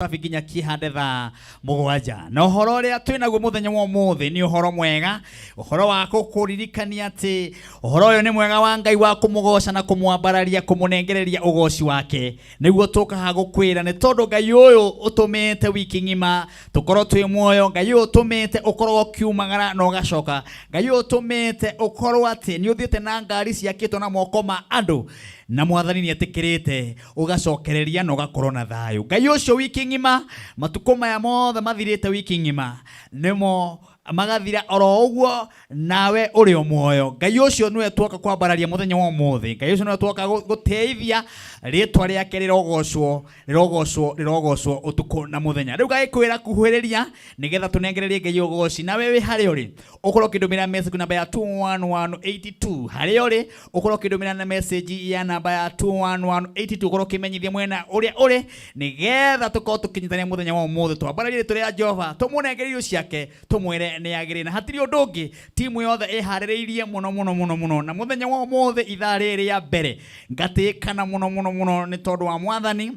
Rabi nginya kĩhande thaa 7. Na ũhoro ũrĩa twĩ naguo mũthenya wa ũmũthĩ nĩ ũhoro mwega, ũhoro wa gũkũririkania atĩ ũhoro ũyũ nĩ mwega wa Ngai wa kũmũgoca na kũmwambararia, kũmũnengereria ũgoci wake. Nĩguo tũkaha gũkwĩra nĩ tondũ Ngai ũyũ ũtũmĩte wiki ng'ima tũkorwo twĩ muoyo, Ngai ũyũ ũtũmĩte ũkorwo ũkiumagara na ũgacoka, Ngai ũyũ ũtũmĩte ũkorwo atĩ nĩ ũthiĩte na ngari ciakĩtwo na moko ma andũ, na Mwathani nĩ etĩkĩrĩte ũgacokereria na ũgakorwo na thayũ. Ngai ũcio wiki ng'ima, matukũ maya mothe mathirĩte wiki ng'ima, nĩmo magathira oro ũguo nawe ũrĩ o muoyo. Ngai ũcio nĩwe twoka kwambararia mũthenya wa ũmũthĩ. Ngai ũcio nĩwe twoka gũtĩithia, rĩtwa rĩake rĩrogocwo, rĩrogocwo, rĩrogocwo ũtukũ na mũthenya. Rĩu ngagĩkwĩra kuhĩrĩria nĩgetha tũnengererie Ngai ũgoci. Nawe wĩ harĩa ũrĩ, ũkorwo ũkĩndũmĩra message namba ya 21182. Harĩa ũrĩ, ũkorwo ũkĩndũmĩra na message ya namba ya 21182, ũkorwo ũkĩmenyithia mwena ũrĩa ũrĩ nĩgetha tũkorwo tũkĩnyitanĩra mũthenya wa ũmũthĩ, twambararie rĩtwa rĩa Jehova, tũmũnengere irio ciake, tũmwĩre nĩ agĩrĩire. Na hatirĩ ũndũ ũngĩ, timu yothe ĩharĩrĩirie mũno mũno mũno mũno. Na mũthenya wa ũmũthĩ ithaa rĩrĩ rĩa mbere ngatĩkana mũno mũno mũno nĩ tondũ wa Mwathani.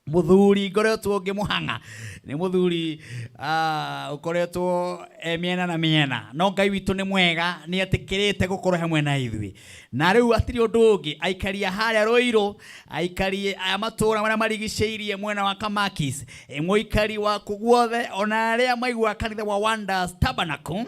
Mũthuri ngoretwo ngĩmũhang'a nĩ mũthuri ũkoretwo e mĩena na mĩena, no Ngai witũ nĩ mwega, nĩ etĩkĩrĩte gũkorwo hamwe na ithuĩ. Na rĩu hatirĩ ũndũ ũngĩ, aikari a harĩa Rũirũ, aikari a matũũra marĩa marigicĩirie mwena wa Kamakis, mũikari wa kũ guothe, ona arĩa maiguaga kanitha wa Wonders Tabernacle,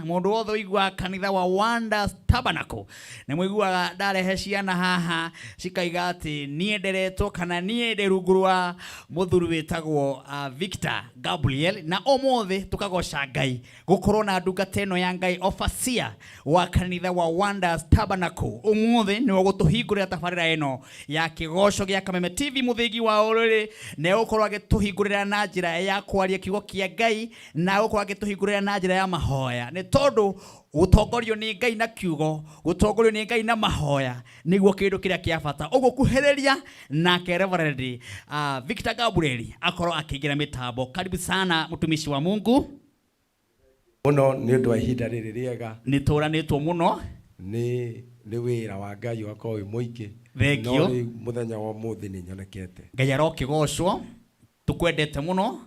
mũndũ wothe ũiguaga kanitha wa Wonders Tabernacle, nĩ mũiguaga ndarehe ciana haha cikaiga atĩ niĩ nderetwo kana niĩ ndĩ rungu rwa mũthuri wĩtagwo Victor Gabriel, na ũmũthĩ tũkagoca Ngai gũkorwo na ndungata ĩno ya Ngai, overseer wa kanitha wa Wonders Tabernacle. Ũmũthĩ nĩwe ũgũtũhingũrĩra tabarĩra ĩno ya kĩgoco gĩa Kameme TV, mũthĩgi wa ũrĩrĩ, na egũkorwo agĩtũhingũrĩra na njĩra ya kwaria kiugo kĩa Ngai, na egũkorwo agĩtũhingũrĩra na njĩra ya mahoya, nĩ tondũ gũtongorio nĩ Ngai na kiugo, gũtongorio nĩ Ngai na mahoya nĩguo kĩndũ kĩrĩa kĩa bata. Ũguo kuhĩrĩria nake Reverend Victor Gabriel akorwo akĩingĩra mĩtambo. Karibu sana mtumishi wa Mungu. Mũno nĩ ũndũ wa ihinda rĩrĩ rĩega. Nĩ tũranĩtwo mũno. Nĩ wĩra wa Ngai ũgakorwo wĩ mũingĩ. Thank No you. rĩu mũthenya wa ũmũthĩ nĩ nyonekete. Ngai arokĩgocwo, tukwendete mũno,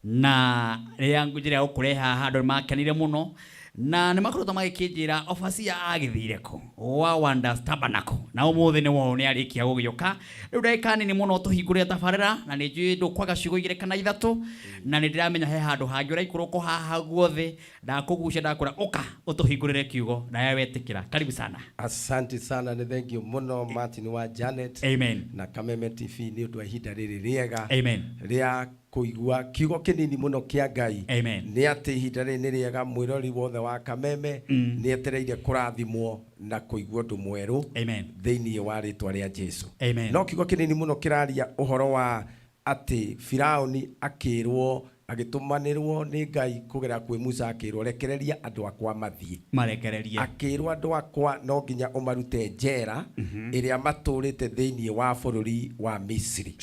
na rĩrĩa njĩra ya gũkũrehe haha andũ nĩmakenire mũno, na nĩmakoretwo magĩkĩnjĩra overseer agĩthire kũ wa Wonders Tabernacle, na ũmũthĩ nĩ wao nĩ arĩkia gũgĩũka. Rĩu ndagĩka nini mũno tũhingũrĩre tabarĩra, na nĩ njũĩ ndũkwaga ciugo 2 kana 3, na nĩ ndĩramenya he handũ hangĩ ũraikũrũka haha guothe, ndakũgucia ndakwĩra ũka ũtũhingũrĩre kiugo, nawe wetĩkĩra. Karibu sana. Asante sana, nĩ thank you mũno Martin wa Janet. Amen. Na Kameme TV nĩ ũndũ wa ihinda rĩrĩ rĩega. Amen. Rĩa kũigua kiugo kĩnini mũno kĩa Ngai. Amen. Nĩ atĩ ihinda rĩrĩ nĩ rĩega, mwĩrori wothe wa Kameme nĩ etereire kũrathimwo na kũigua ũndũ mwerũ. Amen. Thĩinĩ wa rĩtwa rĩa Jesu. Amen. No kiugo kĩnini mũno kĩraria ũhoro wa atĩ Firaũni akĩrwo, agĩtũmanĩrwo nĩ Ngai kũgerera kwĩ Musa, akĩrwo rekereria andũ akwa mathiĩ. Marekererie. Akĩrwo andũ akwa no nginya ũmarute njera ĩrĩa matũrĩte thĩinĩ wa bũrũri wa Misiri.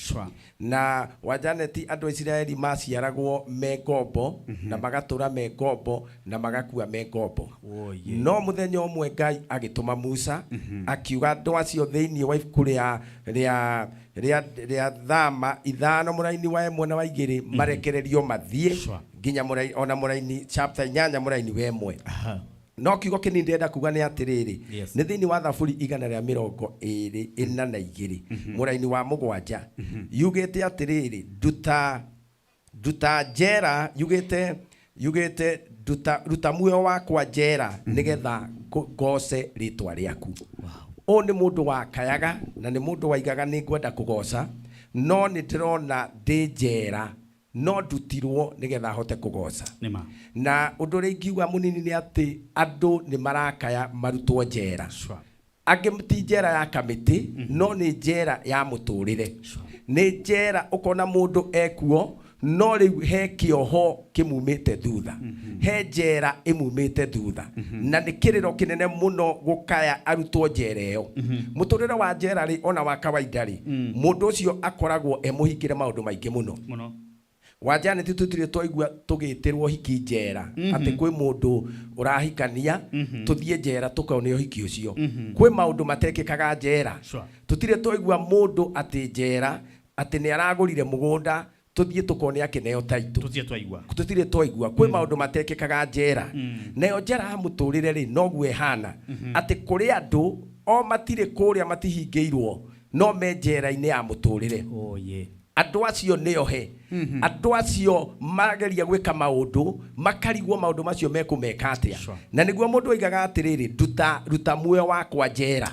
Na wa Janet, andũ a Isiraeli maciaragwo me ngombo, na magatũra me ngombo, na magakua me ngombo. No mũthenya ũmwe Ngai agĩtũma Musa, akiuga andũ acio thĩinĩ wa ibuku rĩa rĩa rĩa rĩa Thama 5 mũraini wa 1 na wa 2 marekererio mathiĩ nginya mũraini, ona mũraini chapter 8 mũraini wa 1. No kiugo kĩnini ndĩrenda kuga nĩ atĩrĩrĩ, nĩ thĩinĩ wa Thaburi 122 mũraini wa 7, yugĩte atĩrĩrĩ, nduta nduta njera, yugĩte yugĩte nduta ruta muoyo wakwa njera nĩgetha ngoce rĩtwa rĩaku. Ũyũ nĩ mũndũ wakayaga na nĩ mũndũ waigaga nĩ ngwenda kũgoca, no nĩ ndĩrona ndĩ njera, no ndutirwo nĩgetha hote kũgoca. Nĩma. Na ũndũ ũrĩa ingiuga mũnini nĩ atĩ andũ nĩ marakaya marutwo njera. Angĩ ti njera ya kamĩtĩ, no nĩ njera ya mũtũrĩre. Nĩ njera ũkona mũndũ ekuo, no rĩu he kĩoho kĩmumĩte thutha. He njera ĩmumĩte thutha. Na nĩ kĩrĩro kĩnene mũno gũkaya arutwo njera ĩyo. Mũtũrĩre wa njera rĩ, ona wa kawaida rĩ, mũndũ ũcio akoragwo e mũhingĩre maũndũ maingĩ mũno. Mũno. Wa Janet tũtirĩ twaigua tũgĩtĩrwo hiki njera, atĩ kwĩ mũndũ ũrahikania, tũthiĩ njera tũkone ũhiki ũcio. Kwĩ maũndũ matekĩkaga njera. Tũtirĩ twaigua mũndũ atĩ njera, atĩ nĩ aragũrire mũgũnda, Tũthiĩ tũkone akĩneo taitũ. Tũtirĩ twaigua. Tũtirĩ twaigua kwĩ maũndũ matekĩkaga njera. Nayo njera ya mũtũrĩre rĩ, noguo ĩhana, atĩ kũrĩ andũ o matirĩ kũrĩa, matihingĩirwo, no me njera-inĩ ya mũtũrĩre. Oh yeah. Andũ acio nĩ ohe. Andũ acio mageria gwĩka maũndũ, makarigwo maũndũ macio mekũmeka atĩa. Na nĩguo mũndũ oigaga atĩrĩrĩ, nduta, ruta muoyo wakwa njera.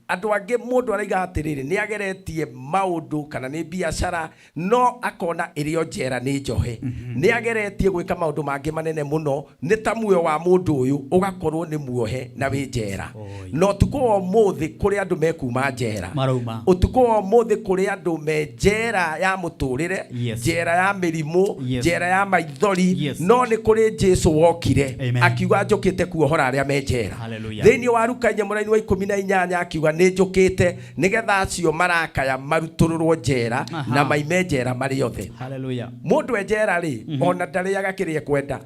Andũ angĩ mũndũ araiga atĩrĩrĩ, nĩ ageretie maũndũ kana nĩ biacara, no akona ĩrĩ o njera nĩ njohe. Nĩ ageretie gwĩka maũndũ mangĩ manene mũno, nĩ ta muoyo wa mũndũ ũyũ ũgakorwo nĩ muohe na wĩ njera. Na ũtukũ wa ũmũthĩ kũrĩ andũ mekuma njera. Marauma. Ũtukũ wa ũmũthĩ kũrĩ andũ me njera ya mũtũrĩre, njera ya mĩrimũ, njera ya maithori, no nĩ kũrĩ Jesu wokire. Amen. Akiuga njũkĩte kuohora arĩa me njera. Hallelujah. Thĩinĩ wa Luka 4 mũraini wa 18 akiuga nĩ njũkĩte nĩgetha acio marakaya marutũrũrwo njera na maime njera marĩ othe. Hallelujah. Mũndũ e njera rĩ, ona ndarĩaga kĩrĩa ekwenda.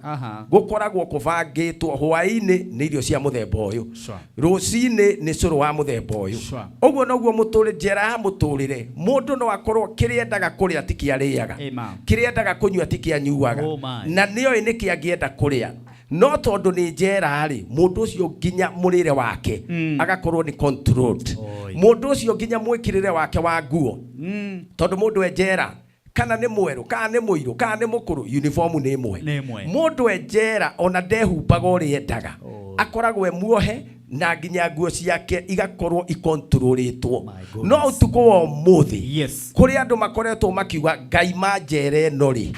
Gũkoragwo kũbangĩtwo hwaĩ-inĩ nĩ irio cia mũthemba ũyũ, rũcinĩ nĩ cũrũ wa mũthemba ũyũ. Ũguo noguo mũtũrĩ njera ya mũtũrĩre, mũndũ no akorwo kĩrĩa endaga kũrĩa ti kĩarĩaga, Amen. kĩrĩa endaga kũnyua ti kĩanyuaga, Oh my. na nĩoĩ nĩkĩ angĩenda kũrĩa, no tondũ nĩ njera rĩ, mũndũ ũcio nginya mũrĩre wake agakorwo nĩ controlled. Mũndũ ũcio nginya mwĩkĩrĩre wake wa nguo, tondũ mũndũ e njera kana nĩ mwerũ kana nĩ mũirũ kana nĩ mũkũrũ, uniform nĩ ĩmwe. Nĩ ĩmwe. Mũndũ e njera ona ndehumbaga ũrĩa endaga, akoragwo e muohe na nginya nguo ciake igakorwo ikontrolĩtwo. My goodness. No ũtukũ wa ũmũthĩ, kũrĩ andũ makoretwo makiuga ngaima njera ĩno rĩ,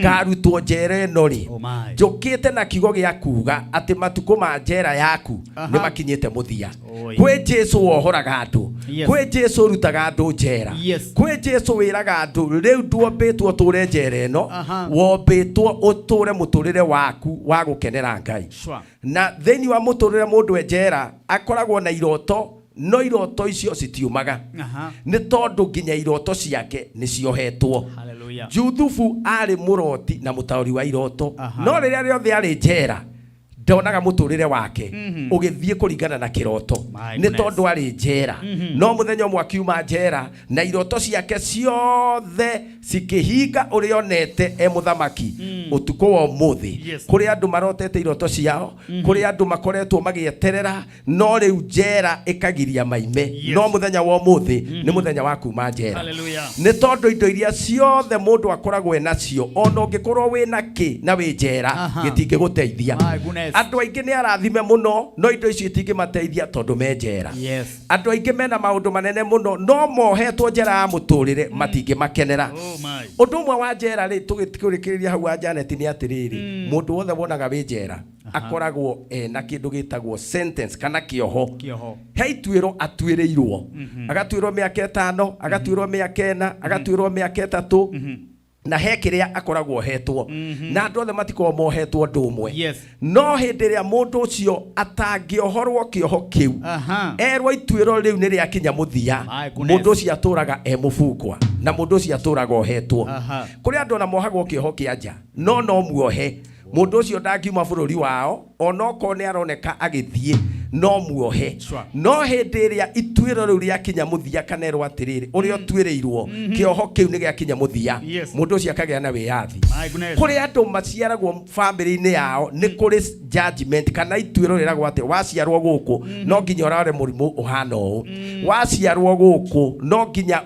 ngarutwo njera ĩno rĩ. Oh my. Njũkĩte na kiugo gĩa kuga atĩ matukũ ma njera yaku nĩ makinyĩte mũthia. Kwĩ Jesu wohoraga andũ, kwĩ Jesu ũrutaga andũ njera, kwĩ Jesu wĩraga andũ rĩu nduombĩtwo ũtũre njera ĩno, wombĩtwo ũtũre mũtũrĩre waku wa gũkenera Ngai. Na thĩinĩ wa mũtũrĩre mũndũ e njera akoragwo na iroto, no iroto icio citiumaga. Nĩ tondũ nginya iroto ciake nĩ ciohetwo. Hallelujah. Juthubu arĩ mũroti na mũtaũri wa iroto, no rĩrĩa rĩothe arĩ njera ndonaga mũtũrĩre wake ũgĩthiĩ kũringana na kĩroto, My nĩ goodness. tondũ arĩ njera. No mũthenya ũmwe akiuma njera na iroto ciake ciothe cikĩhinga ũrĩa onete e mũthamaki. Ũtukũ wa ũmũthĩ, kũrĩ andũ marotete iroto ciao, kũrĩ andũ makoretwo magĩeterera, no rĩu njera ĩkagiria maime. No mũthenya wa ũmũthĩ nĩ mũthenya wa kuma njera. Hallelujah. Nĩ tondũ indo iria ciothe mũndũ akoragwo e nacio, ona ũngĩkorwo wĩna kĩ na wĩ njera, gĩtingĩgũteithia. My goodness. Andũ aingĩ nĩ arathime mũno, no indo icio itingĩmateithia tondũ me njera. Andũ aingĩ mena maũndũ manene mũno, no mohetwo njera ya mũtũrĩre, matingĩmakenera. Oh my. Ũndũ ũmwe wa njera rĩ, tũgĩkĩrĩria hau wa Janet, nĩ atĩrĩrĩ, mũndũ wothe wonaga wĩ njera akoragwo ena kĩndũ gĩtagwo sentence kana kĩoho. Kĩoho. He ituĩro atuĩrĩirwo, agatuĩrwo mĩaka 5, agatuĩrwo mĩaka 4, agatuĩrwo mĩaka 3, na he kĩrĩa akoragwo ohetwo. Na andũ othe matikoragwo mohetwo ũndũ ũmwe. No hĩndĩ ĩrĩa mũndũ ũcio atangĩohorwo kĩoho kĩu, erwo ituĩro rĩu nĩ rĩakinya mũthia, My goodness. mũndũ ũcio atũraga e mũbungwa, na mũndũ ũcio atũraga ohetwo. Kũrĩ andũ ona mohagwo kĩoho kĩa nja, no no muohe mũndũ ũcio ndangiuma bũrũri wao, onokorwo nĩ aroneka agĩthiĩ, no muohe. No hĩndĩ ĩrĩa ituĩro rĩu rĩakinya mũthia, kana erwo atĩrĩrĩ, ũrĩa ũtuĩrĩirwo kĩoho kĩu nĩ gĩakinya mũthia, mũndũ ũcio akagĩa na wĩyathi. My goodness. Kũrĩ andũ maciaragwo bamĩrĩ-inĩ yao, nĩ kũrĩ judgment kana ituĩro rĩragwo atĩ waciarwo gũkũ no nginya ũrare mũrimũ ũhana ũũ, waciarwo gũkũ no nginya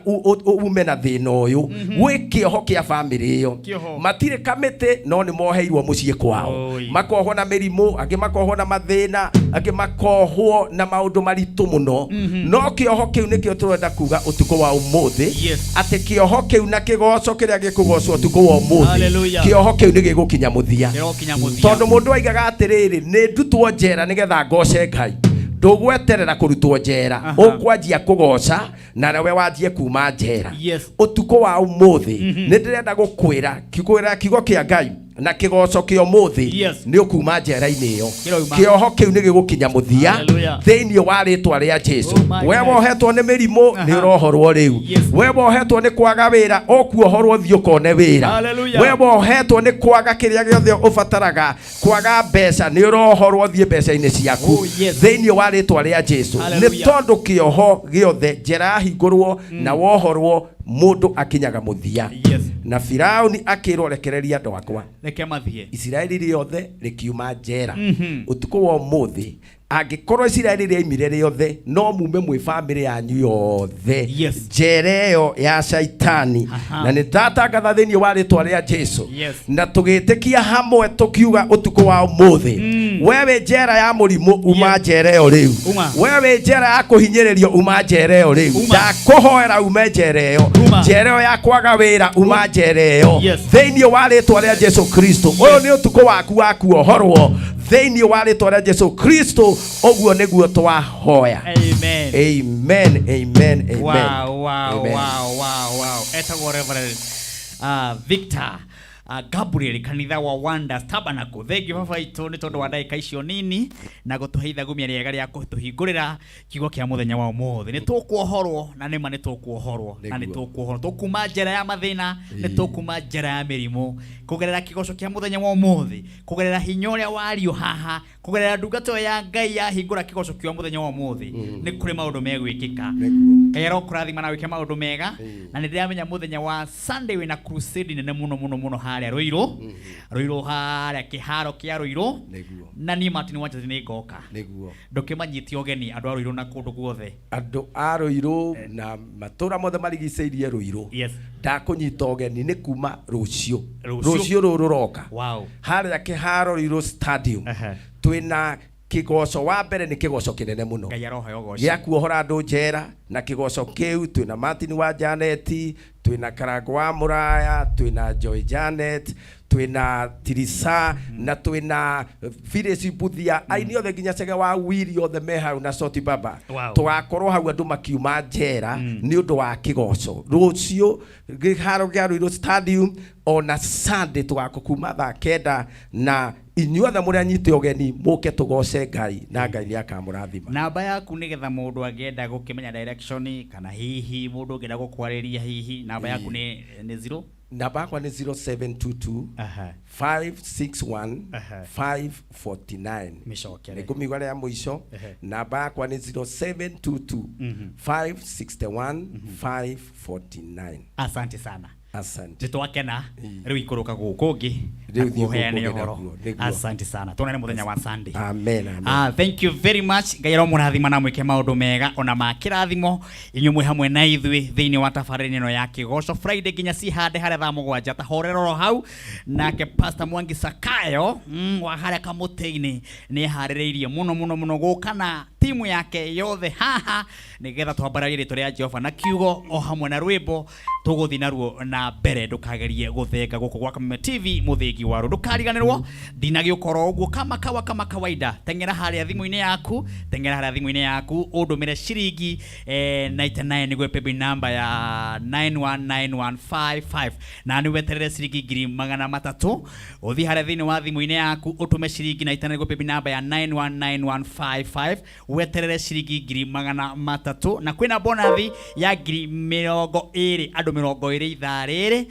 ume na thĩna ũyũ. Gwĩ kĩoho kĩa bamĩrĩ ĩyo. Kĩoho. Matirĩ kamĩtĩ, no nĩ moheirwo mũciĩ kwao. Makohwo na mĩrimũ, angĩ makohwo na mathĩna, angĩ makohwo na maũndũ maritũ mũno. No kĩoho kĩu nĩkĩo tũrenda kuga ũtukũ wa ũmũthĩ, atĩ kĩoho kĩu na kĩgoco kĩrĩa gĩkũgocwo ũtukũ wa ũmũthĩ, Hallelujah. kĩoho kĩu nĩ gĩgũkinya mũthia. Kĩrokinya mũthia. Tondũ mũndũ aigaga atĩrĩrĩ, nĩ ndutwo njera nĩgetha ngoce Ngai. Ndũgweterera kũrutwo njera, ũkwanjia kũgoca na nawe wanjie kuma njera. Ũtukũ wa ũmũthĩ nĩ ndĩrenda gũkwĩra kwĩra kiugo kĩa Ngai na kĩgoco kĩa ũmũthĩ, nĩ ũkuma njera-inĩ ĩyo. Kĩroima. Kĩoho kĩu nĩ gĩgũkinya mũthia Hallelujah. thĩinĩ wa rĩtwa rĩa Jesu. Oh my We goodness. wohetwo nĩ mĩrimũ, nĩ ũrohorwo rĩu. We wohetwo nĩ kwaga wĩra, ũkuohorwo thiĩ ũkone wĩra. Hallelujah. We wohetwo nĩ kwaga kĩrĩa gĩothe ũbataraga, kwaga mbeca, nĩ ũrohorwo thiĩ mbeca-inĩ ciaku. Oh, yes. Thĩinĩ wa rĩtwa rĩa Jesu. Nĩ Hallelujah. tondũ kĩoho gĩothe njera yahingũrwo na wohorwo, mũndũ akinyaga mũthia. Na Firauni akĩrwo, rekereria andũ akwa. Reke mathiĩ. Isiraeli rĩothe rĩkiuma njera. Ũtukũ wa ũmũthĩ, angĩkorwo Isiraeli rĩaimire rĩothe, no mume mwĩ bamĩrĩ yanyu yothe njera ĩyo ya Shaitani. Na nĩ ndatangatha thĩinĩ wa rĩtwa rĩa Jesu, na tũgĩtĩkia hamwe tũkiuga ũtukũ wa ũmũthĩ, we wĩ njera ya mũrimũ, uma njera ĩyo rĩu. Uma. We wĩ njera ya kũhinyĩrĩrio, uma njera ĩyo rĩu. Uma. Ndakũhoera ume njera ĩyo. Uma. Njera ĩyo ya kwaga wĩra, uma njera ĩyo thĩinĩ wa rĩtwa rĩa Jesu Kristo. Ũyũ nĩ ũtukũ waku wa kuohorwo thĩinĩ wa rĩtwa rĩa Jesu Kristo. Ũguo nĩguo twahoya. Amen. Amen, amen, amen. Wow. Amen. Wow. Etagwo Reverend Victor Gabriel, kanitha wa Wonders Tabernacle. Thengiũ baba itũ nĩ tondũ wa ndagĩka icio nini na gũtũhe ithagumia rĩega rĩa kũtũhingũrĩra kiugo kĩa mũthenya wa ũmũthĩ. Nĩ tũkuohorwo, na nĩma nĩ tũkuohorwo, na nĩ tũkuohorwo. Tũkuma njera ya mathĩna, nĩ tũkuma njera ya mĩrimũ kũgerera kĩgoco kĩa mũthenya wa ũmũthĩ, kũgerera hinya ũrĩa wario haha, kũgerera ndungata ĩyo ya Ngai yahingũra kĩgoco kĩa mũthenya wa ũmũthĩ. Nĩ kũrĩ maũndũ megwĩkĩka. Ngai arokũrathima na wĩke maũndũ mega. Na nĩ ndĩramenya mũthenya wa Sunday wĩna crusade nene mũno mũno mũno harĩa Rũirũ, Rũirũ harĩa kĩharo kĩa Rũirũ. Na niĩ Martin Wanjati nĩ ngoka. Ndũkĩmanyite ũgeni andũ a Rũirũ na kũndũ guothe. Andũ a Rũirũ na matũra mothe marigicĩirie Rũirũ, ndakũnyita ũgeni nĩ kuma rũciũ. Rũciũ. Rũciũ rũrũ rũroka, harĩa kĩharo Rũirũ Stadium, twĩna kĩgoco. Wa mbere nĩ kĩgoco kĩnene mũno Ngai aroheo ũgoci. Gĩa kuohora andũ njera. Na kĩgoco kĩu twĩna Martin wa Janeti, twĩna Karango wa Mũraya, twĩna Joy Janet, twĩna Tirisa, na twĩna Phyllis Mbuthia, aini othe nginya Cege wa Wiri, othe me hau na Soti Baba. Tũgakorwo hau andũ makiuma njera nĩ ũndũ wa kĩgoco rũciũ kĩharo kĩa Ruiru Stadium. Ona Sunday tũgakorwo kuma thaa 9, na inyuothe mũrĩ anyite ũgeni mũke tũgoce Ngai, na Ngai nĩ akamũrathima. Namba yaku nĩgetha mũndũ angĩenda gũkĩmenya direction, kana hihi mũndũ ũngĩenda gũkwarĩria, hihi namba yaku nĩ zero? Namba yakwa nĩ 0722 561 549. Mĩcokere. Nĩ ngũmiuga rĩa mũico. Namba yakwa nĩ 0722 561 549. Asante sana. Asante. Nĩ twakena. Rĩu ikũrũka gũkũ ũngĩ Rĩu thiĩ nakuo heane gũkũ ũngĩ ũhoro. nakuo, nĩguo. Asante sana, tuonane mũthenya wa Sunday. Amen, amen. Ah, thank you very much. Ngai aromũrathima na mwĩke maũndũ mega ona ma kĩrathimo. Inyuĩ mwĩ hamwe na ithuĩ thĩinĩ wa tabarĩra ĩno ya Kĩgoco Friday nginya cihande harĩa thaa 7. Ta horera oro hau. Nake Pastor Mwangi Sakayo wa harĩa kamũtĩ-inĩ nĩ eharĩrĩirie mũno mũno mũno gũka na timu yake yothe haha nĩgetha twambararie rĩtwa rĩa Jehova na kiugo o hamwe na rwĩmbo tũgũthiĩ naruo na mbere. Ndũkagerie gũthenga gũkũ gwa Kameme TV, mũthĩgi waru. Ndũkariganĩrwo ndinagĩũkorwo ũguo kama kawa kama kawaida. Teng'era harĩa thimũ-inĩ yaku, teng'era harĩa thimũ-inĩ yaku ũndũmĩre ciringi 99 nĩguo paybill number ya 919155, na nĩ weterere ciringi 300,000. Ũthiĩ harĩa thĩinĩ wa thimũ-inĩ yaku ũtũme ciringi 99 nĩguo paybill number ya 919155, weterere ciringi 300,000, na kwĩna bonathi ya 20,000, andũ 20 ithaa rĩrĩ.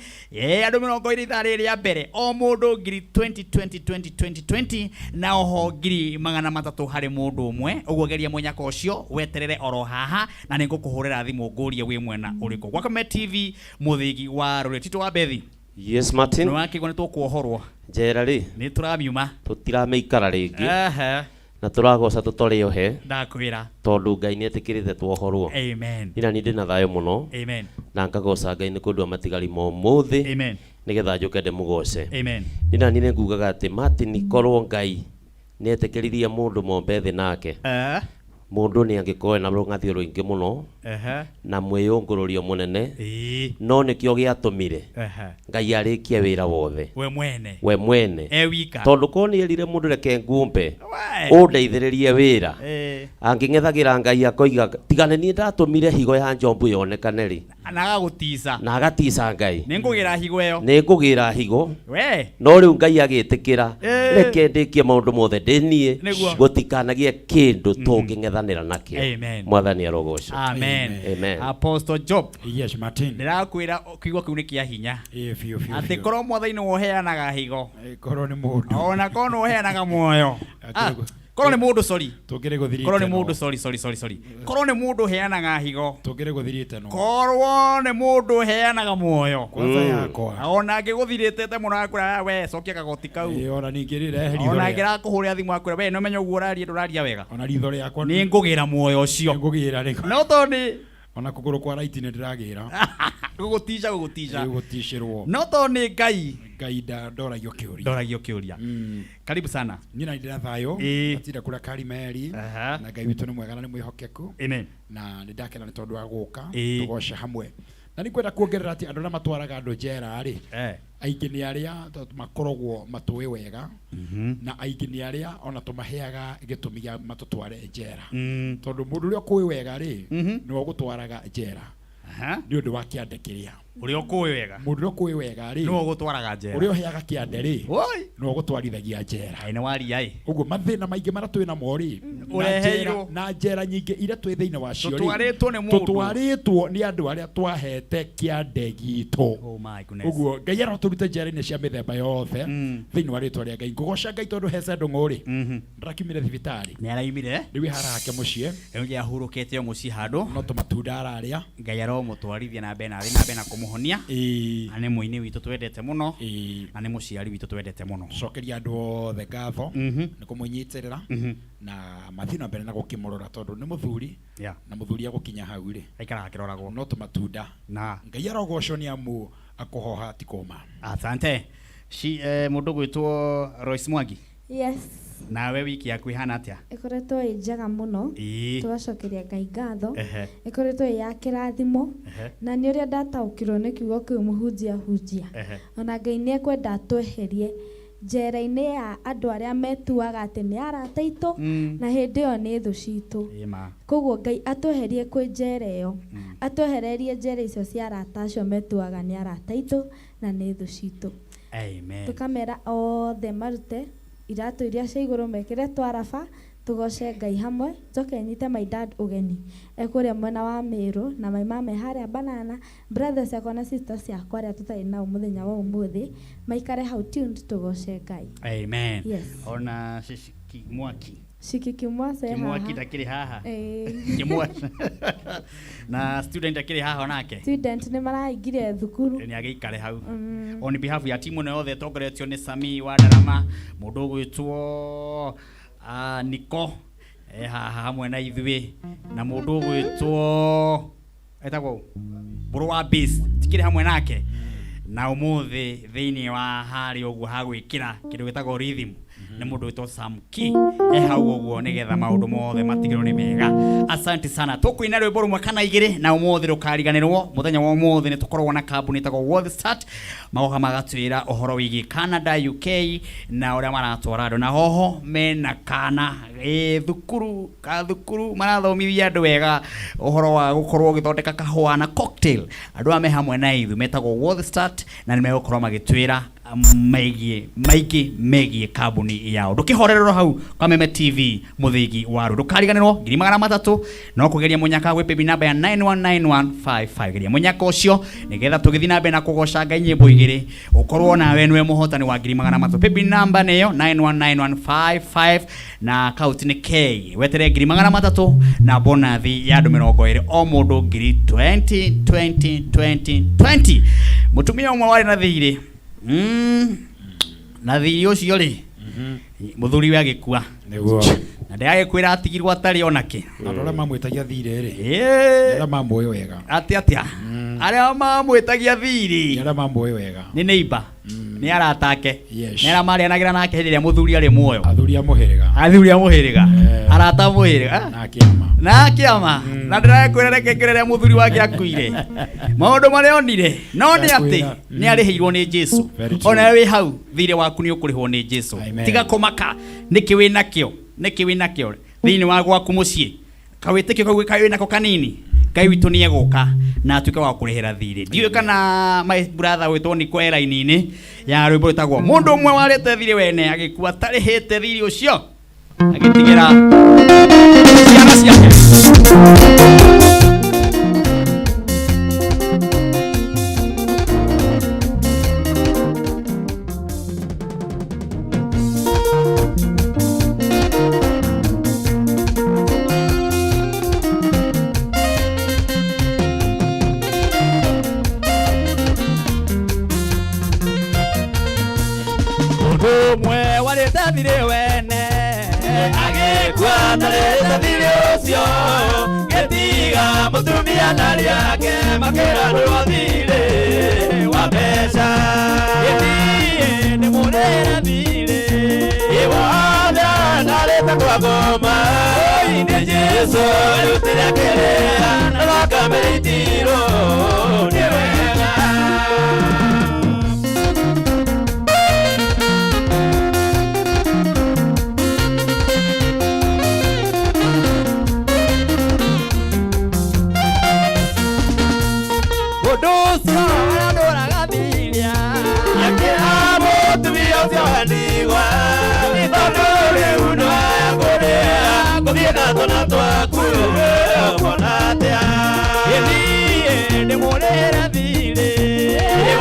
Andũ 20 ithaa rĩrĩ rĩa mbere, o mũndũ ngiri 20 20 20 20 20, na oho 300,000 harĩ mũndũ ũmwe. Ũguo geria mũnyaka ũcio, weterere oro haha na nĩ ngũkũhũrĩra thimũ ngũrie wĩ mwena ũrĩkũ. Gwa Kameme TV, mũthĩgi wa rũrĩ. Tito wa Bethi. Yes, Martin. Nĩ wakĩigua nĩ tũkuohorwo. Njera rĩ, nĩ tũramiuma. Tũtiramĩikara rĩngĩ. Na tũragoca tũtorĩ ohe Ndakwĩra. tondũ Ngai nĩ etĩkĩrĩte tuohorwo. Amen. Ina niĩ ndĩna thayũ mũno Amen. na ngagoca Ngai nĩ kũndua matigari ma ũmũthĩ Amen. nĩgetha njũke ndĩmũgoce. Amen. Nina niĩ nĩ ngugaga atĩ Martin, korwo Ngai nĩ etĩkĩririe mũndũ mombe thĩ nake, mũndũ nĩ angĩkorwo ena rũng'athio rũingĩ mũno na mwĩyũngũrũrio mũnene, no nĩkĩo gĩatũmire Ngai arĩkie wĩra wothe we mwene. We mwene. E wika. Tondũ korwo nĩ erire mũndũ, reke ngumbe We. ũndeithĩrĩrie wĩra, angĩng'ethagĩra Ngai akoiga tigane niĩ ndatũmire higo ya njombu yonekane rĩ, Na agagũtica. Na agatica Ngai. Nĩ ngũgĩra higo ĩyo. Nĩ ngũgĩra higo. We. No rĩu Ngai agĩtĩkĩra, reke ndĩkie maũndũ mothe ndĩ niĩ, gũtikanagie kĩndũ tũngĩng'ethanĩra nakĩo. Amen. Mwathani arogocwo. Amen. Amen. Apostle Job. Yes, Martin. Ndĩrakwĩra kiugo kĩu nĩ kĩa hinya. Ĩĩ, biũ biũ. Atĩ Biũ. korwo mwathani nĩwe ũheanaga higo, Korwo nĩ mũndũ. Ona korwo nĩwe ũheanaga muoyo. Ah, Korwo nĩ mũndũ, sorry. Tũngĩrĩ gũthirĩte. Korwo nĩ mũndũ, sorry, sorry, sorry, sorry, korwo nĩ mũndũ ũheanaga higo. Tũngĩrĩ gũthirĩte no. Korwo nĩ mũndũ ũheanaga muoyo. Kwanza yakwa. Ona angĩgũthirĩte mũno akwĩra, "Ah, we cokia kagoti kau." Ĩĩ, ona ningĩ rĩrehe ritho Ona rĩa angĩrakũhũrĩra thimũ akwĩra, "We nĩũmenya ũguo ũraria ndũraria wega." Ona ritho rĩakwa. Nĩ ngũgĩra muoyo ũcio. Ngũgĩra rĩ. No tondũ nĩ Ona kũgũrũ kwa right nĩ ndĩragĩra. Gũgũtica, gũgũtica. Gũticĩrwo. No tondũ nĩ Ngai. Ngai ndoragio kĩũria. Ndoragio kĩũria. Karibu sana. Niĩ na ndĩra thayũ. Ĩĩ. Atinda kũrĩa Karimeli. Aha. Na Ngai witũ nĩ mwega na nĩ mwĩhokeku. Amen. Na nĩ ndakena nĩ tondũ wa gũka Ĩĩ. tũgoce hamwe. Na nĩ ngwenda kuongerera atĩ andũ arĩa matwaraga andũ njera rĩ, Eh. aingĩ nĩ arĩa makoragwo matũĩ wega, na aingĩ nĩ arĩa ona tũmaheaga gĩtũmi gĩa matũtware njera, tondũ mũndũ ũrĩa ũkũĩ wega rĩ, nĩwe ũgũtwaraga njera nĩ ũndũ wa kĩande kĩrĩa. Ũrĩa ũkũĩ wega. Mũndũ ũrĩa ũkũĩ wega rĩ, Nĩwe ũgũtwaraga njera. Ũrĩa ũheaga kĩande rĩ, Woi. nĩwe ũgũtwarithagia njera. Ai, nĩ waria ĩ. Ũguo mathĩna maingĩ marĩa twĩ namo rĩ, na Ũreheirwo. njera, na njera nyingĩ iria twĩ thĩinĩ wacio rĩ, Tũtwarĩtwo nĩ mũndũ. Tũtwarĩtwo nĩ andũ arĩa twahete kĩande gitũ. Oh my goodness. Ũguo Ngai arotũrute njera-inĩ cia mĩthemba yothe thĩinĩ wa rĩtwa rĩa Ngai. Ngũgoca Ngai tondũ Hece Ndũng'ũ rĩ, ndarakiumire thibitarĩ. Nĩ araimire. Rĩu ĩ harahake mũciĩ. Rĩu nĩ ahurũkĩte o mũciĩ handũ. No tũmatunda ararĩa. Ngai aromũtwarithia na mbere na athiĩ na mbere na kũmũhonia. Ĩĩ. Na nĩ mũini witũ twendete mũno. Ĩĩ. Na nĩ mũciari witũ twendete mũno. Cokeria andũ othe ngatho nĩ kũmũnyitĩrĩra na mathiĩ na mbere na gũkĩmũrora tondũ nĩ mũthuri, na mũthuri agũkinya hau rĩ, aikaraga akĩroragwo. No tũmatunda. Na Ngai arogocwo nĩ amu akũhoha ti kũma. Asante. Shi, mũndũ gwĩtwo Royce Mwangi. Yes. Nawe wiki yaku ihana atĩa? Ĩkoretwo ĩ njega mũno. Ĩĩ. Tũgacokeria Ngai ngatho. Ehe. Ĩkoretwo ĩ ya kĩrathimo. Ehe. Na nĩ ũrĩa ndataũkĩrwo nĩ kiugo kĩu mũhunjia hunjia. Ehe. Ona Ngai nĩ ekwenda atweherie njera-inĩ ya andũ arĩa metuaga atĩ nĩ arata aitũ, na hĩndĩ ĩyo nĩ thũ citũ. Ĩĩ ma. Koguo Ngai atweherie kwĩ njera ĩyo, atwehererie njera icio cia arata acio metuaga nĩ arata aitũ na nĩ thũ citũ. Amen. Tũkamera othe marute iratũ iria cia igũrũ mekĩre twaraba tũgoce Ngai hamwe. Njoke nyite my dad ũgeni ekũrĩa mwena wa Meru na my mama e harĩa Banana, brothers ciakwa na sisters ciakwa arĩa tũtarĩ nao mũthenya wa ũmũthĩ maikare hau tuned tũgoce Ngai. Amen. Yes. Ona Shishiki Mwaki. Shiki Kimwase Kimwaki haha. ndakĩrĩ haha. Ĩĩ. Kimwaki. Na student akĩrĩ haha onake. Student nĩ maraingire thukuru. Nĩ agĩikare hau. On behalf ya timu ĩno yothe ĩtongoretio nĩ Sami wa Ndarama, mũndũ ũgwĩtwo Niko e haha hamwe na ithuĩ, na mũndũ ũgwĩtwo etagwo Mbũrũ wa Base tikĩrĩ hamwe nake, na ũmũthĩ thĩinĩ wa harĩa ũguo ha gwĩkĩra kĩndũ gĩtagwo rhythm nĩ mũndũ wĩtwo Sam Key e hau ũguo nĩgetha maũndũ mothe matigĩrwo nĩ mega. Asante sana. Tũkũina rwĩmbo rũmwe kana igĩrĩ na ũmũthĩ ndũkariganĩrwo mũthenya wa ũmũthĩ nĩ tũkoragwo na kambuni ĩtagwo World Start, magoka magatwĩra ũhoro wĩgiĩ Canada, UK na ũrĩa maratwara andũ, na hoho mena kana ĩ thukuru ka thukuru marathomithia andũ wega ũhoro wa gũkorwo ũgĩthondeka kahũa na cocktail. Andũ aya me hamwe na ithuĩ metagwo World Start na nĩ megũkorwo magĩtwĩra megiĩ maingĩ megiĩ kambuni yao. Ndũkĩhorererwo hau Kameme TV mũthĩgi wa rũ. Ndũkariganĩrwo 300,000 no kũgeria mũnyaka gwĩ paybill namba ya 919155. Geria mũnyaka ũcio nĩgetha tũgĩthiĩ na mbere na kũgoca Ngai nyĩmbo igĩrĩ ũkorwo nawe nĩwe mũhotani wa 300,000. Paybill namba nĩyo 919155 na account nĩ K. Wetere 300,000 na bonathi ya andũ 20 o mũndũ ngiri 20 20 20 20. Mũtumia ũmwe warĩ na thirĩ, na thirĩ ũcio rĩ, mũthuri we agĩkua. Nĩguo. Na ndĩragĩkwĩra atigirwo atarĩ onake. Andũ arĩa mamwĩtagia thirĩ rĩ, Ĩĩ. arĩa mamũĩ wega. Atĩ atĩa arĩa mamwĩtagia thirĩ? Nĩ arĩa mamũĩ wega. Nĩ neighbor, nĩ arata ake, Yes. nĩ arĩa marĩanagĩra nake hĩndĩ ĩrĩa mũthuri arĩ muoyo. Athuri a mũhĩrĩga. Athuri a mũhĩrĩga. Eh. Arata a mũhĩrĩga. Na kĩama. Na kĩama. Na ndĩrakwĩra reke ngĩre rĩrĩa mũthuri wake akuire maũndũ marĩa onire, no nĩ atĩ Ndakwĩra. nĩ arĩhĩirwo nĩ Jesu. Very true. Ona wĩ hau thirĩ waku nĩ ũkũrĩhwo nĩ Jesu. Amen. Tiga kũmaka nĩkĩ wĩ nakĩo, nĩkĩ wĩ nakĩo thĩinĩ wa gwaku mũciĩ, kawĩtĩkio kau wĩ nako kanini, Ngai witũ nĩ egũka na atuĩke wa kũrĩhĩra thirĩ. Ndiũĩ kana my brother wĩtwo Niko e raini-inĩ ya rwĩmbo rwĩtagwo mũndũ ũmwe warĩte thirĩ wene agĩkua atarĩhĩte thirĩ ũcio agĩtigĩra ciana ciake. Mũndũ ũmwe warĩte thirĩ wene agĩkua atarĩte thirĩ ũcio gĩtiga mũtumia na rĩake makĩra thirĩ wa mbeca gĩthiĩ nĩ mũrĩre thirĩ iwothe ndarĩte kwa ngoma nĩ Jesũ arutire kĩrĩra na thakame ĩitirwo nĩ wega. Mũndũ ũcio arandũraga thiria akĩra mũtumia ũcio wa ndigwa nĩ tondũ rĩu no ekũrĩa ngũthiĩ na twana twaku ũkuona atĩa gĩthiĩ ndĩmũrĩre thirĩ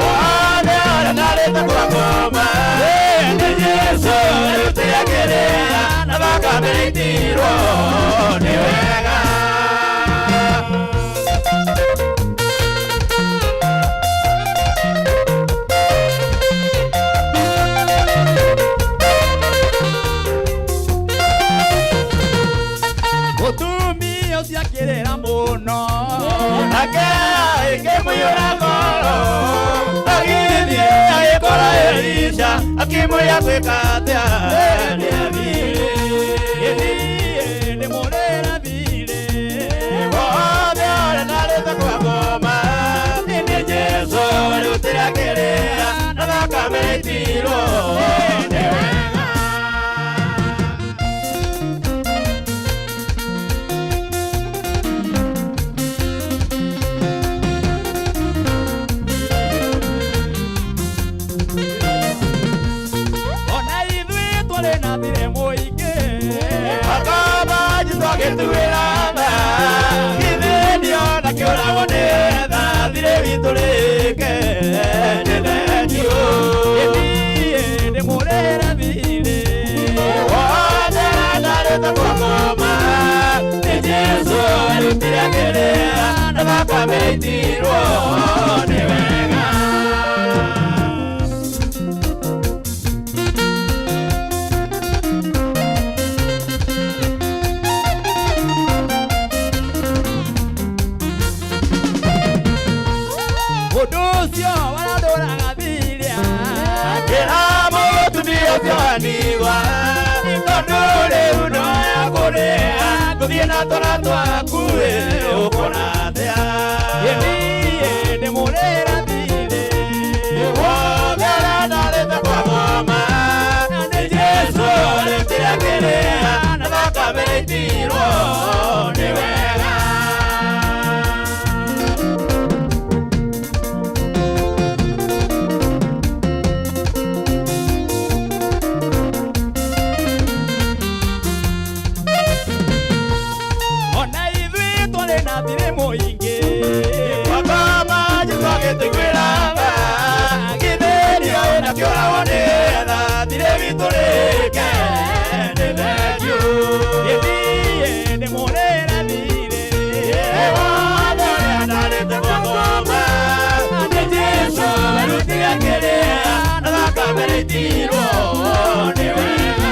wothe ũrĩa ndarĩte kwa ngoma nĩ Jesũ arutire kĩrĩra na thakame ĩitirwo nĩ wega. Mũtumia ũcio akĩrĩra mũno nake ĩkĩmũiyũra ngoro agĩthiĩ agĩkora Elisha akĩmwĩra gwĩka atĩa nĩ athirĩ gĩthiĩ ndĩmũrĩre thirĩ wothe ũrĩa ndarĩte kwa ngoma nĩ Jesũ arutire kĩrĩra na thakame ĩitirwo nĩ wega. Ona ithuĩ twarĩ na thirĩ mũingĩ akabanji twagĩtuĩra tha githĩ ndiona kĩũragwo nĩ tha thirĩ witũ rĩke nĩ thengiũ gĩthiĩ ndĩmũrĩre thirĩ wothe ndarĩte kwa ngoma nĩ Jesũ arutire kĩrĩra na thakame ĩitirwo nĩ wega. Mũndũ ũcio warandũraga thiria akĩra mũtumia ũcio wa ndigwa nĩ tondũ rĩu no ekũrĩa ngũthiĩ na twana twaku ũkuona atĩa gĩthiĩ ndĩmũrĩre thirĩ wothe ũrĩa ndarĩte kwa ngoma nĩ Jesũ arutire kĩrĩra na thakame ĩitirwo nĩ wega. Ona ithuĩ twarĩ na thirĩ mũingĩ kwakoma Jesũ agĩtũiguĩra tha githĩ ndioĩ na kĩũragwo nĩ tha thirĩ witũ rĩke nĩ thengiũ gĩthiĩ ndĩmũrĩre thirĩ wothe ũrĩa ndarĩte kwa ngoma nĩ Jesũ arutire kĩrĩra na thakame ĩitirwo nĩ wega.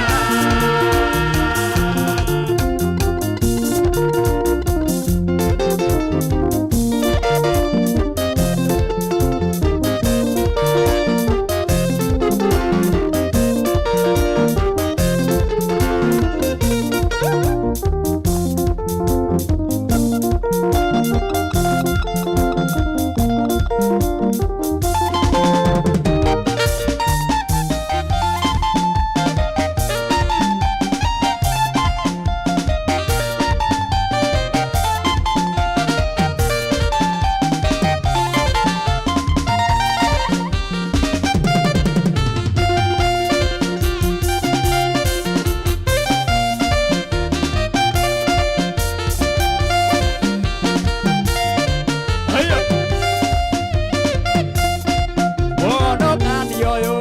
Mũhonokani ũyũ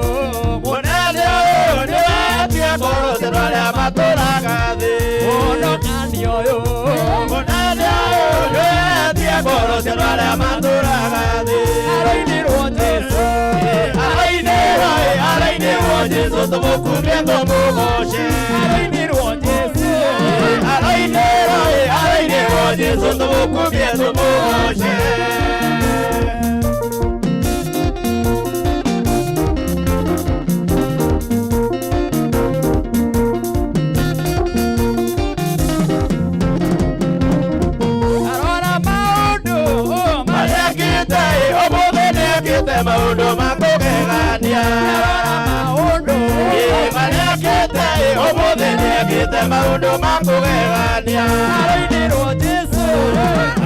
mũnene ũyũ nĩwetie ngoro cia andũ arĩa matũũraga thĩ Mũhonokani ũyũ mũnene ũyũ nĩwetie ngoro cia andũ arĩa matũũraga thĩ Aroinĩrwo Jesũ arainĩrwo arainĩrwo Jesu tũmũkumie tũmũgoce. Aroinĩrwo Jesu. Aroinĩrwo, aroinĩrwo Jesu tũmũkumie tũmũgoce. Arora maũndũ Marĩa ekĩte, ũmũthĩ nĩekĩte maũndũ ma kũgegania. Arora maũndũ Marĩa ekĩte, ũmũthĩ nĩekĩte maũndũ ma kũgegania. Aroinĩrwo Jesu.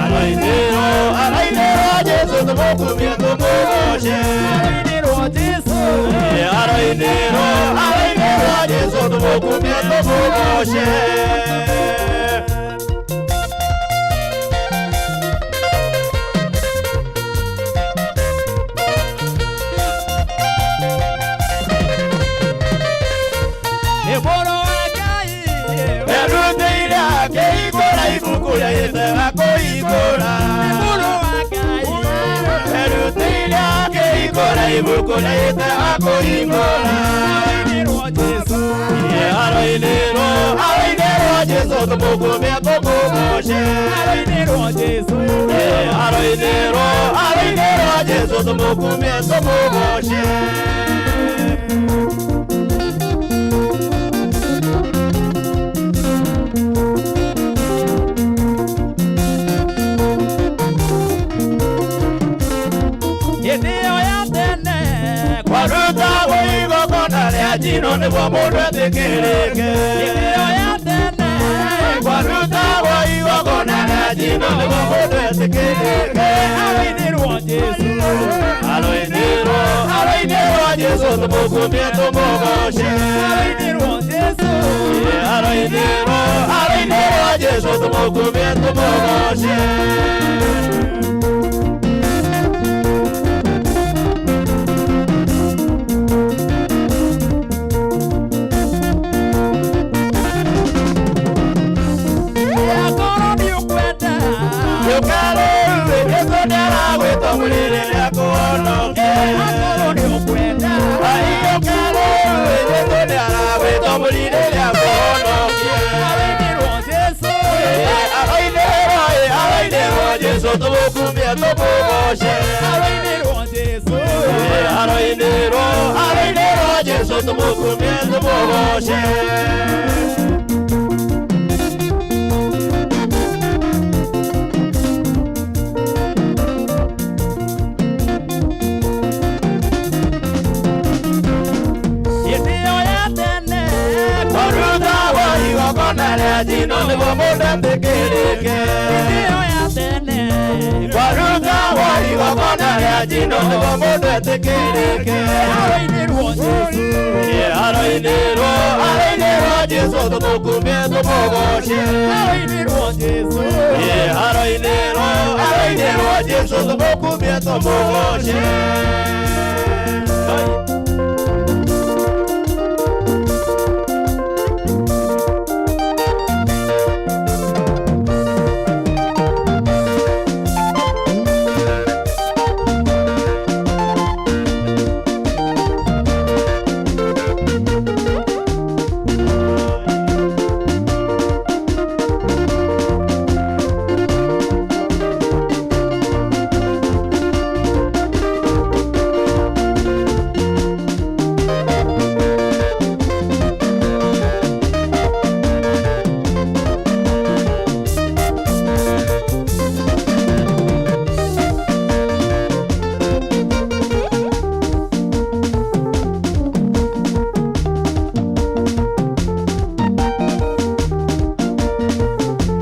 Aroinĩrwo, aroinĩrwo Jesu tũmũkumie tũmũgoce. Aroinĩrwo Jesu. Aroinĩrwo, aroinĩrwo Jesu tũmũkumie tũmũgoce. Nĩ mũrũ wa Ngai. Erutĩire akĩhingũra ibuku rĩa Ithe wa kũhingũra. Nĩ mũrũ wa Ngai. Erutĩire akĩhingũra ibuku rĩa Ithe wa kũhingũra. Aroinĩrwo Jesu. Aroinĩrwo, aroinĩrwo Jesu tũmũkumie tũmũgoce. Aroinĩrwo Jesu. Aroinĩrwo, aroinĩrwo Jesu tũmũkumie tũmũgoce. Hĩndĩ ĩyo ya tene Kwarutagwo igongona rĩa njino nĩguo mũndũ etĩkĩrĩke. Hĩndĩ ĩyo ya tene Kwarutagwo igongona rĩa njino nĩguo mũndũ etĩkĩrĩke. Aroinĩrwo Jesu. Aroinĩrwo, aroinĩrwo Jesu tũmũkumie tũmũgoce. Aroinĩrwo Jesu. Aroinĩrwo, aroinĩrwo Jesu tũmũkumie tũmũgoce. Akorwo nĩ ũkwenda. Ũka rĩu, Jesu nĩaragwĩta mũrĩre nĩakũhonokie. Akorwo nĩ ũkwenda. Ai, ũka rĩu, Jesu nĩaragwĩta mũrĩre nĩakũhonokie. Aroinĩrwo Jesu. Aroinĩrwo, aroinĩrwo Jesu tũmũkumie tũmũgoce. Aroinĩrwo Jesu. Aroinĩrwo, aroinĩrwo Jesu tũmũkumie tũmũgoce. Hĩndĩ ĩyo ya tene Kwarutagwo igongona rĩa njino nĩguo mũndũ etĩkĩrĩke. Hĩndĩ ĩyo ya tene Kwarutagwo igongona rĩa njino nĩguo mũndũ etĩkĩrĩke. Aroinĩrwo Jesu. Aroinĩrwo, aroinĩrwo Jesu tũmũkumie tũmũgoce. Aroinĩrwo Jesu. Aroinĩrwo, aroinĩrwo Jesu tũmũkumie tũmũgoce.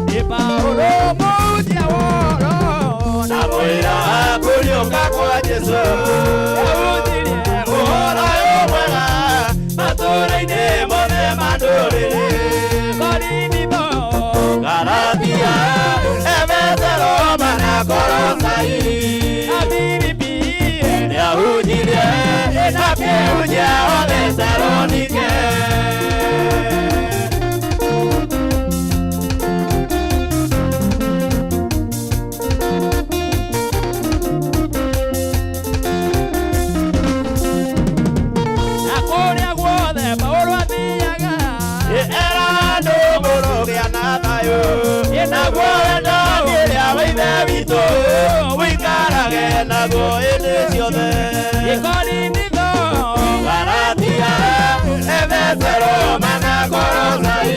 Nĩ Paũlũ mũhunjia wa ũhoro. Na mũira wa kũriũka kwa Jesu. Ahunjirie Ũhoro ũyũ mwega matũũra-inĩ mothe ma ndũrĩrĩ. Korinitho. Galatia, Efeso, Roma na Kolosai. Afilipi. Nĩahunjirie na akĩhunjia o Thesalonike. Na kũrĩa Gocagwo hĩndĩ ciothe. Gĩkorinitho, Galatia, Efeso, Roma na Kolosai.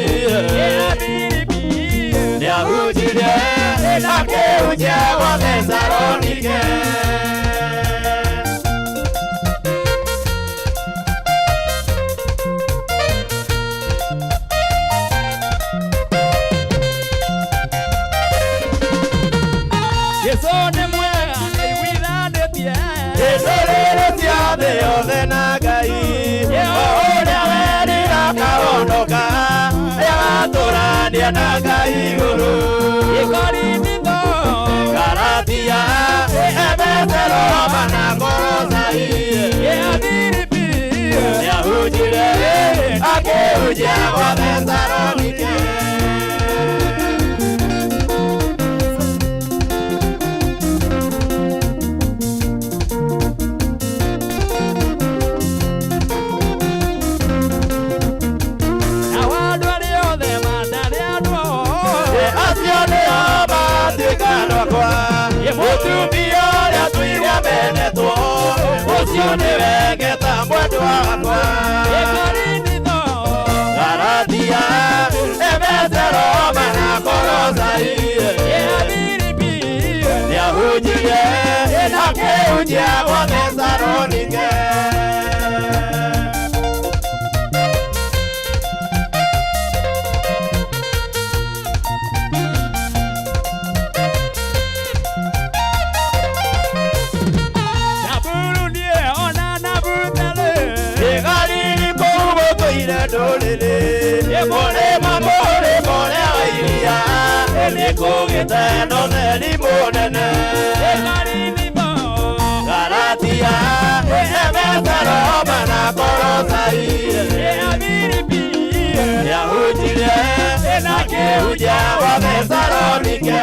Filipi, nĩahunjirie akĩhunjia gwa Thesalonike. Jesũ nĩ mwega nĩaiguithanĩtie ndũrĩrĩ cia thĩ yothe na Ngai. O ũrĩa werira akahonoka, agatũrania na Ngai igũrũ. Gĩkorinitho, Galatia, Efeso, Roma na Kolosai. Filipi, nĩahunjirie akĩhunjia gwa Thesalonike. Nao andũ arĩa othe mandarĩ andũ ao. Acio nĩo matuĩka andũ akwa. Mũtumia ũrĩa tũire menetwo, ũcio nĩwe ngeta mwendwa wakwa. Gĩkorinitho, Galatia, Efeso, Roma na Kolosai. Filipi, nĩahunjirie akĩhunjia gwa Thesalonike. Galili kũu gũtũire ndũrĩrĩ, mũrĩmo mũrĩmo ũrĩa wa iria, nĩkũgĩte na ũtheri mũnene. Galatia, Efeso, Roma na Kolosai. Nĩahunjirie akĩhunjia gwa Thesalonike.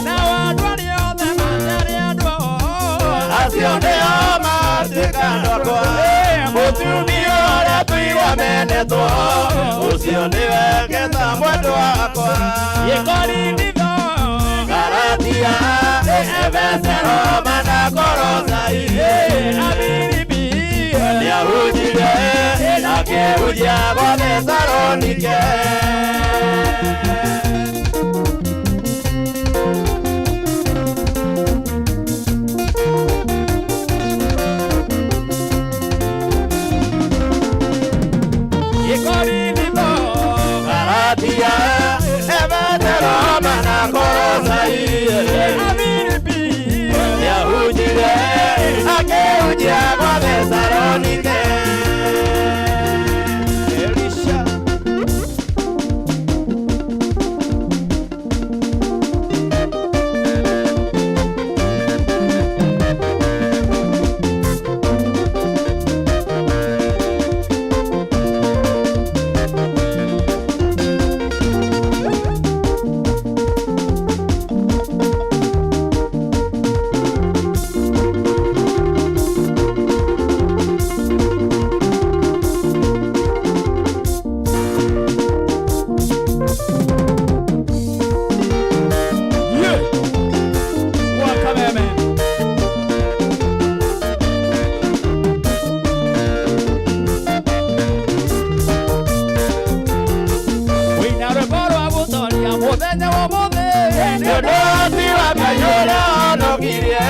Nao andũ arĩa othe matarĩ andũ ao. Acio nĩo matuĩka andũ akwa. Mũtumia ũrĩa tũire menetwo, ũcio nĩwe ngeta mwendwa wakwa. Gĩkorinitho, Galatia, Efeso, Roma na Kolosai. Filipi, nĩahunjirie akĩhunjia gwa Thesalonike. Gĩkorinitho, Galatia, Efeso, Roma na Kolosai. Filipi, nĩahunjirie akĩhunjia gwa Thesalonike. Elisha. Wakameme. Wĩna rwĩmbo rwa gũtoria mũthenya wa ũmũthĩ. Nĩ ũndũ ti wa Ngai ũrĩa honokirie,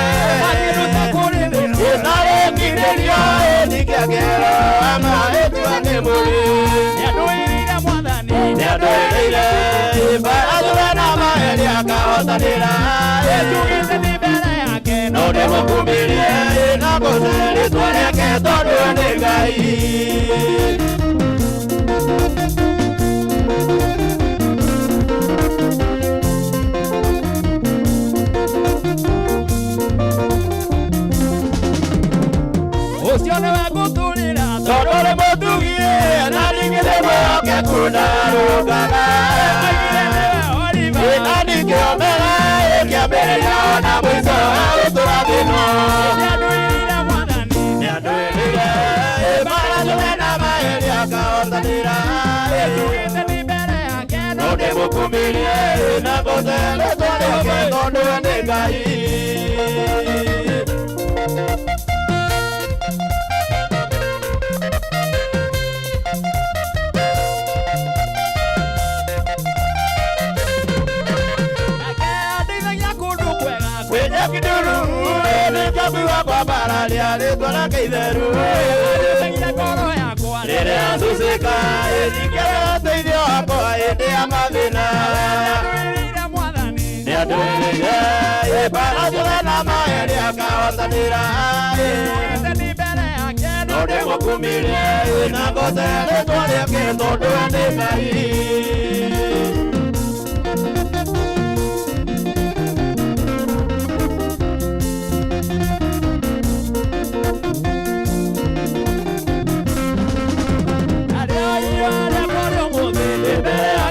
akĩnduta kũrĩ thĩna. Gĩtarĩkirĩrio ĩndingĩakĩrwo amahĩtia nĩ mũrĩ. Nĩandũĩrĩire Mwathani, nĩandũĩrĩire mbara tũre na maheri akahotanĩra. Ĩnjugĩte ndĩ mbere yake, no ndĩmũkumirie na ngũce rĩtwa rĩake tondũ nĩ Ngai. Ũcio nĩwe ngũtũrĩra tondũ nĩ mũtugi na ningĩ mwĩhokeku ndarũngaga. Oigire nĩwe Oliver, na ningĩ Omega ĩkĩambĩrĩria na mũico wa gũtũra thĩ ĩno. Nĩandũĩrĩire Mwathani, nĩandũĩrĩire kwambararia rĩtwa rĩake itheru. Rĩrĩa cucĩka ĩningĩra ũteithio wakwa hĩndĩ ya mathĩna. Nĩandũĩrĩire mbara ciothe na magerio akahotanĩra. No ndĩmũkumirie na ngoce rĩtwa rĩake tondũ we nĩ Ngai.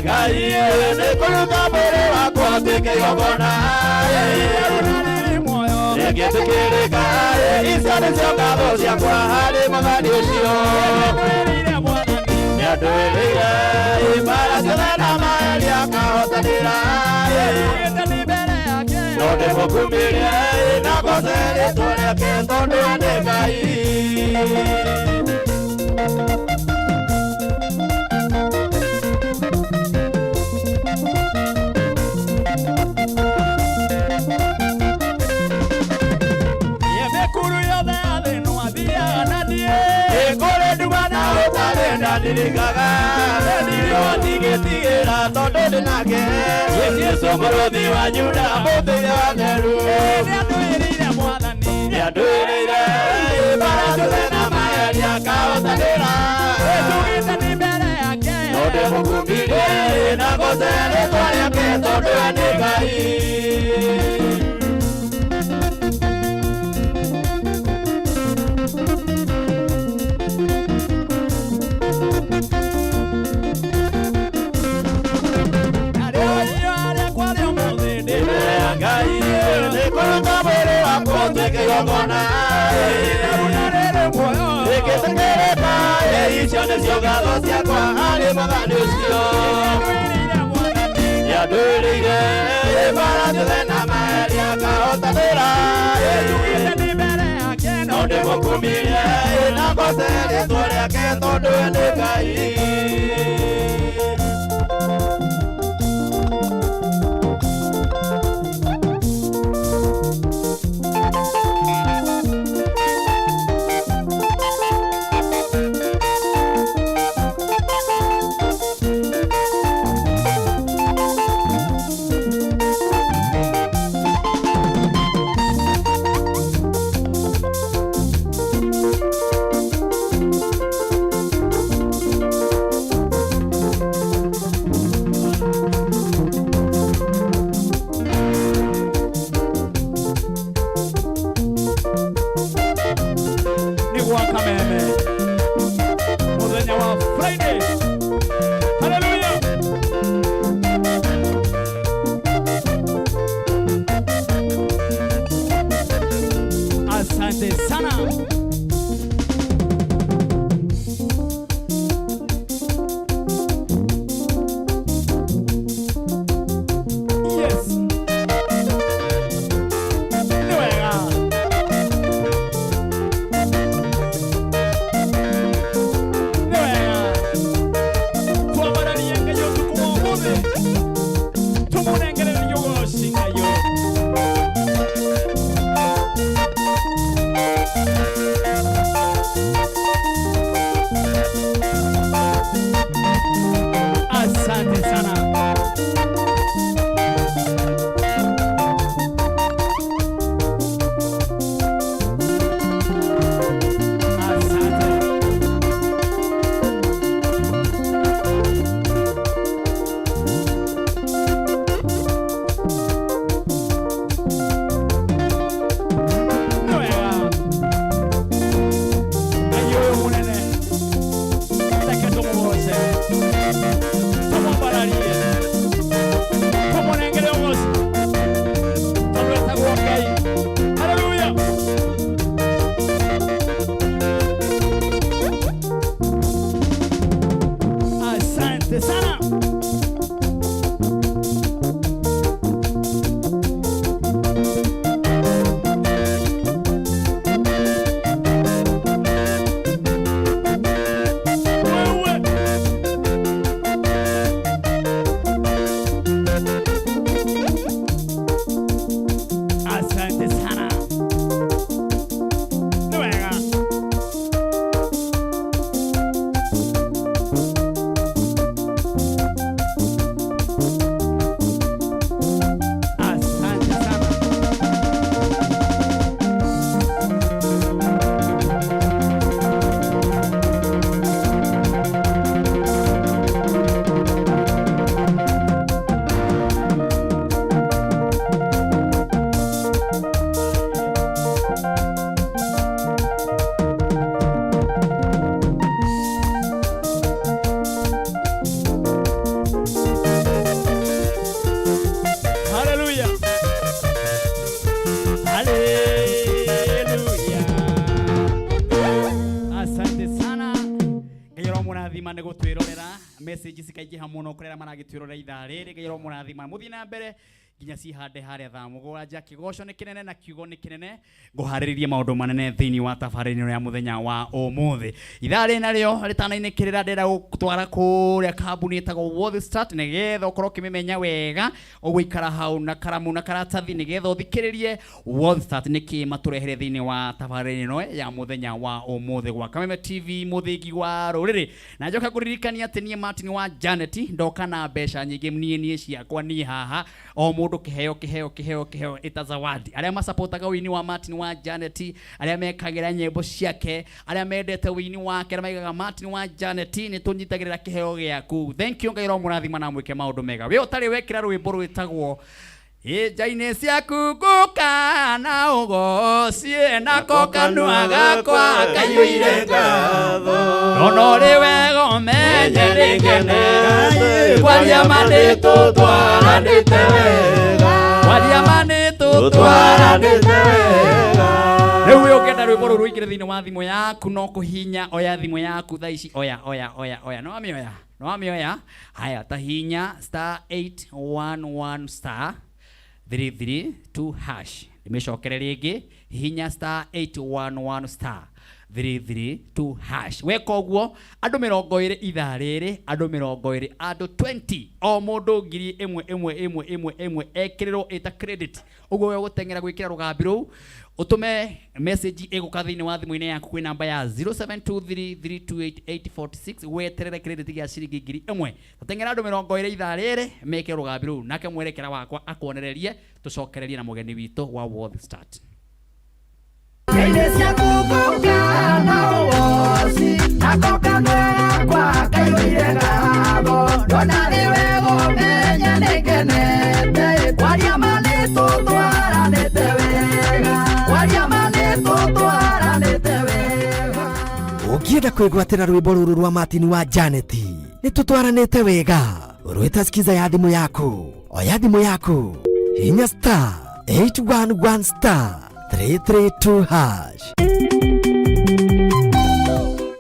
Ngai nĩ kũruta mwĩrĩ wakwa ũtuĩke igongona rĩngĩtĩkĩrĩka. Icio nĩcio ngatho ciakwa harĩ Mwathani ũcio. Nĩandũĩrĩire mbara ciothe na magerio akahotanĩra. No ndĩmũkumirie na ngoce rĩtwa rĩake tondũ we nĩ Ngai. Kũrĩ nduma na ũtarĩ ndandirikaga ndendirio ndigĩtigĩra tondũ ndĩ nake. Jesũ mũrũthi wa Juda mũthĩire wa theru. Nĩandũĩrĩire mbara ciothe na magerio akahotanĩra. No ndĩmũkumirie na ngoce rĩtwa rĩake tondũ we nĩ Ngai. Ngai nĩ kũruta mwĩrĩ wakwa ũtuĩke igongona rĩngĩtĩkĩrĩka. Icio nĩcio ngatho ciakwa harĩ Mwathani ũcio. Nĩandũĩrĩire mbara ciothe na magerio akahotanĩra. No ndĩmũkumirie na ngoce rĩtwa rĩake tondũ we nĩ Ngai. Twĩrorera message cikaingĩha mũno kũrĩa maragĩtwĩrorera ithaa rĩrĩ. Ngai aromũrathima, mũthiĩ na mbere nginya cihande harĩa thaa mũgwanja. Kĩgoco nĩ kĩnene na kiugo nĩ kĩnene, ngũharĩrĩrie maũndũ manene thĩinĩ wa tabarĩra ĩno ya mũthenya wa ũmũthĩ. Ithaa rĩrĩ narĩo rĩtanainĩkĩrĩra, ndĩrenda gũtwara kũrĩa kambuni ĩtagwo World Start, nĩgetha ũkorwo ũkĩmĩmenya wega. Ũgũikara hau na karamu na karatathi nĩgetha ũthikĩrĩrie World Start nĩkĩ matũrehere thĩinĩ wa tabarĩra ĩno ya mũthenya wa ũmũthĩ gwa Kameme TV, mũthĩgi wa rũrĩrĩ. Na njoka ngũririkania atĩ niĩ Martin wa Janet ndoka na mbeca nyingĩ, niĩ ciakwa niĩ haha o mũndũ kĩheo kĩheo kĩheo kĩheo ĩta zawadi. Arĩa masapotaga ũini wa Martin wa Janet, arĩa mekagĩra nyĩmbo ciake, arĩa mendete ũini wake, arĩa maigaga Martin wa Janet, nĩ tũnyitagĩrĩra kĩheo gĩaku. Thank you. Ngai aromũrathima na mwĩke maũndũ mega. We ũtarĩ wekĩra rwĩmbo rwĩtagwo Nja-inĩ ciaku ngũka na ũgocie, nako kanua gakwa kaiyũire ngatho. Ndona ũrĩ wega ũmenye nĩngenete, kwaria ma nĩtũtwaranĩte wega, kwaria ma nĩtũtwaranĩte wega. Rĩu we ũngĩenda rwĩmbo rũrũ rũingĩre thĩinĩ wa thimũ yaku, no kũhinya. Oya thimũ yaku thaa ici, oya oya oya oya, no wamĩoya, no wamĩoya. Haya, ta hinya star 811 star 332 hash. Ndĩmĩcokere rĩngĩ, hihinya star 811 star 332 hash. Weka ũguo, andũ 20 ithaa rĩrĩ, andũ 20, andũ 20, o mũndũ ngiri ĩmwe ĩmwe ĩmwe ĩmwe ĩmwe, ekĩrĩrwo ĩta credit. Ũguo we ũgũteng'era gwĩkĩra rũgambi rũu, ũtũme message ĩgũka thĩinĩ wa thimũ-inĩ yaku kwĩ namba ya 0723328846, weterere credit gĩa ciringi 1000. Tũteng'era andũ 20 ithaa rĩrĩ meke rũgambi rũu, nake mwerekera wakwa akuonererie, tũcokererie na mũgeni witũ wa World Start. Nja-inĩ ciaku ngũka na ũgoci, nako kanua gakwa kaiyũire ngatho. Ndona rĩ wega ũmenye nĩngenete, kwaria ma nĩtũtwaranĩte wega, kwaria ma nĩtũtwaranĩte wega. Ũngĩenda kwĩgwatĩra rwĩmbo rũrũ rwa Martin wa Janet, nĩ tũtwaranĩte wega, rwĩta skiza ya thimũ yaku. Oya thimũ yaku, hinya star 811 star 332 hash.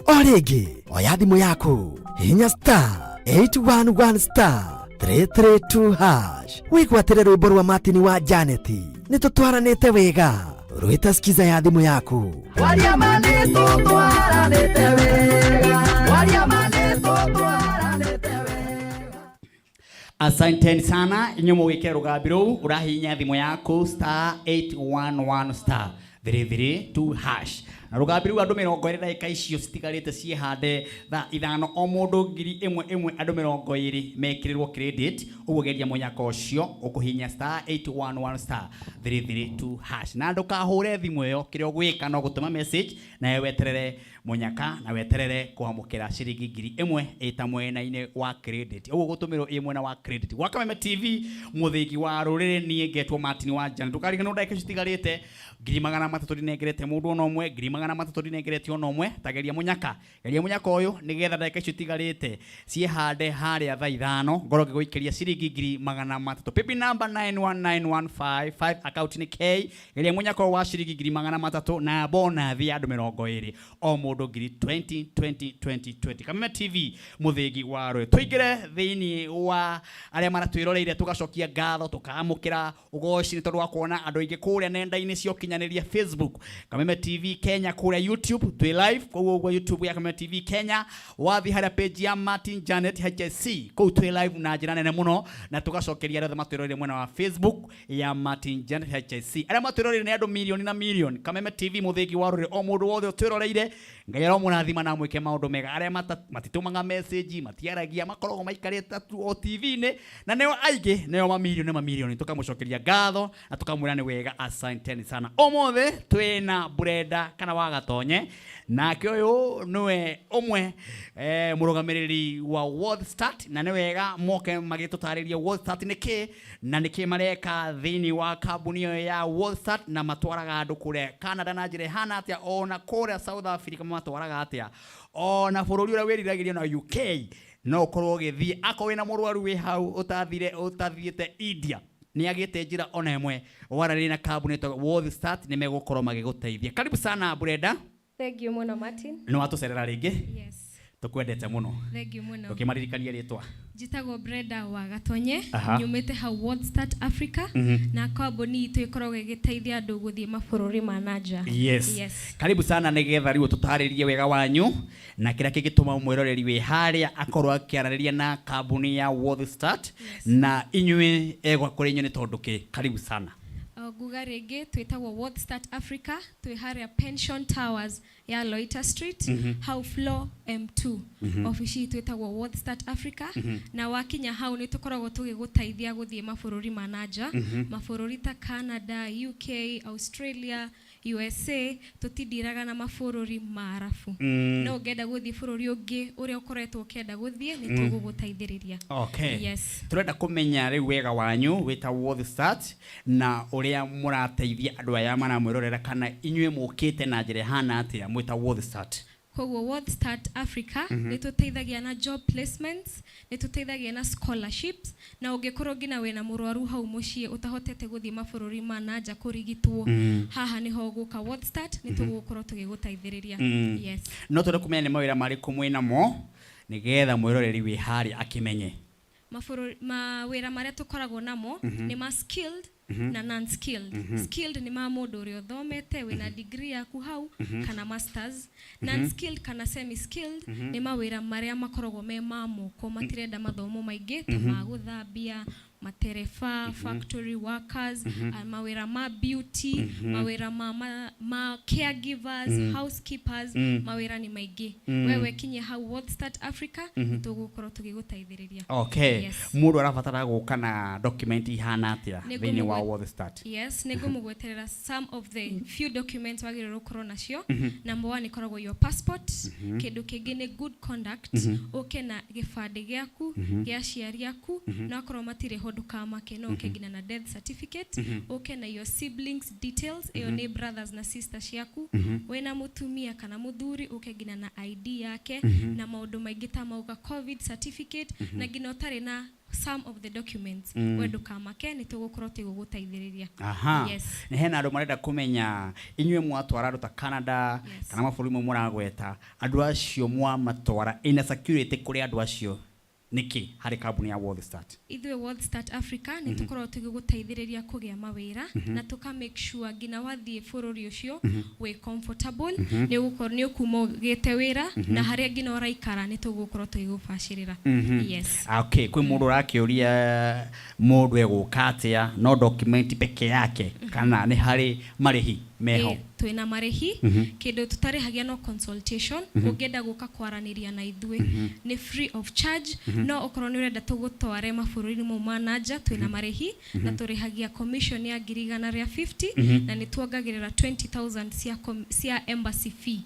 O rĩngĩ, oya thimũ yaku, hinya star 811 star 332 hash, wĩgwatĩre rwĩmbo rwa Martin wa Janet, nĩ tũtwaranĩte wega, rwĩta skiza ya thimũ yaku. Kwaria ma nĩtũtwaranĩte wega, kwaria ma nĩtũtwaranĩte wega. Asanteni sana inyuĩ mũgĩkĩra rũgambi rũu. Ũrahihinya thimũ yaku star 811 star 332 hash, na rũgambi rũu andũ 20, ndagĩka icio citigarĩte ciĩhande thaa 5, o mũndũ 1000 ĩmwe, andũ 20 mekĩrĩrwo credit. Ũguo geria mũnyaka ũcio, ũkũhihinya star 811 star 332 hash, na ndũkahũre thimũ ĩyo. Kĩrĩa ũgwĩka no gũtũma message, nawe weterere mũnyaka na weterere kwamũkĩra ciringi 1000 ĩta mwena-inĩ wa credit. Ũguo gũtũmĩrwo ĩ mwena wa credit. Gwa Kameme TV, mũthĩgi wa rũrĩrĩ, niĩ ngetwo Martin wa Jan. Ndũkariganĩrwo, ndagĩka icio citigarĩte, 300,000 ndinengerete mũndũ ona ũmwe, 300,000 ndinengerete ona ũmwe. Tageria mũnyaka, geria mũnyaka ũyũ, nĩgetha ndagĩka icio itigarĩte ciĩhande harĩa thaa 5, ngorwo ngĩgũikĩria ciringi 300,000. Paybill number 919155, account nĩ K. Geria mũnyaka ũyũ wa ciringi 300,000 na bonathi ya andũ 20, o mũndũ ngiri 20 20 20 20. Kameme TV, mũthĩgi wa rũĩ. Tũingĩre thĩinĩ wa arĩa maratwĩroreire, tũgacokia ngatho, tũkamũkĩra ũgoci nĩ tondũ wa kuona andũ aingĩ kũrĩa nenda-inĩ cia ũkinyanĩria, Facebook Kameme TV Kenya, kũrĩa YouTube twĩ live. Koguo ũguo YouTube ya Kameme TV Kenya, wathiĩ harĩa page ya Martin Janet HSC, kũu twĩ live na njĩra nene mũno, na tũgacokeria arĩa othe matwĩroreire mwena wa Facebook ya Martin Janet HSC. Arĩa matwĩroreire nĩ andũ milioni na milioni. Kameme TV, mũthĩgi wa rũrĩrĩ. O mũndũ wothe ũtwĩroreire, Ngai aromũrathima na amwĩke maũndũ mega. Arĩa matitũmaga message, matiaragia, makoragwo maikarĩte tu o TV-inĩ, na nĩo aingĩ, nĩo mamilioni na mamilioni, tũkamũcokeria ngatho na tũkamwĩra nĩ wega, asanteni sana. Ũmũthĩ twĩna Brenda kana wa Gatonye, nake ũyũ nĩwe ũmwe mũrũgamĩrĩri wa World Start, na nĩ wega moke magĩtũtarĩria World Start nĩ kĩ na nĩ kĩ mareka thĩinĩ wa kambuni ĩyo ya World Start, na matwaraga andũ kũrĩa Canada na njĩra ĩhana atĩa, ona kũrĩa South Africa matwaraga atĩa, ona bũrũri ũrĩa wĩriragĩrio na UK no ũkorwo ũgĩthiĩ. Akorwo wĩna mũrwaru wĩ hau ũtathire ũtathiĩte India, nĩ agĩte njĩra ona ĩmwe, waranĩria na kambuni ĩtagwo World Start, nĩ megũkorwo magĩgũteithia. Karibu sana, Brenda. Thank you mũno, Martin. Nĩ watũcerera rĩngĩ. Yes. Tukwendete muno. Thengiũ mũno. Ũkĩmaririkania rĩtwa. Njĩtagwo Brenda wa Gatonye. Aha. Nyumĩte hau World Start Africa. Na kambuni itũ ĩkoragwo ĩgĩteithia andũ gũthiĩ mabũrũri ma na nja. Yes. Yes. Karibu sana nigetha riu tutaririe wega wanyu na kĩrĩa kĩngĩtũma mwĩroreri wĩ harĩa akorwo akĩaranĩria na kambuni ya World Start. Yes. Na inyuĩ egwa kũrĩ inyuĩ nĩ tondũ kĩ. Karibu sana. O, nguga rĩngĩ twĩtagwo World Start Africa, twĩ harĩa Pension Towers ya Loiter Street, hau floor M2. Obici itũ ĩtagwo World Start Africa. Na wakinya hau nĩ tũkoragwo tũgĩgũteithia gũthiĩ mabũrũri ma na nja, mabũrũri ta Canada, UK, Australia, USA. Tũtindiraga na mabũrũri ma Arabu. No ũngĩenda gũthiĩ bũrũri ũngĩ ũrĩa ũkoretwo ũkĩenda gũthiĩ, nĩ tũgũgũteithĩrĩria. Okay. Yes. Turenda kũmenya rĩu wega wanyu wĩta World Start na ũrĩa mũrateithia andũ aya maramwĩrorera, kana inyuĩ mũkĩte na njĩra ĩhana atĩa mwĩta World Start. Koguo World Start Africa nĩ tũteithagia na job placements, nĩ tũteithagia na scholarships, na ũngĩkorwo nginya wĩna mũrwaru hau mũciĩ ũtahotete gũthiĩ mabũrũri ma na nja kũrigitwo, haha nĩho ũgũka World Start, nĩ tũgũkorwo tũgĩgũteithĩrĩria. Yes. No twende kũmenya nĩ mawĩra marĩkũ mwĩ namo nĩgetha mwĩroreri wĩ harĩa akĩmenye. Mabũrũri mawĩra marĩa tũkoragwo namo nĩ ma skilled na non skilled. Skilled nĩ ma mũndũ ũrĩa ũthomete, wĩna degree yaku hau kana masters. Non skilled kana semi skilled nĩ mawĩra marĩa makoragwo me ma moko, matirenda mathomo maingĩ, ta ma gũthambia, matereba, factory workers, mawĩra ma beauty, mawĩra ma caregivers, housekeepers. Mawĩra nĩ maingĩ. Wewe kinyie hau World Start Africa, nĩ tũgũkorwo tũgĩgũteithĩrĩria. Okay. Yes. Mũndũ arabatara gũka na document ihana atĩa Nĩ thĩinĩ wa World Start? Yes, nĩ ngũmũgweterera some of the few documents wagĩrĩirwo gũkorwo nacio. Number one ĩkoragwo your passport. Kĩndũ kĩngĩ nĩ good conduct, ũke na gĩbandĩ gĩaku, gĩa aciari aku, na akorwo matirĩ ho ndũkamake, no ũke nginya na death certificate. Ũke na your siblings details, ĩyo nĩ brothers na sisters ciaku. Wĩna mũtumia kana mũthuri, ũke nginya na ID yake, na maũndũ maingĩ ta mauga COVID certificate. Na nginya ũtarĩ na some of the documents, we ndũkamake, nĩ tũgũkorwo tũgĩgũteithĩrĩria. Aha. Yes. Nĩ hena andũ marenda kũmenya inyuĩ mwatwara andũ ta Canada kana mabũrũri mamwe mũragweta, andũ acio mwamatwara ina security kũrĩ andũ acio nĩkĩ harĩ kambuni ya World Start? Ithuĩ World Start Africa nĩ tũkoragwo tũgĩgũteithĩrĩria kũgĩa mawĩra, na tũka make sure nginya wathiĩ bũrũri ũcio wĩ comfortable, nĩ ũgũkorwo nĩ ũkuma ũgĩte wĩra, na harĩa nginya ũraikara nĩ tũgũkorwo tũgĩgũbacĩrĩra. Yes. Okay, kwĩ mũndũ ũrakĩũria mũndũ egũka atĩa, no document peke yake kana nĩ harĩ marĩhi meho? Ĩ, twĩna marĩhi. Kĩndũ tũtarĩhagia no consultation. Ũngĩenda gũka kwaranĩria na ithuĩ nĩ free of charge, no okorwo nĩ ũrenda tũgũtware mabũrũri mau ma na nja, twĩna marĩhi, na tũrĩhagia commission ya 150,000, na nĩ tuongagĩrĩra 20,000 cia embassy fee.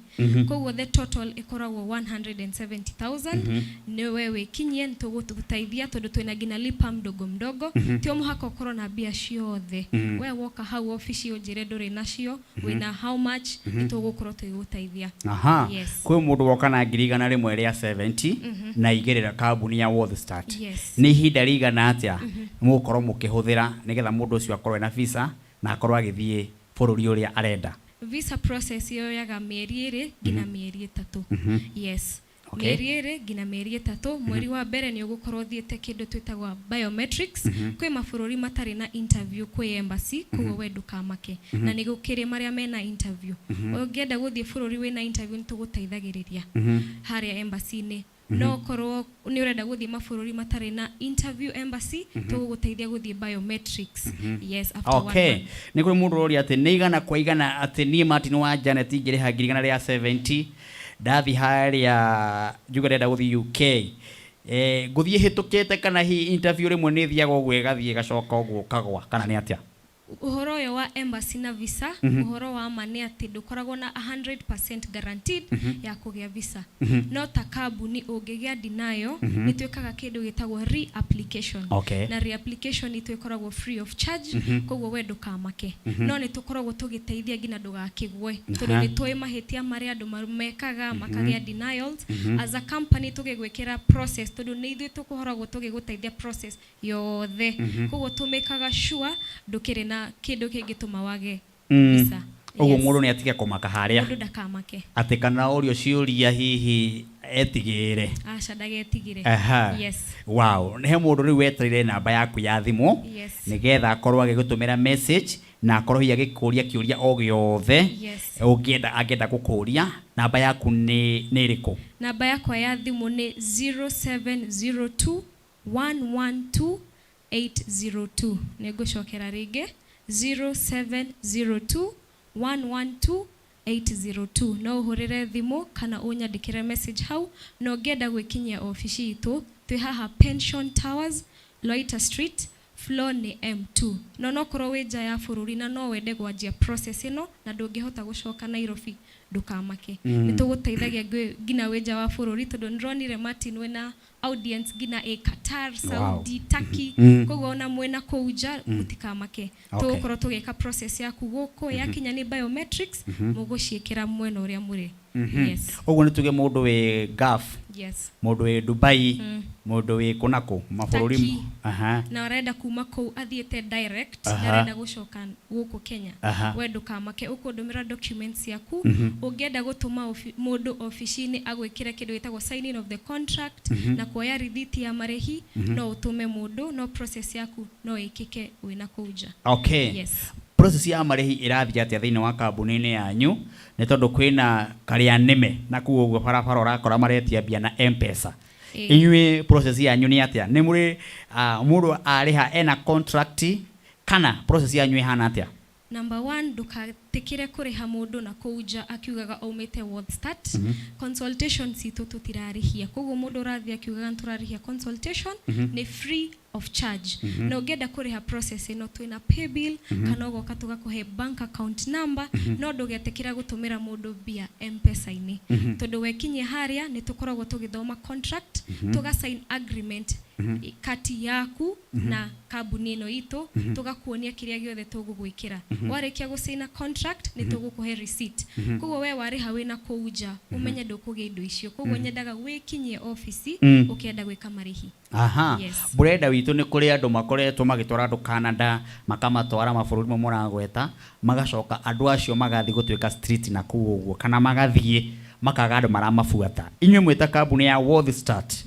Koguo the total ĩkoragwo 170,000. Nĩwe wĩkinyie, nĩ tũgũgũteithia tondũ twĩna nginya lipa mdogo mdogo. Ti o mũhaka ũkorwo na mbia ciothe. We woka hau obici ũnjĩre ndũrĩ nacio, wĩna how much, nĩ tũgũkorwo tũgĩgũteithia. Aha. Yes. Kwĩ mũndũ woka na 170,000 na igĩrĩra kambuni ya World Start. Yes. Nĩ ihinda rĩigana atĩa mũgũkorwo mũkĩhũthĩra nĩgetha mũndũ ũcio akorwo ena visa na akorwo agĩthiĩ bũrũri ũrĩa arenda? Visa process yoyaga mĩeri 2 nginya mĩeri 3. Yes. Mĩeri 2 nginya mĩeri 3. Mweri wa mbere nĩ ũgũkorwo ũthiĩte kĩndũ twĩtagwa biometrics. Kwĩ mabũrũri matarĩ na interview kwĩ embassy, koguo we ndũkamake, na nĩ gũkĩrĩ marĩa mena interview. Ũngĩenda gũthiĩ bũrũri wĩna interview, nĩ tũgũteithagĩrĩria harĩa embassy-inĩ, no korwo nĩ ũrenda gũthiĩ mabũrũri matarĩ na interview embassy, tũgũgũteithia gũthiĩ biometrics, yes, after one month. Nĩ kũrĩ mũndũ ũroria atĩ nĩ igana kwa igana atĩ niĩ Martin wa Janet ingĩrĩha 170,000, ndathiĩ harĩa njuge ndĩrenda gũthiĩ UK, ngũthiĩ hĩtũkĩte kana hihi interview rĩmwe nĩ ĩthiaga ũguo ĩgathiĩ ĩgacoka ũguo ũkagwa, kana nĩ atĩa? Ũhoro ũyũ wa embassy na visa, ũhoro wa ma nĩ atĩ ndũkoragwo na 100% guaranteed ya kũgĩa visa. No ta kambuni, ũngĩgĩa denial, nĩ twĩkaga kĩndũ gĩtagwo reapplication. Na reapplication itũ ĩkoragwo free of charge, koguo we ndũkamake. No nĩ tũkoragwo tũgĩteithia nginya ndũgakĩgwe, tondũ nĩ tũĩ mahĩtia marĩa andũ mekaga makagĩa denials. As a company tũgĩgwĩkĩra process, tondũ nĩ ithuĩ tũkoragwo tũgĩgũteithia process yothe, koguo tũmĩkaga sure ndũkĩrĩ na kĩndũ kĩngĩtũma wage visa. Ũguo Yes. mũndũ nĩ atige kũmaka harĩa Mũndũ ndakamake. Atĩ kana ũrio ciũria hihi. Etigĩre. Aca, ndagetigĩre. Yes. Wow, he mũndũ rĩu wetereire namba yaku ya thimũ nĩgetha akorwo agĩgũtũmĩra message na akorwo hihi agĩkũria kĩũria o gĩothe ũngĩenda, angĩenda gũkũria. Namba yaku nĩ ĩrĩkũ? Namba yakwa ya thimũ nĩ 0702 112 802. Nĩ ngũcokera rĩngĩ, 0702 112 802. No ũhũrĩre thimũ kana ũnyandĩkĩre message hau. Na ũngĩenda gwĩkinyia obici itũ, twĩ haha Pension Towers, Loita Street, floor nĩ M2. No nokorwo wĩ nja ya bũrũri na no wende gwanjia process ĩno na ndũngĩhota gũcoka Nairobi, ndũkamake, nĩ tũgũteithagia nginya wĩ nja wa bũrũri, tondũ nĩndĩronire Martin wĩna audience nginya ĩ Qatar, Saudi, Turkey. Koguo ona mwĩna kũu nja, mũtikamake. Tũgũkorwo tũgĩka process yaku gũkũ, yakinya nĩ biometrics, mũgũciĩkĩra mwena ũrĩa mũrĩ. Yes. Ũguo nĩ tuge mũndũ wĩ Gulf, mũndũ wĩ Dubai, mũndũ wĩ kũ na kũ mabũrũri. Turkey. Na arenda kuma kũu athiĩte direct, ndarenda gũcoka gũkũ Kenya, we ndũkamake, ũkũndũmĩra documents ciaku. Ũngĩenda gũtũma mũndũ obici-inĩ agwĩkĩre kĩndũ gĩtagwo signing of the contract na kuoya rithiti ya marĩhi, no ũtũme mũndũ, no process yaku no ĩkĩke wĩna kũu nja. Yes. Process ya marĩhi ĩrathiĩ atĩa thĩinĩ wa kambuni-inĩ yanyu? Nĩ tondũ kwĩna karĩa nĩme na kũu ũguo barabara ũrakora maretia mbia na M-Pesa. Inyuĩ process yanyu nĩ atĩa? Nĩ mũrĩ mũndũ arĩha ena contract, kana process yanyu ĩhana atĩa? Number one, ndũgatĩkĩre kũrĩha mũndũ na kũu nja akiugaga aumĩte World Start. Consultation citũ tũtirarĩhia, koguo mũndũ ũrathiĩ akiugaga nĩ tũrarĩhia consultation, nĩ free of charge. Na ũngĩenda kũrĩha process ĩno, twĩna paybill, kana ũgoka tũgakũhe bank account number. No ndũgetĩkĩra gũtũmĩra mũndũ mbia M-Pesa-inĩ, tondũ wekinyia harĩa nĩ tũkoragwo tũgĩthoma contract, tũga sign agreement kati yaku na kambuni ĩno itũ, tũgakuonia kĩrĩa gĩothe tũgũgwĩkĩra. Warĩkia gũcaina contract, nĩ tũgũkũhe receipt. Koguo we warĩha wĩna kũu nja, ũmenye ndũkũgĩa indo icio. Koguo nyendaga wĩkinyie obici ũkĩenda gwĩka marĩhi. Yes. Burenda witũ, nĩ kũrĩ andũ makoretwo magĩtwara andũ Canada, makamatwara mabũrũri mamwe mũragweta, magacoka andũ acio magathiĩ gũtuĩka street na kũu ũguo, kana magathiĩ makaga andũ maramabuata. Inyuĩ mwĩta kambuni ya World Start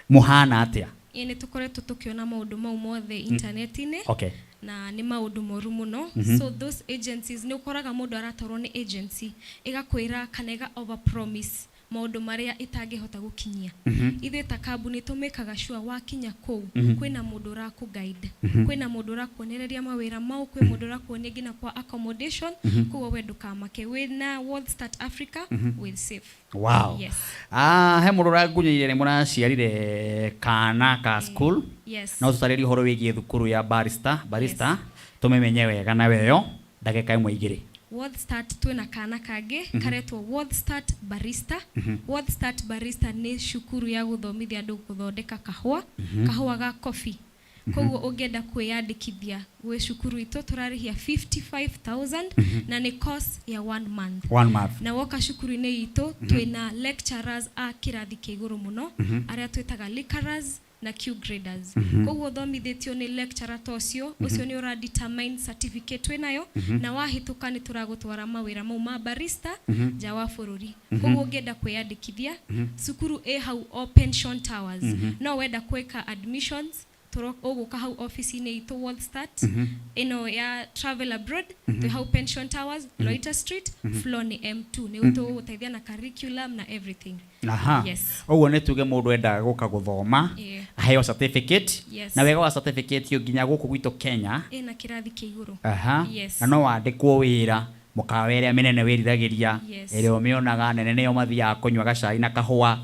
mũhana atĩa? Ĩĩ, nĩ tũkoretwo tũkĩona maũndũ mau mothe intaneti-inĩ na nĩ maũndũ moru mũno. So those agencies, nĩ ũkoraga mũndũ aratwarwo nĩ agency ĩgakwĩra kana ĩga over promise maũndũ marĩa ĩtangĩhota gũkinyia. Ithuĩ ta kambuni tũmĩkaga sure wakinya kũu kwĩna mũndũ ũrakũ guide, kwĩna mũndũ ũrakuonereria mawĩra mau, kwĩ mũndũ ũrakuonia nginya kwa accommodation. Koguo we ndũkamake, wĩna World Start Africa wĩ safe. Yes. Ah, he mũndũ ũrangunyĩire nĩ mũraciarire kana ka school. No tũtarĩrie ũhoro wĩgiĩ thukuru ya barista, tũmĩmenye wega na weyo ndagĩka ĩmwe igĩrĩ. World Start twĩna kana kangĩ karetwo World Start Barista. World Start Barista nĩ cukuru ya gũthomithia andũ gũthondeka kahũa, kahũa ga coffee. Koguo ũngĩenda kwĩyandĩkithia gwĩ cukuru itũ, tũrarĩhia 55000 na nĩ course ya one month. One month. Na woka cukuru-inĩ itũ, twĩna lecturers a kĩrathi kĩa igũrũ mũno, arĩa twĩtaga lecturers na Q graders. Koguo ũthomithĩtio nĩ lecturer ta ũcio, ũcio nĩ ũra determine certificate wĩnayo, na wahĩtũka nĩ tũragũtwara mawĩra mau ma barista nja wa bũrũri. Koguo ũngĩenda kwĩyandĩkithia, cukuru ĩ hau o Pension Towers. No wenda gwĩka admissions, ũgũka hau ofici-inĩ itũ World Start ĩno ya travel abroad. Twĩ hau Pension Towers, Loiter Street, floor nĩ M2. Nĩ tũgũgũteithia na curriculum na everything. Yes. Ũguo nĩ tuge mũndũ endaga gũka gũthoma, aheo certificate, na wega wa certificate ĩyo nginya gũkũ gwitũ Kenya ĩna kĩrathi kĩa igũrũ. Na no wandĩkwo wĩra mũkawa ĩrĩa mĩnene wĩriragĩria, ĩrĩa ũmĩonaga nene, nĩyo mathiaga kũnyua gacai na kahũa.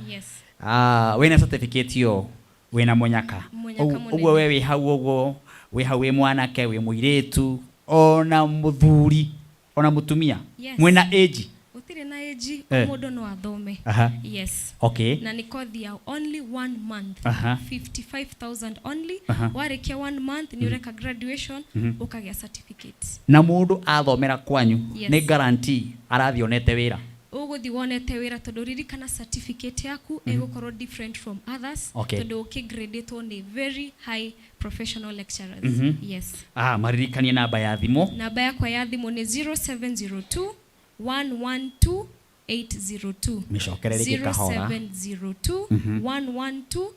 Ah, wĩna certificate ĩyo wĩna mũnyaka. Mũnyaka mũnene. Ũguo we wĩ hau, ũguo wĩ hau, wĩ mwanake, wĩ mũirĩtu, ona mũthuri, ona mũtumia, mwĩna age? Gũtirĩ na age. Mũndũ no athome. Yes. Na nĩ kothi ya only one month. 55000 only. Warĩkia one month, nĩ ũreka graduation, ũkagĩa certificate. Na mũndũ athomera kwanyu, nĩ guarantee arathiĩ onete wĩra? Ũgũthiĩ wonete wĩra, tondũ ririkana certificate yaku ĩgũkorwo different from others, tondũ ũkĩgradĩtwo nĩ very high professional lecturers. Yes. Ah, maririkanie namba ya thimũ. Namba yakwa ya thimũ nĩ 0702 112. 802. Mĩcokere rĩngĩ kahora. 0702 112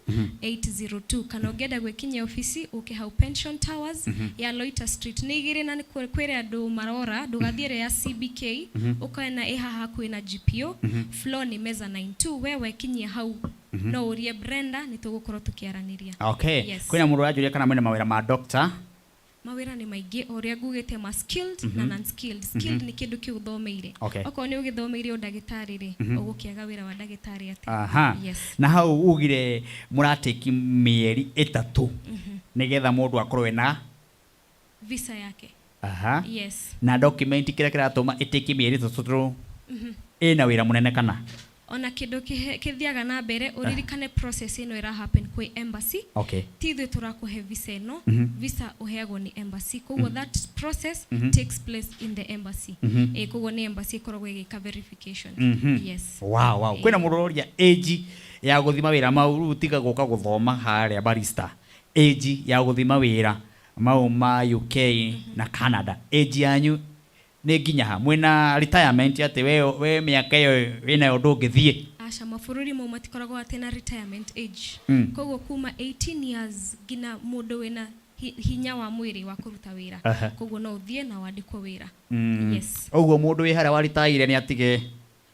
802. Kana ũngĩenda gwĩkinyia obici ũke hau Pension Towers ya Loiter Street nĩ igĩrĩ, na nĩ kwĩrĩ andũ marora ndũgathiĩ ĩrĩa ya CBK, ũkae na ĩ haha hakuhĩ na GPO, floor nĩ mezzanine 2. We wekinyia hau no ũrie Brenda, nĩ tũgũkorwo tũkĩaranĩria. Okay. Yes. Kwĩna mũndũ ũranjũria kana mwĩna mawĩra ma doctor. Mawĩra nĩ maingĩ, o ũrĩa ngugĩte, ma skilled na non skilled. Skilled nĩ kĩndũ kĩu ũthomeire. Okorwo nĩ ũgĩthomeire ũndagĩtarĩ rĩ, ũgũkĩaga wĩra wa ndagĩtarĩ atĩa? Yes. Na hau ugire mũratĩki mĩeri 3 nĩgetha mũndũ akorwo ena visa yake. Yes. Na document kĩrĩa kĩratũma ĩtĩki mĩeri 3 tondũ ĩna wĩra mũnene kana? Ona kĩndũ kĩthiaga na mbere, ũririkane process ĩno ĩra happen kwĩ embassy. Ti ithuĩ tũrakũhe visa ĩno, visa ũheagwo nĩ embassy, koguo that process takes place in the embassy. Koguo nĩ embassy ĩkoragwo ĩgĩka verification. Yes. Wow. Kwĩna mũndũ ũroria age ya gũthima wĩra mau, rĩu tiga gũka gũthoma harĩa barista, age ya gũthima wĩra mau ma UK na Canada, age yanyu nĩ nginya ha? Mwĩna retirement atĩ we mĩaka ĩyo wĩnayo ndũngĩthiĩ? Aca, mabũrũri mau matikoragwo atĩ na retirement age. Koguo kuma 18 years nginya mũndũ wĩna hinya wa mwĩrĩ wa kũruta wĩra. Koguo no ũthiĩ na wandĩkwo wĩra. Yes. Ũguo mũndũ wĩ harĩa waritaire nĩ atige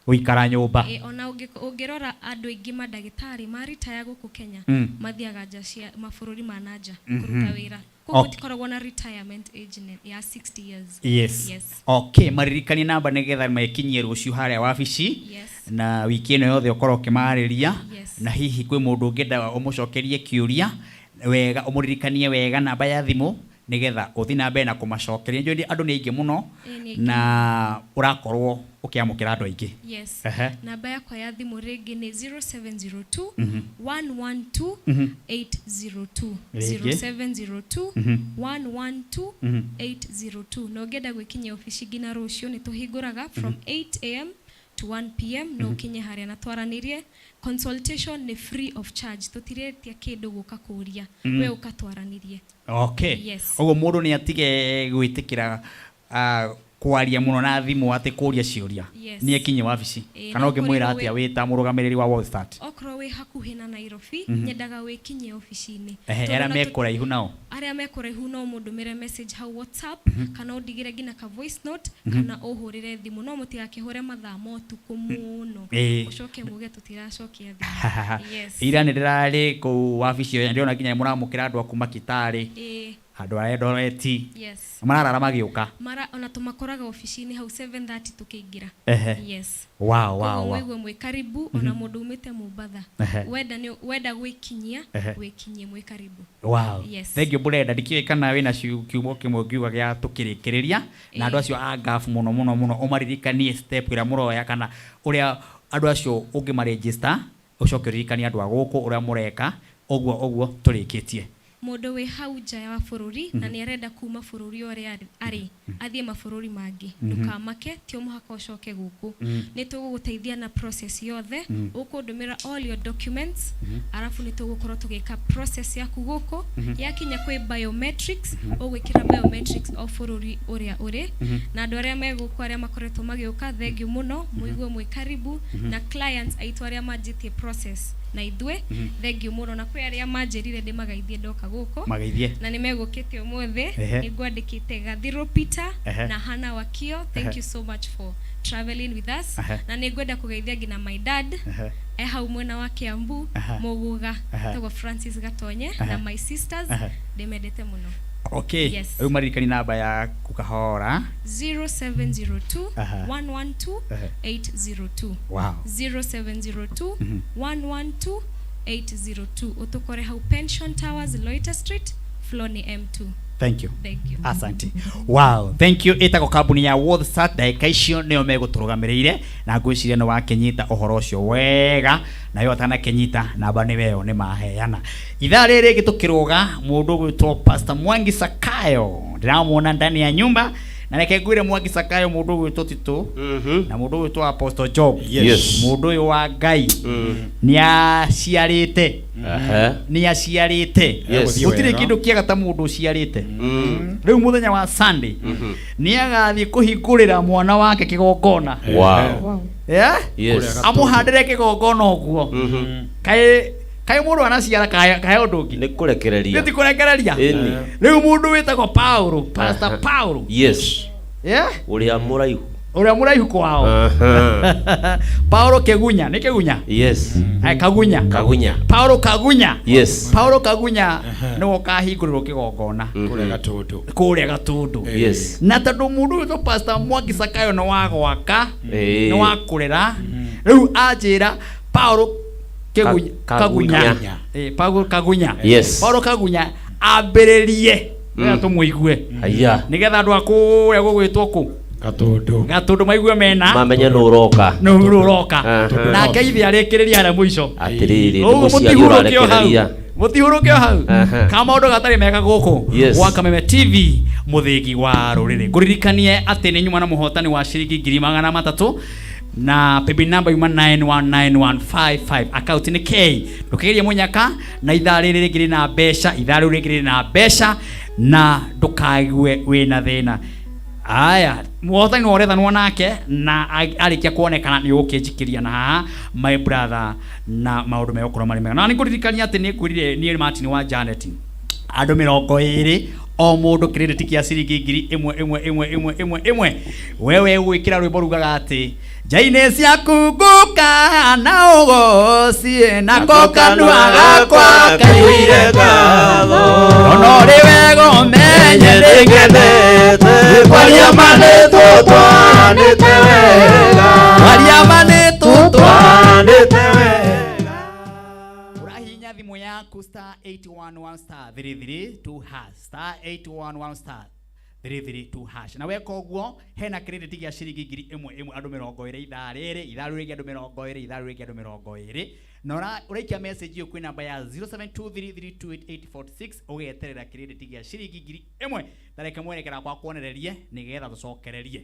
gũikara nyũmba. Ona ũngĩrora andũ aingĩ mandagĩtarĩ maritaya gũkũ Kenya, mathiaga nja cia mabũrũri ma na nja kũruta wĩra. Koguo gũtikoragwo na retirement age ya 60 years. Yes. Yes. Okay, maririkanie namba nĩgetha mekinyie rũciũ harĩa wabici. Yes. Na wiki ĩno yothe ũkorwo ũkĩmarĩria. Yes. Na hihi kwĩ mũndũ ũngĩenda ũmũcokerie kĩũria wega, ũmũririkanie wega namba ya thimũ nĩgetha ũthiĩ na mbere na kũmacokeria. Njũĩ andũ nĩ aingĩ mũno Ĩĩ, nĩ aingĩ. na ũrakorwo ũkĩamũkĩra andũ aingĩ. Yes. Ehe. Namba yakwa ya thimũ rĩngĩ nĩ 0702 112 802. Rĩngĩ. 0702 112 802. Na ũngĩenda gwĩkinyia obici nginya rũciũ, nĩ tũhingũraga from 8 am to 1 pm. No ũkinye harĩa na twaranĩrie. Consultation nĩ free of charge, tũtiretia kĩndũ gũka kũria, we ũka twaranĩrie. Okay. Yes. Ũguo mũndũ nĩ atige gwĩtĩkĩra kwaria mũno na thimũ atĩ kũria ciũria. Yes. Nĩ ekinye wabici. Ĩĩ, Kana no ũngĩmwĩra kũrĩ atĩa wĩ ta mũrũgamĩrĩri wa World Start? Okorwo wĩ hakuhĩ na Nairobi, nyendaga wĩkinyie obici-inĩ. Ehe, Tondũ arĩa ona me kũraihu nao? Arĩa me kũraihu no mũndũmĩre message hau WhatsApp, kana ũndigĩre nginya ka voice note, kana ũhũrĩre thimũ, no mũtigakĩhũre mathaa ma ũtukũ mũno, ũcoke muge tũtiracokia thimũ. Yes. Ira nĩ ndĩrarĩ kũu wabici ĩyo, ndĩrona nginya mũramũkĩra andũ a kuma Kitale, handũ a Eldoret. Mararara magĩũka. Mara ona tũmakoraga obici-inĩ hau 7:30 tũkĩingĩra. Yes. Wow. Koguo mwĩgue mwĩ karibu, ona mũndũ umĩte Mombatha. Wenda nĩ wenda gwĩkinyia, wĩkinyie, mwĩ karibu. Wow. Yes. Thank you Brenda. Ndikĩũĩ kana wĩna kiugo kĩmwe ũngiuga gĩa tũkĩrĩkĩrĩria na andũ acio a Gulf mũno mũno mũno, ũmaririkanie step ĩrĩa mũroya kana ũrĩa andũ acio ũngĩmaregister, ũcoke ũririkanie andũ a gũkũ ũrĩa mũreka, ũguo ũguo tũrĩkĩtie. Mũndũ wĩ hau nja ya bũrũri na nĩ arenda kuma bũrũri ũrĩa arĩ athiĩ mabũrũri mangĩ, ndũkamake, ti o mũhaka ũcoke gũkũ. Nĩ tũgũgũteithia na process yothe. Ũkũndũmĩra all your documents, arabu nĩ tũgũkorwo tũgĩka process yaku gũkũ. Yakinya kwĩ biometrics, ũgwĩkĩra biometrics o bũrũri ũrĩa ũrĩ. Na andũ arĩa me gũkũ, arĩa makoretwo magĩũka, thengiũ mũno, mũigue mwĩ karibu. Na clients aitũ arĩa manjĩtie process na ithuĩ, thengiũ mũno. Na kwĩ arĩa manjĩrire ndĩmagaithie ndoka gũkũ. Mageithie. Na nĩ megũkĩte ũmũthĩ. Nĩ ngwandĩkĩte Gathiro Peter na Hannah Wakio, thank you so much for traveling with us. Na nĩ ngwenda kũgeithia nginya my dad e hau mwena wa Kiambu, Mũgũga, tagwo Francis Gatonye, na my sisters, ndĩmendete mũno. Okay. Yes. Rĩu maririkani namba yaku kahora. 0702 112 802. 0702 112 802. Ũtũkore hau Pension Towers, Loiter Street, floor nĩ M2. Thank you. Thank you. Asante. Wow, thank you. Ĩtagwo kambuni ya Worldstat. Ndagĩka icio nĩo megũtũrũgamĩrĩire na ngwĩciria nĩ wakĩnyita ũhoro ũcio wega, nayo atanakĩnyita namba nĩ weyo nĩ maheana. Ithaa rĩrĩ rĩngĩ tũkĩrũga mũndũ ũgwĩtwo Pastor Mwangi Sakayo, ndĩramuona ndani ya nyumba, na reke ngwĩre Mwangi Sakayo, mũndũ ũgwĩtwo Tito na mũndũ ũgwĩtwo Apostle Job, mũndũ ũyũ wa Ngai nĩ aciarĩte, nĩ aciarĩte. Gũtirĩ Wega. kĩndũ kĩega ta mũndũ ũciarĩte. Rĩu mũthenya wa Sunday nĩ agathiĩ kũhingũrĩra mwana wake kĩgongona. Yeah? Yes. Amũhandĩre kĩgongona ũguo. Kaĩ kaĩ mũndũ anaciara kaĩ kaĩ ũndũ ũngĩ? Nĩ kũrekereria. Nĩ ti kũrekereria? Ĩni. Rĩu mũndũ wĩtagwo Paulo, Pastor Paulo. Yes. Yeah? Ũrĩa mũraihu. Ũrĩa mũraihu kwao. Aha. Paulo Kĩgunya, nĩ Kĩgunya? Yes. Ai, Kagunya. Kagunya. Paulo Kagunya. Yes. Paulo Kagunya nĩwe ũkahingũrĩrwo kĩgongona Kũrĩa Gatũndũ. Kũrĩa Gatũndũ. Yes. Na tondũ mũndũ ũyũ Pastor Mwangi Sakayo nĩ wa gwaka, Ĩĩ. nĩ wa kũrera, rĩu anjĩra Paulo Kĩgunya, Kagunya. Kagunya. Paulo Kagunya. Yes. Paulo Kagunya ambĩrĩrie nĩgetha tũmũigue. Aya. Nĩgetha andũ a kũrĩa gũgwĩtwo kũ? Gatũndũ. Gatũndũ maigue mena Mamenye nũ ũroka. Nũ ũroka. Aha. Nake ithe arĩkĩrĩria harĩa mũico. Atĩrĩrĩ, nĩ Ũguo mũciari mũtihurũkio hau. ũrarekereria. Mũtihurũkio hau. Aha. Ka maũndũ gatarĩ mega gũkũ. Yes. Gwa Kameme TV mũthĩgi wa rũrĩrĩ. Ngũririkanie atĩ nĩ nyuma na mũhotani wa ciringi 300,000 na paybill number yuma 919155, account nĩ K. Ndũkĩgerie mũnyaka na ithaa rĩrĩ rĩngĩ rĩna mbeca, ithaa rĩu rĩngĩ rĩna mbeca na ndũkague wĩna thĩna. Aya, mũhotani nĩ ũrethanwo nake na arĩkia kuonekana nĩ ũgũkĩnjikĩria na haha, my brother, na maũndũ megũkorwo marĩ mega. Na nĩ ngũririkania atĩ nĩ ngwĩrire niĩ Martin wa Janet, andũ 20 o mũndũ credit kĩa ciringi ngiri ĩmwe ĩmwe ĩmwe ĩmwe ĩmwe ĩmwe. Wewe gwĩkĩra rwĩmbo rugaga atĩ nja-inĩ ciaku ngũka na ũgocie nako kanua gakwa kaiyũire ngatho. Ona ũrĩ wega ũmenye nĩngenete Kwaria ma nĩtũtwaranĩte wega. Kwaria ma nĩtũtwaranĩte wega. Ũrahihinya thimũ yaku star 811 star 332 hash, star 811 star 332 hash, na weka ũguo hena credit gĩa ciringi ngiri ĩmwe ĩmwe andũ 20 ithaa rĩrĩ, ithaa rĩu rĩngĩ andũ 20, ithaa rĩu rĩngĩ andũ 20, na ũraikia message ĩyo kwĩ namba ya 0723328846 ũgeterera credit gĩa ciringi ngiri ĩmwe. Tareke mwerekera kwa kuonererie nĩgetha tũcokererie.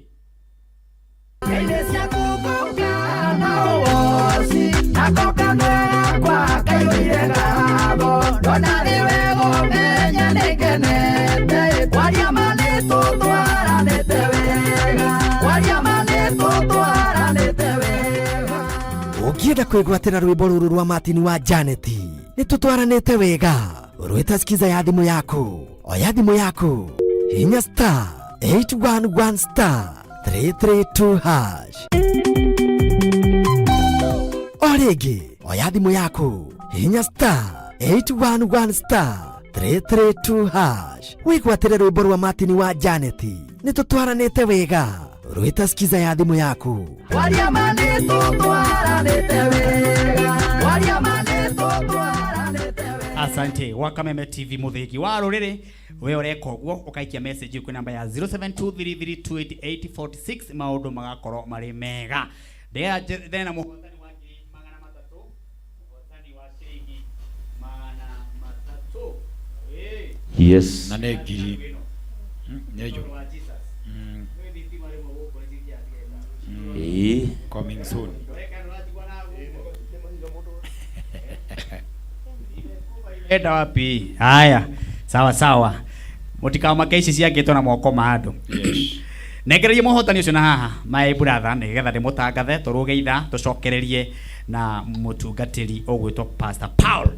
Ũngĩenda kwĩgwatĩra rwĩmbo rũrũ rwa Martin wa Janet, nĩ tũtwaranĩte wega. Rwĩta skiza ya thimũ yaku. Oya thimũ yaku, hinya star 811 star 332 hash. O rĩngĩ, oya thimũ yaku, hinya star 811 star 332 hash, wĩgwatĩre rwĩmbo rwa Martin wa Janet, nĩ tũtwaranĩte wega. Rwĩta skiza ya thimũ yaku. Kwaria ma nĩtũtwaranĩte wega. Kwaria ma nĩtũtwaranĩte wega. Asante wa Kameme TV mũthĩgi wa rũrĩrĩ. We ũreka ũguo ũkaikia message kwĩ namba ya 0723328846, maũndũ magakorwo marĩ mega. Ndĩna mũhotani wa 300,000, mũhotani wa ciringi 300. Yes. Na nĩ ngiri. Nĩ njũ. Ĩĩ. Coming soon. Enda wapi? Haya, sawa sawa. Mũtikamake ici ciakĩtwo na moko ma andũ. Nengererie mũhotani ũcio na haha, my brother, nĩgetha ndĩmũtangathe tũrũge ithaa tũcokererie na mũtungatĩri ũgwĩtwo Pastor Paul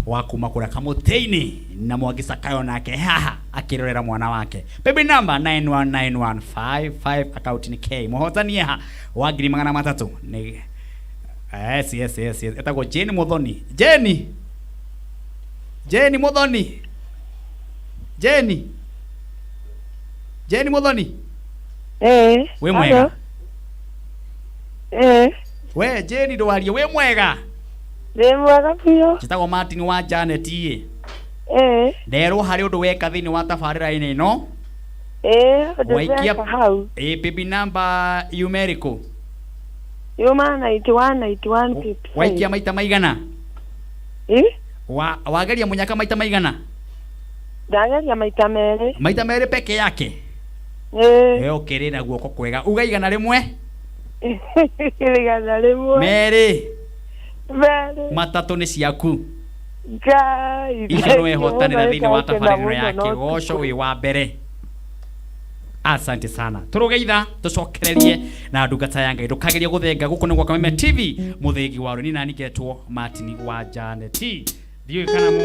wa kuma kũrĩa Kamũtĩ-inĩ na Mwangi Sakayo nake haha akĩrorera mwana wake. Baby number 919155, account nĩ K. Mũhotani haha wa 300,000 nĩ Yes, yes, yes, yes. Etagwo Jane Muthoni. Jane. Jane Muthoni. Jane. Jane Muthoni. Wĩ mwega? We Jane ndwarie, wĩ mwega? Ndĩ mwega biũ. Njĩtagwo Martin wa Janet ĩ. Nderwo harĩ ũndũ weka thĩinĩ wa tabarĩra-inĩ ĩno. Ũndũ Waikia ndeka hau. Baby number yuma ĩrĩkũ? Yuma 91 91 55. Waikia maita maigana? Wageria mũnyaka maita maigana? Ndageria maita merĩ. Maita merĩ peke yake? We ũkĩrĩ na guoko kwega. Uga 100. 100. Merĩ. Merĩ. 3 nĩ ciaku. Ngai. Icio nĩ wehotanĩra thĩinĩ wa Thengiũ tabarĩra ya mũno, kĩgoco wĩ wa mbere. Asante sana. Turugeitha tucokererie na ndungata ya Ngai ndukagerie guthenga guku ni gwa Kameme TV muthigi wa runi na nigetwo Martin wa Janet. Ndiũĩ kana mu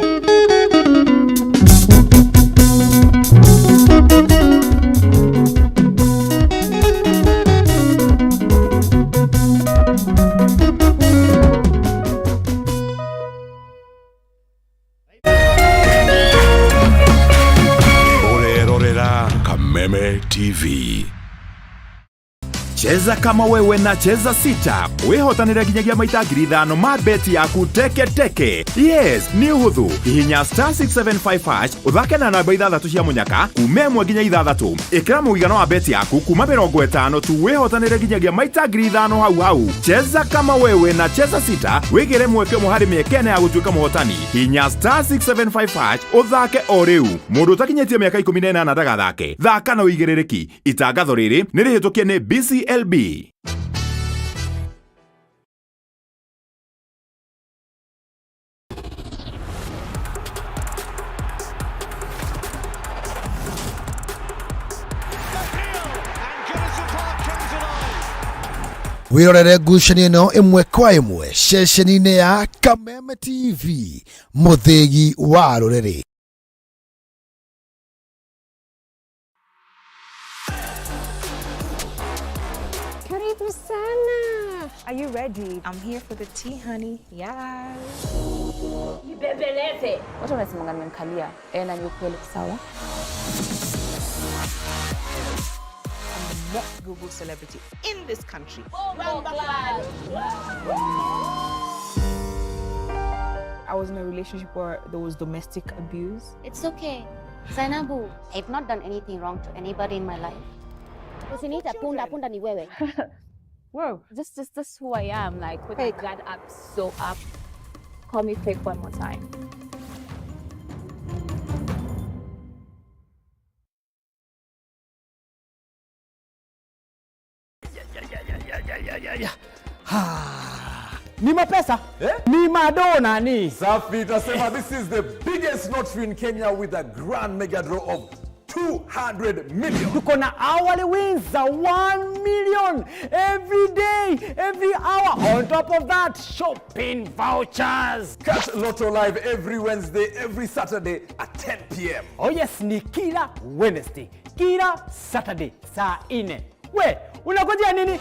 Urerorera Kameme TV. Cheza kama wewe na Cheza Sita wihotanire nginyagia maita 5,000 ma beti yaku teke teke. Yes, ni uhuthu. Hihinya star 675 hash uthake na namba 6 cia munyaka kuma 1 nginya 6. Ikira muigano wa beti yaku kuma 50 tu wihotanire nginyagia maita 5,000 hau hau. Cheza kama wewe na Cheza Sita wigire mweke umwe hari mieke ĩna ya gutuika muhotani. Hihinya star 675 hash uthake o riu. Mundu utakinyitie miaka 18 ndagathake. Thaka na uigirĩrĩki. Itangatho rĩrĩ nĩ rĩhĩtũkie nĩ BCLB. Wirorere ngucanio ĩno ĩmwe kwa ĩmwe ceceni-inĩ ya Kameme TV mũthĩgi wa rũrĩrĩ. Karibu sana. Are you ready? I'm here for the tea, honey. Yes. Nibembeleze. Watu wanasemanga nimemkalia. Na ni ukweli sawa. I'm the most Google celebrity in this country. I was in a relationship where there was domestic abuse. It's okay. Zainabu, I've not done anything wrong to anybody in my life. Usiniita punda, punda ni wewe. Whoa. Just who I am, like with my guard up, so up. Call me fake one more time. Ni mapesa eh? Ni madona ni safi. Tasema this is the biggest lottery in Kenya with a grand mega draw of 200 million. Tuko na hourly wins za 1 million every day, every hour. On top of that, shopping vouchers. Catch Lotto Live every Wednesday, every Saturday at 10 p.m. Oh yes, ni kila Wednesday, kila Saturday saa 4. We, unangojea nini?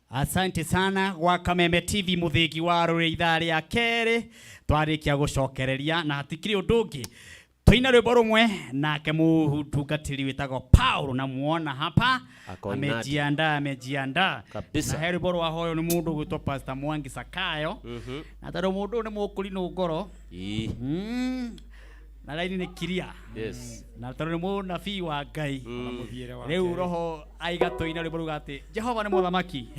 Asante sana gwa Kameme TV muthigi wa rũrĩ ithaa rĩa kerĩ twarikia gucokereria na hatikiri undu ungi tuina rwimbo rumwe nake mutungatiri witagwo Paul na muona hapa amejiandaa kabisa. Na he rwimbo rwa hoyo ni mundu gwitwo Pastor Mwangi Sakayo. Na tondu mundu ni mukuri ngoro na raini ni kiria. Yes. Na tondu ni munabii wa Ngai riu roho aiga tuina rwimbo ruga ati Jehova ni muthamaki,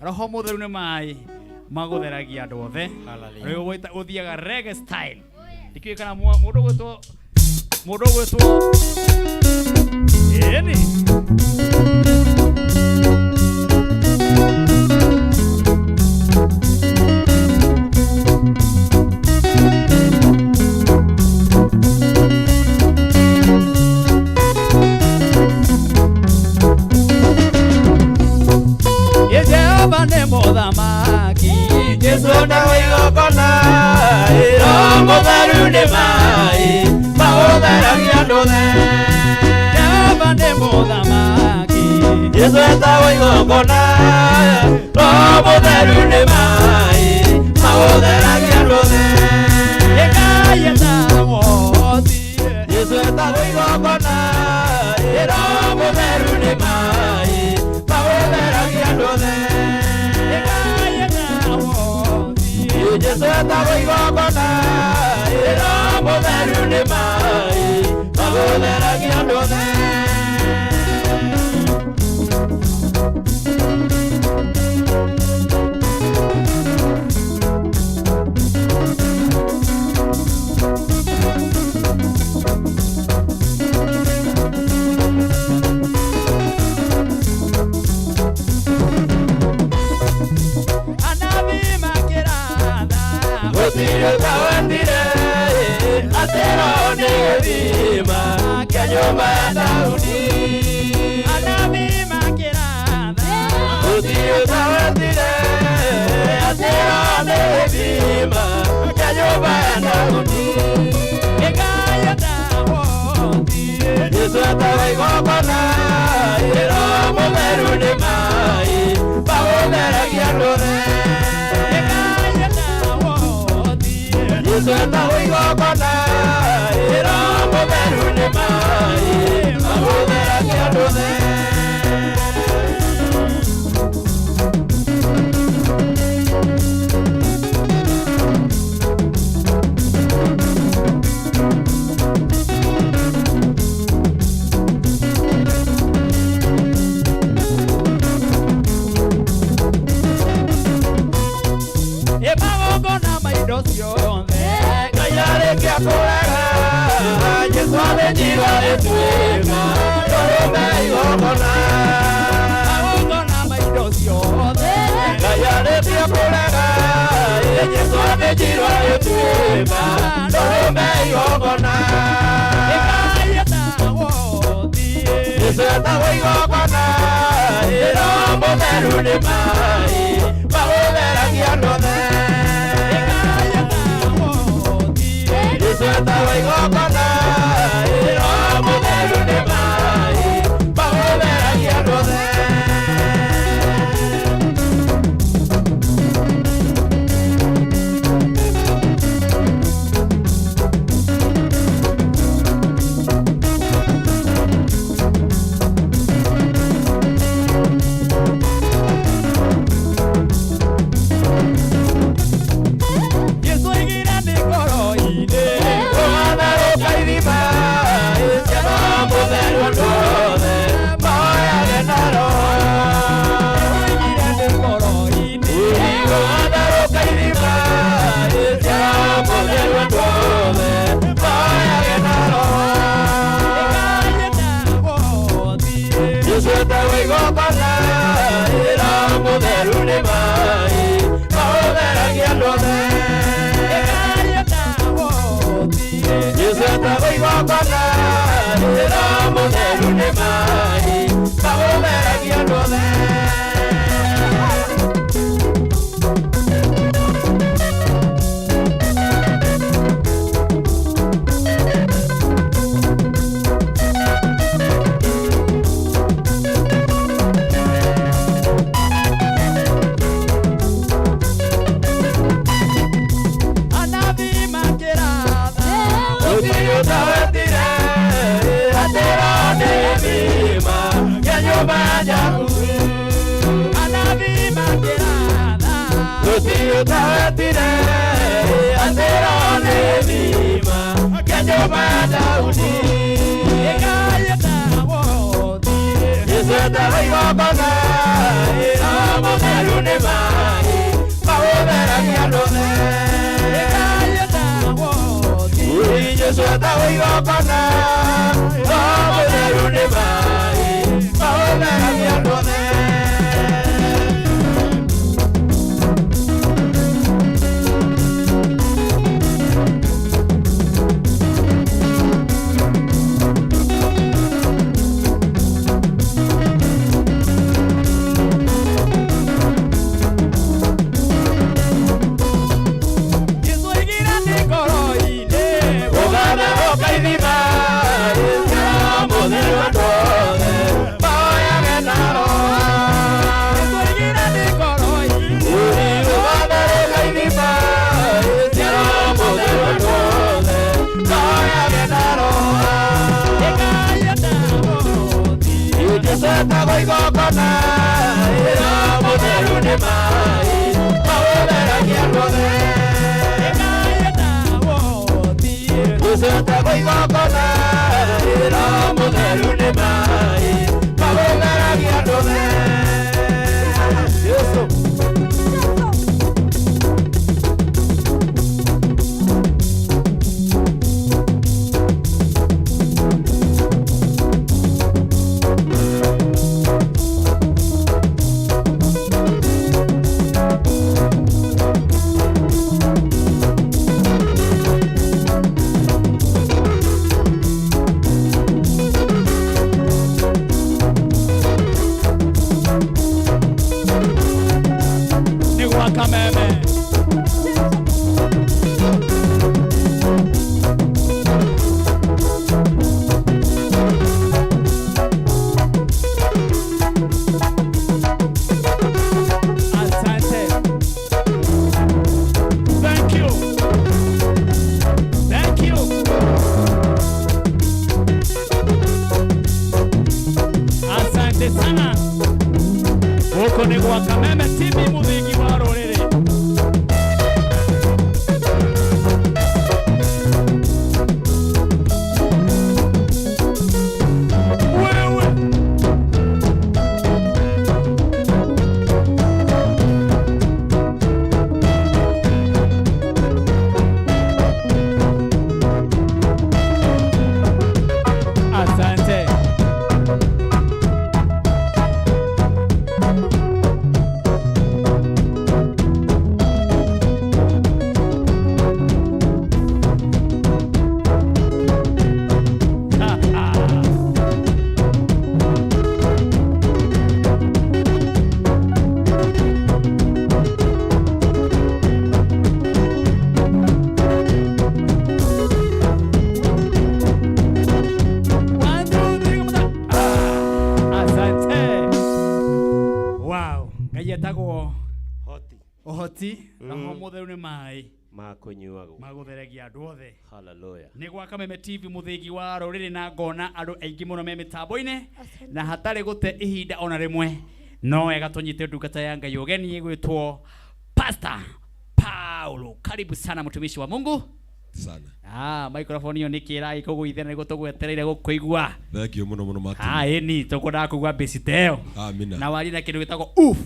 roho mutheru ni mai magutheragia andu othe. Riu uthiaga reggae style. Ndikiũĩ kana mundu gwitwo eni Jehova ni muthamaki, Jesu nĩwe igongona, Roho mũtheru nĩ maĩ maũtheragia andũ othe. Jehova nĩ muthamaki, Jesu etagwo igongona, Roho mũtheru nĩ maĩ maũtheragia andũ othe. Ngai etagwo Jesu etagwo igongona, Roho mũtheru nĩ maĩ maũtheragia andũ othe. Jesu etagwo igongona, Roho mũtheru nĩ maĩ maũtheragia andũ othe. Anabii makiratha gũtirĩ ũtawendire, Atĩro nĩ gĩthima kĩa nyũmba ya Daudi. Anabii makĩratha gũtirĩ ũtawetire. Atĩro nĩ gĩthima kĩa nyũmba ya Daudi. Jesu etagwo igongona, Roho Mũtheru nĩ maĩ magũtheragia andũ othe. Jesu etagwo igongona, Roho Mũtheru nĩ maĩ magũtheragia andũ othe. Magongona ma indo ciothe Ngai arĩkia kũrega, Jesũ athĩnjirwo agĩtuĩka ndũrũme igongona. Magongona ma indo ciothe Ngai arĩkia kũrega, Jesũ athĩnjirwo agĩtuĩka ndũrũme igongona. Jesũ etagwo igongona, Roho Mũtheru nĩ maĩ magũtheragia andũ othe. Jesu etagwo igongona, Roho Mũtheru nĩ maĩ magũtheragia andũ othe. Jesu oigire nĩ ngoro-inĩ kũgatherũka irima, cia Roho Mũtheru andũ othe mahoyage na Roho. Jesu oigire nĩ ngoro-inĩ kũgatherũka irima, cia Roho Mũtheru andũ othe mahoyage na Roho. Jesu etagwo igongona, Roho Mũtheru nĩ maĩ magũtheragia andũ othe. Jesu etagwo igongona, Roho Mũtheru nĩ maĩ magũtheragia andũ othe. Anabii makĩratha gũtirĩ ũtawetire. Atĩro nĩ gĩthima kĩa nyũmba ya Jakubu. Anabii makĩratha gũtirĩ ũtawetire. Atĩro nĩ gĩthima kĩa nyũmba ya Daudi. Jesu etagwo igongona, Roho Mũtheru nĩ maĩ magũtheragia andũ othe. Jesu etagwo igongona, Roho Mũtheru nĩ maĩ magũtheragia andũ othe. Jesu oigire nĩ ngoro-inĩ gũgatherũka ithima, cia Roho Mũtheru andũ othe mahoyage na Roho. Jesu oigire nĩ ngoro-inĩ gũgatherũka ithima, cia Roho Mũtheru andũ othe mahoyage na Roho. Jesu etagwo igongona, Roho Mũtheru nĩ maĩ magũtheragia andũ othe. Jesu etagwo igongona, Roho Mũtheru nĩ maĩ magũtheragia andũ othe. Jesu. mũtheru nĩ maĩ Ma kũnyuagwo. Magũtheragia andũ othe. Hallelujah. Nĩ gwa Kameme TV, mũthĩgi wa rũrĩrĩ, na ngona andũ aingĩ mũno me mĩtambo-inĩ, na hatarĩ gũte ihinda ona rĩmwe, no wega tũnyite ndungata ya Ngai ũgeni ĩgwĩtwo Pastor Paulo. Karibu sana mtumishi wa Mungu. Sana. Ah, microphone ĩyo nĩkĩ ĩragĩkũgũithia na nĩguo tũgwetereire gũkũigua. Thank you muno muno, Martin. Ah, ĩni tũkwendaga kũigua mbĩci ta ĩyo. Amina. Na warie na kĩndũ gĩtagwo uf.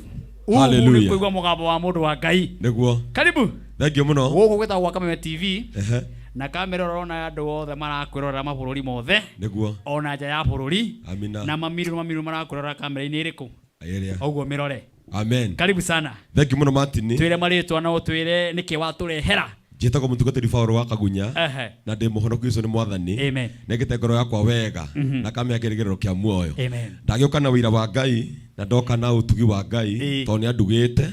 Ufu nĩ Hallelujah. kũigua mũgambo wa mũndũ wa Ngai. Nĩguo. Karibu. Thank you muno. Gũkũ gwĩtagwo gwa Kameme TV. Ehe. Na kamera ũrona andũ othe marakwĩrorera mabũrũri mothe Nĩguo. ona nja ya bũrũri. Amina. Na mamirioni mamirioni marakwĩrorera kamera-inĩ ĩrĩkũ? Ĩrĩa. Ũguo mĩrore. Amen. Karibu sana. Thank you muno, Martin. Twĩre marĩtwa na ũtwĩre nĩkĩ watũrehera. Njĩtagwo mũtungatĩri Paul wa Kagunya. Ehe. Na ndĩ mũhonoku ũcio nĩ Mwathani. Amen. Nĩngĩte ngoro yakwa wega na kamĩa kĩrĩgĩrĩro kĩa muoyo. Amen. Ndagĩũka na ũira wa Ngai na ndoka na ũtugi wa Ngai tondũ nĩ andugĩte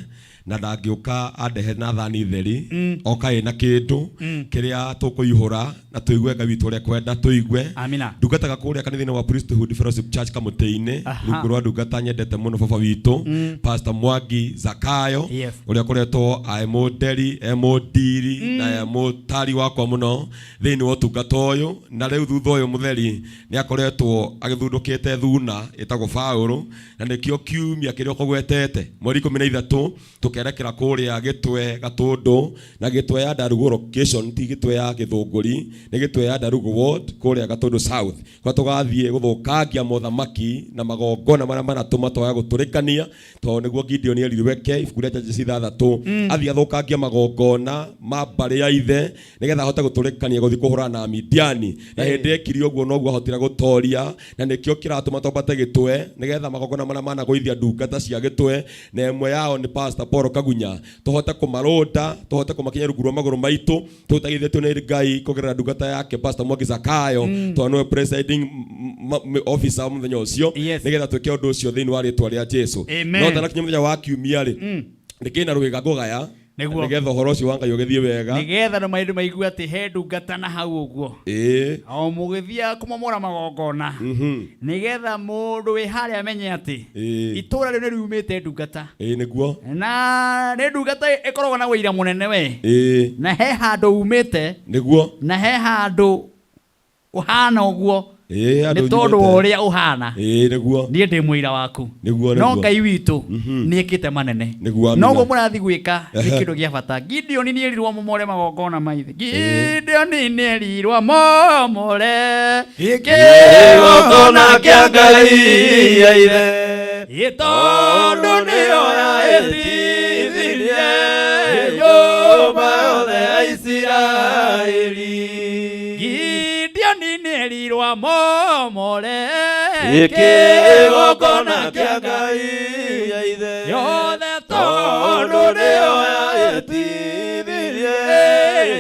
na ndangĩũka andehe na thani theri, oka ĩna kĩndũ kĩrĩa tũkũihũra na tũigue Ngai witũ ũrĩa kwenda tũigue. Amina. Ndungataga kũrĩa kanitha-inĩ wa Priesthood Fellowship Church Kamũtĩ-inĩ, Aha. rungu rwa ndungata nyendete mũno, baba witũ Pastor Mwangi Zakayo, ũrĩa ũkoretwo e mũnderi, e mũndiri na e mũtari wakwa mũno thĩinĩ wa ũtungata ũyũ. Na rĩu thutha ũyũ mũtheri nĩ akoretwo agĩthundũkĩte thuna ĩtagwo Paũlũ, na nĩkĩo kiumia kĩrĩa ũkũgwetete mweri 13 tũkerekera kũrĩa Gĩtwe Gatũndũ, na Gĩtwe ya Ndarugu location, ti Gĩtwe ya Gĩthũngũri, nĩ Gĩtwe ya Ndarugu ward kũrĩa Gatũndũ South, kũrĩa tũgathiĩ gũthũkangia mothamaki na magongona marĩa maratũma twaya gũtũrĩkania, tondũ nĩguo Gideon erirwo eke ibuku rĩa Judges 6, athiĩ athũkangia magongona ma mbarĩ ya ithe nĩgetha ahote gũtũrĩkania gũthiĩ kũhũrana na Midiani. Na hĩndĩ ekire ũguo noguo ahotire gũtoria, na nĩkĩo kĩratũma twambate Gĩtwe nĩgetha magongona marĩa managũithia ndungata cia Gĩtwe, na ĩmwe yao nĩ Pastor Paul Kagunya, tũhote kũmarũnda, tũhote kũmakinya rungu rwa magũrũ maitũ, tũteithĩtio nĩ Ngai kũgerera ndungata yake Pastor Mwangi Zakayo, tondũ nĩwe presiding officer mũthenya ũcio, nĩgetha twĩke ũndũ ũcio thĩinĩ wa rĩtwa rĩa Jesu. Amen. No tanakinya mũthenya wa kiumia rĩ, nĩkĩna rwĩga ngũgaya Nĩguo. nĩgetha ũhoro ũcio wa Ngai ũgĩthiĩ wega. Nĩgetha andũ maitũ maigue atĩ he ndungata na hau ũguo. Ĩĩ. O mũgĩthiaga kũmomora magongona, nĩgetha mũndũ wĩ harĩa amenye atĩ itũra rĩu nĩ riumĩte ndungata. Ĩĩ nĩguo. Na nĩ ndungata ĩkoragwo na ũira mũnene we. Ĩĩ. Na he handũ umĩte. Nĩguo. Na he handũ ũhana ũguo. Ĩĩ, andũ Nĩ tondũ wa nyumĩte. ũrĩa ũhana. Ĩĩ nĩguo. Niĩ ndĩ mũira waku. Nĩguo. No Nĩguo. Ngai witũ nĩ ĩkĩte manene. Nĩguo, amina. Noguo mũrathiĩ gwĩka nĩ Ehe. kĩndũ gĩa bata. Gideoni nĩ erirwo momore magongona ma ithe. Gideoni nĩ erirwo momore Kĩgongona kĩa Ngai ya ithe. Ĩ tondũ nĩyo yaĩtithirie nyũmba yothe ya Isiraeli. Gideoni nĩ erirwo momore Kĩgongona kĩa Ngai ya ithe. Yothe tondũ nĩyo yaĩtithirie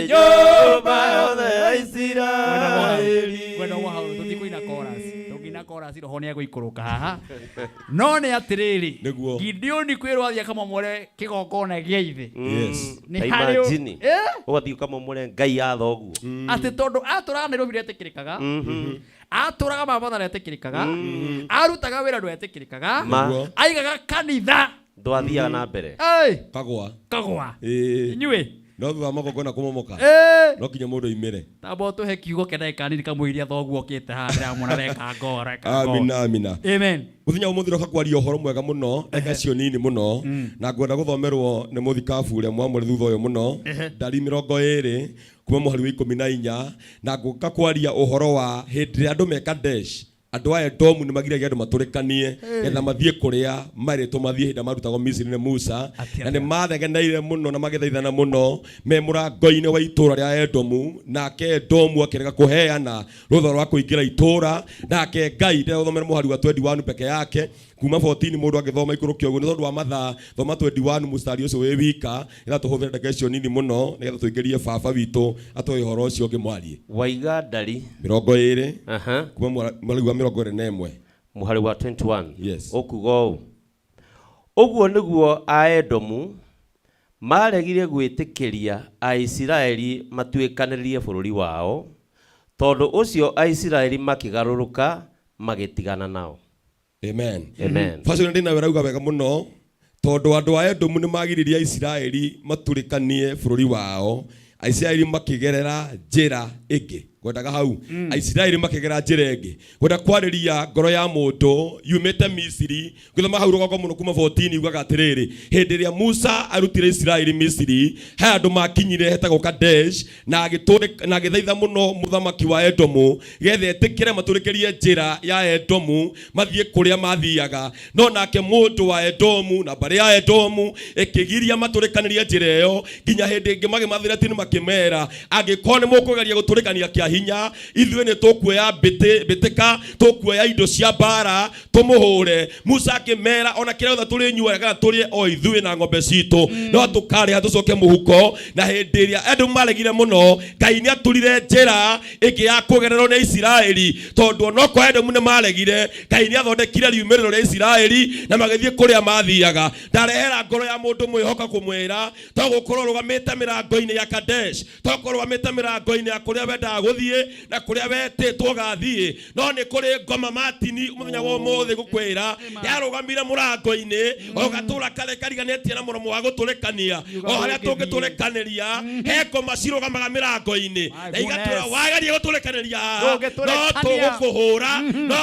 nyũmba yothe ya Isiraeli. Kwenda gwa hau tũtikũina chorus, tũngĩina chorus roho nĩ egũikũrũka haha. No nĩ atĩrĩrĩ, Nĩguo. Gideoni kwĩrwo athiĩ akamomore kĩgongona gĩa ithe. Yes. Nĩ Ta harĩ imagine. Ũgathiĩ ũkamomore Ngai ya thoguo. Atĩ tondũ atũraga Nairobi ndetĩkĩrĩkaga, atũraga Mambatha ndetĩkĩrĩkaga, arutaga wĩra ndwetĩkĩrĩkaga, Ma. Nĩguo. aigaga kanitha. Ndwathiaga na mbere. Ĩ, Kagwa. Kagwa. Ĩĩ. Inyuĩ. No thutha wa magongona kũmomoka, Ĩĩ. no nginya mũndũ oimĩre. Tamba ũtũhe kiugo kĩa ndagĩka nini kamũiria thoguo okĩte haha, ndĩramwona reka ngoro, reka ngoro. Amina, amina. Amen. Mũthenya ũmũthĩ roka kwaria ũhoro mwega mũno, ndagĩka icio nini mũno, na ngwenda gũthomerwo nĩ mũthikabu ũrĩa mwamũre thutha ũyũ mũno, ndari 20 kuma mũhari wa 14, na ngũka kwaria ũhoro wa hĩndĩ ĩrĩa andũ me Kadesh, andũ a Edomu nĩ magiragia andũ matũrĩkanie getha mathiĩ kũrĩa marĩtwo mathiĩ hĩndĩ ĩrĩa marutagwo Misiri nĩ Musa, na nĩ mathegeneire mũno na magĩthaithana mũno me mũrango-inĩ wa itũũra rĩa Edomu, nake Edomu akĩrega kũheana rũtha rwa kũingĩra itũũra. Nake Ngai ndĩrathomera mũhari wa 21 peke yake, kuma 14 mũndũ angĩthoma ikũrũke ũguo nĩ tondũ wa mathaa, thoma 21 mũstari ũcio wĩ wika, nĩgetha tũhũthĩre ndagĩka icio nini mũno nĩgetha tũingĩrie baba witũ atũhe ũhoro ũcio ũngĩ mwarie. Waiga ndari 20 kuma mũhari wa 21. Mũhari wa 21. Yes. Ũkuga ũũ: ũguo nĩguo Aedomu maregire gwĩtĩkĩria Aisiraeli matuĩkanĩrie bũrũri wao, tondũ ũcio Aisiraeli makĩgarũrũka magĩtigana nao. Amen. Amen. Pastor ndĩ nawe rauga wega mũno. Tondũ andũ a Edomu nĩ magiririe Aisiraeli matũrĩkanie bũrũri wao, Aisiraeli makĩgerera njĩra ĩngĩ. Ngwendaga hau. Aisiraeli makĩgera njĩra ĩngĩ. Ngwenda kwarĩria ngoro ya mũndũ yumĩte Misiri. Ngĩthoma hau rũgongo mũno kuma 14 yugaga atĩrĩrĩ, hĩndĩ ĩrĩa Musa arutire Isiraeli Misiri, he andũ makinyire hetagwo Kadesh na agĩtũrĩ- na agĩthaitha mũno mũthamaki wa Edomu getha etĩkĩre matũrĩkĩrie njĩra ya Edomu mathiĩ kũrĩa mathiaga. No nake mũndũ wa Edomu na mbarĩ ya Edomu ĩkĩgiria matũrĩkanĩrie njĩra ĩyo nginya hĩndĩ ĩngĩ magĩmathĩra tini makĩmera, angĩkorwo nĩ mũkũgeria gũtũrĩkania kĩa hinya, ithuĩ nĩ tũkuoya mbĩtĩka, tũkuoya indo cia mbara tũmũhũre. Musa akĩmera, ona kĩrĩa gĩothe tũrĩnyuaga kana tũrĩe o ithuĩ na ng'ombe citũ, no tũkarĩha tũcoke mũhuko. Na hĩndĩ ĩrĩa andũ maregire mũno, Ngai nĩ aturire njĩra ĩngĩ ya kũgererwo nĩ Isiraeli, tondũ onokorwo Edomu nĩ maregire, Ngai nĩ athondekire riumĩrĩro rĩa Isiraeli na magĩthiĩ kũrĩa mathiaga. Ndarehera ngoro ya mũndũ mwĩhoka kũmwĩra, to gũkorwo ũrũgamĩte mĩrango-inĩ ya Kadesh, to gũkorwo ũrũgamĩte mĩrango-inĩ ya kũrĩa wendaga gũthiĩ na kũrĩa wetĩtwo ũgathiĩ, no nĩ kũrĩ ngoma Martini mũthenya wa ũmũthĩ gũkwĩra yarũgamire mũrango-inĩ o gatũra karĩa kariganĩtie na mũromo wa gũtũrĩkania, o harĩa tũngĩtũrĩkanĩria he ngoma cirũgamaga mĩrango-inĩ na igatwĩra wageria gũtũrĩkanĩria haha, no Ndũngĩtũrĩkania. tũgũkũhũra, no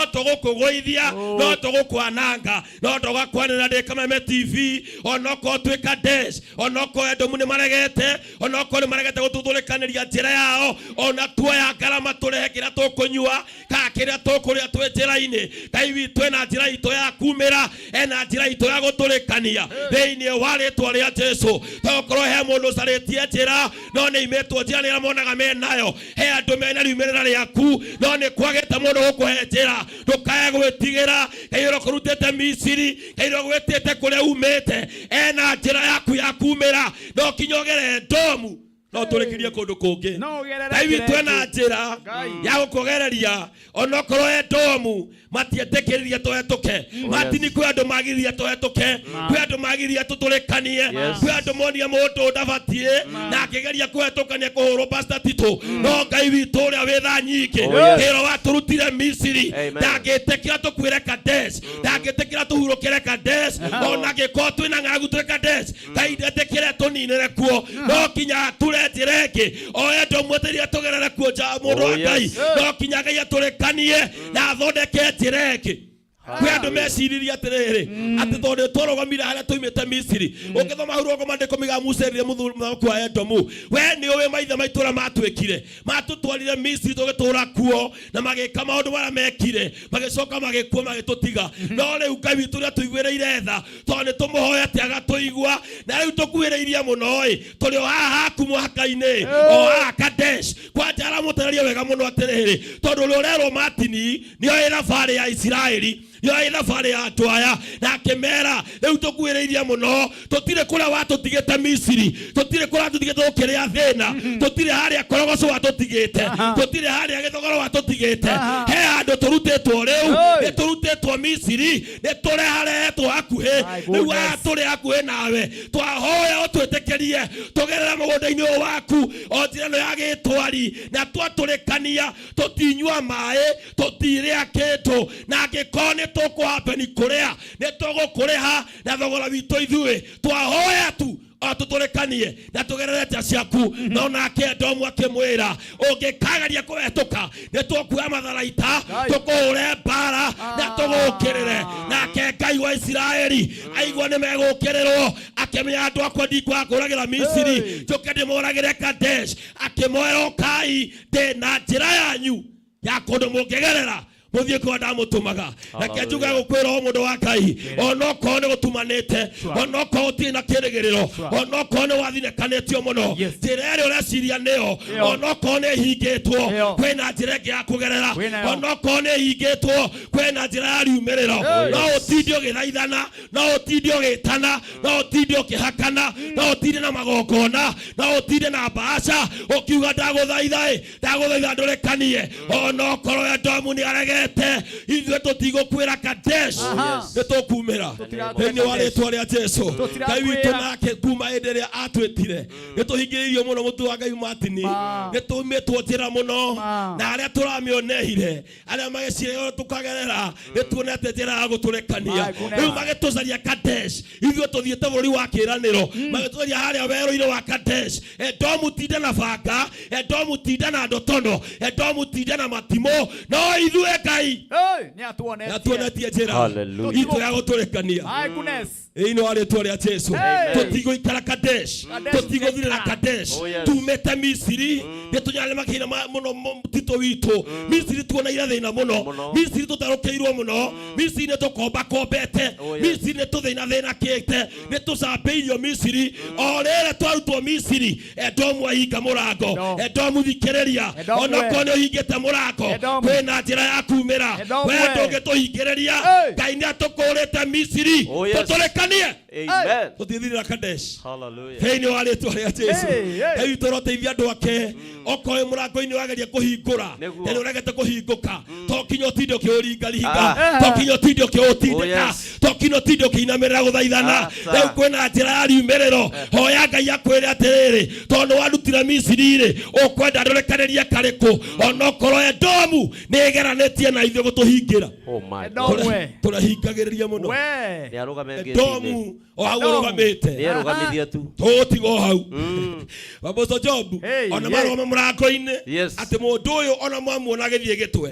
tũgũkũgũithia, no tũgũkwananga. No ndogakwanĩra ndĩ Kameme TV, onokorwo twĩ Kadesh, onokorwo Edomu nĩ maregete, onokorwo nĩ maregete gũtũthũrĩkanĩria njĩra yao, ona tuoya ngarama tũrehe kĩrĩa tũkũnyua kana kĩrĩa tũkũrĩa twĩ njĩra-inĩ, Ngai witũ ena njĩra itũ ya kumĩra, ena njĩra itũ ya gũtũrĩkania thĩinĩ wa rĩtwa rĩa Jesu. Tokorwo he mũndũ ũcarĩtie njĩra no nĩ imĩtwo njĩra nĩ arĩa monaga menayo, he andũ mena riumĩrĩra rĩaku no nĩ kwagĩte mũndũ gũkũhe njĩra. Ndũkae gwĩtigĩra, Ngai ũrĩa ũkũrutĩte Misiri, Ngai ũrĩa ũgwĩtĩte kũrĩa umĩte, ena njĩra yaku ya kumĩra. No kinya ũgere Edomu, no tũrĩkĩrie kũndũ kũngĩ. Ngai witũ ena njĩra ya gũkũgereria, onokorwo Edomu matietĩkĩririe tũhetũke. Martini, kwĩ andũ magiririe tũhetũke, kwĩ andũ magiririe tũtũrĩkanie, kwĩ andũ monie mũndũ ndabatiĩ na akĩgeria kũhetũkania kũhũrwo Pastor Tito, no Ngai witũ ũrĩa wĩ tha nyingĩ, Oh, yes. ĩro watũrutire Misiri, Amen. ndangĩtĩkĩra tũkuĩre Kadesh, ndangĩtĩkĩra tũhurũkĩre Kadesh, ona angĩkorwo twĩna ng'aragu twĩ Kadesh, Ngai ndetĩkĩre tũninĩre kuo, no kinya ature njĩra ĩngĩ o Edomu etereire tũgerere kuo nja mũndũ Oh, wa Ngai, yes. no kinya Ngai atũrĩkanie na athondeke njĩra ĩngĩ. Kwĩ andũ meciririe atĩrĩrĩ, atĩ tondũ nĩ twarũgamire harĩa tũimĩte Misiri. Ũngĩthoma hau rũgongo maandĩko miga Musa erire mũthamaki wa Edomu, we nĩ ũĩ maithe maitũ ũrĩa matwĩkire, matũtwarire Misiri tũgĩtũra kuo na magĩka maũndũ marĩa mekire, magĩcoka magĩkua magĩtũtiga. No rĩu Ngai witũ nĩ atũiguĩrĩire tha, tondũ nĩ tũmũhoete agatũigua, na rĩu tũkuhĩrĩirie mũno ĩ, tũrĩ o haha haku mũhaka-inĩ, o haha Kadesh. Kwanja aramũtarĩria wega mũno atĩrĩrĩ, tondũ ũrĩa ũrerwo Martini nĩoĩ thabarĩ ya Isiraeli, nĩoĩ thabarĩ ya andũ aya, na akĩmera rĩu tũkuhĩrĩirie mũno, tũtirĩ kũrĩa watũtigĩte Misiri, tũtirĩ kũrĩa watũtigĩte gũkĩrĩa thĩna, tũtirĩ harĩa korogoco watũtigĩte, tũtirĩ harĩa gĩthogoro watũtigĩte, he handũ tũrutĩtwo rĩu, nĩ tũrutĩtwo Misiri, nĩ tũreharehetwo hakuhĩ, rĩu haha tũrĩ hakuhĩ nawe, twahoya ũtwĩtĩkĩrie tũgerere mũgũnda-inĩ ũyũ waku o njĩra ĩno ya gĩtwari, na twatũrĩkania tũtinyua maĩ, tũtirĩa kĩndũ, na angĩkorwo nĩ tũkũhapeni kũrĩa, nĩ tũgũkũrĩha na thogora witũ ithuĩ, twahoya tu o tũtũrĩkanie na tũgerere njĩra ciaku. No nake Edomu akĩmwĩra, ũngĩkageria kũhetũka nĩ tũkuoya matharaita, tũkũhũre mbara na tũgũũkĩrĩre. Nake Ngai wa Isiraeli aigua nĩ megũũkĩrĩrwo, akĩmenya andũ akwa ndikwaga kũragĩra Misiri, njũke ndĩmoragĩre Kadesh. Akĩmoera, ũkai, ndĩ na njĩra yanyu ya kũndũ mũngĩgerera mũthiĩ kũrĩa ndamũtũmaga. Reke njuge gũkwĩra o mũndũ wa Ngai, onokorwo nĩ gũtumanĩte, onokorwo ũtirĩ na kĩrĩgĩrĩro, onokorwo nĩ wathinĩkanĩtio mũno, njĩra ĩrĩa ũreciria nĩyo, onokorwo nĩ ĩhingĩtwo, kwĩna njĩra ĩngĩ ya kũgerera, onokorwo nĩ ĩhingĩtwo, kwĩna njĩra ya riumĩrĩro. No ũtinde ũgĩthaithana, no ũtinde ũgĩtana, no ũtinde ũkĩhakana, no ũtinde na magongona, no ũtinde na mbaca ũkiuga ndagũthaitha ĩ, ndagũthaitha ndũrĩkanie, onokorwo Edomu nĩ aregete. tũrorete ithuĩ tũtigũkwĩra Kadesh. Aha. Nĩ tũkumĩra Tũtirakwĩra thĩinĩ wa Kadesh. rĩtwa rĩa Jesu. Tũtirakwĩra. Ngai witũ nake kuma hĩndĩ ĩrĩa atwĩtire nĩ tũhingĩrĩirio mũno mũtu wa Ngai Martin. Nĩ tumĩtwo njĩra mũno na arĩa tũramĩoneire arĩa magĩciraga ũrĩa tũkagerera nĩ tuonete njĩra ya gũtũrekania. My goodness. Rĩu magĩtũcaria Kadesh, ithuĩ tũthiĩte bũrũri wa kĩĩranĩro, magĩtũcaria harĩa werũ-inĩ wa Kadesh. Edomu tinde na banga, Edomu tinde na ndotono, Edomu tinde na matimũ, no ithuĩ Ngai Hey, nĩ atuonetie. atuonetie njĩra Hallelujah. itũ ya gũtũrekania My goodness. thĩinĩ wa rĩtwa rĩa Jesu. Amen. Tũtigũikara Kadesh, Kadesh tũtigũthirĩra nĩ Kadesh. Oh, yes. Tumĩte Misiri nĩ tũnyarĩ makinya ma mũno mũtitũ witũ. Misiri tuoneire thĩna mũno, Mũno. Misiri tũtarũkĩirwo mũno, Misiri nĩ tũkombakombete, Oh, yes. Misiri nĩ tũthĩnathĩnakĩte, nĩ tũcambĩirio Misiri. O rĩrĩ twarutwo Misiri, Edomu ahinga mũrango. Edomu. Edomu thikĩrĩria, Edomu we. onokorwo nĩ ũhingĩte mũrango, Edomu. kwĩna njĩra ya kumĩra. Edomu We we. ndũngĩtũhingĩrĩria. Hey. Ngai nĩ atũkũrĩte Misiri, Oh, yes. tũtũrekanie, Amen. tũtithirĩra Kadesh Hallelujah. thĩinĩ wa rĩtwa rĩa Jesu. Hey, hey. Ngai witũ ũroteithia andũ ake. Okorwo wĩ mũrango-inĩ wageria kũhingũra Nĩguo. na nĩ ũregete kũhingũka, to kinya ũtinde ũkĩũringaringa, Ah. to kinya ũtinde ũkĩũtindĩka, Oh, yes. to kinya ũtinde ũkĩinamĩrĩra gũthaithana. Ah, sir. Rĩu kwĩna njĩra ya riumĩrĩro. Hoya Ngai akwĩre atĩrĩrĩ, tondũ warutire Misiri rĩ, ũkwenda ndũrekanĩrie karĩkũ? Onokorwo Edomu nĩ ĩgeranĩtie na ithuĩ gũtũhingĩra, Oh my God. Edomu we. tũrahingagĩrĩria mũno. We. Nĩ arũgame gate-inĩ. Edomu o hau Edomu. ũrũgamĩte, Nĩ erũgamithie tu. tũgũtiga o hau. Apostle Job Hey, ona yeah. marũgama mũrango-inĩ Yes. atĩ mũndũ ũyũ ona mwamuona agĩthiĩ gĩtwe,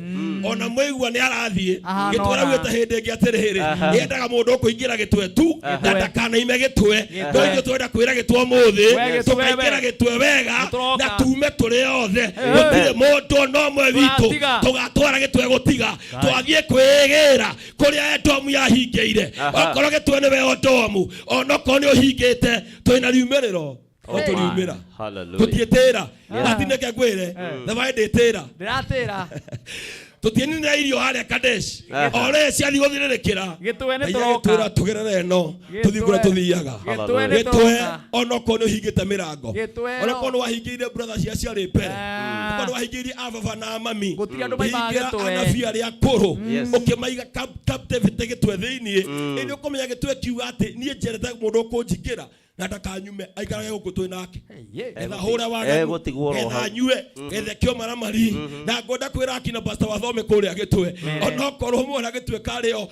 ona mwaigua nĩ arathiĩ Ahana gĩtwe, ona. araugĩte hĩndĩ ĩngĩ atĩrĩrĩ, Aha. yendaga mũndũ ũkũingĩra gĩtwe tu na Gĩtwe. ndakanaime gĩtwe. Gĩtwe. No ithuĩ twenda kwĩra gĩtwe ũmũthĩ, We gĩtwe tũkaingĩra we. gĩtwe wega Nĩtũroka. na tume tũrĩ othe. Gũtirĩ mũndũ ona ũmwe witũ Tũgatiga. tũgatwara gĩtwe gũtiga, twathiĩ kwĩgĩra kũrĩa Edomu yahingĩire. Aha. Okorwo gĩtwe nĩwe Edomu, onokorwo nĩ ũhingĩte, twĩna riumĩrĩro Oh no my. tũriumĩra. Hallelujah. Tũtiĩtĩra matineke ngwĩre thabarĩ ndĩtĩra, Ndĩratĩra. tũtiĩninĩra irio harĩa Kadesh. Aha. O rĩrĩ ciathiĩ gũthirĩrĩkĩra, Gĩtwe nĩ Ngai tũroka. agĩtwĩra tũgerere ĩno, tũthiĩ kũrĩa tũthiaga. Gĩtwe nĩ Gĩtwe tũroka. onokorwo nĩ ũhingĩte mĩrango, Gĩtwe onokorwo nĩ wahingĩire brother cia ciarĩ mbere, Ah. onokorwo nĩ wahingĩirie ababa na mami, Gũtirĩ andũ maimaga ũkĩhingĩra gĩtwe. anabii arĩa akũrũ, Yes. ũkĩmaiga captivity gĩtwe thĩiniĩ. Ĩndĩ ũkũmenya gĩtwe kiuga atĩ niĩ njerete mũndũ ũkũnjingĩra na ndakanyume, aikarage gũkũ twĩ nake, getha hũre waganu, Egũtigwo oro getha hau. nyue, getha kĩo maramari. Na ngwenda kwĩra akina pastor wathome kũrĩa gĩtwe, onokorwo mwona gĩtwe karĩo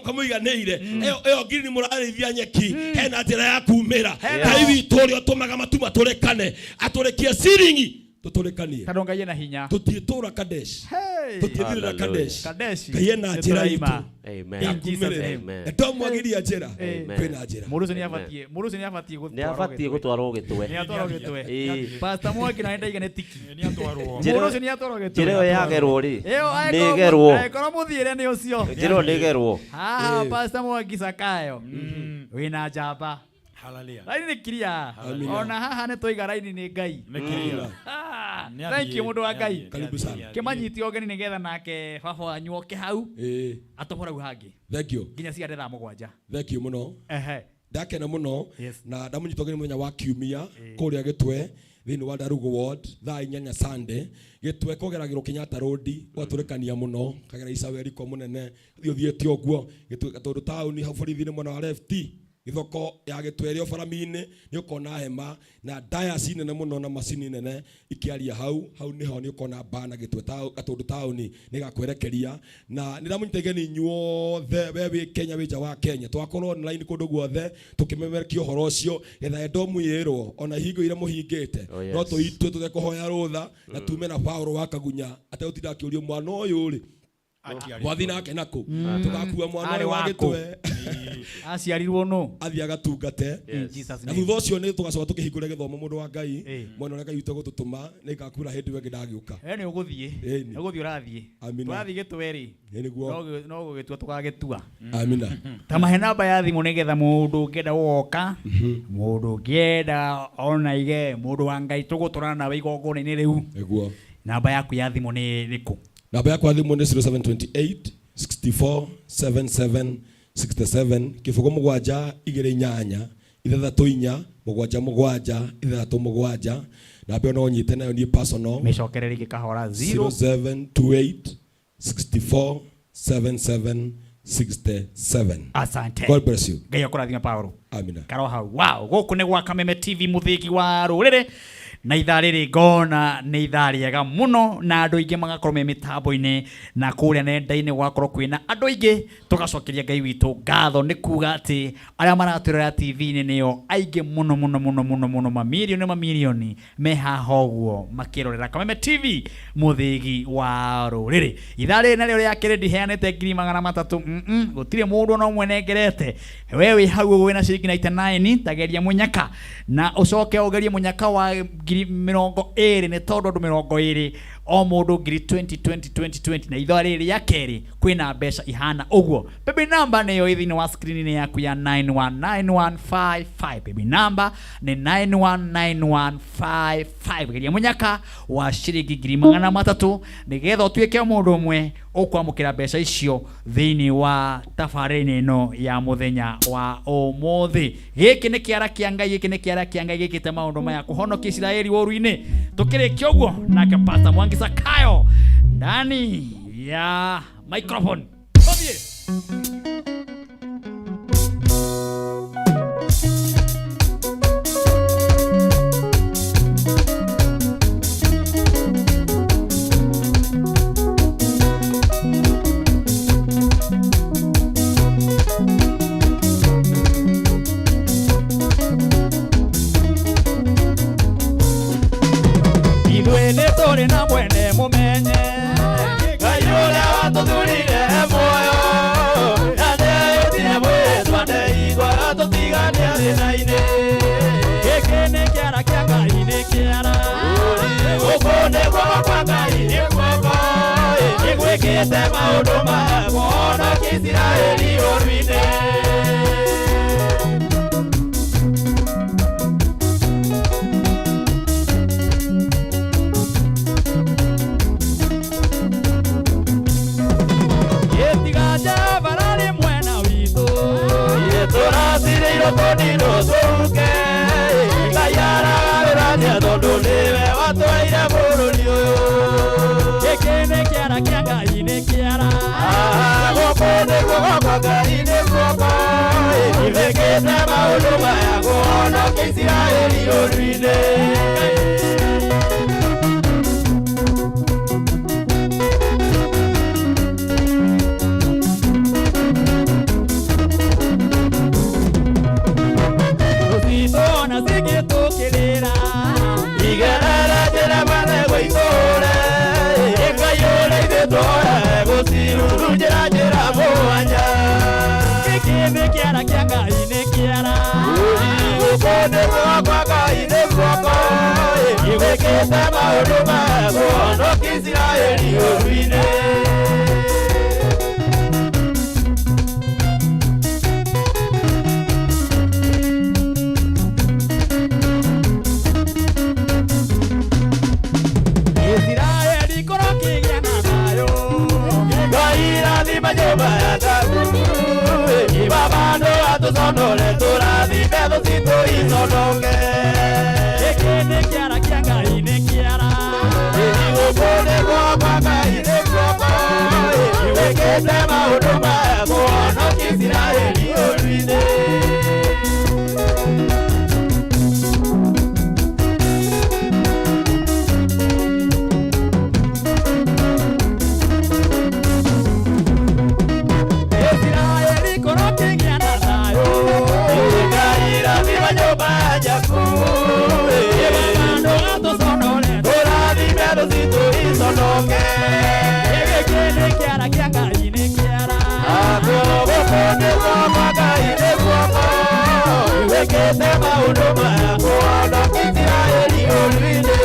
kamũiganĩire, ĩyo ĩyo ngiri nĩ mũrarĩithia nyeki, hena njĩra ya kumĩra. Ngai witũ ũrĩa ũtũmaga matu matũrĩkane, atũrĩkie ciringi tũtũrĩkanie, Tondũ Ngai ena hinya. tũtiĩtũra Kadesh, Hey. tũtiĩthirĩra Hallelujah. Kadesh. Kadesh. Ngai ena njĩra Nĩtũraima. itũ Amen. ya In Jesus' kumĩrĩra. name. Amen. Edomu agiria njĩra, Amen. kwĩna njĩra. Mũndũ ũcio nĩ Amen. abatiĩ, mũndũ ũcio nĩ abatiĩ Nĩ gũtwarwo abatiĩ gĩtwe. gũtwarwo gĩtwe. Nĩ atwarwo gĩtwe. Ĩĩ. Pastor Mwangi na ndaiga nĩ tiki. Nĩ atwarwo. Njĩra- Mũndũ ũcio nĩ atwarwo gĩtwe. Njĩra ĩyo yagerwo rĩ, Ĩyo nĩ angĩkorwo- ĩgerwo. angĩkorwo mũthiĩre nĩ ũcio. Njĩra ĩyo nĩ ĩgerwo. Haha Pastor Mwangi Zakayo. Wĩna njamba. Hallelujah. Raini nĩ kiria. Amina. Ona haha nĩ twaiga raini nĩ Ngai. Nĩ kiria. Ah, Nĩ Thank you athiĩ, mũndũ wa nĩ Ngai. athiĩ, Karibu nĩ sana. athiĩ, nĩ athiĩ. Kĩmanyite ũgeni nĩgetha nake baba wanyu oke hau Ĩĩ. atũbore hau hangĩ Thank you. nginya ciande thaa mũgwanja. Thank you mũno. Ehe. Ndakena mũno. Yes. Na ndamũnyita ũgeni mũthenya wa kiumia kũrĩa gĩtwe thĩinĩ wa Ndarugu Ward thaa 8 Sunday. Gĩtwe kũgeragĩrwo Kenyatta Road, ũgatũrĩkania mũno, kagera Isabel kwa mũnene, ũthiĩ ũthiĩte ũguo gĩtwe, tondũ taũni hau borithi-inĩ mwena wa left, gĩthoko ya gĩtwe ĩrĩa barami-inĩ nĩ ũkona hema na dayas nene mũno na macini nene ikĩaria hau. Hau nĩho nĩ ũkona bana gĩtwe Gatũndũ taũni nĩ gakwerekeria. Na nĩ ndamũnyita igeni inyuothe, we wĩ Kenya, wĩ nja wa Kenya, twakorwo online kũndũ guothe tũkĩmemerekia ũhoro ũcio getha Edomu ĩrwo ona hingo iria mũhingĩte. Oh, yes. No tũitue tũtekũhoya rũtha na tume na Paũlũ wa Kagunya ategũtinda akĩũrio mwana ũyũ rĩ Atiarĩtwo. mwathi nake nakũ, tũgakua mwana Arĩ ũyũ wa wakũ. gĩtwe Aciarirwo nũ? athiĩ agatungate. In Jesus Na name. thutha ũcio nĩ tũgacoka tũkĩhingũre gĩthomo, mũndũ wa Ngai, Ĩĩ. mwena ũrĩa Ngai witũ egũtũtũma. Nĩ ngakura hĩndĩ ĩyo ĩngĩ ndagĩũka. We nĩ ũgũthiĩ. Ĩni. Nĩ ũgũthiĩ ũrathiĩ. Amina. Tũrathiĩ gĩtwe rĩ. Ĩ nĩguo. No gũgĩtua tũgagĩtua. Amina. Ta mahe namba ya thimũ nĩgetha mũndũ ũngĩenda gũgoka, mũndũ ũngĩenda ona ige mũndũ wa Ngai tũgũtwarana nawe igongona-inĩ rĩu. Nĩguo. Namba yaku ya thimũ nĩ ĩrĩkũ? Namba yakwa ya thimũ nĩ 0728 64 77 67, 0 7 2 8 6 4 7 7 6 7. Namba ĩyo no nyite nayo niĩ personal. Mĩcokere rĩngĩ kahora. 0 0728 64 77 67. Asante. God bless you. Ngai akũrathime Paulo. Amina. Karo hau. Wow, gũkũ nĩ gwa Kameme TV mũthĩgi wa rũrĩrĩ na ithaa rĩrĩ ngona nĩ ithaa rĩega mũno na andũ aingĩ magakorwo me mĩtambo-inĩ na kũrĩa nenda-inĩ gũgakorwo kwĩna andũ aingĩ. Tũgacokeria Ngai witũ ngatho nĩ kuga atĩ arĩa maratwĩrorera TV-inĩ nĩo aingĩ mũno mũno mũno mũno mũno, mamirioni mamirioni me haha ũguo makĩrorera Kameme TV mũthĩgi wa rũrĩrĩ. Ithaa rĩrĩ narĩo rĩa kerĩ ndiheanĩte 300,000, gũtirĩ mũndũ ona ũmwe nengerete. We wĩ hau ũguo wĩna ciringi 99, tageria mũnyaka na ũcoke ũgerie mũnyaka wa 20,000 nĩ tondũ andũ 20 o mũndũ ngiri 20 20 20 20, na ithaa rĩrĩ rĩa kerĩ kwĩna mbeca ihana ũguo. Baby number nĩyo ĩ thĩinĩ wa screen-inĩ yaku ya 919155. Baby number nĩ 919155. Geria mũnyaka wa ciringi 300,000 nĩgetha ũtuĩke mũndũ ũmwe ũkwamũkĩra mbeca icio thĩinĩ wa tabarĩra ĩno ya mũthenya wa ũmũthĩ. Gĩkĩ nĩ kĩara kĩa Ngai, gĩkĩ nĩ kĩara kĩa Ngai gĩkĩte maũndũ maya kũhonokia Isiraeli ũru-inĩ. Tũkĩrĩkia ũguo nake Pastor Mwangi Zakayo ndani ya microphone. Tũthiĩ. Ithuĩ nĩ tũrĩ na mwene mũmenye, Ngai ũrĩa watũthurire muoyo, na nĩaĩtire mwĩtwa ndeigua tũtigane thĩna-inĩ. Gĩkĩ nĩ kĩara kĩa Ngai, nĩ kĩara. Gũkũ nĩ guoko kwa Ngai, nĩ guoko. Nĩ gwĩkĩte maũndũ maya kũhonokia Isiraeli ũru-inĩ. Tũrathirĩirwo tũninwo tũhuke, Ngai aragarũrania tondũ nĩwe watũheire bũrũri ũyũ. Gĩkĩ nĩ kĩara kĩa Ngai, nĩ kĩara. Gũkũ nĩ guoko kwa Ngai, nĩ guoko. Ithĩkĩte maũndũ maya kũhonokia Isiraeli ũru-inĩ. Igerere njĩra mwene gũikũre, ĩkaiyũre ithuĩ twoe gũciruru njĩra njĩra mwanya. Gĩkĩ nĩ kĩara kĩa Ngai, nĩ kĩara. Gũkũ nĩ guoko kwa Ngai, nĩ guoko. Ĩgwĩkĩte maũndũ maya kũhonokia Isiraeli ũru-inĩ. Isiraeli korwo kĩgĩa na thayũ, Ngai rathima nyũmba ya Daudi. Baba no atũconore, tũrathime thũ citũ iconoke. Gĩkĩ nĩ kĩara kĩa Ngai, nĩ kĩara. Gũkũ nĩ guoko kwa Ngai, nĩ guoko. Wĩkĩte maũndũ maya kũhonokia Isiraeli ũru-inĩ. Isiraeli korwo kĩgĩa na thayũ, Ngai rathima nyũmba ya Jakubu. Baba no atũconore, tũrathime thũ citũ iconoke. Gĩkĩ nĩ kĩara kĩa Ngai, nĩ kĩara. Gũkũ nĩ guoko kwa Ngai, nĩ guoko. Wĩkĩte maũndũ maya kũhonokia Isiraeli ũru-inĩ.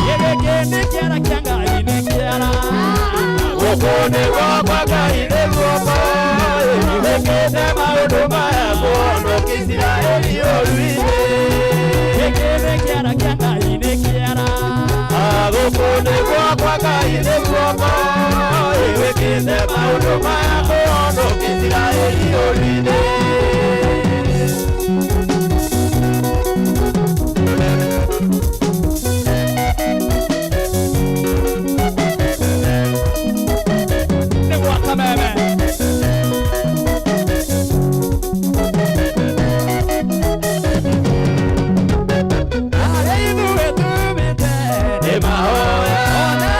Gĩkĩ nĩ kĩara kĩa Ngai, nĩ kĩara. Gũkũ nĩ guoko kwa Ngai, nĩ guoko. Wĩkĩte maũndũ maya kũhonokia Isiraeli ũru-inĩ. Gĩkĩ nĩ kĩara kĩa Ngai, nĩ kĩara. Gũkũ nĩ guoko kwa Ngai, nĩ guoko. wĩkĩte maũndũ maya kũhonokia Isiraeli ũrĩ-inĩ. Nĩ gwaka meme. Harĩa ithuĩ tumĩte nĩ mahoya, ona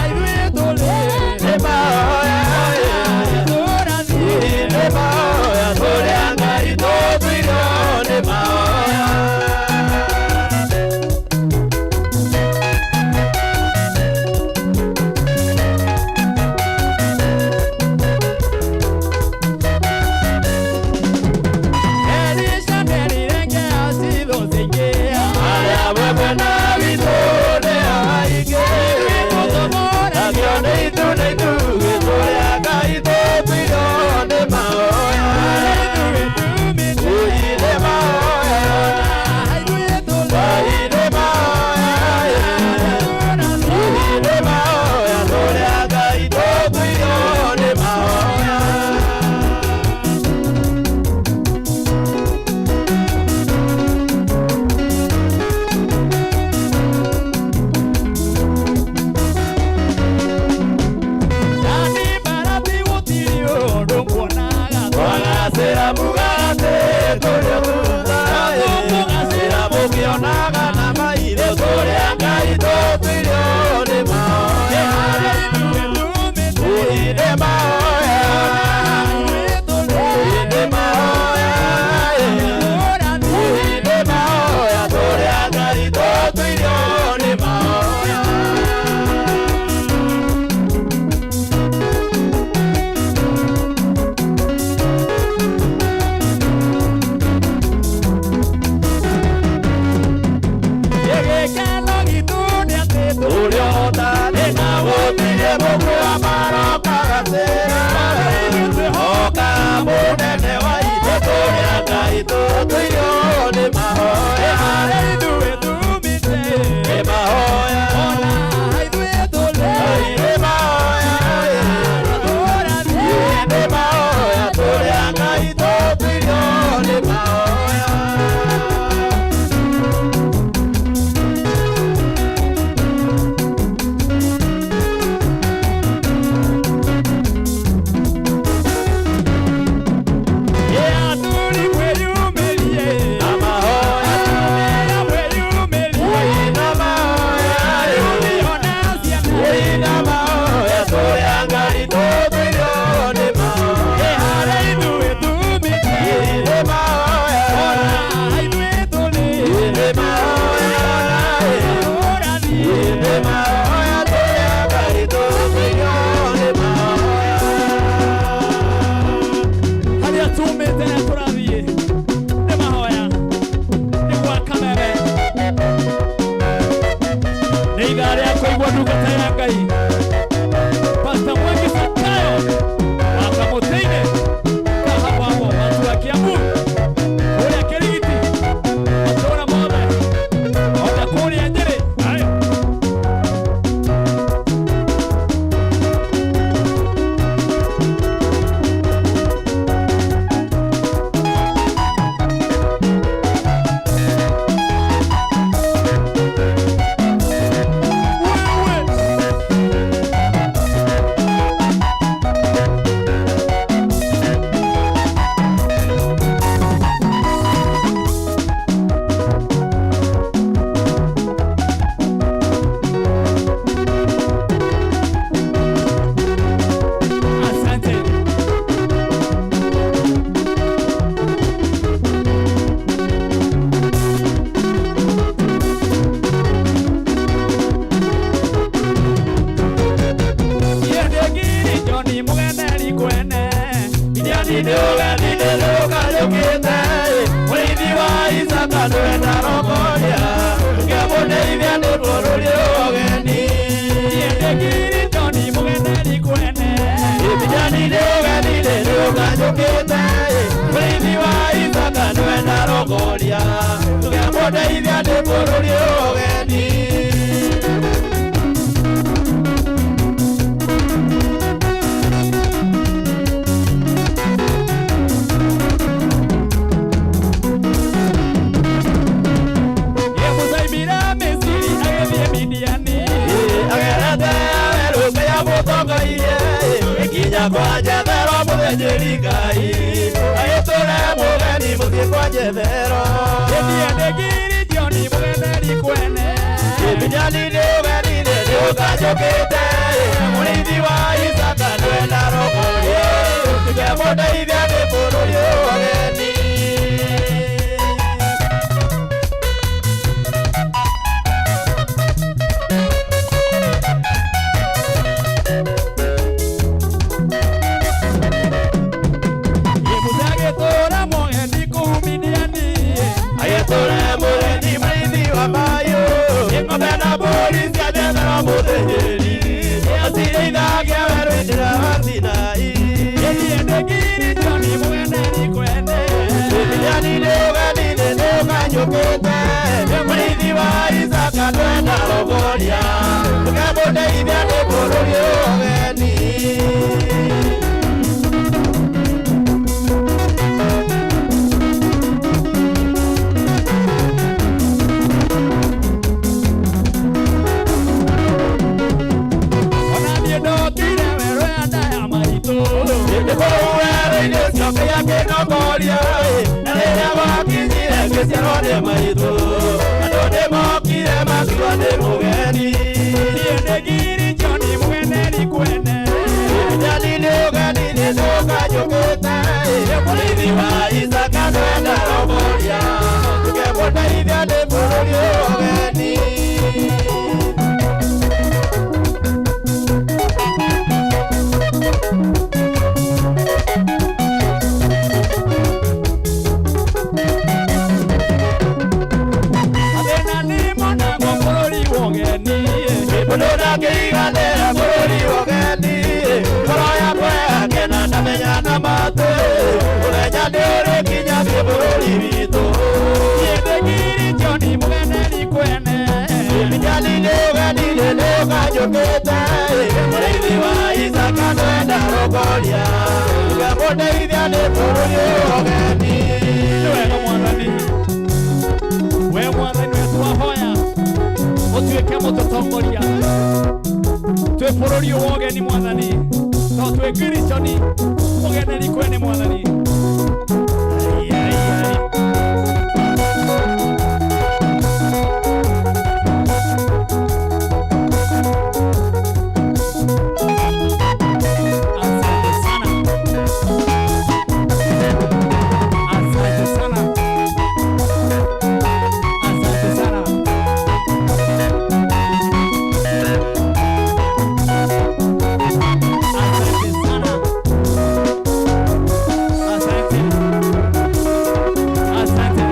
ithuĩ tũrĩ nĩ mahoya, tũrathiĩ nĩ mahoya, tũrĩa Ngai tũtũire nĩ mahoya. Elisha nderire Gehazi thũ ciaingĩha. Arĩa me mwena witũ nĩ aingĩ, nakĩo nĩ ithu nĩ ithuĩ tũrĩa Ngai tũtũire nĩ mahoya. Ui, nĩ mahoya. Ngai nĩ mahoya. Ui, nĩ mahoya, tũrĩa Ngai tũtũire nĩ mahoya. Nani barati gũtirĩ ũndũ nguonaga. Twagacĩra mũgate tũrĩa tũtaĩ, tũgacĩra mũkĩonaga na maitho tũrĩa Ngai tũtũire nĩ mahoya. Ui, nĩ mahoya. Ui, nĩ mahoya. Ui, nĩ mahoya, tũrĩa Ngai tũtũire nĩ mahoya. Gĩkeno gitũ nĩ atĩ Tũrĩa ũtarĩ na gũtirĩ mũkũa maroka gatĩra. Twĩhoka mũnene wa ithe tũrĩa Ngai tũtũire nĩ mahoya. Harĩa ithuĩ tumĩte Nĩ mahoya. Ona ithuĩ tũrĩ Ngai nĩ mahoya. Tũrathiĩ Nĩ mahoya, tũrĩa Ngai tũtũire nĩ mahoya. Athuri mwĩyumĩrie. Na mahoya. Atumia mwĩyumĩrie. Ui, na mahoya. Ona ciana. Ui, na mahoya, tũrĩa Ngai tũtũire nĩ mahoya. Harĩa ithuĩ tumĩte Nĩ mahoya. Ona ithuĩ tũrĩ Nĩ mahoya. Tũrathiĩ Nĩ mahoya, tũrĩa Ngai tũtũire nĩ mahoya. Harĩa tumĩte na tũrathiĩ nĩ mahoya, nĩ gwaka meme, nĩ ithaa rĩa kũigua ndungata ya Ngai Pastor Mwangi Zakayo wa Kamũtĩ-inĩ Kahabago Matua Kiambu kũrĩa Kĩrigiti matũũra mothe ona kũrĩa Nyĩrĩ. Ayo. Asante. Yendegiri Johnny Mugeneri kwene. Inyani nĩ ũgeni nĩ rũkayũkĩte, mũrĩithi wa Isaka nĩwe ndarongoria, ngĩmũndeithia nĩ bũrũri ũgeni. Yendegiri Johnny Mugeneri kwene. Inyani nĩ ũgeni nĩ rũkayũkĩte, mũrĩithi wa Isaka nĩwe ndarongoria, ngĩmũndeithia nĩ bũrũri ũgeni. Kwa Jethero mũthĩnjĩri Ngai agĩtũre mũgeni mũciĩ kwa Jethero. Niĩ ndĩngiri John mũgeneri kwene. Midiani nĩ ũgenire nĩ ũkanjũkĩte mũrĩithi wa Isaka ndwenda rogoria tũkemũteithia nĩ bũrũri ũgeni. Musa agĩtũra mũgeni kũu Midiani. Agĩtũre mũgeni mũrĩithi wa mahiũ ng'ombe na mbũri cia Jethero mũthĩnjĩri acirĩithagia werũ-inĩ wa Sinai. Niĩ ndĩngiri John mũgeneri kwene. Midiani nĩ ũgenire nĩ ũkanyũkĩte mũrĩithi wa Isaka ndwenda rogoria tũkemũteithia nĩ bũrũri ũgeni. Ona niĩ ndokire werũ ya nda ya maitũ. Hĩndĩ kũu werũ-inĩ ũcio Ngai akĩnongoria na rĩrĩa gwakinyire ngĩciarwo nĩ maitũ andũ nĩmokire makiuga nĩ mũgeni. Niĩ ndĩngiri John mũgeneri kwene. Midiani nĩ ũgenire nĩ ũkanjũkĩte mũrĩithi wa Isaka ndwenda rogoria tũkemũteithia nĩ bũrũri ũgeni. Mathĩna nĩmonagwo bũrũri wa ũgeni. Mũndũ ndangĩiganĩra bũrũri wa ũgeni ngoro yakwa yakena ndamenya na matũ mũthenya nĩũrĩkinya thiĩ bũrũri witũ. Niĩ ndĩngiri John mũgeneri kwene. Midiani nĩ ũgenire nĩ ũkanjũkĩte mũrĩithi wa Isaka ndwenda rogoria tũkemũteithia nĩ bũrũri ũgeni. Nĩ wega Mwathani, we Mwathani we twahoya ũtuĩke mũtũtongoria twĩ bũrũri ũyũ wa ũgeni Mwathani, to twĩ ngiriconi mũgeneri kwene Mwathani. Ai, ai, ai. Asante sana. Asante sana. Asante sana. Asante sana. Asante. Asante.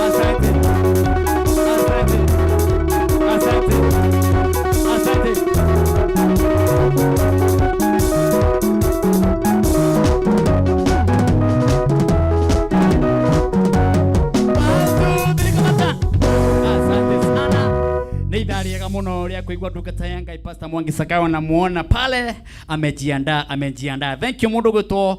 Asante. Asante. Asante. Asante. Asante sana. Nĩ ithaa rĩega mũno rĩa kũigua ndungata ya Ngai Pastor Mwangi Sakayo namuona pale amejiandaa, amejiandaa. Thank you mũndũ gwĩtwo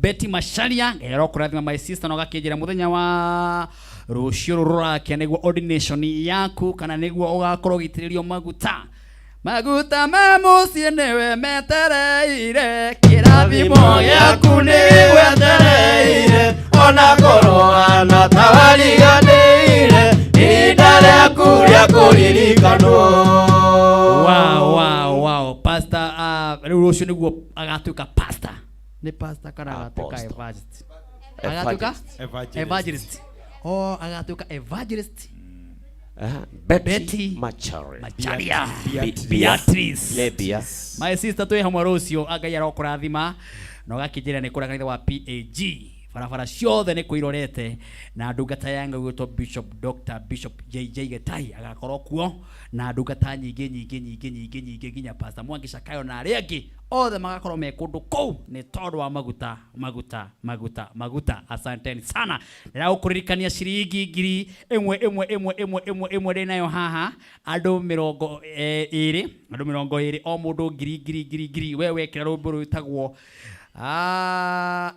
Betty Macharia Ngai arokũrathima my sister na ũgakĩnjĩra mũthenya wa rũciũ rũrũ rũrake nĩguo ordination yaku kana nĩguo ũgakorwo ũgĩitĩrĩrio maguta. Maguta ma mũciĩ nĩwe metereire kĩrathimo gĩaku nĩgwetereire ona korwo hana ta wariganĩire ihinda rĩaku rĩa kũririkanwo. Wow. Pastor, rĩu rũciũ nĩguo agatuĩka pastor. Nĩ pastor kana agatuĩka evangelist? Agatuĩka Evangelist. evangelist. Oh, agatuĩka evangelist. Betty, Betty Macharia. Macharia. Beatrice. Beatrice. Lebia. My sister twĩ hamwe rũciũ Ngai arokũrathima na ũgakĩnjĩra nĩ kũrĩa kanitha wa PAG barabara ciothe nĩ kũirorete na ndungata ya Ngai gwĩtwo Bishop Dr. Bishop JJ Getai agakorwo kuo na ndungata nyingĩ nyingĩ nyingĩ nyingĩ nyingĩ nginya Pastor Mwangi Sakayo na arĩa angĩ othe magakorwo me kũndũ kũu nĩ tondũ wa maguta maguta maguta maguta. Asanteni sana. Ndĩragũkũririkania ciringi 1000 ĩmwe ĩmwe ĩmwe ĩmwe ĩmwe ndĩ nayo haha andũ 20 andũ 20 o mũndũ ngiri ngiri ngiri ngiri. We wekĩra rwĩmbo rwĩtagwo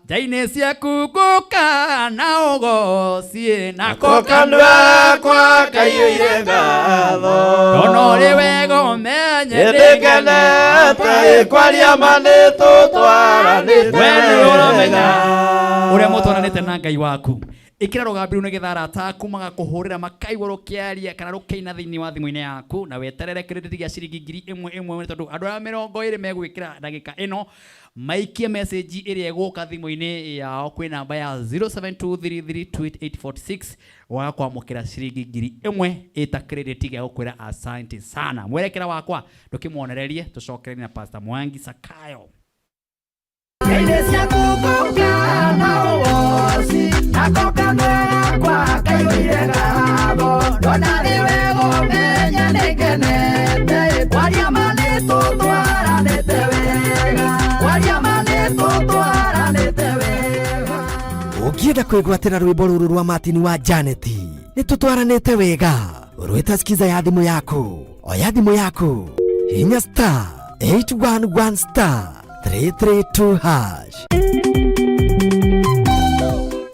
njainĩ ciaku ngũka na ũgocie nako kanua kwa kaiyũire ngatho Ndona ũrĩ wega ũmenye ũmenye nĩngenete kwaria ma nĩtũtwaranĩte We nĩ ũramenya ũrĩa mũtwaranĩte na Ngai waku. Ĩkĩra rũgambi rũu nĩgetha arata aku magakũhũrĩra makaigua rũkĩaria kana rũkĩina thĩinĩ wa thimũ-inĩ yaku, na weterere credit gĩa ciringi 1000 ĩmwe, tondũ andũ arĩa 20 megwĩkĩra ndagĩka ĩno maikie message ĩrĩa ĩgũka thimũ-inĩ yao kwĩ namba ya 0723328846 waga kwamũkĩra ciringi 1000 ĩta credit gĩa gũkwĩra asante sana. Mwerekera wakwa ndũkĩmuonererie, tũcokeranie na Pastor Mwangi Sakayo. Ngeire ciaku ngũka na ũgoci, nako kanua gakwa kaiyũire ngatho. Ndona rĩ wega ũmenye nĩngenete, kwaria ma nĩtũtwaranĩte wega, kwaria ma nĩtũtwaranĩte wega. Ũngĩenda kwĩgwatĩra rwĩmbo rũrũ rwa Martin wa Janet nĩ tũtwaranĩte wega, rwĩta skiza ya thimũ yaku. Oya thimũ yaku, hinya star 811 star 332 hash.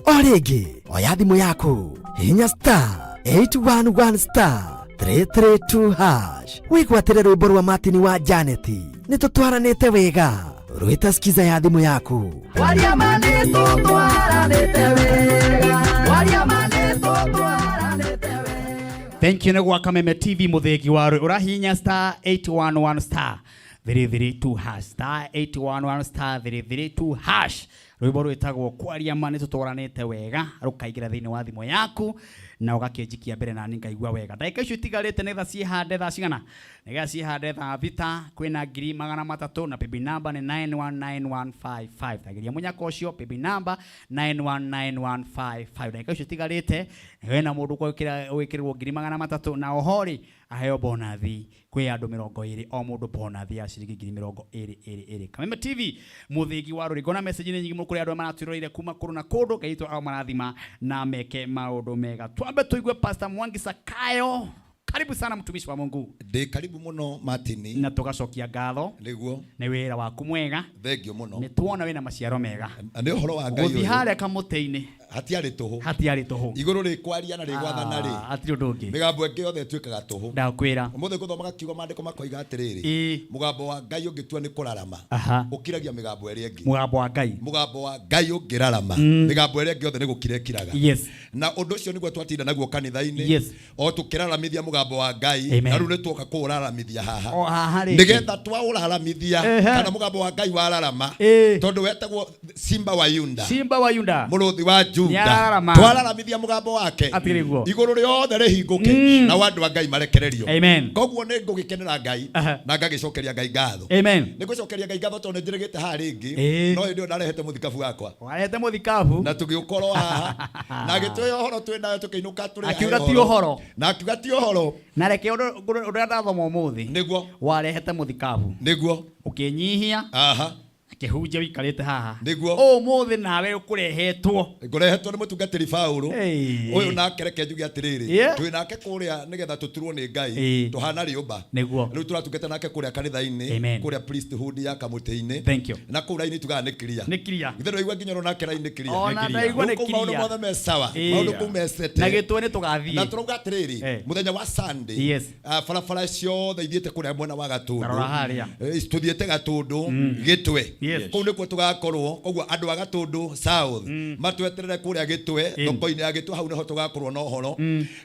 O rĩngĩ, oya thimũ yaku, hinya star 811 star 332 hash, wĩgwatĩre rwĩmbo rwa Martin wa Janet nĩ tũtwaranĩte wega, rwĩta skiza ya thimũ yaku. Kwaria ma nĩtũtwaranĩte wega, kwaria ma nĩtũtwaranĩte wega. Thank you nĩ gwa Kameme TV mũthĩgi wa rwĩ ũrahihinya star 811 star 332 hash, star 811 star 332 hash. Rwĩmbo rwĩtagwo kwaria ma nĩtũtwaranĩte wega rũkaingĩra thĩinĩ wa thimũ yaku na ũgakĩnjikia mbere nani ngaigua wega. Ndagĩka icio itigarĩte nĩgetha ciĩhande thaa cigana, nĩgetha ciĩhande thaa thita, kwĩna 300,000 na paybill number nĩ 919155. Tageria mũnyaka ũcio, paybill number 919155. Ndagĩka icio itigarĩte wena mũndũ gwĩkĩrĩrwo 300,000 na oho rĩ aheo bonathi kwĩ andũ 20, o mũndũ bonathi ya ciringi 20,000 20. Kameme TV mũthĩgi wa rũrĩ. Ngona message nĩ nyingĩ mũno kũrĩ andũ arĩa maratwĩroreire kuma kũndũ na kũndũ. Ngai witũ amarathima na meke maũndũ mega. Twambe tũigue Pastor Mwangi Sakayo. Karibu sana mtumishi wa Mungu. Ndĩ karibu mũno Martin. Na tũgacokia ngatho. Nĩguo. Nĩ wĩra waku mwega. Thengio mũno. Nĩ tuona wĩna maciaro mega. Nĩ ũhoro wa Ngai Gũthiĩ ũyũ. harĩa kamũtĩ-inĩ. Hatiarĩ tũhũ. Hatiarĩ tũhũ. Igũrũ rĩkwaria na rĩgwathana rĩ. Ah, hatirĩ ũndũ ũngĩ. Mĩgambo ĩngĩ yothe ĩtuĩkaga tũhũ. Ndakwĩra. Ũmũthĩ ngũthomaga kiugo maandĩko makoiga atĩrĩrĩ. Ĩĩ. Mũgambo wa Ngai ũngĩtua nĩ kũrarama. Aha. Ũkiragia mĩgambo ĩrĩa ĩngĩ. Mũgambo wa Ngai. Mũgambo wa Ngai ũngĩrarama. Mĩgambo ĩrĩa ĩngĩ yothe nĩ gũkira ĩkiraga. Yes. Na ũndũ ũcio nĩguo twatinda naguo kanitha-inĩ. Yes. O tũkĩraramithia mũgambo wa Ngai. Amen. Na rĩu nĩ tuoka kũũraramithia haha. O haha rĩngĩ. Nĩgetha twaũraramithia Ehe. kana mũgambo wa Ngai wararama. Tondũ wetagwo Simba wa Yuda. Simba wa Yuda. Mũrũthi wa Juda. Nĩararama. Twararamithia mũgambo wake. Atĩrĩ guo. Igũrũ rĩothe rĩhingũke na andũ a Ngai marekererio. Amen. Koguo nĩ ngũgĩkenera Ngai na ngagĩcokeria Ngai ngatho. Amen. Nĩ ngũcokeria Ngai ngatho tondũ nĩ njĩrĩgĩte haha rĩngĩ. Ĩĩ. No hĩndĩ ĩyo ndarehete mũthikabu wakwa. Warehete mũthikabu. Na tũgĩũkorwo haha. Na agĩtũhe ũhoro twĩ nayo tũkĩinũka tũrĩ Akiuga ti ũhoro. Na akiuga ti ũhoro. Na reke ũndũ ũrĩa ndathoma ũmũthĩ. Nĩguo. Warehete mũthikabu. Nĩguo. Ũkĩnyihia. Aha. Akĩhunjia wĩikarĩte haha. Nĩguo. Ũmũthĩ nawe ũkũrehetwo. Ngũrehetwo nĩ mũtungatĩri Paũlũ. Hey. Ũyũ nake reke njuge atĩrĩrĩ. Yeah. Twĩ nake kũrĩa nĩgetha tũturwo nĩ Ngai. Ĩĩ. Tũhana rĩũmba. Nĩguo. Rĩu tũratungata nake kũrĩa kanitha-inĩ. Amen. Kũrĩa priesthood ya kamũtĩ-inĩ. Thank you. Na kũu raini tugaga nĩ clear. Nĩ clear. Githĩ ndũraigua nginya ona nake raini nĩ clear. Ona ndaigua nĩ Rĩu kũu maũndũ clear. mothe me sawa. Ĩĩ. Maũndũ kũu me sete. Na gĩtwe nĩ tũgathiĩ. Na tũrauga atĩrĩrĩ, Eh. mũthenya wa Sunday, Yes. barabara ciothe ithiĩte kũrĩa mwena wa Gatũndũ. Tarora harĩa. Tũthiĩte Gatũndũ, Gĩtwe. Yes. Kũu nĩkuo tũgakorwo, koguo andũ a Gatũndũ South matweterere kũrĩa Gĩtwe, Ĩĩ. thoko-inĩ ya Gĩtwe hau nĩho tũgakorwo na ũhoro.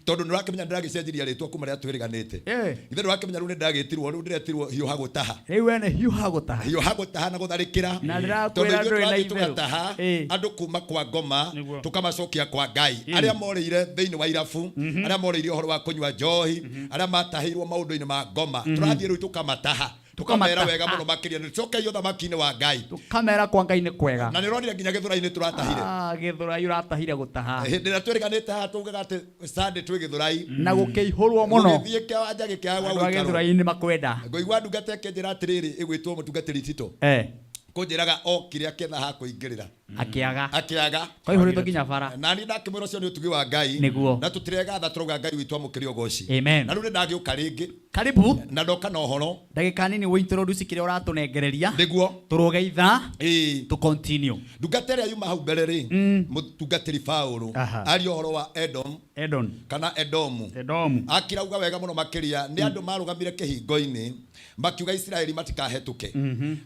Tondũ nĩũrakĩmenya ndĩragĩcenjiria rĩtwa kuma rĩrĩa twĩrĩganĩte. Eh. Githĩ ndũrakĩmenya rĩu nĩndagĩtirwo, rĩu ndĩretirwo hiũha gũtaha. Rĩu we nĩ hiũha gũtaha. Hiũha gũtaha na gũtharĩkĩra. Na ndĩrakwĩra Tondũ ithuĩ ndũrĩ na tũrathiĩ itherũ. tũgataha Ĩĩ. andũ kuma kwa ngoma Nĩguo. tũkamacokia kwa Ngai. Ĩĩ. Arĩa morĩire thĩinĩ wa irabu, arĩa morĩire ũhoro wa kũnyua njohi, arĩa matahĩirwo maũndũ-inĩ ma ngoma, tũrathiĩ rĩu tũkamataha. Tũkamera Tũkamataha. wega mũno makĩria nĩ tũcokei ũthamaki-inĩ wa Ngai. Kamera kwa Ngai nĩ kwega. Na nĩ ũronire nginya Gĩthũrai-inĩ tũratahire. Ah, Gĩthũrai ũratahire gũtaha. Hĩndĩ ĩrĩa twĩrĩganĩte haha tugaga atĩ Sunday twĩ Gĩthũrai. Na gũkĩihũrwo mũno. Gũgĩthiĩ kĩwanja gĩkĩaga gwa Andũ a gũikarwo. Gĩthũrai nĩ makwenda. Ngũigua ndungata ĩkĩnjĩra atĩrĩrĩ, ĩgwĩtwo mũtungatĩri Tito. Eh. Kũnjĩraga okire akĩetha ha kũingĩrĩra. Akĩaga. Akĩaga. Kwaihũrĩtwo nginya bara. Na niĩ ndakĩmwĩra ũcio nĩ ũtugi wa Ngai. Nĩguo. Na tũtiregatha tũrauga Ngai witũ amũkĩre ũgoci. Amen. Na rĩu nĩ ndagĩũka rĩngĩ. Karibu. Na ndoka na ũhoro. Ndagĩka nini wĩ introduce kĩrĩa ũratũnengereria. Nĩguo. Tũrũge ithaa. Ĩĩ. Tũ continue. Ndungata ĩrĩa yuma hau mbere rĩ, mũtungatĩri Paũlũ, Aha. aria ũhoro wa Edom, Edom. kana Edomu. Edomu. Akirauga wega mũno makĩria nĩ andũ marũgamire kĩhingo-inĩ makiuga Isiraeli matikahetũke.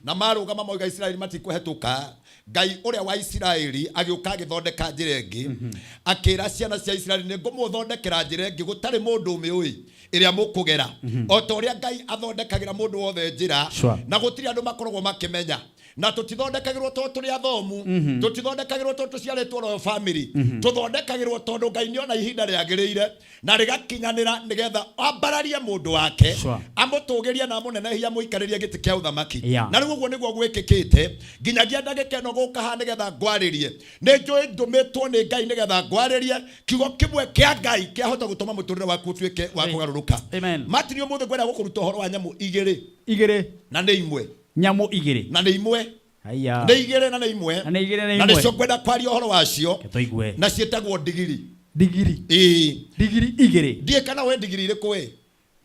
Na marũgama mauga Isiraeli matikũhetũka, Ngai ũrĩa wa Isiraeli agĩũka agĩthondeka njĩra ĩngĩ, akĩra ciana cia Isiraeli nĩ ngũmũthondekera njĩra ĩngĩ gũtarĩ mũndũ ũmĩũĩ ĩrĩa mũkũgera. O ta ũrĩa Ngai athondekagĩra mũndũ wothe njĩra, na gũtirĩ andũ makoragwo makĩmenya. Na tũtithondekagĩrwo tondũ tũrĩ athomu, tũtithondekagĩrwo tondũ tũciarĩtwo royal family, tũthondekagĩrwo tondũ Ngai nĩona ihinda rĩagĩrĩire na rĩgakinyanĩra nĩgetha ambararie mũndũ wake, amũtũgĩrie na amũnenehie, amũikarĩrie gĩtĩ kĩa ũthamaki. Na rĩu ũguo nĩguo gwĩkĩkĩte nginyagia ndagĩka ĩno gũka haha nĩgetha ngwarĩrie. Nĩ njũĩ ndũmĩtwo nĩ Ngai nĩgetha ngwarĩrie kiugo kĩmwe kĩa Ngai kĩahota gũtũma mũtũrĩre waku ũtuĩke wa kũgarũrũka. Amen. Martin, ũmũthĩ ngwenda gũkũruta ũhoro wa nyamũ igĩrĩ. Igĩrĩ. Na nĩ imwe. Nyamũ igĩrĩ. Na nĩ imwe. Haiya. Nĩ igĩrĩ na nĩ imwe. Na nĩ igĩrĩ na Na imwe. nĩcio ngwenda kwaria ũhoro wacio. Tũigue. Na ciĩtagwo ndigiri. Ndigiri. Ĩĩ. Ndigiri igĩrĩ. Ndiĩ kana we ndigiri irĩkũ ĩ?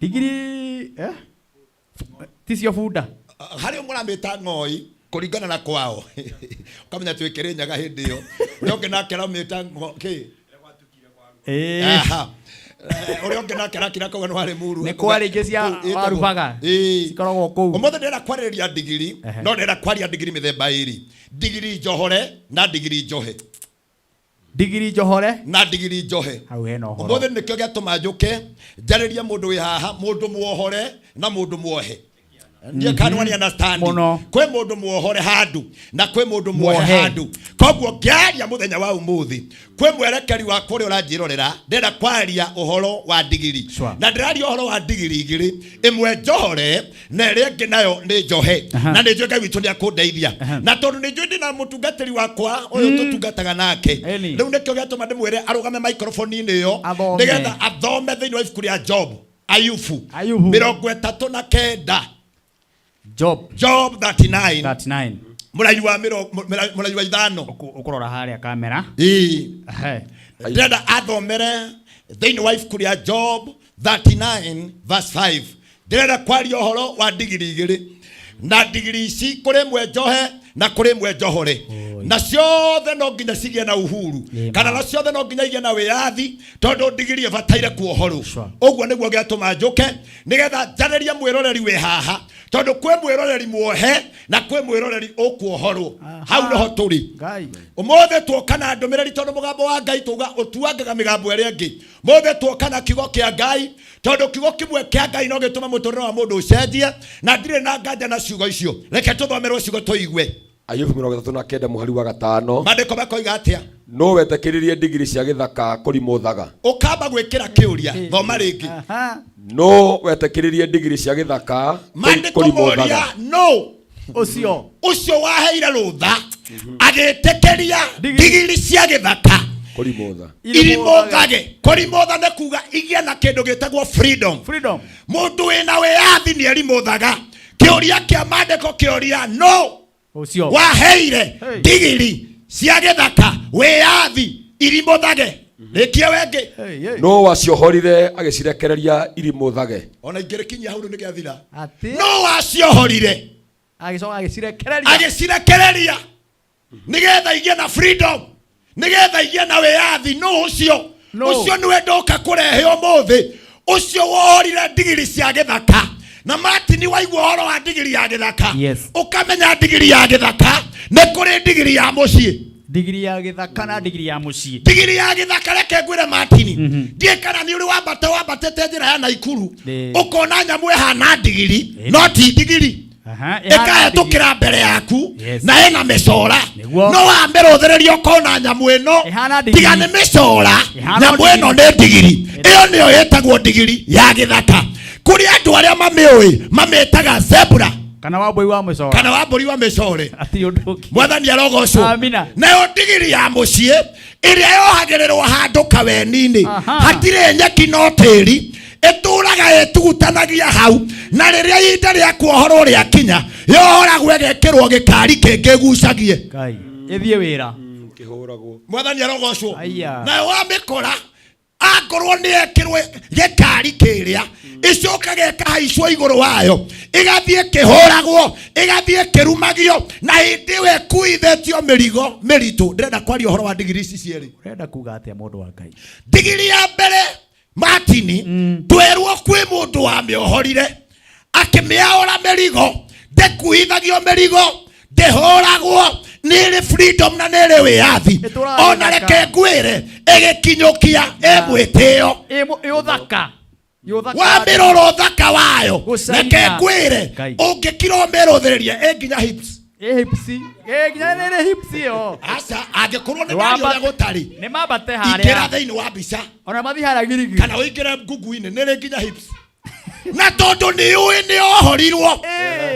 Ndigiri, eh? Ticio bunda. Harĩ ũmwe ũramĩta ng'oi kũringana na kwao. Ũkamenya twĩ Kĩrĩnyaga hĩndĩ ĩyo. Ũrĩa ũngĩ nake aramĩta kĩ? Ĩĩ. Aha. Ũrĩa ũngĩ nake arakira akauga nĩ warĩ muru. Nĩ kwarĩ ingĩ cia Kũu ĩtagwo- Warubaga. Ĩĩ. Cikoragwo kũu. Ũmũthĩ ndĩrenda kwarĩrĩria ndigiri, no ndĩrenda kwaria ndigiri mĩthemba ĩrĩ. Ndigiri njohore na ndigiri njohe. Ndigiri njohore na ndigiri njohe. Hau hena ũhoro. Ũmũthĩ nĩkĩo gĩatũma njũke njarĩrie mũndũ wĩ haha, mũndũ muohore na mũndũ muohe. Ndiĩ kana nĩ understand. Kwĩ mũndũ muohore handũ na kwĩ mũndũ muohe Muohe. handũ. Koguo ngĩaria mũthenya wa ũmũthĩ kwĩ mwerekeri wakwa ũrĩa ũranjĩrorera, ndĩrenda kwaria ũhoro wa ndigiri. Na ndĩraria ũhoro wa ndigiri igĩrĩ, ĩmwe njohore na ĩrĩa ĩngĩ nayo nĩ njohe. Na nĩ njũĩ Ngai witũ nĩ akũndeithia. Na tondũ nĩ njũĩ ndĩna mũtungatĩri wakwa ũyũ tũtungataga nake, rĩu nĩkĩo gĩatũma ndĩmwĩre arũgame microphone-inĩ ĩyo Athome. nĩgetha athome thĩinĩ wa ibuku rĩa Job, Ayubu 39. Job. Job 39. 39. Mũraihu wa mũraihu wa 5. Ũkũrora harĩa kamera. Ĩĩ. Ndĩrenda athomere thĩinĩ wa ibuku rĩa Job 39 verse 5. Ndĩrenda kwaria ũhoro wa ndigiri igĩrĩ. Na ndigiri ici kũrĩ ĩmwe njohe na kũrĩ ĩmwe njohore. Na ciothe no nginya cigĩe na uhuru. Kana na ciothe no nginya igĩe na wĩyathi tondũ ndigiri ĩbataire kuohorwo. Ũguo nĩguo gĩatũma njũke nĩgetha njarĩrie mwĩroreri wĩ haha, tondũ kwĩ mwĩroreri muohe na kwĩ mwĩroreri ũkuohorwo. Hau nĩho tũrĩ. Ũmũthĩ tuoka na ndũmĩrĩri tondũ mũgambo wa Ngai tuuga ũtuangaga mĩgambo ĩrĩa ĩngĩ. Mũthĩ tuoka na kiugo kĩa Ngai tondũ kiugo kĩmwe kĩa Ngai no gĩtũme mũtũrĩre wa mũndũ ũcenjie, na ndirĩ na nganja na ciugo icio. Reke tũthomerwo ciugo tũigue. Ayubu 39 mũhari wa 5. Maandĩko makoiga atĩa? Nũ wetĩkĩririe ndigiri cia gĩthaka kũrimũthaga? Ũkamba gwĩkĩra kĩũria, thoma rĩngĩ. Nũ wetĩkĩririe ndigiri cia gĩthaka Maandĩko kũrimũthaga? moria nũ ũcio ũcio waheire rũtha agĩtĩkĩria ndigiri cia gĩthaka Kũrimũtha. irimũthage. Kũrimũtha nĩ kuga igĩe na kĩndũ gĩtagwo freedom. Freedom. Mũndũ wĩna wĩyathi nĩ erimũthaga. Kĩũria kĩa maandĩko kĩũria nũ ũcio waheire ndigiri cia gĩthaka wĩyathi irimũthage. Rĩkia wengĩ. Nũ waciohorire agĩcirekereria irimũthage? Ona ingĩrĩkinyia hau rĩu nĩgĩathira. Atĩ. Nũ waciohorire Agĩcoka agĩcirekereria. Agĩcirekereria nĩgetha igĩe na freedom, nĩgetha igĩe na wĩyathi. Nũ ũcio? Nũ? Ũcio nĩwe ndoka kũrehe ũmũthĩ, ũcio wohorire ndigiri cia gĩthaka. Na Martin, waigua ũhoro wa ndigiri ya gĩthaka, ũkamenya ndigiri ya gĩthaka nĩ kũrĩ ndigiri ya mũciĩ. Ndigiri ya gĩthaka na ndigiri ya mũciĩ. Ndigiri ya gĩthaka, reke ngwĩre Martin, ndiĩ kana nĩ ũrĩ wambata wambatĩte njĩra ya Naikuru ũkona nyamũ ĩhana ndigiri no ti ndigiri, ĩkahĩtũkĩra mbere yaku na ĩna mĩcora, no wamĩrũthĩrĩria ũkona nyamũ ĩno tiga nĩ mĩcora, nyamũ ĩno nĩ ndigiri. Ĩyo nĩyo ĩtagwo ndigiri ya gĩthaka. Kũrĩ andũ arĩa mamĩũĩ mamĩtaga zebra kana wa mbũri wa mĩcora, kana wa mbũri wa mĩcore. Hatirĩ ũndũ ũngĩ. Mwathani arogocwo. Amina. Nayo ndigiri ya mũciĩ ĩrĩa yohagĩrĩrwo handũ kaweni-inĩ, hatirĩ nyeki no tĩri, ĩtũraga ĩtugutanagia hau, na rĩrĩa ihinda rĩa kuohorwo rĩakinya yohoragwo ĩgekĩrwo gĩkari kĩngĩ ĩgucagie. Ngai. Ĩthiĩ wĩra. Kĩhũragwo. Mwathani arogocwo. Aya. Nayo wamĩkora akorwo nĩ ekĩrwo gĩkari kĩrĩa, ĩcokaga ĩkahaicwo igũrũ wayo, ĩgathiĩ ĩkĩhũragwo, ĩgathiĩ ĩkĩrumagio, na hĩndĩ ĩyo ĩkuithĩtio mĩrigo mĩritũ. Ndĩrenda kwaria ũhoro wa ndigiri ici cierĩ. Ũrenda kuga atĩa, mũndũ wa Ngai? Ndigiri ya mbere, Martini, twerwo kwĩ mũndũ wamĩohorire akĩmĩaũra mĩrigo. Ndĩkuithagio mĩrigo, ndĩhũragwo, nĩ ĩrĩ freedom na nĩ ĩrĩ wĩyathi. Ĩtũraga Ona gĩthaka. reke ngwĩre, ĩgĩkinyũkia ĩmwĩtĩo. Ĩ ũthaka. Ĩ ũthaka. Wamĩrora ũthaka wayo, Gũcaina. reke ngwĩre, Ngai. ũngĩkira ũmĩrũthĩrĩrie, ĩ nginya hips. Ĩ hips. Ĩ nginya nĩ ĩrĩ hips ĩyo. Aca, angĩkorwo nĩ Nĩ ndaria ũrĩa wamba- gũtarĩ, Nĩ mambate ingĩra harĩa. thĩinĩ wa mbica. Ona mathiĩ harĩa girigiri. Kana ũingĩre ngugu-inĩ, nĩ rĩ nginya hips. Na tondũ nĩ ũĩ nĩ ohorirwo,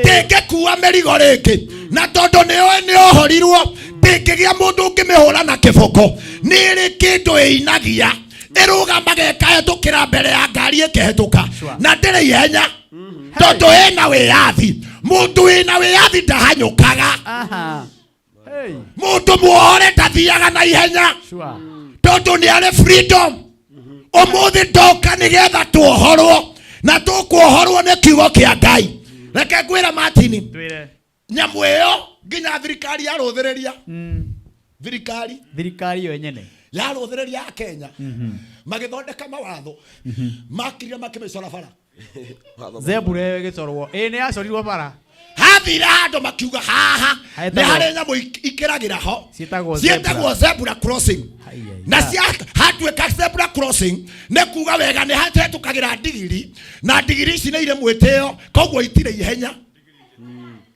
ndĩngĩkua mĩrigo rĩngĩ. Na tondũ nĩ ũĩ nĩ ohorirwo, ndĩngĩgĩa mũndũ ũngĩmĩhũra na kĩboko. Nĩ ĩrĩ kĩndũ ĩinagia, ĩrũgamaga ĩkahĩtũkĩra mbere ya ngari ĩkĩhĩtũka, na ndĩrĩ ihenya tondũ ĩna wĩyathi. Mũndũ wĩna wĩyathi ndahanyũkaga. Aha. Hey. Mũndũ muohore ndathiaga na ihenya Sure. tondũ nĩ arĩ freedom. Ũmũthĩ ndoka nĩgetha tuohorwo, na tũkuohorwo nĩ kiugo kĩa Ngai. Reke ngwĩre, Martini, Twĩre. nyamũ ĩyo nginya thirikari yarũthĩrĩria, thirikari Thirikari yo nyene. Yarũthĩrĩria ya Kenya, magĩthondeka mawatho, makirire makĩmĩcora bara. Zebra ĩyo ĩgĩcorwo. Ĩ nĩ yacorirwo bara. Hathire handũ makiuga haha nĩ Hetagwo- harĩ nyamũ ikĩragĩra ho. Ciĩtagwo Ciĩtagwo zebra crossing. Na cia hatuĩka zebra crossing nĩ kuga wega nĩ hathetũkagĩra ndigiri, na ndigiri ici nĩ irĩ mwĩtĩo, koguo itirĩ ihenya.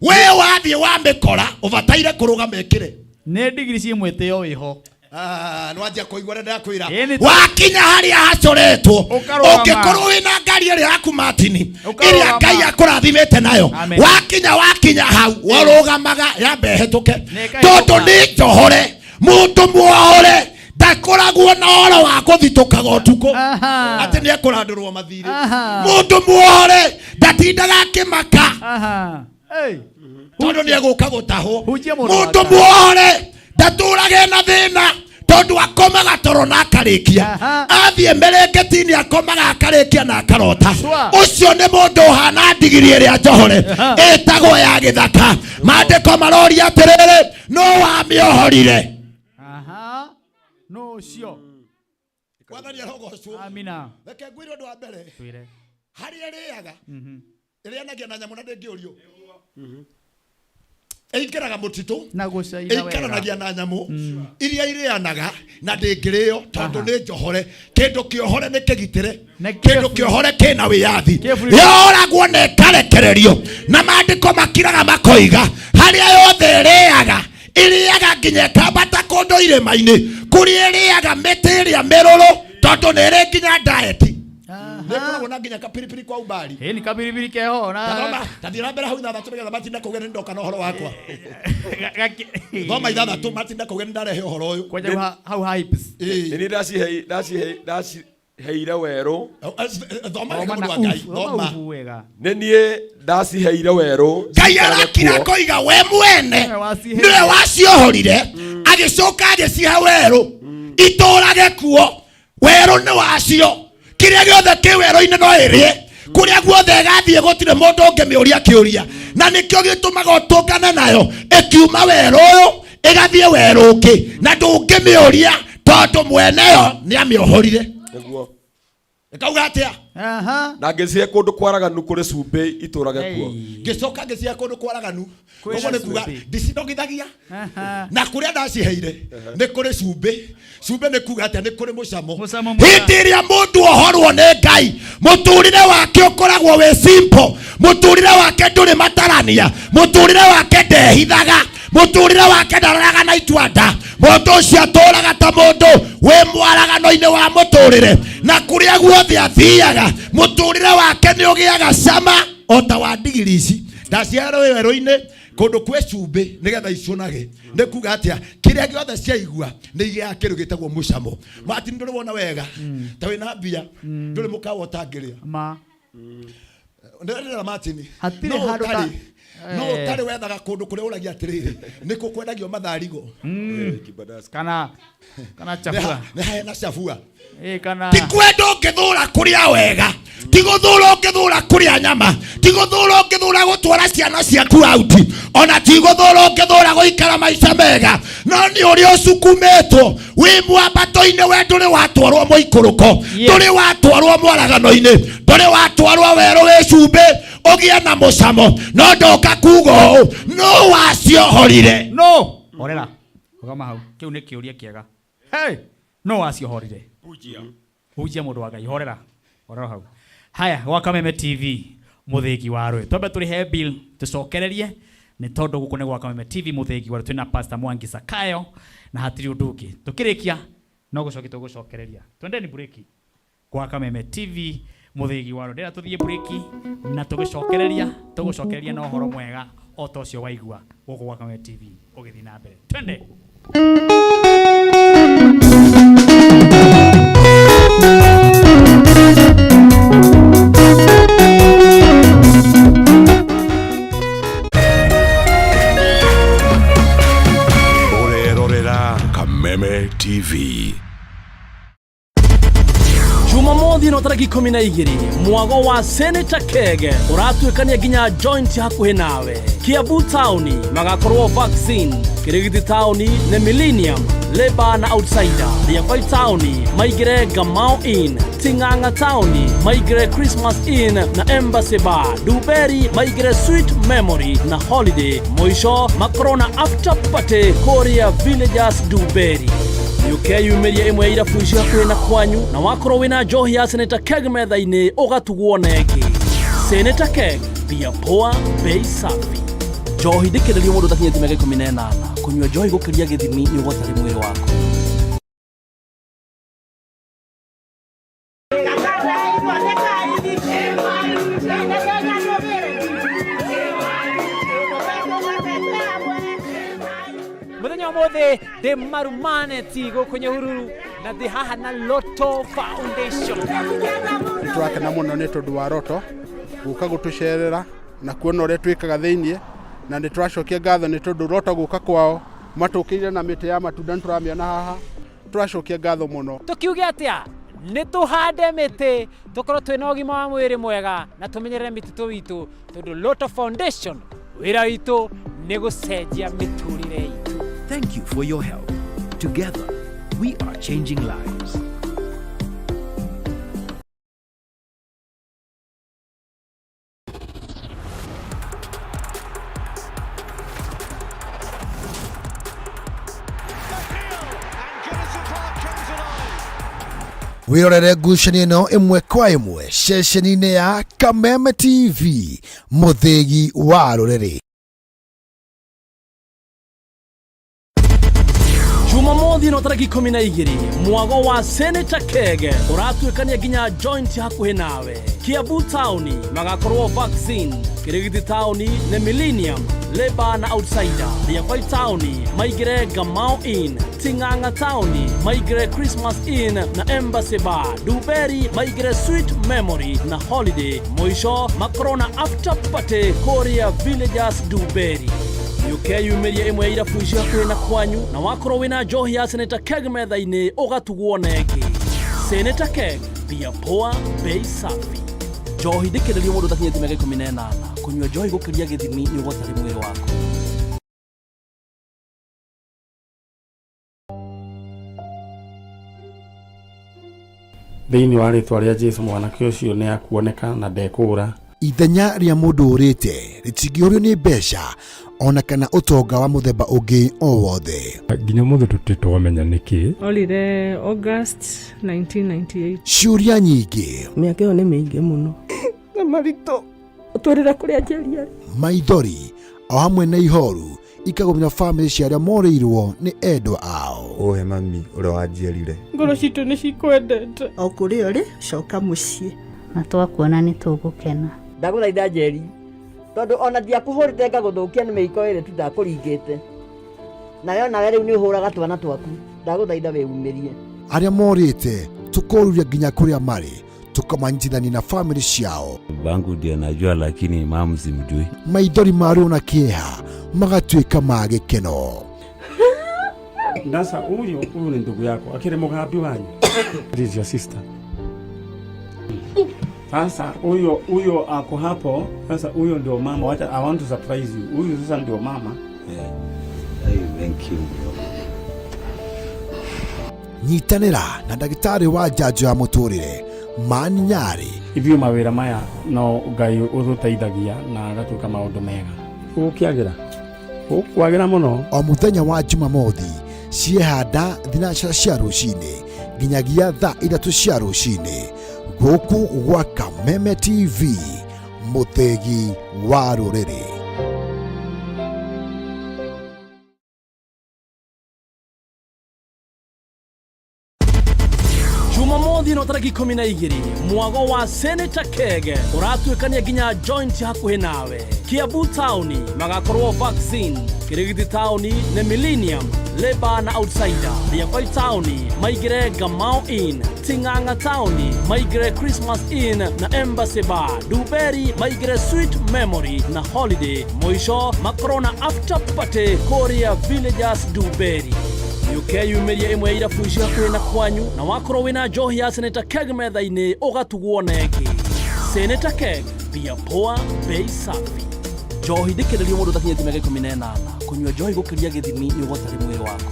We wathiĩ wamĩkora, ũbataire kũrũgama ĩkĩre. Nĩ ndigiri ciĩ mwĩtĩo wĩho. Ah, nĩwanjia kũigua ũrĩa ndakwĩra. Ĩ, nĩ- Wakinya harĩa hacoretwo, Ũkarũgama. ũngĩkorwo wĩna ngari ĩrĩa yaku, Martini, Ũkarũgama. ĩrĩa Ngai akũrathimĩte nayo, Amen. wakinya hau warũgamaga, yambe ĩhĩtũke. Nĩ ĩkahĩtũka. Tondũ nĩ njohore. Mũndũ muohore ndakoragwo na ũhoro wa kũthitũkaga ũtukũ Aha. atĩ nĩ ekũrandũrwo mathirĩ. Aha. Mũndũ muohore ndatindaga akĩmaka Aha. Hey. tondũ nĩ egũka gũtahwo. Hunjia, mũndũ wa Mũndũ Ngai. muohore ndatũrage na thĩna tondũ akomaga toro na akarĩkia. Aha. Athiĩ mĩrĩngĩti-inĩ, akomaga akarĩkia na akarota. Sure. Ũcio nĩ mũndũ ũhana ndigiri ĩrĩa njohore Aha. ĩtagwo ya gĩthaka. Maandĩko maroria atĩrĩrĩ, no wamĩohorire? Aha. No ũcio. Mwathani arogocwo. Amina. Reke ngwĩre ũndũ wa mbere. Twĩre. Harĩa ĩrĩaga, ĩrĩanagia na nyamũ na ndĩngĩũrio. Ĩingĩraga mũtitũ, Na gũcaina wega. ĩikaranagia na nyamũ iria irĩanaga na ndĩngĩrĩo tondũ nĩ njohore. Kĩndũ kĩohore nĩ kĩgitĩre. Na Kĩndũ kĩohore kĩna wĩyathi. Kĩ freedom. Yoragwo na ĩkarekererio, na maandĩko makiraga makoiga harĩa yothe ĩrĩaga, ĩrĩaga nginya ĩkambata kũndũ irĩma-inĩ kũrĩa ĩrĩaga mĩtĩ ĩrĩa mĩrũrũ, tondũ nĩ ĩrĩ nginya diet, nĩ ĩkoragwo na nginya kapiripiri kwa umbali. Ĩ ni kabiribiri keho na Tathoma, tathiĩ na mbere hau 6 nĩgetha matinda kuuga nĩ ndoka na ũhoro wakwa. Thoma 6, matinda kuuga nĩ ndarehe ũhoro ũyũ. Kwanja hau ha hips. Nĩ niĩ ndaciheire werũ. Thoma Thoma wega, na mũndũ wa Ngai, ufu, thoma thoma. ufu wega. Nĩ niĩ ndaciheire werũ Ngai ciikarage arakira kuo. akoiga we mwene Nĩwe waciheire. nĩwe waciohorire, agĩcoka agĩcihe werũ itũrage kuo. Werũ nĩ wacio, kĩrĩa gĩothe kĩ werũ-inĩ no ĩrĩe. Kũrĩa guothe ĩgathiĩ gũtirĩ mũndũ ũngĩmĩũria kĩũria, na nĩkĩo gĩtũmaga ũtũngane nayo ĩkiuma werũ ũyũ ĩgathiĩ werũ ũngĩ, na ndũngĩmĩũria tondũ mweneyo nĩ amĩohorire. Nĩguo. Ĩkauga atĩa? Aha. Na ngĩcihe kũndũ kwaraganu kũrĩ cumbĩ itũrage kuo. Ngĩcoka ngĩcihe kũndũ kwaraganu. Kwĩna Ũguo nĩ kuga cumbĩ. ndicinogithagia. Aha. Na kũrĩa ndaciheire nĩ kũrĩ cumbĩ. Cumbĩ nĩ kuga atĩa? Nĩ kũrĩ mũcamo. Mũcamo mwega. Hĩndĩ ĩrĩa mũndũ ohorwo nĩ Ngai, mũtũrĩre wake ũkoragwo wĩ simple. Mũtũrĩre wake ndũrĩ matarania, mũtũrĩre wake ndehithaga, mũtũrĩre wake ndararaga na itua nda. Mũndũ ũcio atũraga ta mũndũ wĩ mwaragano-inĩ wa mũtũrĩre, na kũrĩa guothe athiaga mũtũrĩre wake nĩ ũgĩaga cama o ta wa ndigiri ici ndaciarwo werũ-inĩ kũndũ kwĩ cumbĩ nĩgetha icũnage. Nĩ kuga atĩa? Kĩrĩa gĩothe ciaigua nĩ igĩaga kĩndũ gĩtagwo mũcamo. Martin, ndũrĩ wona wega ta wĩna mbia, ndũrĩ mũkawa ũtangĩrĩa. Ma. Ndĩrera, Martin, Hatirĩ no handũ ta- ũtarĩ. No ũtarĩ wethaga kũndũ kũrĩa ũragia atĩrĩrĩ, nĩkũ kwendagio matharigo? Kana kana chafua. Nĩ hena chabua. Eh, kana Ti kwenda ũngĩthũra kũrĩa wega, ti gũthũra ũngĩthũra kũrĩa nyama, ti gũthũra ũngĩthũra gũtwara ciana ciaku out, ona ti gũthũra ũngĩthũra gũikara maica mega, no nĩ ũrĩa ũcukumĩtwo wĩ mwambato-inĩ, we ndũrĩ watwarwo mũikũrũko, ndũrĩ watwarwo mwaragano-inĩ, ndũrĩ watwarwo werũ wĩ cumbĩ ũgĩe na mũcamo, no ndoka kuga ũũ, no waciohorire. No horera, rũgama hau, kĩu nĩ kĩũria kĩega. Hey, no waciohorire. Hunjia mũndũ wa Ngai, horera, horera hau. Haya, gwa Kameme TV mũthĩgi wa rũĩ, twambe tũrĩhe bill tũcokererie, nĩ tondũ gũkũ nĩ gwa Kameme TV mũthĩgi wa rũĩ, twĩna Pastor Mwangi Zakayo na hatirĩ ũndũ ũngĩ. Tũkĩrĩkia no gũcokia tũgũcokereria. Twendeni bureki gwa Kameme TV mũthĩgi wa rũĩ. Ndĩrenda tũthiĩ bureki na tũgĩcokereria, tũgũcokereria na ũhoro mwega o ta ũcio waigua gũkũ gwa Kameme TV ũgĩthiĩ na mbere. Twende. Ũrerorera Kameme TV. Jumamothi ĩno tarĩki 12, mwago wa Senator Keg ũratuĩkania nginya joint hakuhĩ nawe. Kiambu taũni magakorwo vaccine, Kĩrĩgiti taũni nĩ Millennium, Labour na Outsider, Riabai taũni maingĩre Ngamau Inn, Ting'ang'a taũni maingĩre Christmas Inn na Embassy Bar, Duberi maingĩre Sweet Memory na Holiday, mũico makorwo na after party kũrĩa Villagers Duberi. Nĩũkeyumĩria ĩmwe ya irabu icio hakuhĩ na kwanyu, na wakorwo wĩna njohi ya Senator Keg metha-inĩ ũgatugwo na ĩngĩ. Senator Keg, bia poa, bei safi. Njohi ndĩkĩrĩrio mũndũ ũtakinyĩtie mĩaka 18. Kũnyua njohi gũkĩria gĩthimi nĩ ũgwati harĩ mwĩrĩ waku. Muthenya ũmũthĩ ndĩ Marumaneti gũkũ Nyahururu na ndĩ haha na Lotto Foundation. Nĩ tũrakena mũno nĩ tondũ wa Lotto gũka gũtũcerera na kuona ũrĩa twĩkaga thĩiniĩ, na nĩ tũracokia ngatho nĩ tondũ Lotto gũka kwao matũkĩire na mĩtĩ ya matunda, nĩ tũramĩona haha, tũracokia ngatho mũno. Tũkiuge atĩa? Nĩ tũhande mĩtĩ, tũkorwo twĩna ũgima wa mwĩrĩ mwega na tũmenyerere mĩtitũ witũ, tondũ Lotto Foundation wĩra witũ nĩ gũcenjia mĩtũrĩre itũ. Thank you for your help. Together, we are changing lives. Wĩrorere ngucanio ĩno ĩmwe kwa ĩmwe ceceni-inĩ ya Kameme TV mũthĩgi wa rũrĩrĩ. Jumamothi ĩno tarĩki 12, mwago wa Senator Keg ũratuĩkania nginya joint hakuhĩ nawe. Kiambu taũni magakorwo vaccine, Kĩrĩgiti taũni nĩ Millennium, Labour na Outsider, Riabai taũni maingĩre Ngamau Inn, Ting'ang'a taũni maingĩre Christmas Inn na Embassy Bar, Duberi maingĩre Sweet Memory na Holiday, mũico makorwo na after party kũrĩa Villagers Duberi. Nĩũkeyumĩria ĩmwe ya irabu icio hakuhĩ na kwanyu, na wakorwo wĩna njohi ya Senator Keg metha-inĩ ũgatugwo na ĩngĩ. Senator Keg, bia poa, bei safi. Njohi ndĩkĩrĩrio mũndũ ũtakinyĩtie mĩaka 18. Kũnyua njohi gũkĩria gĩthimi nĩ ũgwati harĩ mwĩrĩ waku. Thĩinĩ wa rĩtwa rĩa Jesu mwanake ũcio nĩ akuoneka na ndekũũra. Ithenya rĩa mũndũ ũrĩte rĩtingĩũrio nĩ mbeca ona kana ũtonga wa mũthemba ũngĩ o wothe. Nginya ũmũthĩ tũtirĩ twamenya nĩkĩ. Orire August 1998. Ciũria nyingĩ. Mĩaka ĩyo nĩ mĩingĩ mũno. Na maritũ. Ũtwĩrĩre kũrĩa Njeri arĩ. Maithori o hamwe na ihoru ikagũmĩra bamĩrĩ cia arĩa morĩirwo nĩ endwa ao. Ũhe mami ũrĩa wanjiarire. Ngoro citũ nĩ cikwendete. O kũrĩa ũrĩ, coka mũciĩ. Na twakuona nĩ tũgũkena. Ndagũthaitha Njeri, tondũ ona ndiakũhũrĩte ngagũthũkia nĩ mĩiko ĩrĩ tu ndakũringĩte. Nawe onawe rĩu nĩ ũhũraga twana twaku. Ndagũthaitha wĩumĩrie. Arĩa morĩte tũkoruria nginya kũrĩa marĩ, Tũkamanyitithania na bamĩrĩ ciao. Babangu ndio najua, lakini mamu simjui. Maithori ma ruo na kĩeha magatuĩka ma gĩkeno. Sasa huyu ni ndugu yako, akiri mugambi wanyu. This is your sister. Sasa huyo ako hapo. Sasa huyo ndio mama. Wacha, I want to surprise you. Huyu sasa ndio mama. Yeah. Hey, thank you bro. Nyitanĩra na ndagĩtarĩ wa njanjo ya mũtũrĩre Mani Nyarĩ. Ithuĩ mawĩra maya no Ngai ũtũteithagia na agatuĩka maũndũ mega. Ũgũkĩagĩra? Ũkwagĩra mũno. O mũthenya wa Jumamothi ciehanda thinacara cia rũcinĩ nginyagia thaa 3 cia rũcinĩ gũkũ gwa Kameme TV, mũthĩgi wa rũrĩrĩ. Jumamothi no tarĩki 12 mwago wa Senator Kege ũratuĩkania nginya joint hakuhĩ nawe. Kiambu taũni magakorwo vaccine, Kirigiti taũni nĩ Millennium, Labour na Outsider, Riabai taũni maingĩre Gamau Inn, Ting'ang'a taũni maingĩre Christmas Inn na Embassy Bar, Duberi maingĩre Sweet Memory na Holiday, mũico makorwo na after party kũrĩa Villagers Duberi. Ũkeyumĩria ĩmwe ya irabu icio hakuhĩ na kwanyu, na wakorwo wĩna njohi ya Senator Keg metha-inĩ ũgatugwo na ĩngĩ. Senator Keg, bia poa, bei safi. Njohi ndĩkĩrĩrio mũndũ ũtakinyĩtie mĩaka 18. Kũnyua njohi gũkĩria gĩthimi nĩ ũgwati harĩ mwĩrĩ waku.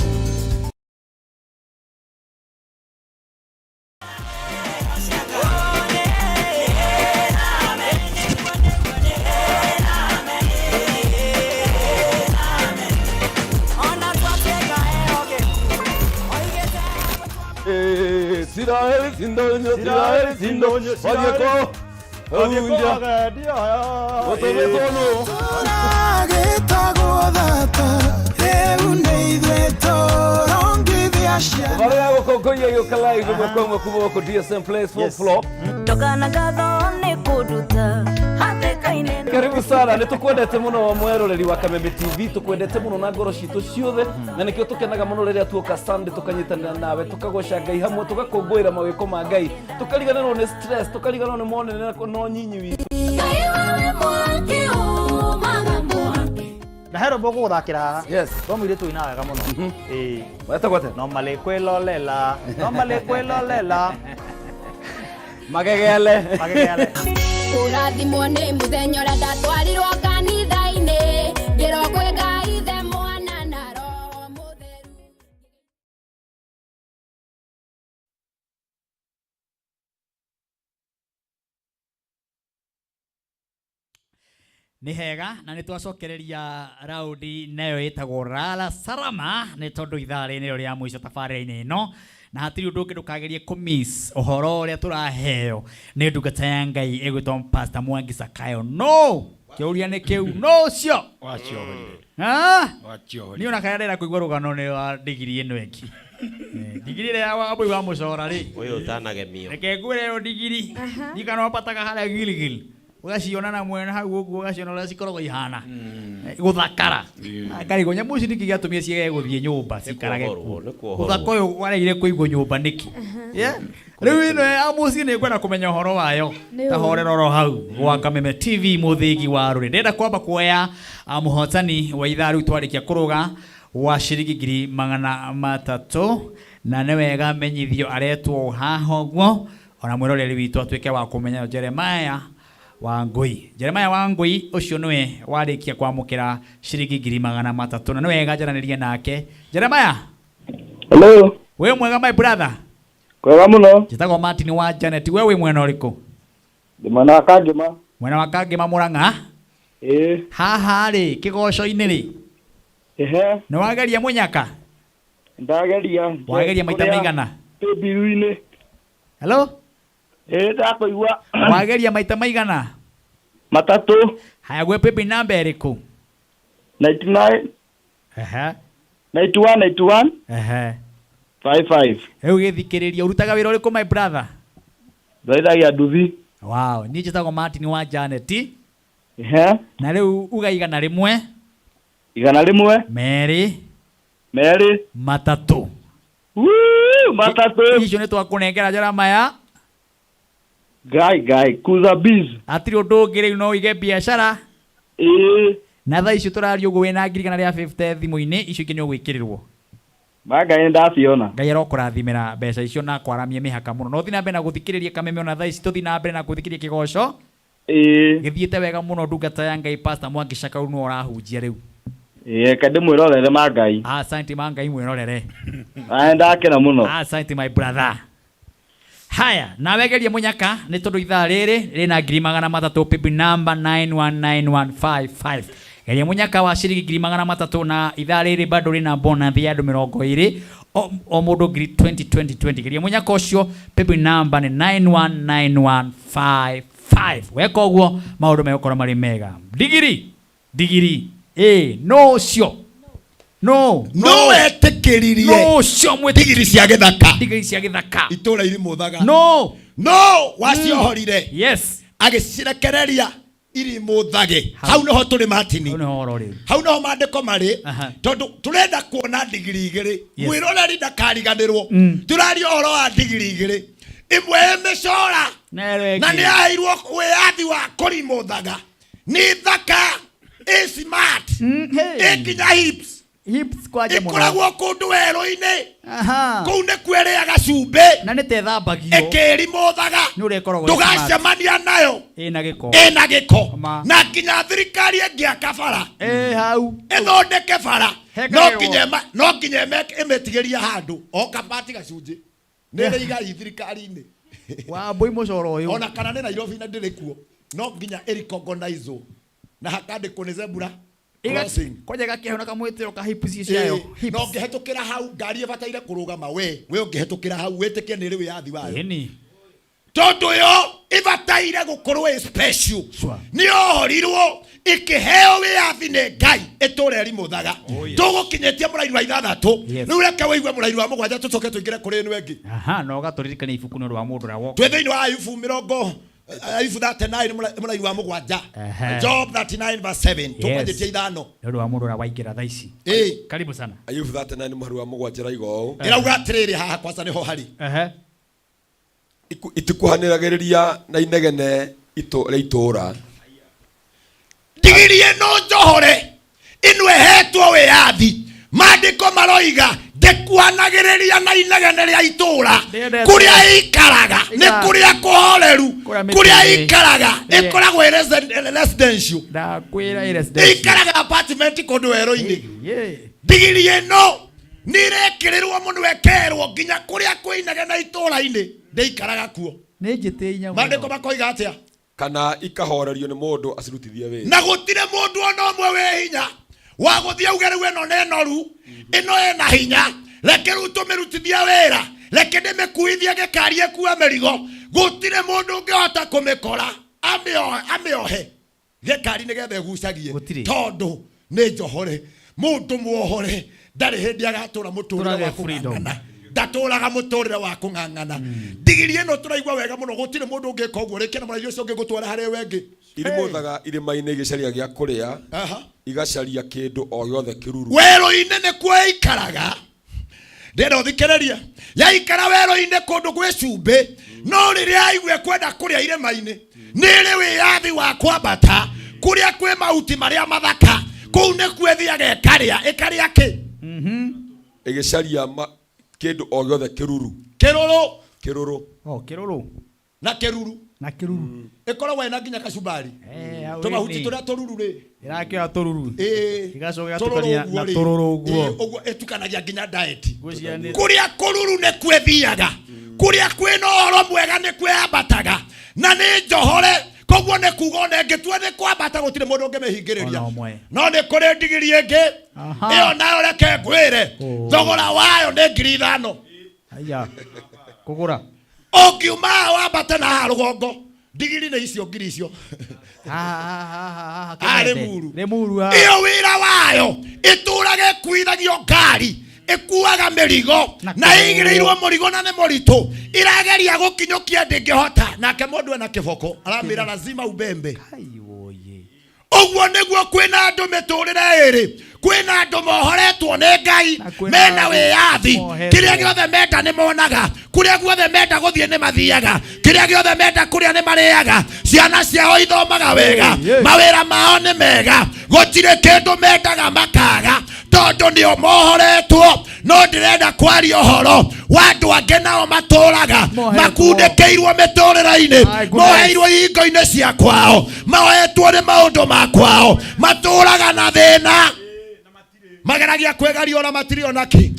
Siraeli sindonyo, Siraeli sindonyo, Wadieko, Wadieko, Otobezono. Varia gũkũngũiya gĩũka live ĩmwe kwa ĩmwe kuma gũkũ DSM Place fourth floor. Karibu sana, nĩ tũkwendete mũno mweroreri wa Kameme TV, tũkwendete mũno na ngoro citũ ciothe, na nĩkĩo tũkenaga mũno rĩrĩa tuoka Sunday tũkanyitanĩra nawe, tũkagoca Ngai hamwe, tũgakũngũĩra mawĩko ma Ngai, tũkariganĩrwo nĩ stress, tũkariganĩrwo nĩ monene na nyinyi witũ. Na hero boko guthakira haha. Yes. To mũirĩtu ũinaga wega mũno. Ĩĩ. Wetagwo atĩa? No malĩ kwĩlolela, no malĩ kwĩlolela. Magegele. Magegele. Kũrathimwo nĩ mũthenya ũrĩa ndatwarirwo kanitha-inĩ, ngĩrwo kwĩ Ngai Ithe, Mwana na Roho Mũtheru. Nĩ hega na nĩ twacokereria raundi nayo ĩtagwo Lala Salama nĩ tondũ ithaa rĩrĩ nĩrĩo rĩa mũico tabarĩra-inĩ ĩno, na hatirĩ ũndũ ũngĩ ndũkagerie kũmiss ũhoro ũrĩa tũraheo nĩ ndungata ya Ngai ĩgwĩtwo Pastor Mwangi Zakayo. No kĩũria nĩ kĩu, no ũcio Waciohorire. Ha? Waciohorire. Niĩ ona karĩa ndĩrenda kũigua rũgano nĩ wa ndigiri ĩno ĩngĩ. Ndigiri ĩrĩa ya Wambũi wa mũcora rĩ. Ũyũ ũtanagemio. Reke ngwĩre ĩyo ndigiri. Ndikana wambataga harĩa Gilgil. Ũgaciona na mwena hau ũguo, ũgaciona ũrĩa cikoragwo ihana. Gũthakara. Ngarigwo nyamũ ici nĩkĩ gĩatũmire ciage gũthiĩ nyũmba, Nĩ cikarage kuohorwo, kuo. nĩ kuohorwo. Ũthaka ũyũ waregire kũigwo nyũmba nĩkĩ? Yeah. Rĩu ĩno ya mũciĩ nĩ ngwenda kũmenya ũhoro wayo. Nĩ Ta ũũ. horera oro hau gwa Kameme TV mũthĩgi wa rũrĩrĩ. Ndĩrenda kwamba kuoya mũhotani wa ithaa rĩu twarĩkia kũrũga wa ciringi ngiri magana matatũ, na nĩ wega menyithio aretwo haha ũguo, ona mwĩroreri witũ atuĩke wa kũmenya Jeremiah Wangui. Jeremiah Wangui ũcio nĩwe warĩkia kwamũkĩra ciringi ngiri magana matatũ, na nĩ wega njaranĩrie nake. Jeremiah. Hello. Wĩ mwega my brother? Kwega mũno. Njĩtagwo Martin wa Janet. We wĩ mwena ũrĩkũ? Ndĩ mwena wa Kangĩma. Mwena wa Kangĩma Mũrang'a? Ĩĩ. Haha rĩ, kĩgoco-inĩ rĩ? Ehe. Nĩ wageria mũnyaka? Ndageria. Wageria maita Kũrĩa maigana? Paybill-inĩ. Hello? Ĩĩ, ndakũigua. Wageria maita maigana? Matatũ. Haya, gwĩ paybill namba ĩrĩkũ? 99. Ehe. 91, 91. Ehe. 55. Rĩu gĩthikĩrĩria, ũrutaga wĩra ũrĩkũ my brother? Ndwaithagia nduthi. Wow, niĩ njĩtagwo Martin wa Janet. Ehe. Na rĩu uga igana rĩmwe. Igana rĩmwe. Merĩ. Merĩ. Matatũ. Woo, matatũ. Icio nĩ twakũnengera Jeremiah. Ngai ngai kuza biz. Hatirĩ ũndũ ũngĩ rĩu no ũige biacara. Ĩĩ. Na thaa icio tũraria ũguo wĩna 100,000 thimũ-inĩ, icio ingĩ nĩ ũgwĩkĩrĩrwo. Ma Ngai nĩ ndaciona. Ngai arokũrathimĩra mbeca icio na akwaramie mĩhaka mũno. Na ũthiĩ na mbere na gũthikĩrĩria Kameme ona thaa ici tũthiĩ na mbere na gũthikĩrĩria kĩgoco. Ĩĩ. Gĩthiĩte wega mũno ndungata ya Ngai Pastor Mwangi Shakau nĩwe ũrahunjia rĩu. Ĩĩ reke ndĩmwĩrorere ma Ngai. Asante ma Ngai mwĩrorere. Na nĩ ndakena mũno. Asante my brother. Haya, nawe geria mũnyaka nĩ tondũ ithaa rĩrĩ rĩna 300,000 PB number 919155. Geria mũnyaka wa ciringi 300,000 na ithaa rĩrĩ bado rĩna bonus ya andũ 20 o mũndũ ngiri 20 20 20. Geria mũnyaka ũcio PB number nĩ 919155. Weka ũguo maũndũ megũkorwo marĩ mega. Ndigiri, ndigiri, ĩ no ũcio. No, no wetĩkĩririe no ũcio mwĩtĩkĩri. Ndigiri cia gĩthaka. Ndigiri cia gĩthaka. Itũũra irimũthaga. No. No waciohorire. Yes. Agĩcirekereria irimũthage. Hau nĩho tũrĩ Martin. Hau nĩho ũhoro ũrĩ. Hau nĩho maandĩko marĩ. Aha. Tondũ tũrenda kuona ndigiri igĩrĩ. Yes. Mwĩroreri ndakariganĩrwo. Tũraria ũhoro wa ndigiri igĩrĩ. Ĩmwe ĩ mĩcora. Na ĩrĩa Na ĩngĩ. nĩ yaheirwo wĩyathi wa kũrimũthaga. Nĩ thaka. Ĩ smart. Ĩ nginya hips. Hips kwanja mũno. Ĩkoragwo kũndũ werũ-inĩ. Kũu nĩkuo ĩrĩaga cumbĩ. Na nĩ ta ĩthambagio. Ĩkĩrimũthaga. Nĩ ũrĩa ĩkoragwo ĩ smart. Ndũgacemania nayo. Ĩna gĩko. Ĩna gĩko. Ma. Na nginya thirikari ĩngĩaka bara. Ĩ hau. Ĩthondeke bara. Hekagĩrwo. No nginya no nginya ĩmĩtigĩrie handũ. O kabati gacunjĩ. Nĩ ĩrĩ igai thirikari-inĩ. Wambui mũcoro ũyũ. Ona kana nĩ Nairobi na ndĩrĩ kuo. No nginya ĩrecognizwo. Na hakandĩkwo nĩ zebra crossing. Kwanja gakĩheo na kamwĩtĩro ka hips ciayo. Ĩĩ, na ũngĩhetũkĩra hau ngari ĩbataire kũrũgama we we ũngĩhetũkĩra hau wĩtĩkie nĩ ĩrĩ wĩyathi wayo. Ĩni. Tondũ yo ĩbataire gũkorwo ĩ special. Nĩ yohorirwo ĩkĩheo wĩyathi nĩ Ngai ĩtũre ĩrimũthaga. Tũgũkinyĩtie mũraini wa ithathatũ. Rĩu reke wĩigue mũraini wa mũgwanja tũcoke tũingĩre kũrĩ ĩno ĩngĩ. Aha, na ũgatũririkania ibuku nĩ ũndũ wa mũndũ ũrĩa woka. Twĩ thĩinĩ wa Ayubu mĩrongo Ayubu 39 mũraini wa mũgwanja. Ehe. Job 39 verse 7. Tũkwanjĩtie ithano. Nĩ ũndũ wa mũndũ ũrĩa waingĩra thaa ici. Ĩĩ. Karibu sana. Ayubu 39 mũhari wa mũgwanja ĩrauga ũũ. Ĩrauga atĩrĩrĩ haha kwanza nĩho harĩ. Ehe. Itikuhanĩragĩrĩria na inegene rĩa itũũra. Ndigiri ĩno njohore ĩno ĩhetwo wĩyathi. Maandĩko maroiga ndĩkuhanagĩrĩria na inegene rĩa itũũra. Ndĩendete. Kũrĩa ĩikaraga nĩ Ika. kũrĩa kũhoreru. Kũrĩa mĩtĩ Kũrĩa ĩrĩ. ĩikaraga Ĩrĩa. ĩkoragwo ĩ residential. Ndakwĩra ĩ residential. Ĩikaraga apartment kũndũ werũ-inĩ. Yeah. Ndigiri ĩno nĩ ĩrekĩrĩrwo mũno ĩkerwo nginya kũrĩa kwĩ inegene itũũra-inĩ ndĩikaraga kuo. Nĩ njĩtĩ nyamũ. Maandĩko makoiga atĩa? Kana ikahorerio nĩ mũndũ acirutithie wĩra. Na gũtirĩ mũndũ ona ũmwe wĩ hinya wa gũthiĩ auge rĩu ĩno nĩ ĩnoru, ĩno ĩna hinya, reke rĩu tũmĩrutithie wĩra, reke ndĩmĩkuithie gĩkari ĩkue mĩrigo. Gũtirĩ mũndũ ũngĩhota kũmĩkora amĩohe gĩkari nĩgetha ĩgucagie, tondũ nĩ njohore. Mũndũ muohore ndarĩ hĩndĩ agatũra mũtũrĩre Tũrage wa freedom. kũng'ang'ana. Ndatũraga mũtũrĩre wa kũng'ang'ana. Ndigiri ĩno tũraigua wega mũno, gũtirĩ mũndũ ũngĩka ũguo. Rĩkia na mũraini ũcio ũngĩ ngũtwara harĩ we ĩngĩ. Irimũthaga irĩma-inĩ igĩcaria gĩa kũrĩa, Aha. igacaria kĩndũ o gĩothe kĩruru. Werũ-inĩ nĩkuo ĩikaraga. Ndĩrenda ũthikĩrĩrie. Yaikara werũ-inĩ kũndũ gwĩ cumbĩ, no rĩrĩa yaigua ĩkwenda kũrĩa irĩma-inĩ, nĩ ĩrĩ wĩyathi wa kwambata kũrĩa kwĩ mahuti marĩa mathaka. Kũu nĩkuo ĩthiaga ĩkarĩa. Ĩkarĩa kĩ? Ĩgĩcaria kĩndũ o gĩothe kĩruru. Kĩrũrũ. Kĩrũrũ. Oh, kĩrũrũ. Na kĩruru. Na kĩruru. Ĩkoragwo ĩna nginya kacumbari. Hau Tũmahuti ĩni. tũrĩa tũruru rĩ. Ĩrakĩoya tũruru. Ĩĩ. Ĩgacoka Tũrũrũ ĩgatukania ũguo na rĩ. tũrũrũ ũguo. Ĩĩ, ũguo ĩtukanagia nginya diet. Ngwĩciria nĩ- Kũrĩa kũruru nĩkuo ĩthiaga. Kũrĩa kwĩna ũhoro mwega nĩkuo yambataga. Na nĩ njohore, koguo nĩ kuga ona ĩngĩtua nĩ kwambata gũtirĩ mũndũ ũngĩmĩhingĩrĩria. Ona ũmwe. No nĩ kũrĩ ndigiri ĩngĩ. Aha. Ĩyo nayo reke ngwĩre. Oh. Thogora wayo nĩ 5,000. Haiya. Kũgũra. Ũngiuma haha wambate na haha rũgongo, ndigiri nĩ icio ngiri icio. Haha Haha Kĩmende. Rĩmuru. Rĩmuru haha. Ĩyo wĩra wayo ĩtũraga ĩkuithagio ngari, ĩkuaga mĩrigo na ĩigĩrĩirwo mũrigo na nĩ mũritũ, ĩrageria gũkinyũkia ndĩngĩhota. Nake mũndũ ena kĩboko aramĩra lazima ubembe. Ũguo nĩguo kwĩna andũ mĩtũrĩre ĩrĩ. Kwĩna andũ mohoretwo nĩ Ngai, kwĩna mena andũ wĩyathi. mohetwo. Kĩrĩa gĩothe menda nĩ monaga, kũrĩa guothe menda gũthiĩ nĩ mathiaga, kĩrĩa gĩothe menda kũrĩa nĩ marĩaga. Ciana ciao ithomaga wega, mawĩra mao nĩ mega, gũtirĩ kĩndũ mendaga makaga, tondũ nĩo mohoretwo. No ndĩrenda kwaria ũhoro wa andũ angĩ nao matũraga makundĩkĩirwo mĩtũrĩre-inĩ, moheirwo ihingo-inĩ cia kwao, mohetwo nĩ maũndũ ma kwao, matũraga na thĩna, mageragia kwĩgaria ona matirĩ ona kĩ.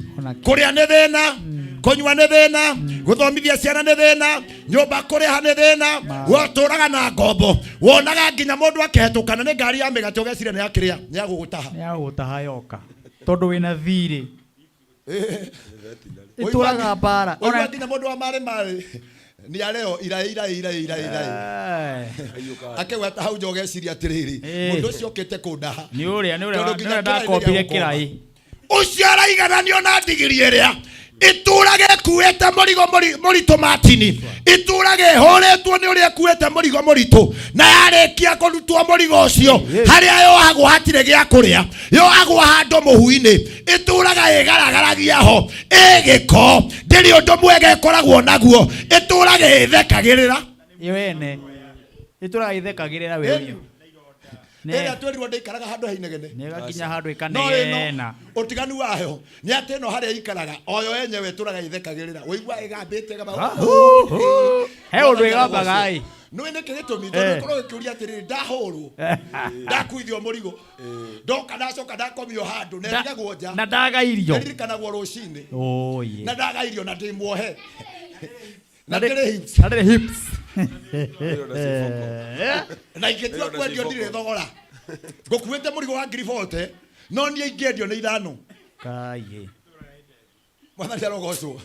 Kũrĩa nĩ thĩna, kũnyua nĩ thĩna, gũthomithia ciana nĩ thĩna, nyũmba kũrĩha nĩ thĩna. Wotũraga na ngombo, wonaga nginya mũndũ akĩhetũkana nĩ ngari ya mĩgate ũgeciria nĩ yakĩrĩa, nĩ agũgũtaha. Nĩ yagũgũtaha yoka tondũ wĩna thirĩ. Ĩtũraga mbara. Ũigua nginya mũndũ wa marĩ marĩ nĩ areo iraĩ iraĩ iraĩ iraĩ iraĩ akĩgweta hau nja, ũgeciria atĩrĩrĩ, mũndũ ũcio ũkĩte kũndaha. Nĩ ũrĩa nĩ ũrĩa Tondũ nĩ nginya ũrĩa kĩraĩ nĩ ndakombire gĩa gũkomba. kĩraĩ. Ũcio araigananio na ndigiri ĩrĩa itũraga ĩkuĩte mũrigo mũritũ matini, itũraga ĩhũrĩtwo nĩ ũrĩa ĩkuĩte mũrigo mũritũ, na yarĩkia kũrutwo mũrigo ũcio, harĩa yohagwo hatirĩ gĩa kũrĩa, yohagwo handũ mũhu-inĩ, ĩtũraga ĩgaragaragia ho ĩ gĩko, ndĩrĩ ũndũ mwega ĩkoragwo naguo, ĩtũraga ĩthekagĩrĩra Yo ene ĩtũraga ĩthekagĩrĩra we ũyũ. Ĩrĩa twerirwo ndĩikaraga handũ ha inegene. Nĩ ĩgakinya handũ No ĩno ĩkanegena. Ũtiganu wayo nĩ atĩ ĩno harĩa ikaraga oyo yenyewe ĩtũraga ĩthekagĩrĩra, ũigua ĩgambĩte ĩgamba. He ũndũ ĩgambaga ĩ. Nĩ nĩkĩ gĩtũmi? Tondũ ĩkorwo ĩkĩũria atĩrĩrĩ, ndahũrwo, ndakuithio mũrigo, ndoka ndacoka ndakomio handũ na ĩrigagwo nja na ndaga irio. Ĩririkanagwo rũcinĩ. Oye. Na ndaga irio na ndĩ muohe na Na ndĩrĩ hips. Na ndĩrĩ hips. Na ingĩtua kwendio ndirĩ thogora, ngũkuĩte mũrigo wa ngiri 40, no niĩ ingĩendio nĩ 5. Kai. Mwathani arogocwo.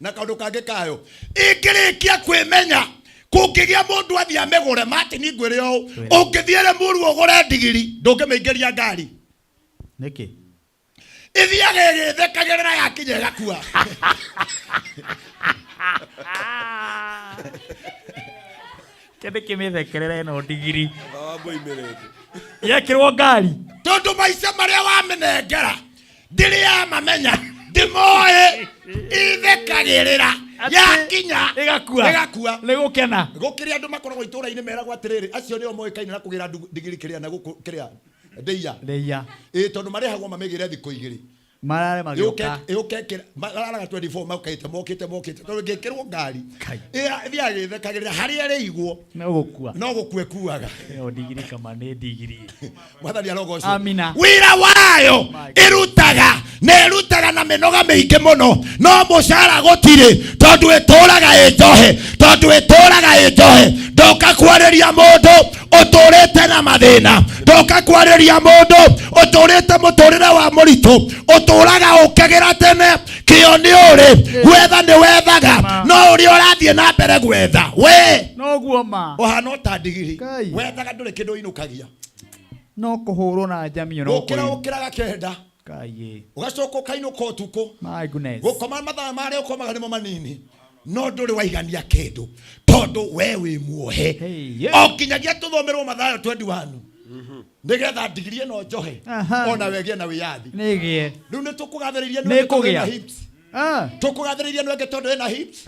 Na kaũndũ kangĩ kayo, ingĩrĩkia kwĩmenya, kũngĩgĩa mũndũ athiĩ amĩgũre, Martin, ngwĩre ũũ, ũngĩthiĩ Rĩmuru ũgũre ndigiri, ndũngĩmĩingĩria ngari. Nĩkĩ? Ithiaga ĩgĩthekagĩrĩra, yakinya ĩgakua. Kĩndĩ kĩmĩthekerere ĩno ndigiri yekĩrwo ngari. Tondũ maica marĩa wamĩnengera ndĩrĩ yamamenya, ndĩmoĩ, ithekagĩrĩra, yakinya ĩgakua. Ĩgakua. Nĩ gũkena. Gũkĩrĩ andũ makoragwo itũra-inĩ meragwo atĩrĩrĩ, acio nĩo moĩkaine na kũgĩra ndigiri kĩrĩa na gũkũ kĩrĩa ndĩia. Ndĩia. Ĩ, tondũ marĩhagwo mamĩgĩre thikũ 2. Marare magĩũka. Ĩũke mararaga 24 maũkaĩte mokĩte mokĩte, tondũ ĩngĩkĩrwo ngari ĩthiaga ĩgĩthekagĩrĩra harĩa ĩrĩigwo. No gũkua. No gũkua ĩkuaga. Ĩyo ndigiri kama nĩ ndigiri. Mwathani arogocwo. Amina. Wĩra wayo ĩrutaga na ĩrutaga na mĩnoga mĩingĩ mũno, no mũcara gũtirĩ, tondũ ĩtũraga ĩ njohe, tondũ ĩtũraga ĩ njohe. Ndoka kwarĩria mũndũ ũtũrĩte na mathĩna, ndoka kwarĩria mũndũ ũtũrĩte mũtũrĩre wa mũritũ, ũtũraga ũkagĩra tene, kĩo nĩ ũrĩ gwetha nĩ wethaga, no ũrĩa ũrathiĩ na mbere gwetha we Noguo ma. Ũhana o ta ndigiri. Ngai. Wethaga ndũrĩ kĩndũ ũinũkagia. No kũhũrwo na njamio no Gũkĩra ũkĩraga 9. Kai. Ũgacoka ũkainũka ũtukũ. My goodness. Gũkoma mathaa marĩa ũkomaga nĩmo manini, no ndũrĩ waigania kĩndũ, tondũ we wĩ muohe o nginyagia tũthomerwo Mathayo 21 nĩgetha ndigiri ĩno njohe ona wegĩe na wĩyathi. Nĩgĩe. Rĩu nĩ tũkũgathĩrĩria Nĩ nĩ tondũ kũgĩa. ĩna hips. Tũkũgathĩrĩria nĩ tondũ ĩna hips.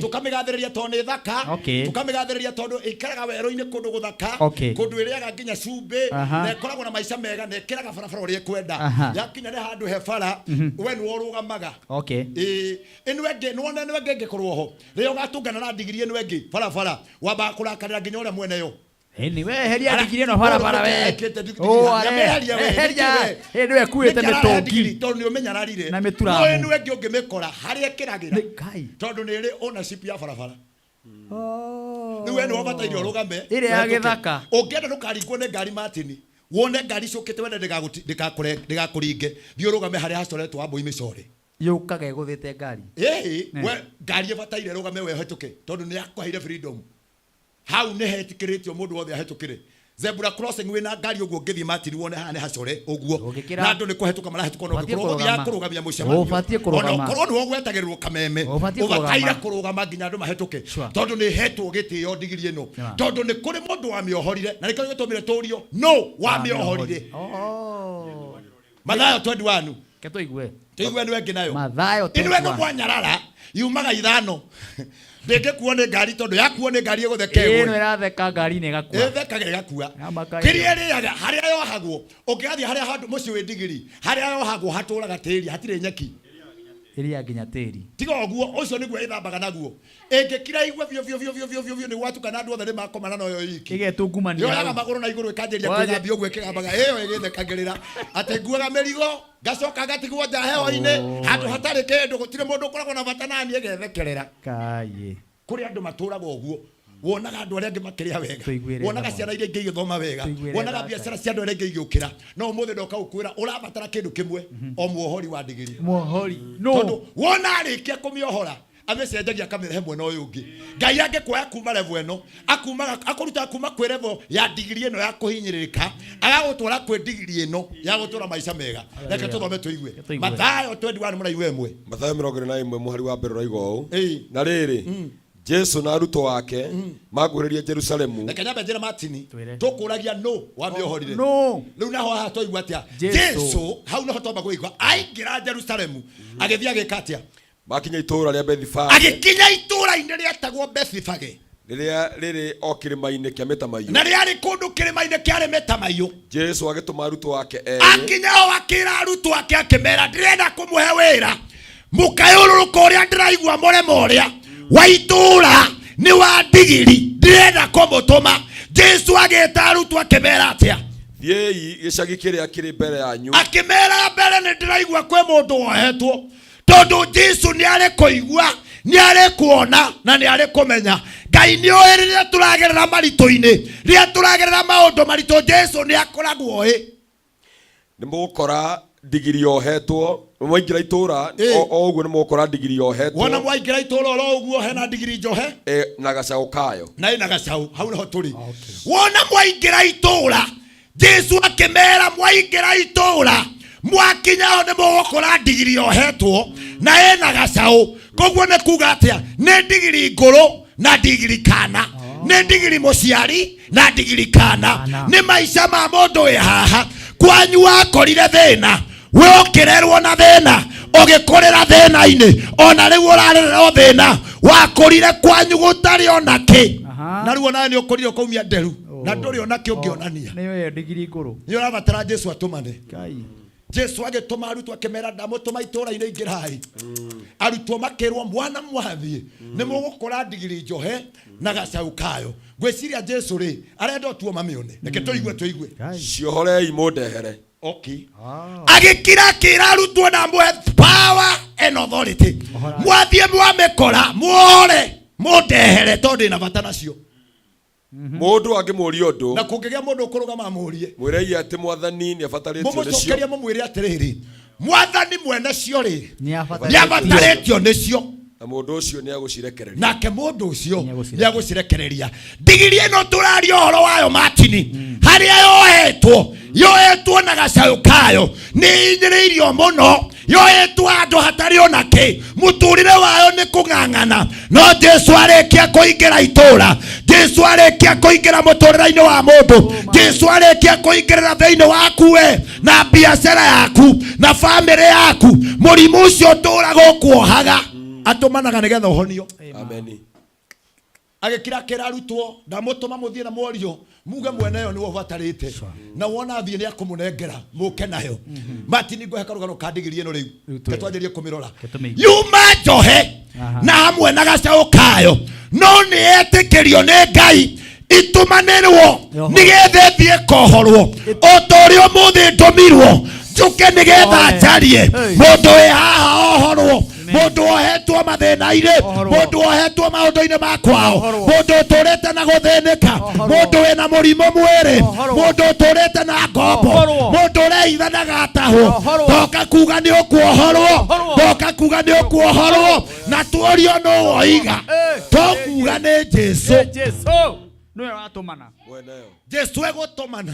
Tũkamĩgathĩrĩria tondũ nĩ thaka. Tũkamĩgathĩrĩria tondũ ĩikaraga werũ-inĩ kũndũ gũthaka, kũndũ ĩrĩaga nginya cumbĩ, na ĩkoragwo na maica mega, na ĩkĩraga barabara ũrĩa ĩkwenda. Yakinya nĩ handũ he bara, we nĩwe ũrũgamaga. Ĩĩ, ĩno ĩngĩ nĩwona ĩno ĩngĩ ĩngĩkorwo ho rĩrĩa ũgatũngana na ndigiri ĩno ĩngĩ barabara, wambaga kũrakarĩra nginya ũrĩa mwene yo. Ĩni we eheria ndigiri ĩno barabara we. Ũ, Eheria. Ĩ nĩwe ĩkuĩte mĩtũngi. Tondũ nĩ ũmĩnyararire. Na mĩturamo. No ĩno ĩngĩ ũngĩmĩkora harĩa ĩkĩragĩra, tondũ nĩ ĩrĩ ownership ya barabara, rĩu we nĩwe ũbataire ũrũgame. Ĩrĩa ya ũhetũke. gĩthaka. Ũngĩenda ndũkaringwo nĩ ngari, Martin, wone ngari cũkĩte wende ndĩgakũringe, thiĩ ũrũgame harĩa hacoretwo Wambũi mĩcore. Yũkaga ĩgũthĩte ngari. Ĩĩ, we ngari ĩbataire ĩrũgame we ũhetũke, tondũ nĩ yakũheire freedom. Hau nĩ hetĩkĩrĩtio mũndũ wothe ahetũkĩre. Zebra crossing, wĩna ngari ũguo ũngĩthiĩ, Martin, wone haha nĩ hacore ũguo Ũngĩkĩra- na andũ nĩ kũhetũka marahĩtũka, ona Ũbatiĩ ũngĩkorwo ũgũthiaga kũrũgama. kũrũgamia mũcemanio, Ũbatiĩ kũrũgama. ona ũkorwo nĩwe ũgwetagĩrĩrwo kameme, Ũbatiĩ ũbataire kũrũgama. kũrũgama nginya andũ mahĩtũke. Sure. Tondũ nĩ hetwo gĩtĩo ndigiri ĩno. Yeah. Tondũ nĩ kũrĩ mũndũ wamĩohorire, na nĩkĩo gĩtũmire tũrio no wamĩohorire. Oh. Mathayo 21. Ke tũigue. Tũigue nĩ ĩngĩ nayo. Mathayo Ĩno ĩno 21. mwanyarara yumaga ithano. Ndĩngĩkuo nĩ ngari tondũ yakuo nĩ ngari ĩgũtheka Ĩno ĩgwe. ĩratheka ngari-inĩ ĩgakua. Ĩthekaga ĩgakua. Yamaka Kĩrĩa ĩrĩaga harĩa yohagwo ũngĩgathiĩ harĩa handũ mũciĩ wĩ ndigiri harĩa yohagwo hatũraga tĩri hatirĩ nyeki. Ĩrĩaga nginya tĩri. Tiga ũguo ũcio nĩguo ĩthambaga naguo. Ĩngĩkira igue biũ biũ biũ biũ biũ biũ biũ nĩ gwatuka na andũ othe nĩ makoma na noyo iki. Ĩgetungumania Yoyaga hau. magũrũ na igũrũ ĩkanjĩrĩria Waje- kwĩgambia ũguo ĩkĩgambaga ĩyo ĩgĩthekagĩrĩra atĩ nguaga mĩrigo ngacoka ngatigwo nja heho-inĩ handũ hatarĩ kĩndũ gũtirĩ mũndũ ũkoragwo na bata nani ĩgethekerera. Kaĩ. Kũrĩ andũ matũraga ũguo wonaga andũ arĩa angĩ makĩrĩa wega Tũiguĩre wonaga tha ciana iria ingĩ igĩthoma wega Tũiguĩre wonaga tha biacara cia andũ arĩa angĩ igĩũkĩra no ũmũthĩ ndoka gũkwĩra ũrabatara kĩndũ kĩmwe o muohori wa ndigiri. Muohori. No. Tondũ wona arĩkia kũmĩohora amĩcenjagia akamĩrehe mwena ũyũ ũngĩ. Ngai angĩkuoya kuma level ĩno akumaga akũrutaga kuma kwĩ level ya ndigiri ĩno ya kũhinyĩrĩrĩka agagũtwara kwĩ ndigiri ĩno ya gũtũra maica mega. Reke tũthome tũigue. Tũigue. Mathayo 21 mũraini wa ĩmwe. Mathayo 21 mũhari wa mbere ũraiga ũũ na rĩrĩ Jesu na arutwo ake makuhĩrĩria Jerusalemu. Reke nyambe njĩre Martini tũkũragia nũ wamĩohorire. Nũ? Rĩu naho haha twaigua atĩa? Jesu. Jesu hau naho twamba kũigua aingĩra Jerusalemu agĩthiĩ agĩka atĩa? Makinya itũũra rĩa Bethifage Agĩkinya itũũra-inĩ rĩetagwo Bethifage rĩrĩa rĩrĩ o kĩrĩma-inĩ kĩa mĩtamaiyũ. na rĩarĩ kũndũ kĩrĩma-inĩ kĩarĩ mĩtamaiyũ. Jesu agĩtũma arutwo ake erĩ Akinya ho akĩra arutwo ake akĩmera ndĩrenda kũmũhe wĩra mũkayũrũrũka ũrĩa ndĩraigua mũrema ũrĩa wa itũũra nĩ wa ndigiri ndĩrenda kũmũtũma. Jesu agĩta arutwo akĩmera atĩa? Thiĩi gĩcagi kĩrĩa kĩrĩ mbere yanyu. Akĩmera mbere nĩ ndĩraigua kwĩ mũndũ wohetwo tondũ Jesu nĩ arĩ kũigua nĩ arĩ kuona na nĩ arĩ kũmenya. Ngai nĩ oĩ rĩrĩa tũragerera maritũ-inĩ, rĩrĩa tũragerera maũndũ maritũ Jesu nĩ akoragwo oĩ. Nĩ mũgũkora ndigiri yohetwo mwaingĩra itũũra o ũguo nĩ mũgũkora ndigiri yohetwo. Wona mwaingĩra itũũra oro ũguo hena ndigiri njohe na gacaũ kayo. Na ĩna gacaũ hau nĩho tũrĩ. Wona mwaingĩra itũũra Jesu akĩmera mwaingĩra itũũra mwakinya ho nĩ mũgũkora ndigiri yohetwo na ĩna gacaũ. Koguo nĩ kuga atĩa? Nĩ ndigiri ngũrũ na ndigiri kana, nĩ ndigiri mũciari na ndigiri kana, nĩ maica ma mũndũ wĩ haha. Kwanyu wakorire thĩna, we ũkĩrerwo na thĩna, ũgĩkũrĩra thĩna-inĩ, ona rĩu ũrarererwo thĩna, wakũrire kwanyu gũtarĩ ona kĩ, na rĩu onawe nĩ ũkũrire ũkaumia nderu na ndũrĩ ona kĩ ũngĩonania. Nĩ ĩyo ndigiri ngũrũ. Nĩ ũrabatara Jesu atũmane. Kai. Jesu agĩtũma arutwo akĩmera ndamũtũma itũũra-inĩ ingĩrai. Arutwo makĩrwo mwana mwathiĩ nĩ mũgũkora ndigiri njohe na gacaũ kayo. Ngwĩciria Jesu rĩ arenda ũtuo mamĩone. Reke tũigue tũigue. Ciohorei mũndehere. Okay. Agĩkira akĩra arutwo na amũhe power and authority. Mwathiĩ mwamĩkora muohore mũndehere tondũ ndĩna bata nacio. Mũndũ angĩmũũria ũndũ Na kũngĩgĩa mũndũ ũkũrũgama amũũrie mwĩrei atĩ mwathani nĩ abatarĩtio nĩcio. mũmũcokerie mũmwĩre atĩrĩrĩ mwathani mwene cio rĩ Nĩ nĩ abatarĩtio nĩcio. Na mũndũ ũcio nĩ agũcirekereria. Nake mũndũ ũcio nĩ agũcirekereria. Ndigiri ĩno tũraria ũhoro wayo Martini harĩa yohetwo yohetwo na gacaũ kayo nĩ inyĩrĩirio mũno yohetwo handũ hatarĩ ona kĩ mũtũrĩre wayo nĩ kũng'ang'ana no Jesu arĩkia kũingĩra itũũra Jesu arĩkia kũingĩra mũtũrĩre-inĩ wa mũndũ Jesu arĩkia kũingĩrĩra thĩinĩ waku we na biacara yaku na bamĩrĩ yaku mũrimũ ũcio ũtũraga ũkuohaga atũmanaga nĩgetha ũhonio. Ameni. Agĩkira akĩra arutwo ndamũtũma mũthiĩ na mworio muge mwene yo nĩwe ũbatarĩte na wona athiĩ nĩ akũmũnengera mũke nayo. Martin ngũhe karũgano ka ndigiri ĩno rĩu twĩre. Reke twanjĩrĩrie kũmĩrora. Yuma njohe na hamwe na gacaũ kayo no nĩ etĩkĩrio nĩ Ngai itũmanĩrwo nĩgetha ĩthiĩ ĩkohorwo o ta ũrĩa ũmũthĩ ndũmirwo njũke nĩgetha njarie mũndũ wĩ haha ohorwo mũndũ ohetwo mathĩna-inĩ mũndũ ohetwo maũndũ-inĩ ma kwao mũndũ ũtũrĩte na gũthĩnĩka mũndũ wĩna mũrimũ mwĩrĩ mũndũ ũtũrĩte na ngombo mũndũ ũreitha na gatahwo ndoka kuga nĩ ũkuohorwo ndoka kuga nĩ ũkuohorwo na tuorio nũ woiga tokuga nĩ Jesu. Jesu nĩwe watũmana. Jesu egũtũmana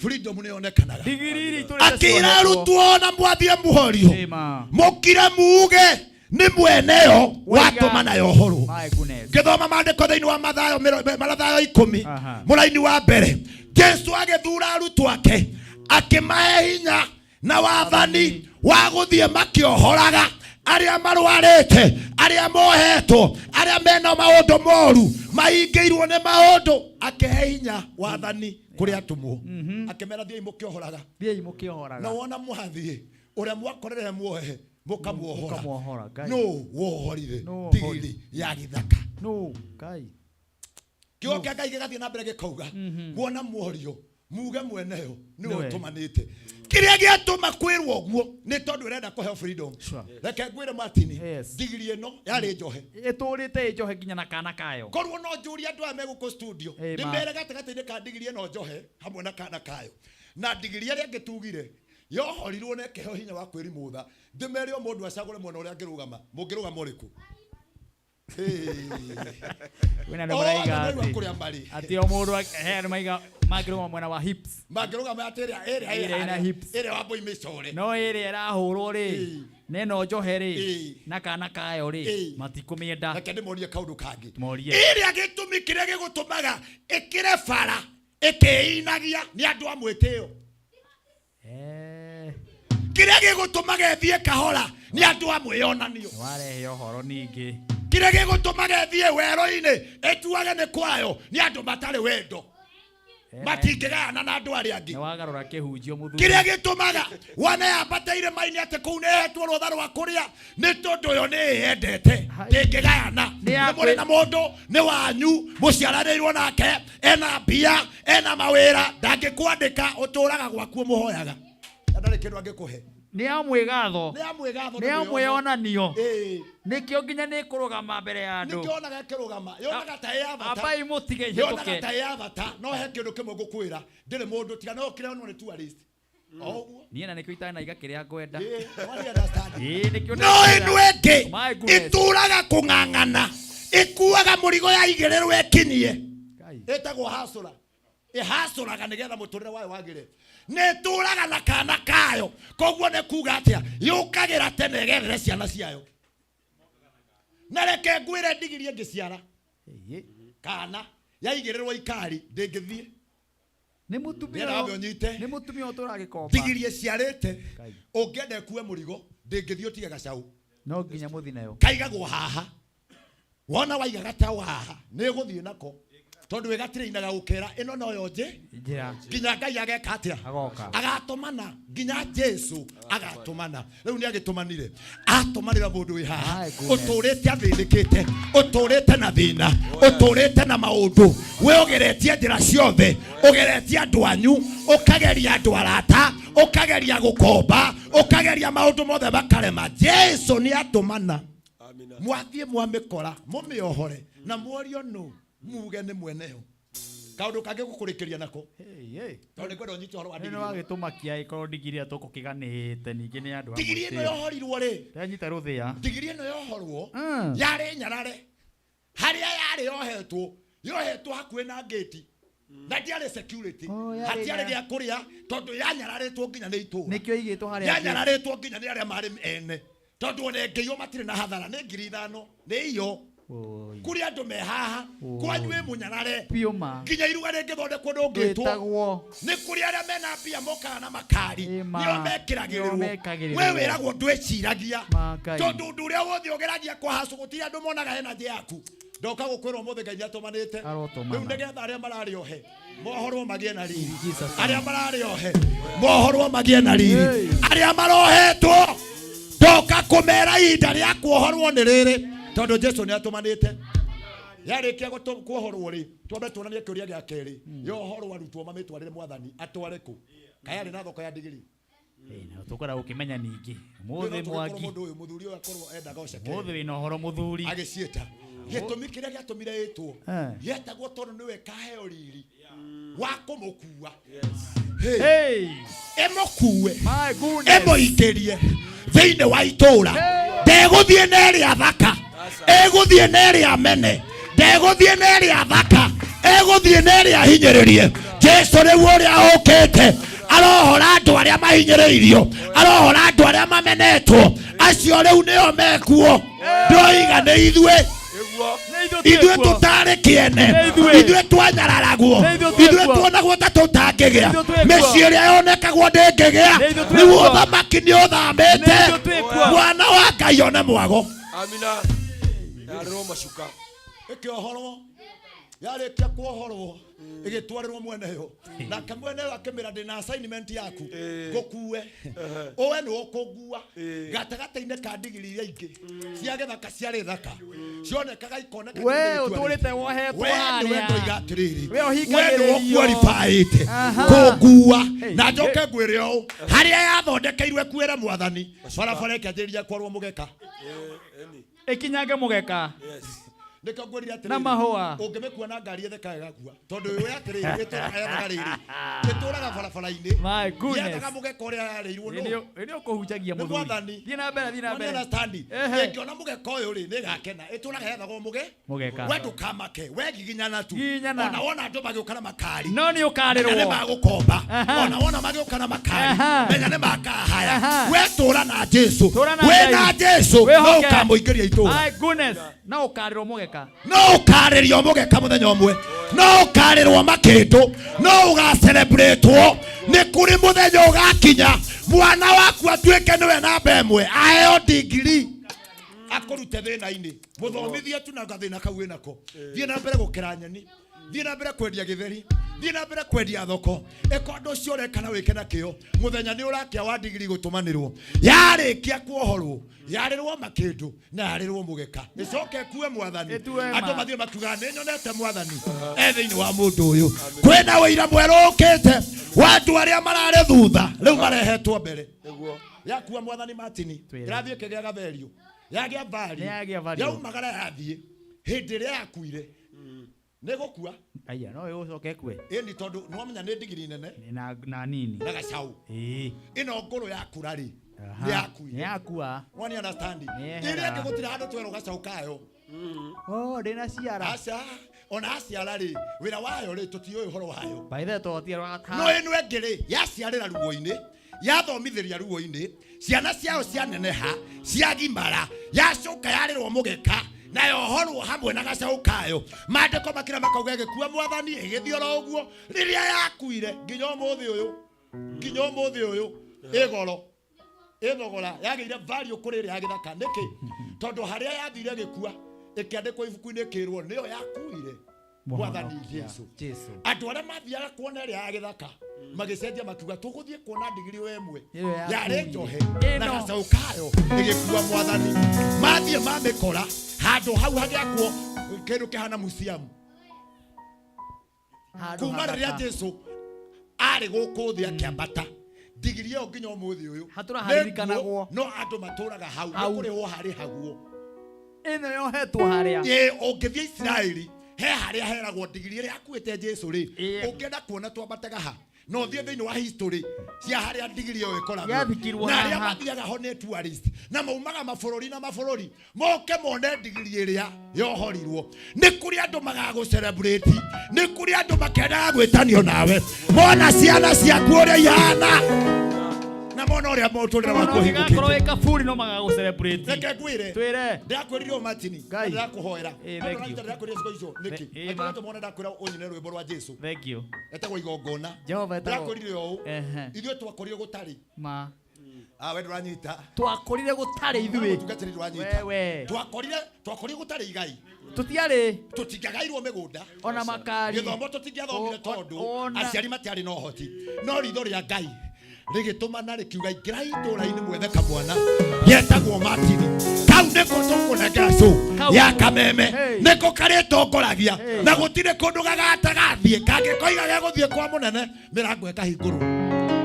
freedom nĩ yonekanaga. Ndigiri iria itũrĩte Akĩra ciohetwo. arutwo na mwathiĩ mũhorio Ĩma. mũkire muge nĩ mweneyo watũmana yohorwo. My goodness. Ngĩthoma maandĩko thĩinĩ wa Mathayo Mathayo ikũmi mũraini wa mbere Jesu agĩthura arutwo ake akĩmahe hinya Na wathani wa gũthiĩ makĩohoraga arĩa marwarĩte, arĩa mohetwo, arĩa mena maũndũ moru, mahingĩirwo nĩ maũndũ. Akĩhe hinya wathani kũrĩ atũmwo, akĩmera thiĩi mũkĩohoraga. Thiĩi mũkĩohoraga. Na wona mwathiĩ, ũrĩa mwakorere muohe mũkamuohora. Mũkamuohora, Ngai. Nũ wohorire Nũ ndigiri ya gĩthaka? Nũ, Ngai. Kiugo kĩa Ngai gĩgathiĩ na mbere gĩkauga, muona mworio muge mweneyo nĩwe Nĩwe. ũtũmanĩte. Kĩrĩa gĩatũma kwĩrwo ũguo nĩ tondũ ĩrenda kũheo freedom. Sure. Reke ngwĩre Martin, Yes. ndigiri ĩno yarĩ njohe. Ĩtũrĩte ĩ njohe nginya na kana kayo. Korwo no njũrie andũ aya me gũkũ studio, Ĩ, ma. ndĩmere gatagatĩ-inĩ ka ndigiri ĩno njohe hamwe na kana kayo na ndigiri ĩrĩa ĩngĩ tugire yohorirwo na ĩkĩheo hinya wa kwĩrimũtha, ndĩmere o mũndũ acagũre mwena ũrĩa angĩrũgama. Mũngĩrũgama ũrĩkũ? Kwĩna andũ maraiga Othe atĩ- kũrĩa marĩ. Atĩ o mũndũ he andũ maiga mangĩrũgama mwena wa hips. Mangĩrũgama atĩ ĩrĩa ĩrĩa Ĩrĩa ĩna hips. Ĩrĩa wa mbũi mĩcore. No ĩrĩa ĩrahũrwo rĩ, na ĩno njohe rĩ, na kana kayo rĩ, matikũmĩenda. Reke ndĩmorie kaũndũ kangĩ. Morie. Ĩrĩa gĩtũmi kĩrĩa gĩgũtũmaga ĩkĩre bara ĩkĩinagia nĩ andũ a mwĩtĩo. Kĩrĩa gĩgũtũmaga ĩthiĩ kahora nĩ andũ a mwĩyonanio. Warehe ũhoro ningĩ. Kĩrĩa gĩgũtũmaga ĩthiĩ werũ-inĩ ĩtuage nĩ kwayo nĩ andũ matarĩ wendo, matingĩgayana na andũ arĩa angĩ. Nĩ wagarũra kĩhunjio mũthuri. Kĩrĩa gĩtũmaga wane yambate irĩma-inĩ atĩ kũu nĩ ĩhetwo rũtha rwa kũrĩa nĩ tondũ yo nĩ ĩyendete, ndĩngĩgayana. Nĩ ya Nĩ mũrĩ na mũndũ nĩ wanyu mũciaranĩirwo nake, ena mbia, ena mawĩra, ndangĩkwandĩka, ũtũraga gwaku ũmũhoyaga na ndarĩ kĩndũ angĩkũhe. Nĩ ya mwĩgatho. Nĩ ya mwĩgatho. Nĩ ya mwĩonanio. Ĩĩ. Nĩkĩo nginya nĩ kũrũgama mbere ya andũ. Nĩkĩo yonaga ĩkĩrũgama, yonaga ta ĩ ya bata. Ambai mũtige Yonaga ihĩtũke. ta ĩ ya bata. No he kĩndũ kĩmwe ngũkwĩra, ndĩrĩ mũndũ tiga no kĩrĩa onwo nĩ tourist o ũguo. Niĩ na nĩkĩo itanaiga kĩrĩa ngwenda. Ĩĩ, wani understand. Ĩĩ, nĩkĩo No ndĩrakwĩra. ĩno ĩngĩ My goodness. ĩtũraga kũng'ang'ana, ĩkuaga mũrigo yaigĩrĩrwo ĩkinyie, ĩtagwo hasũra. Ĩhacũraga nĩgetha mũtũrĩre wayo wagĩre. Nĩ ĩtũraga na kana kayo, koguo nĩ kuga atĩa, yũkagĩra tene ĩgerere ciana ciayo. Na reke ngwĩre, ndigiri ĩngĩciara kana yaigĩrĩrwo ikari ndĩngĩthiĩ. Nĩ mũtumia. Nĩenda wambe ũnyite. Nĩ mũtumia ũtũraga gĩkomba. Ndigiri ĩciarĩte ũngĩenda ĩkue mũrigo ndĩngĩthiĩ ũtige gacaũ. No nginya mũthi nayo. Kaigagwo haha. Wona waiga gacaũ haha nĩ ĩgũthiĩ nako, tondũ ĩgatirĩinaga gũkĩra ĩno noyo njĩ Njĩra. Nginya Ngai ageka atĩa? Agoka. Agatũmana. Nginya Jesu agatũmana. Rĩu nĩ agĩtũmanire, atũmanĩra mũndũ wĩ haha My goodness. ũtũrĩte athĩnĩkĩte, ũtũrĩte na thĩna, ũtũrĩte na maũndũ, we ũgeretie njĩra ciothe, ũgeretie andũ anyu, ũkageria andũ arata, ũkageria gũkomba, ũkageria maũndũ mothe makarema. Jesu nĩ atũmana. Mwathiĩ mwamĩkora mũmĩohore na mworio nũ, muge nĩ mweneyo. Kaũndũ kangĩ gũkũrĩkĩria nako, tondũ nĩngwenda ũnyite ũhoro wa Nĩ ndigiri ĩno. wagĩtũmakia ĩkorwo ndigiri ĩrĩa tũkũkĩganĩte ningĩ nĩ andũ a Ndigiri ĩno mwĩtĩo. yohorirwo rĩ, Ndanyita rũthĩa. Ndigiri ĩno yohorwo yarĩ nyarare. Harĩa yarĩ yohetwo, yohetwo hakuhĩ na ngĩti na ndiarĩ security. Oh, yarĩ Hatiarĩ gĩa kũrĩa tondũ yanyararĩtwo nginya nĩ itũũra. Nĩkĩo igĩtwo harĩa Yanyararĩtwo nginya nĩ arĩa marĩ ene, tondũ ona ĩngĩiywo matirĩ na hathara, nĩ 5,000 nĩ iyo. Kũrĩ andũ me haha kwanyu wĩ mũnyarare Biũ ma. nginya iruga rĩngĩthondekwo ndũngĩtwo. Ndwĩtagwo. Nĩ kũrĩ arĩa mena mbia mokaga na makari, ma. nĩo mekĩragĩrĩrwo. Nĩo mekagĩrĩrwo. We wĩragwo ndwĩciragia, Ma Ngai. tondũ ũndũ ũrĩa wothe ũgeragia kũhacũ gũtirĩ andũ monaga hena njĩ yaku. Ndoka gũkwĩra ũmũthĩ Ngai nĩatũmanĩte. Arotũmana. Rĩu nĩgetha arĩa mararĩ ohe mohorwo magĩe na riri, Jesus. arĩa mararĩ ohe mohorwo magĩe na riri, arĩa marohetwo ndoka kũmera ihinda rĩa kuohorwo nĩ rĩrĩ, tondũ Jesu nĩ atũmanĩte. Yarĩkia kuohorwo rĩ, twambe tuonanie kĩũria gĩa kerĩ. Yohorwo arutwo mamĩtwarĩre mwathani atware kũ? Kaĩ arĩ na thoko ya ndigiri? Tũkwenda gũkĩmenya ningĩ Rĩu no mũthĩ tũgĩkorwo mwangi. Mũndũ ũyũ, mũthuri ũyũ akorwo endaga ũceke. Mũthĩ wĩna ũhoro mũthuri. Agĩciĩta gĩtũmi kĩrĩa gĩatũmire ĩtwo, Eh. gĩetagwo tondũ nĩwe kaheo riri wa kũmũkua. Hey. Ĩmũkue, My goodness. ĩmũingĩrie thĩinĩ wa itũũra. Ndegũthiĩ na ĩrĩa thaka, ĩgũthiĩ na ĩrĩa mene. Ndegũthiĩ na ĩrĩa thaka, ĩgũthiĩ na ĩrĩa hinyĩrĩrie. Jesu rĩu ũrĩa ũkĩte arohora andũ arĩa mahinyĩrĩirio, arohora andũ arĩa mamenetwo, acio rĩu nĩo mekuo. Ndoiga nĩ ithuĩ, ithuĩ tũtarĩ kĩene, ithuĩ twanyararagwo, ithuĩ tuonagwo ta tũtangĩgĩa, mĩciĩ ĩrĩa yonekagwo. ĩragwo ndĩngĩgĩa Nĩ ithuĩ twĩ rĩu kuo. ũthamaki nĩ ũthamĩte Nĩ ithuĩ twĩ kuo. mwana wa ngai one mwago Amina. Yarĩrwo macuka. ĩkĩohorwo yarĩkia kuohorwo ĩgĩtwarĩrwo mweneyo nake mweneyo akĩmĩra ndĩna assignment yaku ngũkue ũwe nĩ ũkũngua gatagatĩ-inĩ ka ndigiri iria ingĩ cia gĩthaka ciarĩ thaka cionekaga ikoneka We nĩ ũtũrĩte wohetwo we nĩwe harĩa. ndoiga atĩrĩrĩ We we nĩwe ũhingagĩrĩrio. ũqualifyĩte Aha. kũngua Hey, na njoke ngwĩre ũũ harĩa yathondekeirwo ĩkuĩre mwathani barabara ĩkĩanjĩrĩria kwarwo mũgeka Ĩkinyange mũgeka. nĩkĩo ngwĩrire atĩrĩrĩ Na mahũa. ũngĩmĩkua na ngari ĩthekaga ĩgakua tondũ ũĩ atĩrĩrĩ ĩtũraga yethaga rĩrĩ ĩtũraga barabara-inĩ My goodness. yethaga mũgeka ũrĩa yarĩirwo Ĩ nũ nĩ ũkũhunjagia nĩ mũthuri. mwathani Thiĩ na mbere, thiĩ na mbere. understand Ehe. ĩngĩona mũgeka ũyũ rĩ nĩĩgakena ĩtũraga yethagwo mũge Mũgeka. we ndũkamake we giginyana tu Giginyana. ona wona andũ magĩũka na makari No nĩ ũkarĩrwo. menya nĩ magũkomba Aha. ona wona magĩũka na makari Aha. menya nĩ makahaya Aha. we tũra na Jesu Tũra na wĩ Ngai. na Jesu no Wĩhoke. ũkamũingĩria itũra My goodness. No ũkarĩrwo mũgeka. no ũkarĩrio mũgeka mũthenya ũmwe no ũkarĩrwo makĩndũ no ũgacelebrĩtwo nĩ kũrĩ mũthenya ũgakinya mwana waku atuĩke nĩwe namba ĩmwe aheo ndigiri akũrute thĩna-inĩ mũthomithie tu na gathĩna kau wĩnako thiĩ na mbere gũkĩra nyeni thiĩ na mbere kwendia gĩtheri thiĩ na mbere kwendia thoko ĩka ũndũ ũcio ũreka na wĩke na kĩo mũthenya nĩ ũrakĩa wa ndigiri gũtũmanĩrwo yarĩkia kuohorwo yarĩrwo makĩndũ na yarĩrwo mũgeka ĩcoke ĩkue mwathani Ĩtue ma. andũ mathiĩ makiugaga nĩ nyonete mwathani e thĩinĩ wa mũndũ ũyũ kwĩna ũira mwerũ ũkĩte wa andũ arĩa mararĩ thutha rĩu marehetwo mbere Nĩguo. yakua mwathani Martini Twĩre. ĩrathiĩ ĩkĩgĩaga value yagĩa value Nĩ yagĩa value. yaumagara yathiĩ hĩndĩ ĩrĩa yakuire nĩ gũkua Aya, no ĩgũcoka ĩkue. ĩni tondũ nĩwamenya nĩ ndigiri nene Na na nini. na gacaũ Ĩĩ. ĩno ngũrũ yakura rĩ Aha. nĩ yakuire Nĩ yakua. wani understand Nĩyehera. ĩrĩa ĩngĩ gũtirĩ handũ twerwo gacaũ kayo Oh, ndĩna ciara. aca ona aciara rĩ wĩra wayo rĩ tũtiũĩ ũhoro wayo By the way, tũhotie rwa no ĩno ĩngĩ rĩ yaciarĩra ruo-inĩ yathomithĩria ruo-inĩ ciana ciao cianeneha ciagimara yacoka yarĩrwo mũgeka na yohorwo hamwe na gacaũ kayo maandĩko makĩra makauga ĩgĩkua mwathani ĩgĩthiĩ oro ũguo rĩrĩa yakuire nginya ũmũthĩ ũyũ nginya ũmũthĩ ũyũ ĩ goro ĩ thogora yagĩire value kũrĩ ĩrĩa ya gĩthaka nĩkĩ tondũ harĩa yathire ĩgĩkua ĩkĩandĩkwo ibuku-inĩ ĩkĩrwo nĩyo yakuire mwathani Jesu Jesu. andũ arĩa mathiaga kuona ĩrĩa ya gĩthaka magĩcenjia makiuga tũgũthiĩ kuona ndigiri ĩyo ĩmwe Ĩyo yarĩ yakuire. njohe Ĩno. na gacaũ kayo ĩgĩkua mwathani mathiĩ mamĩkora handũ hau hagĩakwo kĩndũ kĩhana museum Handũ kuma hathaka. rĩrĩa Jesu arĩ gũkũ thĩ akĩambata ndigiri ĩyo nginya ũmũthĩ ũyũ Hatũra nĩ haririkanagwo. nguo, no andũ matũraga hau nĩ Hau. kũrĩhwo harĩhagwo Ĩno yohetwo harĩa. Ĩ, ũngĩthiĩ Isiraeli he harĩa heragwo ndigiri ĩrĩa akuĩte Jesu rĩ Ĩ. ũngĩenda kuona twambataga ha no ũthiĩ thĩinĩ wa history cia harĩa ndigiri ĩyo ĩkoragwo Yathikirwo na arĩa haha. mathiaga ho nĩ tourist na maumaga mabũrũri na mabũrũri moke mone ndigiri ĩrĩa yohorirwo nĩ kũrĩ andũ magagũ celebrate nĩ kũrĩ andũ makendaga gwĩtanio nawe mona ciana ciaku ũrĩa ihana na mona ũrĩa mũtũrĩre waku Ũngĩgakorwo ũhingũkĩte wĩ kaburi no magagũ celebrate. reke ngwĩre Twĩre. ndakwĩrire o Martini Ngai. ndĩrakũhoera Ĩ, thank you. ndĩrakwĩrire ciugo icio nĩkĩ Ĩ, ma. angĩgatũma ona ndakwĩra ũnyine rwĩmbo rwa Jesu Thank you. etagwo igongona Jehova etagwo- ndĩrakwĩrire ũũ Ehe. ithuĩ twakorire gũtarĩ Ma. ah we ndũranyita Twakorire gũtarĩ ithuĩ. mũtungatĩri ndũranyita Wewe. twakorire twakorire gũtarĩ igai Tũtiarĩ tũtingĩagairwo mĩgũnda ona makari. gĩthomo tũtingĩathomire tondũ ona- aciari matiarĩ na ũhoti no ritho rĩa ngai rĩgĩtũmana rĩkiuga ingĩrai itũũra-inĩ mwethe kamwana getagwo Martini kau nĩko tũkũnengera cũ Kau. ya kameme Hey. nĩko karĩtongoragia Hey. na gũtirĩ kũndũ gagatagaathiĩ kangĩkoiga gegũthiĩ kwa mũnene mĩrango ĩkahingũrwo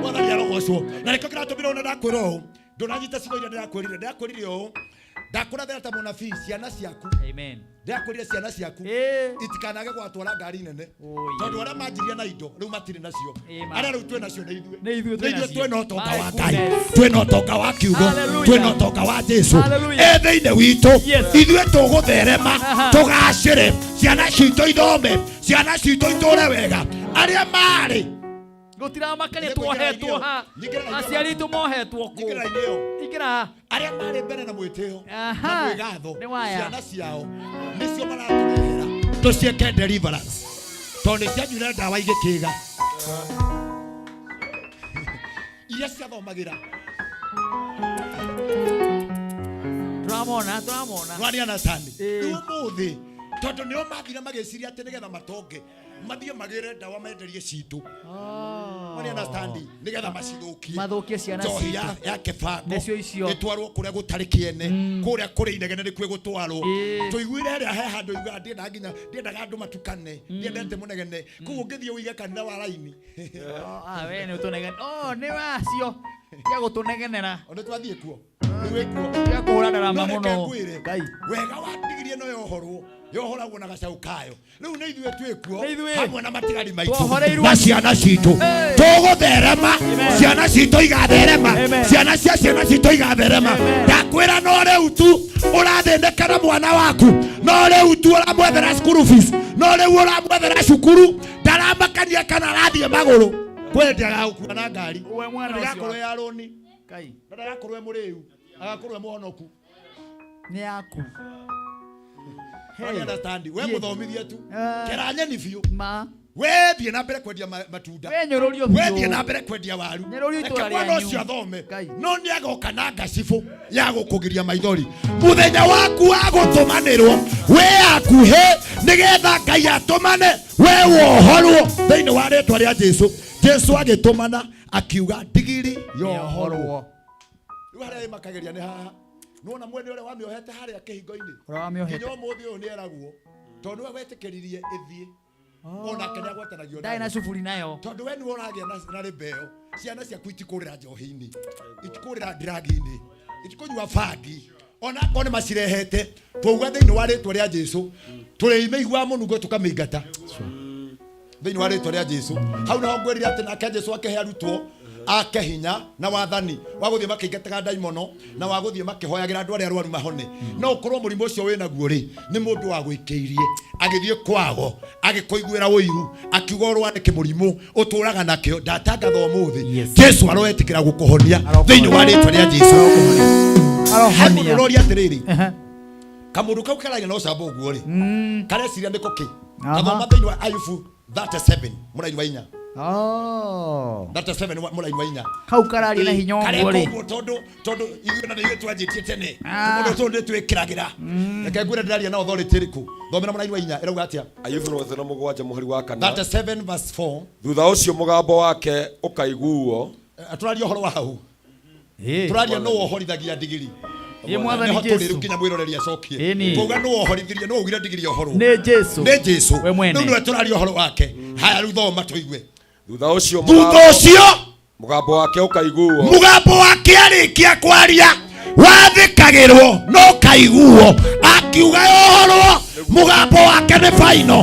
mwathani arogocwo na nĩkĩo kĩratũmire ona ndakwĩra ũũ ndũnanyita ciugo iria ndĩrakwĩrire ndĩrakwĩrire ũũ ndakũrathĩra ta mũnabii ciana ciaku Amen. ndĩrakwĩrire ciana ciaku Ĩ. itikanage gwatwara ngari nene Oi. tondũ arĩa manjirie na indo rĩu matirĩ nacio Ĩ, ma. arĩa rĩu twĩ nacio nĩ ithuĩ Nĩ ithuĩ Nĩ twĩ ithuĩ nacio. twĩna ũtonga My wa Ngai goodness. twĩna ũtonga wa kiugo Hallelujah. twĩna ũtonga wa Jesu Hallelujah. e thĩinĩ witũ Yes. ithuĩ tũgũtherema Aha. tũgacĩre ciana citũ ithome ciana citũ itũre wega arĩa marĩ Gũtiramakania Nĩ kũingĩra tuohetwo ha. Nyingĩra raini ĩyo. Aciari aitũ mohetwo kũ. Nyingĩra raini ĩyo. Ingĩra ha. arĩa marĩ mbere na mwĩtĩo na Aha. mwĩgatho Nĩ waya. ciana ciao nĩcio maratũrehera tũciĩke deliverance tondũ nĩ cianyuire ndawa igĩkĩga Iria ciathomagĩra. Tũramona, tũramona. Nwani understand? Ĩĩ. Rĩu ũmũthĩ tondũ nĩo mathire magĩciria atĩ nĩgetha matonge mathiĩ magĩre ndawa menderie citũ. Nwani understand? Nĩgetha macithũkie. Mathũkie ciana Njohi citũ. ya kĩbango Nĩcio icio. ĩtwarwo kũrĩa gũtarĩ kĩene, kũrĩa kũrĩ inegene nĩkuo ĩgũtwarwo. Ĩĩ. Tũiguire ĩrĩa he handũ yugaga ndiendaga nginya ndiendaga andũ matukane, ndiendete mũnegene. Koguo ũngĩthiĩ ũige kanitha wa raini. Oh, ah, we nĩ ũtũnegene. Oh, nĩ wacio. Tia gũtũnegenera. Ona twathiĩ kuo. Rĩu wĩ kuo. Tia kũhũra ndarama No reke mũno. ngwĩre, Ngai. wega wa ndigiri ĩno yohorwo yohoragwo na gacaũ kayo rĩu nĩ ithuĩ twĩ kuo Nĩ ithuĩ. hamwe na matigari maitũ Twohoreirwo. na ciana citũ Hey. tũgũtherema Amen. ciana citũ igatherema Amen. ciana cia ciana citũ igatherema ndakwĩra no rĩu tu ũrathĩnĩka na mwana waku no rĩu tu ũramwethera school fees no rĩu ũramwethera cukuru ndaramakania kana arathiĩ magũrũ kwĩ hĩndĩ agagũkua na ngari We mwana ũcio. ndagakorwo ya rũni Ngai. na ndagakorwo e mũrĩu agakorwo e mũhonoku Nĩ yaku. Hey. Understand. We Yeah. muthomithie tu Ah. kera nyeni biũ Ma. we thiĩ na mbere kwendia matunda We nyũrũrio we biũ. thiĩ na mbere kwendia waru Nyũrũrio reke itũra mwana rĩanyu. ũcio athome Ngai. no nĩ agoka na ngacibũ ya gũkũgiria maithori mũthenya waku wa gũtũmanĩrwo wĩ hakuhĩ nĩgetha Ngai atũmane we wohorwo thĩinĩ wa rĩtwa rĩa Jesu. Jesu agĩtũmana akiuga ndigiri yohorwo. Rĩu harĩa ĩmakagĩria nĩ haha nĩwona mwene ũrĩa wamĩohete harĩa kĩhingo-inĩ Ũrĩa wamĩohete. nginya ũmũthĩ ũyũ nĩeragwo tondũ nĩwe wetĩkĩririe ĩthiĩ onake nĩagwatanagio Ndarĩ na nayo. cuburi nayo. Tondũ we nĩwe ũragĩa na rĩmbeo ciana ciaku itikũrĩra njohi-inĩ itikũrĩra ndiragi-inĩ itikũnyua bangi ona akorwo nĩ macirehete twauga thĩinĩ wa rĩtwa rĩa Jesu tũrĩmĩiguaga mũnungo tũkamĩingata thĩinĩ wa rĩtwa rĩa Jesu. Hau nĩho ngwĩrire atĩ nake Jesu akĩhe arutwo ake hinya na wathani wa gũthiĩ makĩingataga ndaimono na wa gũthiĩ makĩhoyagĩra andũ arĩa arwaru mahone. No ũkorwo mũrimũ ũcio wĩ naguo rĩ nĩ mũndũ wagwĩkĩirie agĩthiĩ kwago agĩkũiguĩra ũiru akiuga ũrware kĩmũrimũ ũtũraga nakĩo ndatangatha ũmũthĩ Jesu aroetĩkĩra gũkũhonia thĩinĩ wa rĩtwa rĩa Jesu. He mũndũ ũroria atĩrĩrĩ kamũndũ kau karagia na ũcamba ũguo rĩ kareciria nĩko kĩ gathoma thĩinĩ wa Ayubu 37 mũraini wa inya. Oh. 37 mũraini wa inya. Kau kararia na hinya ũguo Kareka rĩ. ũguo tondũ tondũ ithuĩ na nĩ ithuĩ twanjĩtie tene Ah. tũndũ tũndũ nĩ twĩkĩragĩra reke ngwĩre ndĩraria na authority ĩrĩkũ thomera mũraini wa inya ĩrauga atĩa Ayubu 37 mũhari wa kana 37 verse 4 thutha ũcio mũgambo wake ũkaiguo tũraria ũhoro wa hau tũraria nũ wohorithagia ndigiri Ĩ Mwathani Nĩho tũrĩ Jesu. rĩu nginya mwĩroreri acokie Ĩni. twauga nũ wohorithirie nũ waugire ndigiri yohorwo Nĩ Jesu. nĩ Jesu We mwene. rĩu nĩwe tũraria ũhoro wake haya rĩu thoma tũigue thutha ũcio thutha ũcio mũgambo wake ũkaiguo mũgambo wake arĩkia kwaria wathĩkagĩrwo no kaiguo akiuga yohorwo mũgambo wake nĩ baino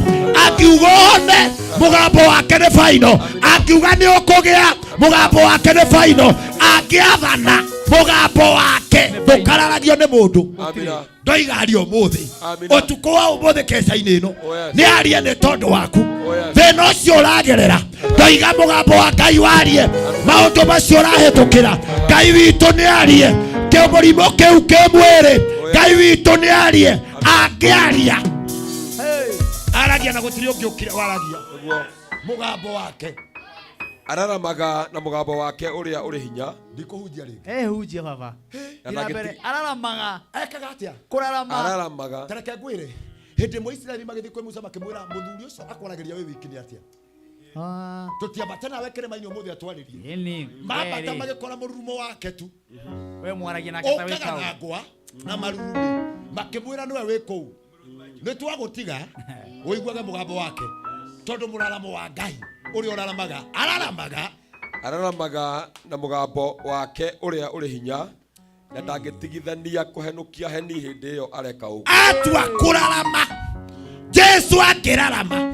akiuga ũhone mũgambo wake nĩ baino akiuga nĩ ũkũgĩa mũgambo wake nĩ baino angĩathana mũgambo wake ndũkararagio nĩ mũndũ Amina. ndoiga aria ũmũthĩ Amina. ũtukũ wa ũmũthĩ keca-inĩ ĩno Oh, yes. nĩ arie nĩ tondũ waku Oh, yes. thĩna ũcio ũragerera ndoiga mũgambo wa Ngai warie maũndũ macio ũrahĩtũkĩra Ngai witũ nĩ arie kĩmũrimũ kĩu kĩ mwĩrĩ Ngai witũ nĩ arie angĩaria aragia na gũtirĩ ũngĩ ũkire waragia Nĩguo. mũgambo wake araramaga na mũgambo wake ũrĩa ũrĩ hinya ndikũhunjia rĩngĩ Eh hunjia baba. Na Thiĩ na ndangĩti- mbere. Araramaga. ekaga atĩa Kũrarama. araramaga tareke ngwĩre hĩndĩ ĩmwe Isiraeli magĩthiĩ kwĩ Musa makĩmwĩra mũthuri ũcio akwaragĩria wĩ wiki nĩ atĩa Ah. tũtiambate nawe kĩrĩma-inĩ ũmũthĩ atwarĩrie Ĩni. mambata Werĩ. magĩkora mũrurumo wake tu We mwaragia nake ta wĩ ũkaga kau. na ngwa na marurumĩ makĩmwĩra nĩwe wĩ kũu nĩ twagũtiga ũiguage mũgambo wake tondũ mũraramo wa Ngai ũrĩa ũraramaga araramaga araramaga na mũgambo wake ũrĩa ũrĩ hinya na ndangĩtigithania kũhenũkia heni hĩndĩ ĩyo areka ũguo atua kũrarama Jesu akĩrarama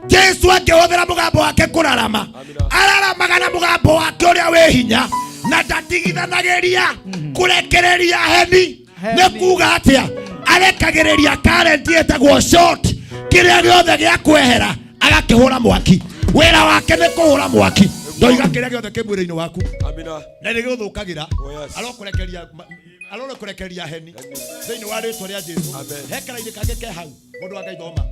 Jesu akĩhũthĩra mũgambo wake kũrarama araramaga na mũgambo wake ũrĩa wĩ hinya na ndatigithanagĩria kũrekereria heni nĩ kuga atĩa arekagĩrĩria karenti ĩtagwo short kĩrĩa gĩothe gĩa kwehera agakĩhũra mwaki wĩra wake nĩ kũhũra mwaki ndoiga kĩrĩa gĩothe kĩ mwĩrĩ-inĩ waku Amina. Na nĩ gĩgũthũkagĩra Oh, yes. arokũrekeria arokũrekeria heni thĩinĩ wa rĩtwa rĩa Jesu Amen. he karaini kangĩ ke hau mũndũ wa Ngai thoma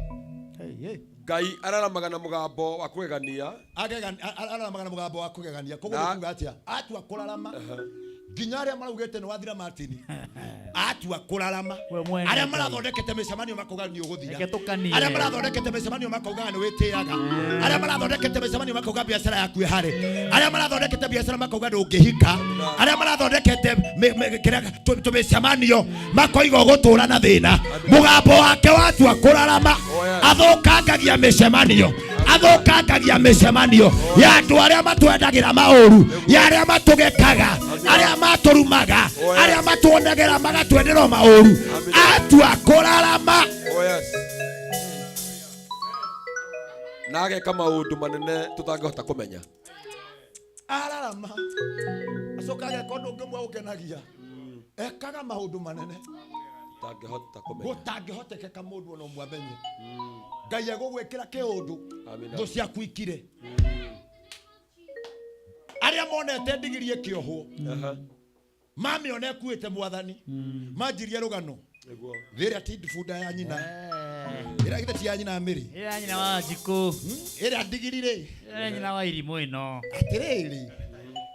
Hey, hey. Ngai araramaga na mũgambo wa kũgegania. Araramaga na mũgambo wa kũgegania. Koguo Na- nĩ kuga atĩa? Atua kũrarama nginya arĩa maraugĩte nĩ wathira Martin, atua kũrarama We mwene arĩa Ngai. marathondekete mĩcemanio makauga nĩ ũgũthira, Reke tũkanie. arĩa marathondekete mĩcemanio makauga nĩ wĩtĩaga, arĩa marathondekete mĩcemanio makauga biacara yaku ĩharĩ, arĩa marathondekete biacara makauga ndũngĩhika, arĩa marathondekete kĩrĩa tũmĩcemanio makoiga ũgũtũra na thĩna, mũgambo wake watua kũrarama athũkangagia mĩcemanio, athũkangagia mĩcemanio ya andũ arĩa matwendagĩra maũru, ya arĩa matũgekaga, arĩa matũrumaga, arĩa matuonagĩra magatwendera o maũru, atua kũrarama. Oh yes. Na ageka maũndũ manene tũtangĩhota kũmenya. Ararama acoka ageka ũndũ ũngĩ ũmwe ũkenagia, ekaga maũndũ manene Tũtangĩhota kũmenya. Gũtangĩhotekeka mũndũ ona ũmwe amenye. Ngai egũgwĩkĩra kĩũndũ Amina. thũ ciaku ikire. Arĩa monete ndigiri ĩkĩohwo, mamĩona ĩkuĩte mwathani, manjirie rũgano. Nĩguo. Thĩ ĩrĩa ti bunda ya nyina, ĩrĩa githĩ ti ya nyina mĩrĩ. Ĩrĩa ya nyina wa njikũ. Ĩrĩa ndigiri rĩ. Ĩrĩa ya nyina wa irimũ ĩno. Atĩrĩrĩ,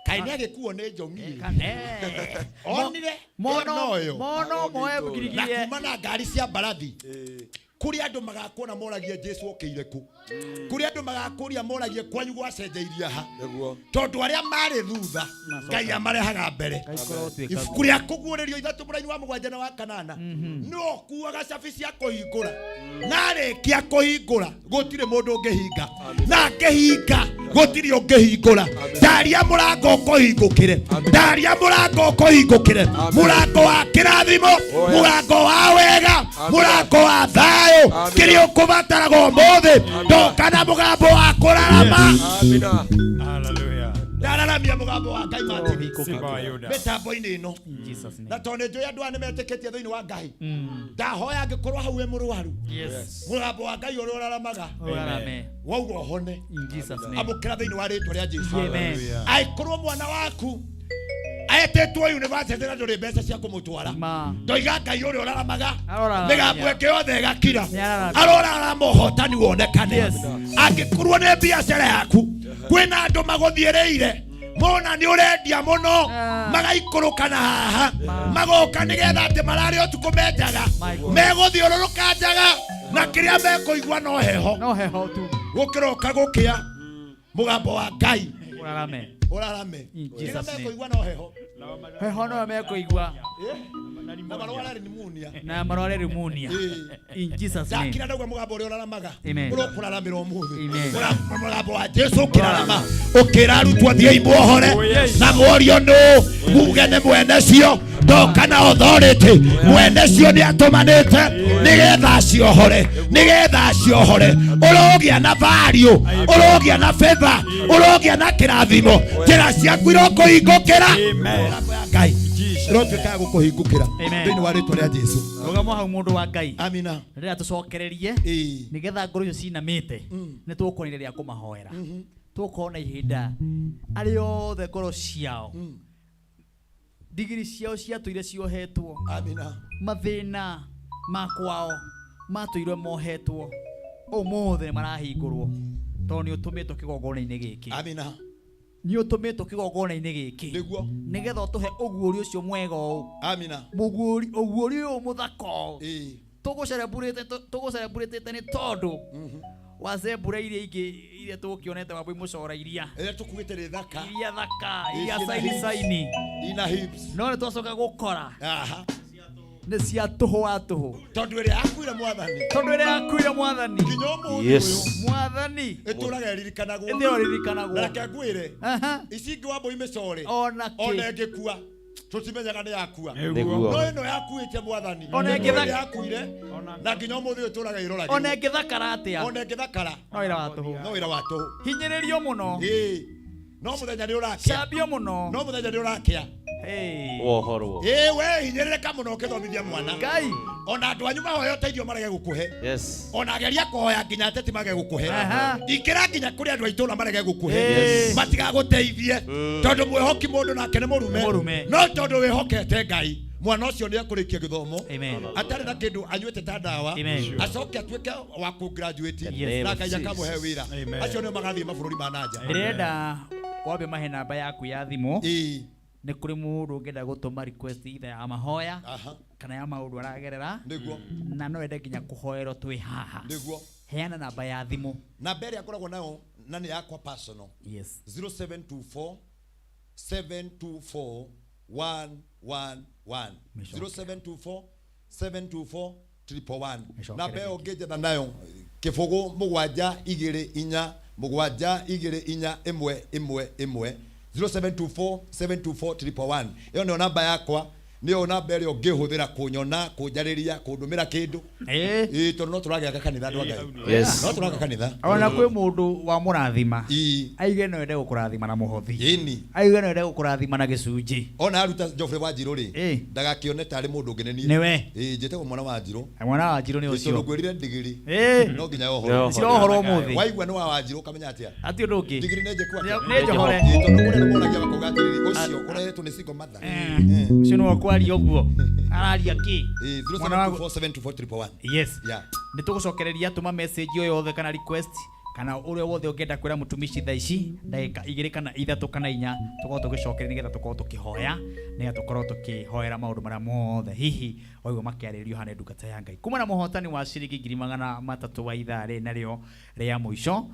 kaĩ nĩ agĩkuo nĩ njongi onire Mono- ĩno ĩyo. mono moe Na ngirigirie. kuma na ngari cia mbarathi kũrĩa andũ magakuona moragie Jesu okĩire kũ, kũrĩa andũ magakũria moragie kwanyu gwacenjeirie ha. Nĩguo. Tondũ arĩa marĩ thutha Ngai amarehaga mbere. Kaikorwo ũtuĩka Ibuku rĩa kũguũrĩrio 3 mũraini wa 7 na wa 8, no ũkuaga cabi cia kũhingũra, na arĩkia kũhingũra gũtirĩ mũndũ ũngĩhinga, na angĩhinga gũtirĩ ũngĩhingũra. Ndaria mũrango ũkũhingũkĩre, ndaria mũrango ũkũhingũkĩre, mũrango wa kĩrathimo, mũrango wa wega, mũrango wa thayũ, kĩrĩa ũkũbataraga ũmũthĩ. Ndoka na mũgambo wa kũrarama. Amina. Hallelujah. Ndararamia mũgambo wa Ngai Martin Simba wa Yuda. mĩtambo-inĩ ĩno, Jesus name. Na tondũ nĩ njũĩ andũ aya nĩ metĩkĩtie thĩinĩ wa Ngai, ndahoya angĩkorwo hau wĩ mũrwaru, Yes. mũgambo wa Ngai ũrĩa ũraramaga Ũrarame. wauga ũhone. In Jesus name. Amũkĩra thĩinĩ wa rĩtwa rĩa Jesu. Amen. Angĩkorwo mwana waku etĩtwo university na ndũrĩ mbeca cia kũmũtwara, Ma. ndoiga Ngai ũrĩa ũraramaga Arorarama. mĩgambo ĩngĩ yothe ĩgakira, Nĩararama. arorarama ũhotani wonekane. Yes. Angĩkorwo nĩ biacara yaku kwĩna andũ magũthiĩrĩire mona nĩ ũrendia mũno, magaikũrũka na haha magoka nĩgetha atĩ mararĩ ũtukũ menjaga, megũthiũrũrũka njaga na kĩrĩa mekũigua no heho. No heho tu. Gũkĩroka gũkĩa mũgambo wa Ngai Ũrarame. Ũrarame. In Kĩrĩa Jesus name. mekũigua no heho. Heho no mekũigua. Na marwara pneumonia. Na marware pneumonia. In Jesus name. Ndakira ndauga mũgambo ũrĩa ũraramaga Amen. ũrokũraramĩra ũmũthĩ. Amen. Mũgambo wa Jesu ũkĩrarama ũkĩra arutwo thiĩi muohore na mworio nũ muge nĩ mwene cio, ndoka na authority, mwene cio nĩ atũmanĩte nĩgetha aciohore, nĩgetha aciohore. Ũrogĩa na value, ũrogĩa na favor, ũrogĩa na kĩrathimo, njĩra ciaku irokũhingũkĩra. Mũgambo ya Ngai ĩrotuĩka ya gũkũhingũkĩra Amen. thĩinĩ wa rĩtwa rĩa Jesu. Rũgamo hau mũndũ wa Ngai. Amina. Rĩrĩa tũcokererie nĩgetha ngoro icio cinamĩte, nĩ tũgũkorwo rĩa kũmahoera, tũgũkorwo na ihinda arĩa othe ngoro ciao ndigiri ciao ciatũire ciohetwo. Amina. Mathĩna ma kwao matũirwe mohetwo, ũmũthĩ nĩ marahingũrwo tondũ nĩ ũtũmĩtwo kĩgongona-inĩ gĩkĩ. Amina. Nĩ ũtũmĩtwo kĩgongona-inĩ gĩkĩ nĩguo nĩgetha ũtũhe ũguũri ũcio mwega ũũ. Amina. Mũguũri ũguũri ũyũ mũthaka ũũ tũgũcereburĩtĩte nĩ tondũ wa zebura iria ingĩ iria tũgũkĩonete wambui mũcora iria iria tũkuĩte nĩ thaka, iria thaka, Ĩ, iria ciĩna saini hips. saini Ina hips. No nĩ twacoka gũkora Aha. nĩ cia tũhũ wa tũhũ. Tondũ ĩrĩa yakuire mwathani, tondũ ĩrĩa yakuire mwathani nginya ũmũthĩ Yes. ũyũ mwathani ĩtũraga ĩririkanagwo. Ĩtũraga ĩririkanagwo. Na reke ngwĩre, Aha. ici ingĩ wambui mĩcore Ona kĩ. ona ĩngĩkua tũtimenyaga nĩ yakua. Nĩguo. No ĩno yakuĩte mwathani, Ona ĩngĩthaka- ĩrĩa yakuire na nginya ũmũthĩ ũyũ ĩtũraga ĩroragĩrwo. Ona ĩngĩthakara atĩa, ona ĩngĩthakara no wĩra wa tũhũ. No wĩra wa tũhũ. Hinyĩrĩrio mũno. Ĩĩ. No mũthenya nĩ ũrakĩa. Cambio mũno. No mũthenya nĩ ũrakĩa. Hey. Wohorwo. Ĩĩ, we hinyĩrĩrĩka mũno ũkĩthomithia mwana. Ngai. Ona andũ anyu mahoya ũteithio marege gũkũhe. Yes. Ona geria kũhoya nginya ateti mage gũkũhe. Aha. Ingĩra nginya kũrĩ andũ a itũũra marege gũkũhe. Yes. Matigagũteithie tondũ mwĩhoki mũndũ nake nĩ mũrume. Mũrume. No tondũ wĩhokete Ngai, Mwana ũcio nĩ ekũrĩkia gĩthomo Amen. atarĩ na kĩndũ anyuĩte ta ndawa Amen. acoke atuĩke wa kũ graduate Yes. na Ngai akamũhe wĩra Amen. acio nĩo magathiĩ mabũrũri ma nanja. Ndĩrenda wambe mahe namba yaku ya thimũ. Nĩ kũrĩ mũndũ ũngĩenda gũtũma request either ya mahoya kana ya maũndũ aragerera. Nĩguo. Na no ende nginya kũhoerwo twĩ haha. Nĩguo. Heana namba ya thimũ. Namba ĩrĩa ngoragwo nayo na nĩ yakwa personal. Yes. 0724 724 111. 0724 724 111. Mĩcokere Namba ĩyo ũngĩnjetha nayo kĩbũgũ mũgwanja igĩrĩ inya mũgwanja igĩrĩ inya ĩmwe ĩmwe ĩmwe 0724 724 111. Ĩyo nĩyo namba yakwa nĩyo namba ĩrĩa ũngĩhũthĩra kũnyona kũnjarĩria kũndũmĩra kĩndũ ĩĩ tondũ no tũragĩaka kanitha andũ a Ngai. Yes. No tũraka kanitha. Ona kwĩ mũndũ wa mũrathima aige no ende gũkũrathima na mũhothi. Ĩni. Aige no ende gũkũrathima na gĩcunjĩ. Ona aruta Geoffrey Wanjirũ rĩ ndagakĩone tarĩ mũndũ ũngĩ nĩ niĩ. Nĩwe. Ĩĩ njĩtagwo mwana wa Wanjirũ. Mwana wa Wanjirũ nĩ ũcio. Tondũ ngwĩrire ndigiri. Ĩĩ. No nginya yohorwo. Cirohorwo ũmũthĩ. Waigua nĩ wa Wanjirũ ũkamenya atĩa? Hatirĩ ũndũ ũngĩ. Ndigiri nĩ njĩku atĩa? Nĩ njohore. Ĩĩ, tondũ kũrĩ andũ moragia makauga atĩrĩrĩ ũcio ũrehetwo nĩ single mother. Ũcio nĩwe ũkwaria ũguo. Araria kĩ? Ĩĩ Mwana wa- 0724 724 111. Yes. Yeah. Nĩ tũgũcokereria tũma message o yothe kana request kana ũrĩa wothe ũngĩenda kwĩra mũtumishi thaa ici ndagĩka igĩrĩ kana ithatũ kana inya tũkorwo tũgĩcokeria nĩgetha tũkorwo tũkĩhoya nĩgetha tũkorwo tũkĩhoera maũndũ marĩa mothe hihi waigua makĩarĩrĩrio haha nĩ ndungata ya Ngai kuma na mũhotani wa ciringi 300,000 wa ithaa rĩ narĩo rĩa mũico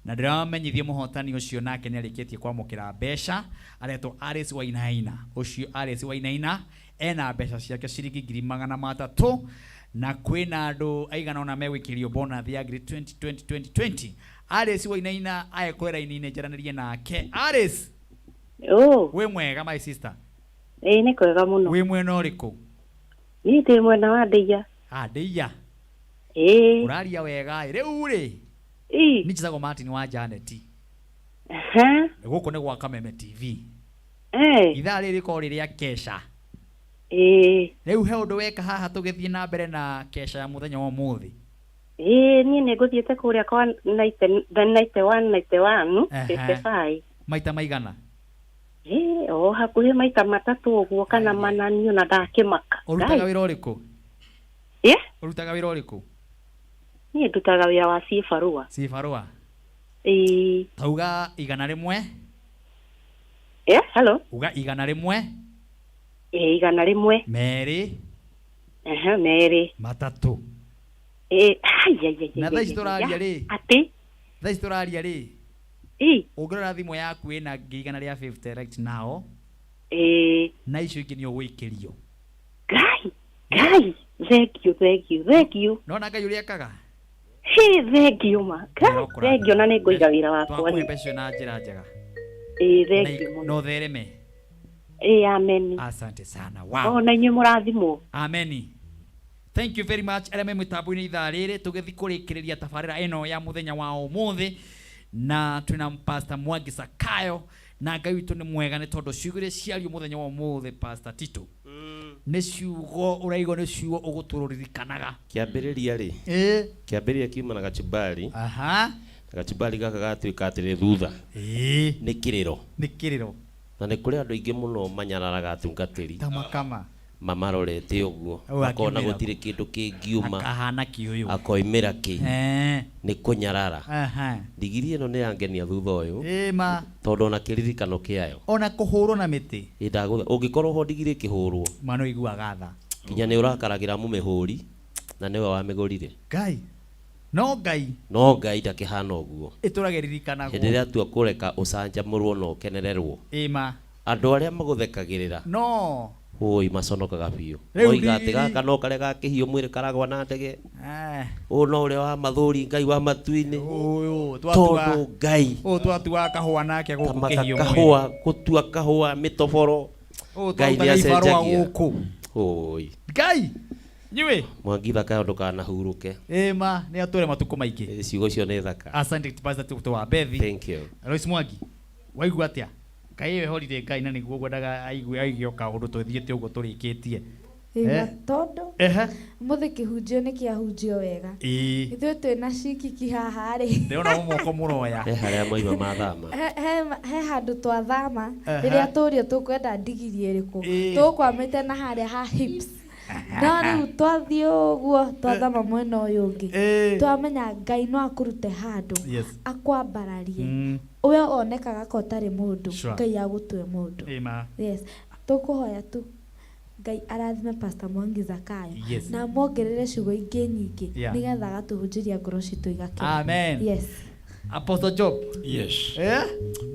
na ndĩramenyithie mũhotani ũcio nake nĩ arĩkĩtie kwamũkĩra mbeca aretwo Alice Wainaina ũcio Alice Wainaina ena mbeca ciake ciringi 300,000 na kwĩna andũ aigana ũna megwĩkĩrio bonus ya ngiri 20 20 20 20 Alice Wainaina aekwo raini-inĩ njaranĩrie nake Alice. Oh. Wĩ mwega my sister. Ĩĩ nĩ kwega mũno. Wĩ mwena ũrĩkũ? Niĩ ndĩ mwena wa Ndeiya. Ah, Ndeiya. Ĩĩ. Ũraria wega ĩ. Rĩu rĩ. Ĩĩ. Niĩ njĩtagwo Martin wa Janet. Aha. Gũkũ nĩ gwa Kameme TV. Eh. Ithaa rĩrĩ rĩkoragwo rĩ rĩa kesha. Ĩĩ. Rĩu he ũndũ weka haha tũgĩthiĩ na mbere na kesha ya mũthenya wa ũmũthĩ. Ĩĩ niĩ nĩ ngũthiĩte kũrĩa kwa 91 91 Aha. 55. Maita maigana? Ĩĩ o hakuhĩ maita matatũ ũguo kana mana niĩ ona ndakĩmaka. Ũrutaga Ngai. wĩra ũrĩkũ? Ĩ? Ũrutaga wĩra ũrĩkũ? Niĩ ndutaga wĩra wa cibarũa. Cibarũa. Ĩĩ. Tauga 100. Ĩ, hello. Uga 100. Ĩĩ 100. Merĩ. Aha, merĩ. Matatũ. Ĩĩ, ai ai ai. Na thaa ici tũraria rĩ. Atĩ? Thaa ici tũraria rĩ. Ĩ. Ũngĩrora thimũ yaku ĩna 150 right now. Ĩĩ. Na icio ingĩ nĩ ũgwĩkĩrio. Ngai, Ngai, thank you, thank you, thank you. Nona Ngai ũrĩa ekaga? Hĩ, thank you ma. Ngai, thank you na nĩ ngũiga wĩra wakwa. Twakũhe mbeca icio na njĩra njega. Ĩĩ, thank you mũno. Na ũthereme. Ĩĩ, amen. Asante sana. Wow. O na inyuĩ mũrathimwo. Ameni. Thank you very much arĩa me mĩtambo-inĩ ithaa rĩrĩ tũgĩthiĩ kũrĩkĩrĩria tabarĩra ĩno ya mũthenya wa ũmũthĩ na twĩna Pastor Mwangi Sakayo na Ngai witũ nĩ mwega nĩ tondũ ciugo iria ciario mũthenya wa ũmũthĩ Pastor Tito nĩ ciugo ũraigua nĩ ciugo ũgũtũra ũririkanaga. Kĩambĩrĩria rĩ. Ĩĩ. Kĩambĩrĩria kiuma na gachumbari. Aha. Na gachumbari gaka gatuĩka atĩrĩ thutha. Ĩĩ. Nĩ kĩrĩro. Nĩ kĩrĩro. Na nĩ kũrĩ andũ aingĩ mũno manyararaga atungatĩri. Tamakama. Mamarorete ũguo. Ũyũ Makona akiumĩra gũtirĩ kĩndũ kĩngiuma. Akahana kĩ ũyũ. Akoimĩra kĩ. Eh. Nĩ kũnyarara. Aha. Ndigiri ĩno nĩ yangenia thutha ũyũ. Ĩĩ ma. Tondũ ona kĩririkano kĩayo. Ona kũhũrwo na mĩtĩ. Ĩ ndagũtha ũngĩkorwo ho ndigiri ĩkĩhũrwo. Ma nĩ ũiguaga tha. Nginya nĩ ũrakaragĩra mũmĩhũri na nĩwe wamĩgũrire. Ngai. No Ngai. No Ngai ndakĩhana ũguo. Ĩtũrage ririkanagwo. Hĩndĩ ĩrĩa atua kũreka ũcanjamũrwo na ũkenererwo. Ĩĩ ma. Andũ arĩa magũthekagĩrĩra. No. Ũi maconokaga biũ. Rĩu Moiga atĩ ndigiri- gaka no karĩa gakĩhiũ mwĩrĩ karagwa na ndege. Eh. Ũyũ no ũrĩa wa mathũri Ngai wa matu-inĩ. Ũyũ twatua. Tondũ Ngai. Ũyũ twatuaga kahũa nake gũkũ Tamaka kĩhiũ mwĩrĩ. kahũa gũtua kahũa mĩtoboro. Ũyũ Ngai twarutaga nĩ ibarũa acenjagia. gũkũ. Ũi. Ngai. Nyuĩ. Mwangi thaka ndũkanahurũke. Ĩĩ ma nĩ atũre matukũ maingĩ. Ciugo icio nĩ thaka. Asante Pastor Tito wa Bethi. Thank you. Lois Mwangi. Waigua atĩa? Ngai ĩyo holiday Ngai na nĩguo ngwendaga aigue aigue o kaũndũ tũthiĩte ũguo tũrĩkĩtie. Ĩma tondũ Ehe. mũthĩ kĩhunjio nĩ kĩahunjio wega. Ĩĩ. Ithuĩ twĩna cikiki haha rĩ. Ndĩrona moko mũroya. He harĩa moima mathama. He handũ twathama Ehe. rĩrĩa tũrio tũkwenda ndigiri ĩrĩkũ Ĩĩ. tũkwamĩte na harĩa ha hips no rĩu twathiĩ ũguo twathama mwena ũyũ ũngĩ Ĩĩ. twamenya Ngai no akũrute handũ Yes. akwambararie we onekaga ka ũtarĩ mũndũ Sure. Ngai agũtue mũndũ. Ĩma. Yes, tũkũhoya tu Ngai arathime Pastor Mwangi Zakayo Yes. na amuongerere ciugo ingĩ nyingĩ Yeah. nĩgetha agatũhunjĩria ngoro citũ igakena. Amen. Yes. Apostle Job. Yes. Eh?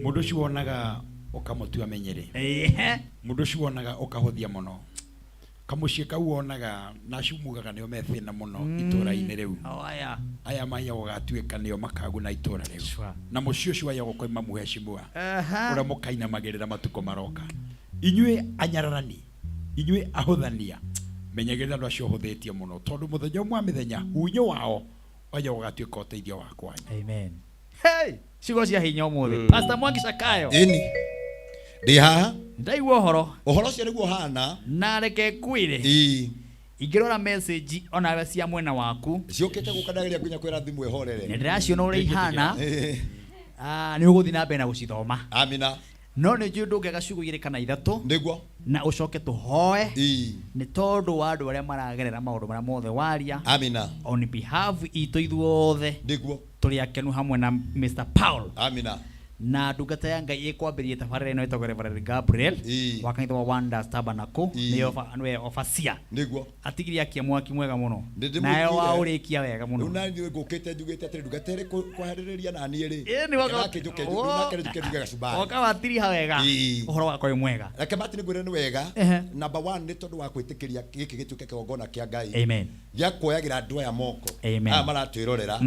Mũndũ ũcio wonaga ũkamũtua menyere. Mũndũ ũcio wonaga ũkahũthia mũno. Kamũciĩ kau wonaga na acio mugaga nĩo me thĩna mũno itũũra-inĩ rĩu. Oh, aya. Aya maya gũgatuĩka nĩo makaguna itũũra rĩu. Sure. Na mũciĩ ũcio waya gũkoima mũhecimua. Aha. Ũrĩa mũkainamagĩrĩra matukũ maroka. Inyuĩ anyararani, inyuĩ ahũthania, menyagĩrĩra andũ acio ũhũthĩtie mũno tondũ mũthenya ũmwe wa mĩthenya hunyũ wao waya gũgatuĩka ũteithio wa kwanyu. Amen. Hey, ciugo cia hinya ũmũthĩ. Pastor Mwangi Zakayo. Ĩni. Ndĩ haha. Ndaigua ũhoro. Ũhoro ũcio nĩguo ũhana. Na reke ngwĩre. Ĩĩ. Ingĩrora message onawe cia mwena waku. Ciũkĩte gũka ndageria nginya kwĩra thimũ ĩhorere. Nĩ ndĩraciona ũrĩa ihana. Ĩĩ. Ah, nĩ ũgũthiĩ na mbere na gũcithoma. Amina. No nĩ njũĩ ndũngĩaga ciugo igĩrĩ kana ithatũ. Nĩguo. Na ũcoke tũhoe. Nĩ tondũ wa andũ arĩa maragerera maũndũ marĩa mothe waria. Amina. On behalf itũ ithuothe. Nĩguo. Tũrĩ akenu hamwe na Mr. Paul. Amina. Na ndungata ya Ngai ĩkwambĩrĩria tabarĩra ĩno ĩtagwo Reverend Gabriel wa kanitha wa Wonders Tabernacle nĩwe nĩwe overseer. Nĩguo. Atigire akia mwaki mwega mũno. Nĩ Nawe ndĩmwĩkire. waũrĩkia wega mũno. Rĩu naniĩ ngũkĩte njugĩte atĩrĩ ndungata ĩrĩ kwaharĩrĩria naniĩ rĩ. Ĩĩ, nĩ woka- Nake njũke nake njuke njuge gacumbari. Woka watiriha wega. Ĩĩ. Ũhoro wakwa wĩ mwega. Reke Martin ngwĩre nĩ wega. Ehe. Number one nĩ tondũ wa gwĩtĩkĩria gĩkĩ gĩtuĩke kĩgongona kĩa Ngai. Amen. Gĩa kuoyagĩra andũ aya moko. Amen. Aya maratwĩrorera.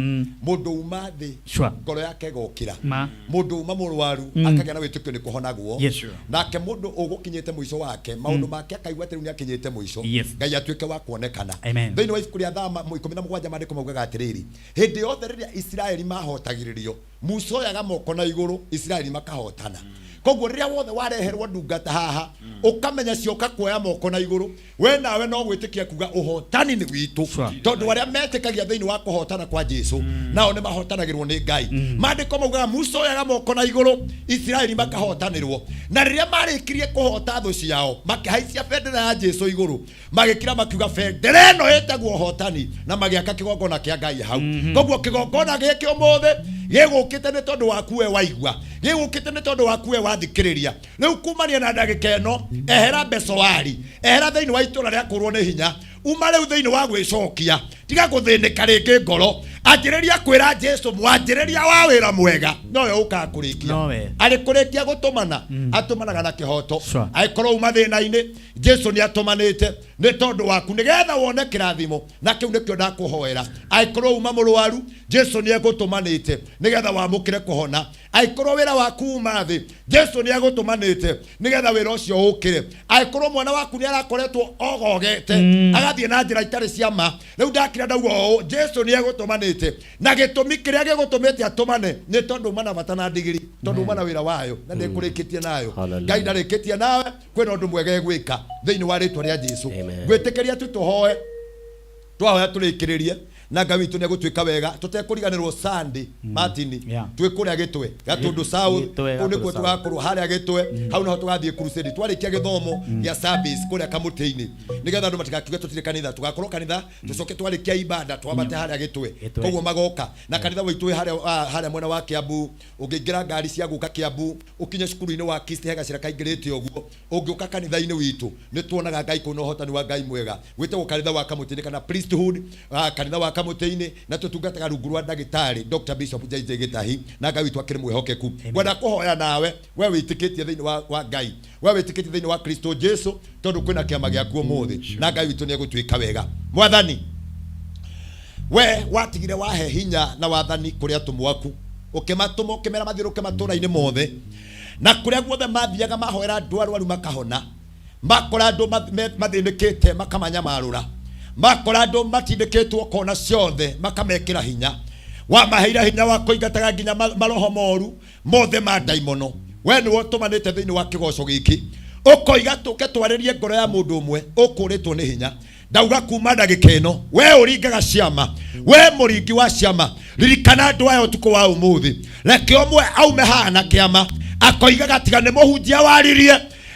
Mũndũ uma thĩ. Sure. Ngoro yake ĩgokĩra. Ma. Mũndũ uma mũrwaru akagĩa na wĩtĩkio nĩ kũhonagwo. Yes, sure. Nake mũndũ ũgũkinyĩte mũico wake maũndũ make akaigua atĩ rĩu nĩ akinyĩte mũico. Yes. Ngai atuĩke wa kuonekana. Amen. Thĩinĩ wa ibuku rĩa Thama 17 maandĩko maugaga atĩrĩrĩ, hĩndĩ yothe rĩrĩa Isiraeli mahotagĩrĩrio, Musa oyaga moko na igũrũ, Isiraeli makahotana. Koguo rĩrĩa wothe wareherwo ndungata haha, ũkamenya cioka kuoya moko na igũrũ, we nawe no gwĩtĩkia kuga ũhotani nĩ witũ. Tondũ arĩa metĩkagia thĩinĩ wa kũhotana kwa Jesu, nao nĩ mahotanagĩrwo nĩ Ngai. Maandĩko maugaga Musa oyaga moko na igũrũ, Isiraeli makahotanĩrwo. Na rĩrĩa marĩkirie kũhota thũ ciao, makĩhaicia bendera ya Jesu igũrũ, magĩkira makiuga bendera ĩno ĩtagwo ũhotani, na magĩaka kĩgongona kĩa Ngai hau. Koguo kĩgongona gĩkĩ ũmũthĩ gĩgũkĩte nĩ tondũ waku we waigua, gĩgũkĩte nĩ tondũ waku we wathikĩrĩria. Rĩu kumania na ndagĩka ĩno, ehera mbecoari, ehera thĩinĩ wa itũra rĩa kũrwo nĩ hinya, uma rĩu thĩinĩ wa gwĩcokia, tiga gũthĩnĩka rĩngĩ ngoro, anjĩrĩria kwĩra Jesu mwanjĩrĩria wa wĩra mwega nowe ũkaga kũrĩkia. Nowe. Arĩ kũrĩkia gũtũmana, atũmanaga na kĩhoto. Angĩkorwo uma thĩna-inĩ, Jesu nĩ atũmanĩte nĩ tondũ waku nĩgetha wone kĩrathimo, na kĩu nĩkĩo ndakũhoera. Angĩkorwo uma mũrwaru, Jesu nĩ egũtũmanĩte nĩgetha wamũkĩre kũhona. Angĩkorwo wĩra waku uma thĩ, Jesu nĩ egũtũmanĩte nĩgetha wĩra ũcio ũkĩre. Angĩkorwo mwana waku nĩ arakoretwo ogogete, agathiĩ na njĩra itarĩ cia ma, rĩu ndakira ndauga ũũ, Jesu nĩ egũtũmanĩte. Na gĩtũmi kĩrĩa gĩgũtũmĩte atũmane nĩ tondũ uma na bata na ndigiri, tondũ uma na wĩra wayo na ndĩkũrĩkĩtie nayo. Hallelujah. Ngai ndarĩkĩtie nawe, kwĩna ũndũ mwega egwĩka thĩinĩ wa rĩtwa rĩa Jesu. Ngwĩtĩkĩria tu tũhoe, twahoya tũrĩkĩrĩrie na Ngai witũ nĩ egũtuĩka wega tũtekũriganĩrwo Sunday Martin twĩ kũrĩa Gĩtwe Gatũndũ South, Gĩtwe, kũu nĩkuo Gatũndũ South. tũgakorwo harĩa Gĩtwe, hau naho tũgathiĩ crusade twarĩkia gĩthomo gĩa service kũrĩa kamũtĩ-inĩ nĩgetha andũ matigakiuge tũtirĩ kanitha, tũgakorwo kanitha tũcoke twarĩkia ibada twambate harĩa Gĩtwe. Gĩtwe. Koguo magoka na kanitha witũ wĩ harĩa harĩa mwena wa Kiambu, ũngĩingĩra ngari cia gũka Kiambu ũkinye cukuru-inĩ wa Kist he gacĩra kaingĩrĩte ũguo, ũngĩũka kanitha-inĩ witũ nĩ tuonaga Ngai kũu na ũhotani wa Ngai mwega. Gwĩtagwo kanitha wa Kamũtĩ-inĩ kana priesthood, kanitha wa Kamũtĩ-inĩ, na tũtungataga rungu rwa ndagĩtarĩ Dr. Bishop JJ Gĩtahi, na Ngai witũ akĩrĩ mwĩhokeku. Ngwenda kũhoya nawe we wĩtĩkĩtie thĩinĩ wa Ngai, we wĩtĩkĩtie thĩinĩ wa Kristo Jesu, tondũ kwĩna kĩama gĩaku ũmũthĩ, na Ngai witũ nĩ egũtuĩka wega. Mwathani, we watigire wahe hinya na wathani kũrĩ atũmwo aku, ũkĩmatũma ũkĩmera mathiũrũrũke matũũra-inĩ mothe, na kũrĩa guothe mathiaga mahoera andũ arwaru makahona, makora andũ mathĩnĩkĩte makamanyamarũra, makora andũ matindĩkĩtwo kona ciothe makamekĩra hinya. Wamaheire hinya wa kũingataga nginya maroho moru mothe ma ndaimono. We nĩwe ũtũmanĩte thĩinĩ wa kĩgoco gĩkĩ, Ũkoiga tũke twarĩrie ngoro ya mũndũ ũmwe ũkũrĩtwo nĩ hinya. Ndauga kuma ndagĩka ĩno, we ũringaga ciama, we mũringi wa ciama, ririkana andũ aya ũtukũ wa ũmũthĩ. Reke ũmwe aume haha na kĩama, akoigaga tiga nĩ mũhunjia waririe,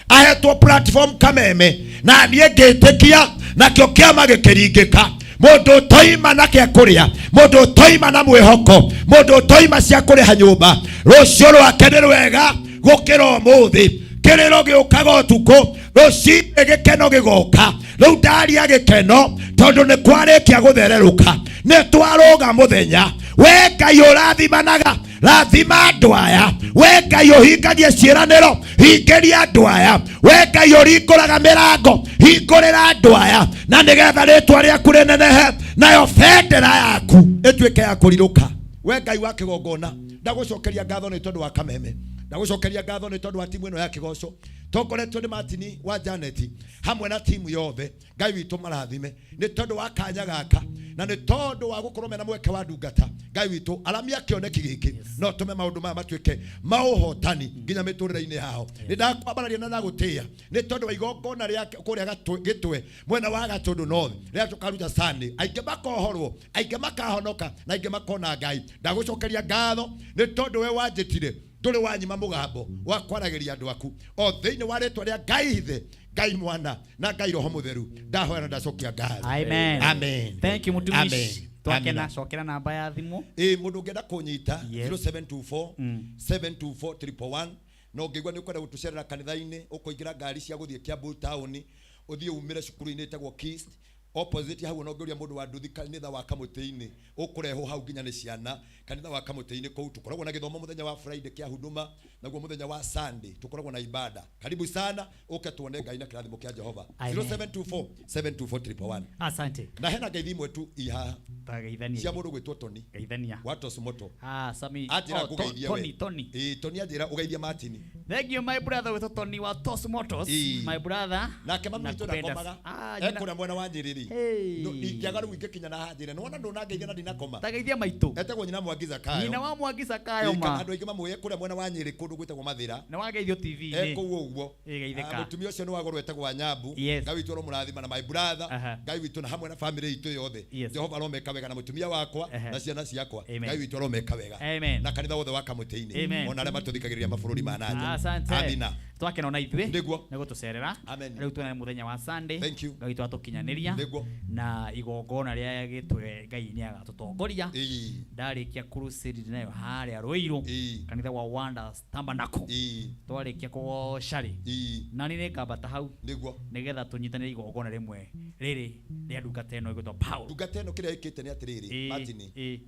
ahetwo platform Kameme, na niĩ ngĩtĩkia, nakĩo kĩama gĩkĩringĩka. Mũndũ ũtoima na kĩa kũrĩa, mũndũ ũtoima na mwĩhoko, mũndũ ũtoima cia kũrĩha nyũmba, rũciũ rwake nĩ rwega gũkĩra ũmũthĩ. Kĩrĩro gĩũkaga ũtukũ, rũcinĩ gĩkeno gĩgoka. Rĩu ndaria gĩkeno tondũ nĩ kwarĩkia gũthererũka, nĩ twarũga mũthenya. We Ngai ũrathimanaga, rathima andũ aya. We Ngai ũhingagia ciĩranĩro, hingĩria andũ aya. We Ngai ũringũraga mĩrango, hingũrĩra andũ aya, na nĩgetha rĩtwa rĩaku rĩnenehe, nayo bendera yaku ĩtuĩke ya kũrirũka. We Ngai wa kĩgongona, ndagũcokeria ngatho nĩ tondũ wa Kameme, ndagũcokeria ngatho nĩ tondũ wa timu ĩno ya kĩgoco, tongoretio nĩ Martin wa Janet hamwe na timu yothe. Ngai witũ marathime nĩ tondũ wa kanya gaka, na nĩ tondũ wa gũkorwo mena mweke wa ndungata. Ngai witũ aramia kĩoneki gĩkĩ, no tũme maũndũ maya matuĩke ma ũhotani nginya mĩtũrĩre-inĩ yao. Nĩ ndakwambararia na ndagũtĩĩa nĩ tondũ wa igongona rĩa kũrĩa Gĩtwe mwena wa Gatũndũ North rĩrĩa tũkaruta Sunday. Aingĩ makohorwo, aingĩ makahonoka, na aingĩ makona Ngai. Ndagũcokeria ngatho nĩ tondũ we wanjĩtire, ndũrĩ wanyima mũgambo wa kwaragĩria andũ aku o thĩinĩ wa rĩtwa rĩa Ngai Ithe, Ngai Mwana, na Ngai Roho Mũtheru. Ndahoya na ndacokia ngatho. Amen. Amen. Thank you mũtumishi. Amen. Twakena, Amina. cokera namba ya thimũ. Ĩ mũndũ ũngĩenda kũnyita, Yes. 0724 724 111. Na ũngĩigua nĩ ũkwenda gũtũcerera kanitha-inĩ, ũkũingĩra ngari cia gũthiĩ Kiambu town, ũthiĩ umĩre cukuru-inĩ ĩtagwo KIST, opposite hau, ona ũngĩũria mũndũ wa nduthi kanitha wa Kamũtĩ-inĩ, ũkũrehwo hau nginya nĩ ciana. Kanitha wa Kamũtĩ-inĩ kũu tũkoragwo na gĩthomo mũthenya wa Friday kĩa huduma, naguo mũthenya wa Sunday tũkoragwo na ibada. Karibu sana, ũke tuone Ngai na kĩrathimo kĩa Jehova. Amen. 0724 724 111. Asante. Na hena ngeithi imwe tu i haha Tageithania. cia mũndũ gwĩtwo Tony Geithania. wa Tosmoto. Ah, Sami. Anjĩra Oh, ngũgeithie Tony, we. Tony. Ĩ, Tony anjĩra ũgeithie Martin. Thank you my brother with Tony wa Tos Motors. Ĩ. My brother. Nake mami witũ Nakupenda. ndakomaga. Ah, nyina- Ekũrĩa mwena wa Nyĩrĩri. Hey. Ingĩaga rĩu ingĩkinya na haha njĩre, nĩwona ndũnangeithia na ndinakoma. Tageithia maitũ. Etagwo nyina Mwangi Zakayo. Nyina wa Mwangi Zakayo Ĩ, kana ma. andũ aingĩ mamũĩ kũrĩa mwena wa Nyĩrĩ kũndũ gwĩtagwo Mathĩra. Nĩ wageithio TV-inĩ. E kũu ũguo. Ĩ, geithĩka. Ah, mũtumia ũcio nĩ wa goro etagwo Anyambu. Yes. Ngai witũ aromũrathima na my brother. Aha. Ngai witũ na hamwe na family itũ yothe. Yes. Jehova aromeka wega na mũtumia wakwa Ehe. na ciana ciakwa. Amen. Ngai witũ aromeka wega. Amen. Na kanitha wothe wa Kamũtĩ-inĩ. Amen. Ona arĩa matũthikagĩrĩria mabũrũri ma na nja. Asante. Amina. Twakena ona ithuĩ. Nĩguo. Nĩ gũtũcerera. Amen. Rĩu tuonane mũthenya wa Sunday. Thank you. Ngai witũ atũkinyanĩria. Nĩguo. Na igongona rĩa Gĩtwe Ngai nĩ agatũtongoria. Ĩĩ. Ndarĩkia crusade nayo harĩa Ruiru. Ĩĩ. Kanitha wa Wonders Tabernacle. Ĩĩ. Twarĩkia kũgoca rĩ. Ĩĩ. Na niĩ nĩngambata hau. Nĩguo. Nĩgetha tũnyitanĩre igongona rĩmwe rĩrĩ rĩa ndungata ĩno ĩgwĩtwo Paul. Ndungata ĩno kĩrĩa ĩkĩte nĩ atĩrĩrĩ, Ĩĩ, Martin. ĩĩ.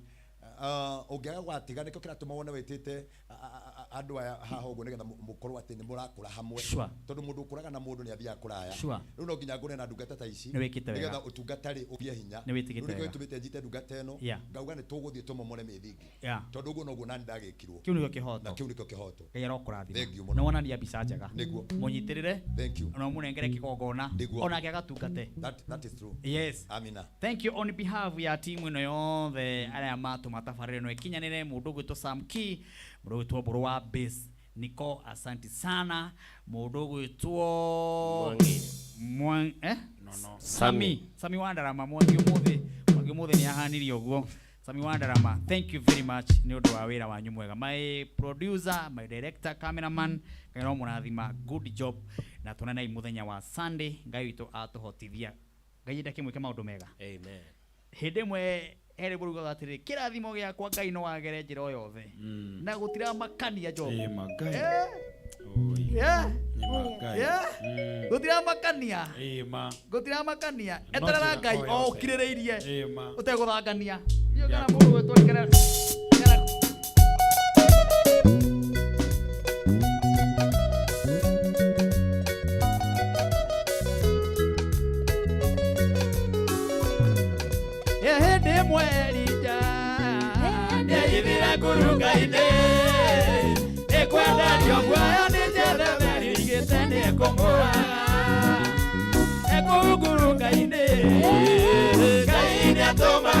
Ũngĩaga gwatiga nĩkĩo kĩratũma wone wĩtĩte andũ aya haha ũguo nĩgetha mũkorwo atĩ nĩ mũrakũra hamwe. Sure. Tondũ mũndũ ũkũraga na mũndũ nĩ athiaga kũraya. Sure. Rĩu no nginya ngũre na ndungata ta ici Nĩ wĩkĩte wega. nĩgetha ũtungata rĩ ũgĩe hinya. Nĩ wĩtĩkĩte Rĩu nĩkĩo wega. gĩtũmĩte njite ndungata ĩno, Yeah. ngauga nĩ tũgũthiĩ tũmomore mĩthingi. Yeah. Tondũ ũguo noguo nani ndagĩkirwo. Kĩu nĩkĩo kĩhoto. Na kĩu nĩkĩo kĩhoto. Ngai arokũrathima. Thank you mũno. Nĩ wonania mbica njega. Nĩguo. Mũnyitĩrĩre. Thank you. Na ũmũnengere kĩgongona. Nĩguo. Onake agatungate. That is true. Yes. Amina. Thank you on behalf ya timu ĩno yothe arĩa matũma tabarĩra ĩno ĩkinyanĩre, mũndũ ũgwĩtwo Sam Key, mũndũ ũgwĩtwo Mbũrũ wa Base Niko, asanti sana, mũndũ ũgwĩtwo Mwangi, eh? No. Sami, Sami wa Ndarama, Mwangi ũmũthĩ, Mwangi ũmũthĩ nĩ ahanirie ũguo. Sami wa Ndarama, thank you very much nĩ ũndũ wa wĩra wanyu mwega. My producer, my director, cameraman, Ngai no mũrathima, good job. Na tuonanai mũthenya wa Sunday, Ngai witũ atũhotithia. Ngai enda kĩmwĩke maũndũ mega. Amen. Hĩndĩ ĩmwe herĩ mũrugaga atĩrĩ, kĩrathimo gĩakwa Ngai no agere njĩra o yothe. Na gũtiramakania Job. Ĩ, ma Ngai. Eh? Yeah. Nĩ ma Ngai. Yeah. Gũtiramakania. Ĩ, ma. Gũtiramakania. No Eterera njĩra Ngai o o yothe. ũkirĩrĩirie. Ĩ, ma. Ũtegũthangania. Ndiũĩ kana mũndũ ũgwĩtwo Kera- Kera- Hĩndĩ ĩmwe Elija nĩaithire ngurunga-inĩ, ĩkwenderio muoyo nĩ Jezebeli igĩte nĩĩkũmũraga. Ekũu ngurunga-inĩ, Ngai nĩatũma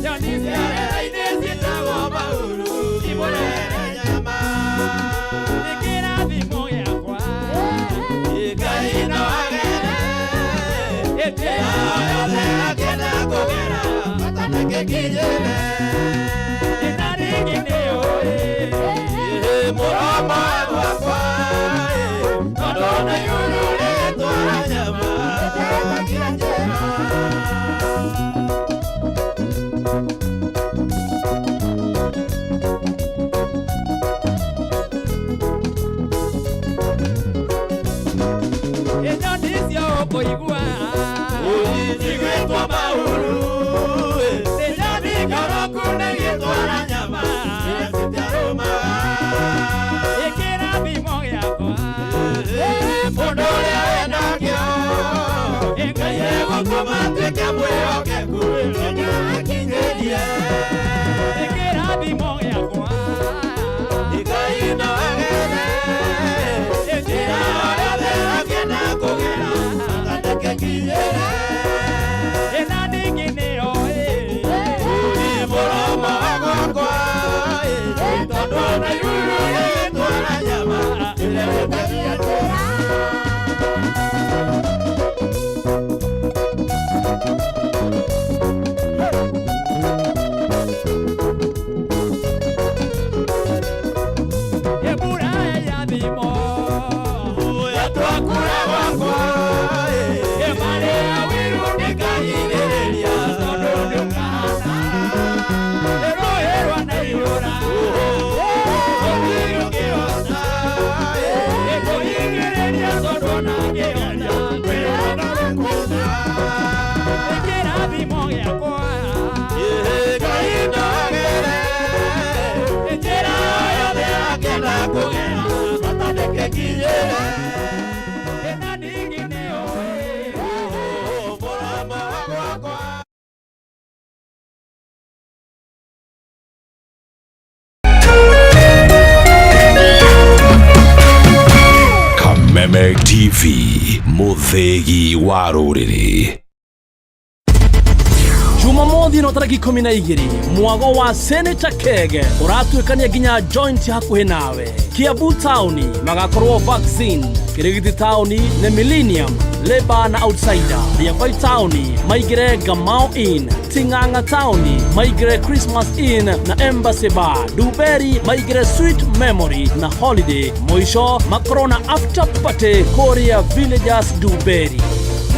nyoni cia rĩera-inĩ ciĩtagwo mahuru imũrehere nyama. Nĩ kĩrathimo gĩakwa ndekĩkinyĩre na rĩngĩ nĩũĩ mũromo wa gwakwa tondũ na igũrũ rĩtwara nyama ĩtetagia njĩra. Nyoni icio ũkũigua Igwĩtwo mahuru nĩ nyoni ngoroku nĩ gĩtwara nyama citiarũmaga. Ĩkĩra thimo gĩakwa Mũndũ ũrĩa wĩnakĩo Ngai egũtũma atuĩke mwĩhokeku nginya akinyĩrie. Ĩkĩra thimo gĩakwa Ngai no agere njĩra o yothe akĩenda kũgera atandĩkĩkinyĩre. Na ningĩ nĩoĩ Mũromo wa gwakwa tondũ na igũrũ rĩtwara nyama ĩrehetagia njĩra. Mbura ya thimo Yatwakura gwakwa ĩmarĩa wĩru ndĩkahithĩrĩria tondũ ndũkahana rũĩ rwa Naiyũra rũtirũngĩhota ĩkũhingĩrĩria tondũ ona ngĩhota kwĩrona rũkũta. Ĩkĩra thimo gĩakwa Ngai no agere njĩra o yothe akĩenda kũgera atandĩkĩkinyĩre. Na ningĩ nĩoĩ Mũromo wa gwakwa. Kameme TV, mũthĩgi wa rũrĩrĩ. Jumamothi ĩno tarĩki 12 mwago wa Senator Kege ũratuĩkania nginya joint hakuhĩ nawe. Kiambu taũni magakorwo vaccine, Kĩrĩgiti taũni nĩ Millennium, Labour na Outsider, Riabai taũni maingĩre Gamau Inn, Ting'ang'a taũni maingĩre Christmas Inn na Embassy Bar, Duberi maingĩre Sweet Memory na Holiday, mũico makorwo na after party kũrĩa Villagers Duberi.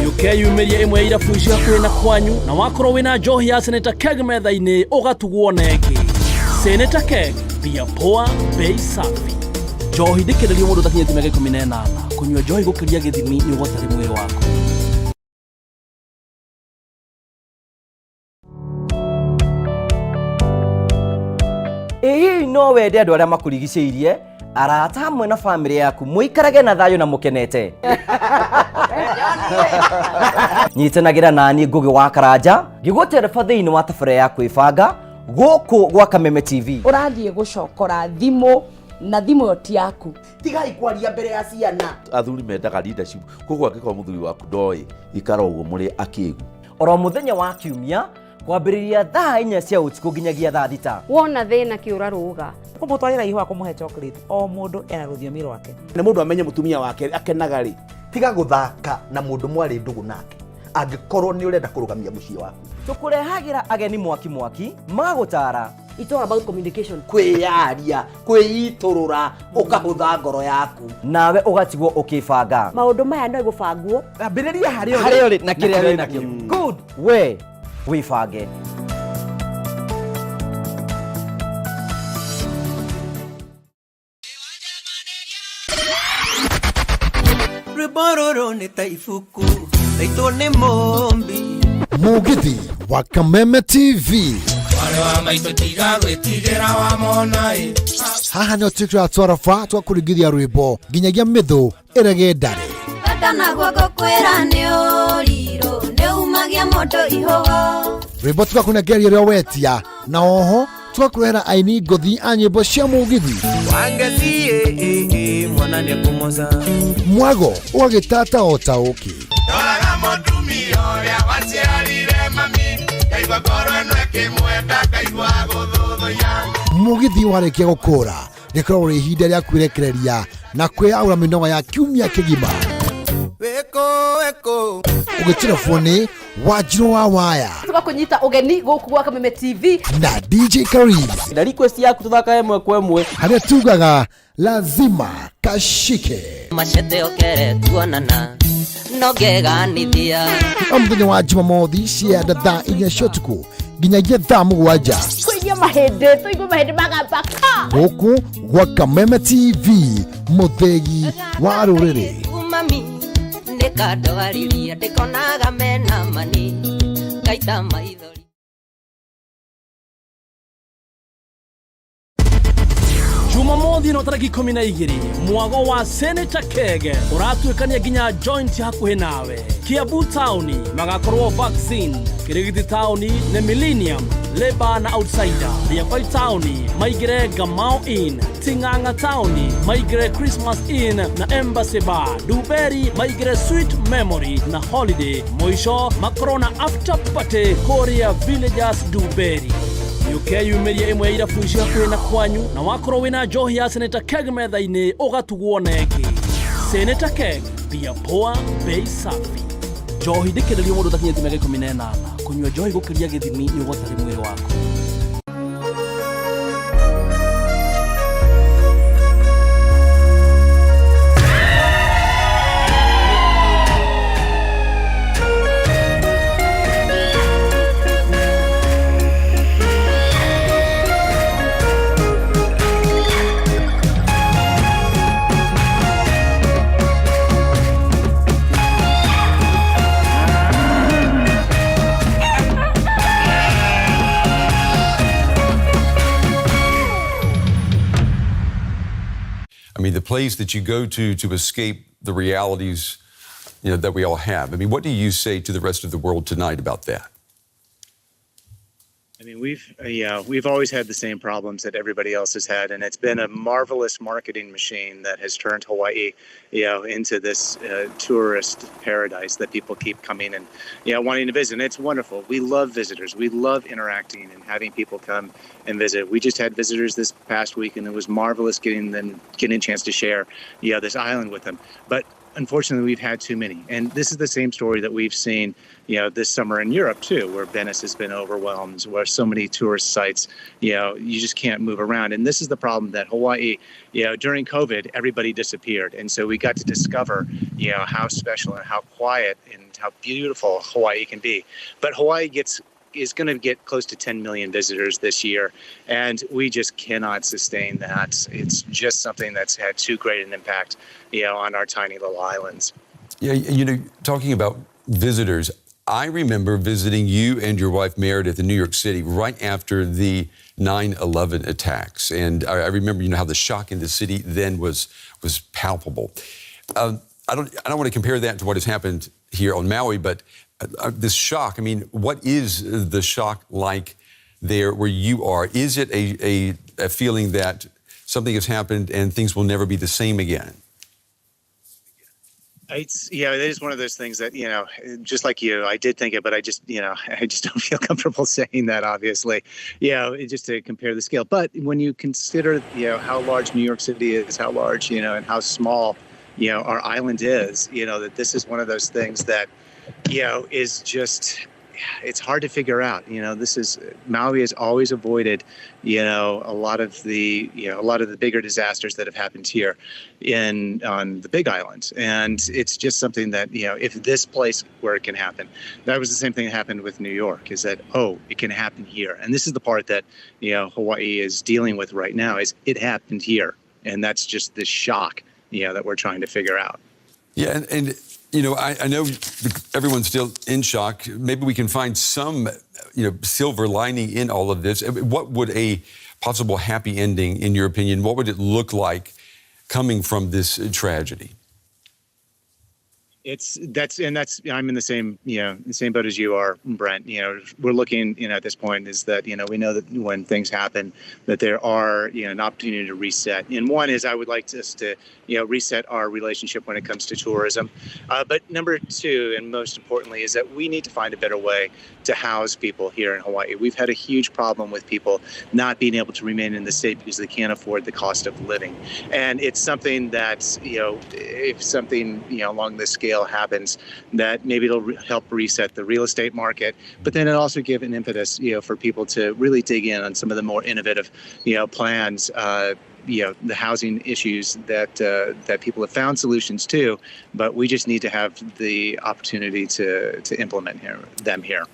Ũkeyumĩria ĩmwe ya irabu icio hakuhĩ na kwanyu na wakorwo wĩna njohi ya Senator Keg metha-inĩ ũgatugwo na ĩngĩ. Senator Keg, bia poa, bei safi. Njohi ndĩkĩrĩrio mũndũ ũtakinyĩtie mĩaka 18. Kũnyua njohi gũkĩria gĩthimi nĩ ũgwati harĩ mwĩrĩ waku. Ĩ hihi no wende andũ arĩa makũrigicĩirie, arata hamwe na bamĩrĩ yaku mũikarage na thayũ na mũkenete? Nyitanagĩra naniĩ Ngũgĩ wa Karanja ngĩgũtereba thĩinĩ wa tabarĩra ya kwĩbanga gũkũ gwa Kameme TV. Ũrathiĩ gũcokora thimũ na thimũ ĩyo ti yaku. Tigai kwaria mbere ya ciana. Athuri mendaga leadership, koguo angĩkorwo mũthuri waku ndoĩ, ikara ũguo mũrĩ akĩgu. Oro mũthenya wa kiumia kwambĩrĩria thaa 4 cia ũtukũ nginyagia thaa 6. Wona thĩna kĩũra rũga. Kũmũtwarĩra ihũa, kũmũhe chocolate, o mũndũ ena rũthiomi rwake. Na mũndũ amenye mũtumia wake akenaga rĩ. Tiga gũthaka na mũndũ mwarĩ ndũgũ nake angĩkorwo nĩ ũrenda kũrũgamia mũciĩ waku. Tũkũrehagĩra ageni mwaki mwaki magũtara. It's all about communication. Kwĩyaria, kwĩitũrũra, ũkahũtha ngoro yaku. Nawe ũgatigwo ũkĩbanga. Maũndũ maya no gũbangwo. Ambĩrĩria harĩa ũrĩ. Harĩa ũrĩ na kĩrĩa wĩ nakĩo. Good. We wĩbange. Rwĩmbo rũrũ nĩ ta ibuku raitwo nĩ mũmbi. Mũgithi wa Kameme TV. Mwarĩ wa maitũ tiga gwĩtigĩra wamona ĩ. Haha nĩho twĩkĩraga twaraba twakũringithia rwĩmbo nginyagia mĩthũ ĩrege ndare. Bata naguo ngũkwĩra nĩ ũrirũ nĩ umagia mũndũ ihũgo. Rwĩmbo tũgakũnengeria rĩo wetia na oho tũgakũrehera aini ngũthi a nyĩmbo cia mũgithi. Wangacie mwana nĩekũmoca. Mwago ũgagĩtata o ta ũkĩ. Ndoraga mũtumia ũrĩa waciarire mami, ngaigua ngoro ĩno ĩkĩmwenda, ngaigua gũthũthũya. Mũgithi warĩkia gũkũra rĩkoragwo rĩ ihinda rĩa kwĩrekereria na kwĩyaũra mĩnoga ya kiumia kĩgima. Wĩkũ wĩkũ. Ũgĩtirabwo nĩ Wanjiru wa Waya Tũgakũnyita ũgeni gũkũ gwa Kameme TV na DJ Kariz na request yaku tuthaka ĩmwe kwa ĩmwe harĩa tugaga lazima kashike. Machete okere tuonana no ngeganithia. O mũthenya wa Jumamothi cianda thaa 4 cia ũtukũ nginyagia thaa 7 Kũinia mahĩndĩ tũigue mahĩndĩ magamba ka gũkũ gwa Kameme TV, mũthĩgi wa rũrĩrĩ. Mami ndĩkandwariria ndĩkonaga mena mani ngaita maithori. Jumamothi no tarĩki 12 mwago wa Senator Kege ũratuĩkania nginya joint hakuhĩ nawe. Kiambu taũni magakorwo vaccine, Kĩrĩgiti taũni nĩ Millennium, Labour na Outsider, Riabai taũni maingĩre Gamau Inn, Ting'ang'a taũni maingĩre Christmas Inn na Embassy Bar, Duberi maingĩre Sweet Memory na Holiday, mũico makorwo na after party kũrĩa Villagers Duberi. Ũkeyumĩria ĩmwe ya irabu icio hakuhĩ na kwanyu na wakorwo wĩna njohi ya Senator Keg metha-inĩ ũgatugwo na ĩngĩ. Senator Keg, bia poa, bei safi. Njohi ndĩkĩrĩrio mũndũ ũtakinyĩtie mĩaka 18. Kũnyua njohi gũkĩria gĩthimi nĩ ũgwati harĩ mwĩrĩ waku. I mean, the place that you go to escape the realities, you know, that we all have. I mean, what do you say to the rest of the world tonight about that? I mean, we've always had the same problems that everybody else has had, and it's been a marvelous marketing machine that has turned Hawaii, into this tourist paradise that people keep coming and, wanting to visit. And it's wonderful. We love visitors. We love interacting and having people come and visit. We just had visitors this past week, and it was marvelous getting a chance to share, this island with them. But unfortunately, we've had too many. And this is the same story that we've seen, this summer in Europe, too, where Venice has been overwhelmed, where so many tourist sites, you just can't move around. And this is the problem that Hawaii, during COVID, everybody disappeared. And so we got to discover, how special and how quiet and how beautiful Hawaii can be. But Hawaii is going to get close to 10 million visitors this year, and we just cannot sustain that. It's just something that's had too great an impact, on our tiny little islands. Yeah, talking about visitors, I remember visiting you and your wife Meredith in New York City right after the 9/11 attacks, and I remember, how the shock in the city then was palpable. I don't want to compare that to what has happened here on Maui, but this shock, I mean, what is the shock like there where you are? Is it a feeling that something has happened and things will never be the same again? It's, it is one of those things that, just like you, I did think it, but I just, I just don't feel comfortable saying that, obviously, just to compare the scale. But when you consider, how large New York City is, how large, and how small, our island is, that this is one of those things that, is just, it's hard to figure out. This is, Maui has always avoided, a lot of the, a lot of the bigger disasters that have happened here on the Big Island. And it's just something that, if this place where it can happen, that was the same thing that happened with New York, is that, oh, it can happen here. And this is the part that, Hawaii is dealing with right now, is it happened here. And that's just this shock, that we're trying to figure out. Yeah, and I know everyone's still in shock. Maybe we can find some, silver lining in all of this. What would a possible happy ending, in your opinion, what would it look like coming from this tragedy? I'm in the same, the same boat as you are, Brent. We're looking, at this point is that, we know that when things happen, that there are, an opportunity to reset. And one is I would like us to, reset our relationship when it comes to tourism. But number two, and most importantly, is that we need to find a better way to house people here in Hawaii. We've had a huge problem with people not being able to remain in the state because they can't afford the cost of living. And it's something that, if something, along this scale deal happens, that maybe it'll help reset the real estate market, but then it'll also give an impetus, for people to really dig in on some of the more innovative, plans, the housing issues that that people have found solutions to, but we just need to have the opportunity to implement them here.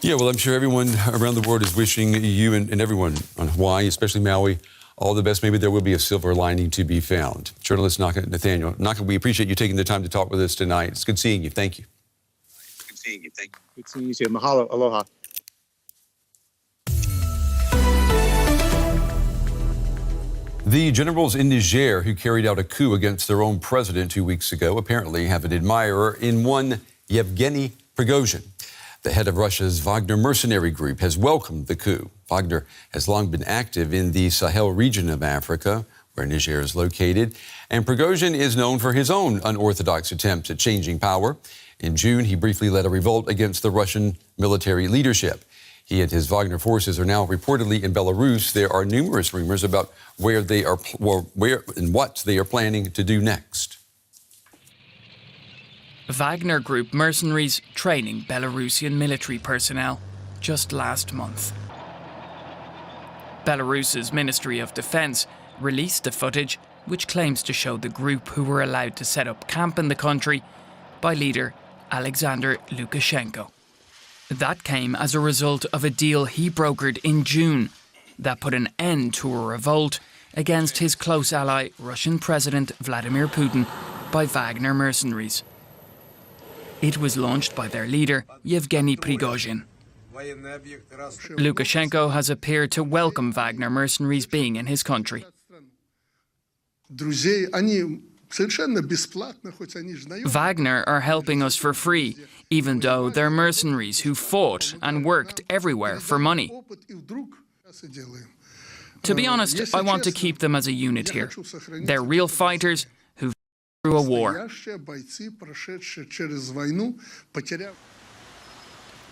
Yeah, well, I'm sure everyone around the world is wishing you and everyone on Hawaii, especially Maui, all the best. Maybe there will be a silver lining to be found. Journalist Naka Nathaniel. Naka, we appreciate you taking the time to talk with us tonight. It's good seeing you. Thank you. Good seeing you. Thank you. Good seeing you too. Mahalo. Aloha. The generals in Niger who carried out a coup against their own president 2 weeks ago apparently have an admirer in one Yevgeny Prigozhin. The head of Russia's Wagner mercenary group has welcomed the coup. Wagner has long been active in the Sahel region of Africa, where Niger is located, and Prigozhin is known for his own unorthodox attempts at changing power. In June, he briefly led a revolt against the Russian military leadership. He and his Wagner forces are now reportedly in Belarus. There are numerous rumors about where they are, where and what they are planning to do next. Wagner Group mercenaries training Belarusian military personnel just last month. Belarus's Ministry of Defense released the footage, which claims to show the group who were allowed to set up camp in the country by leader Alexander Lukashenko. That came as a result of a deal he brokered in June that put an end to a revolt against his close ally, Russian President Vladimir Putin, by Wagner mercenaries. It was launched by their leader, Yevgeny Prigozhin. Lukashenko has appeared to welcome Wagner mercenaries being in his country. Wagner are helping us for free, even though they're mercenaries who fought and worked everywhere for money. To be honest, I want to keep them as a unit here. They're real fighters who've through a war.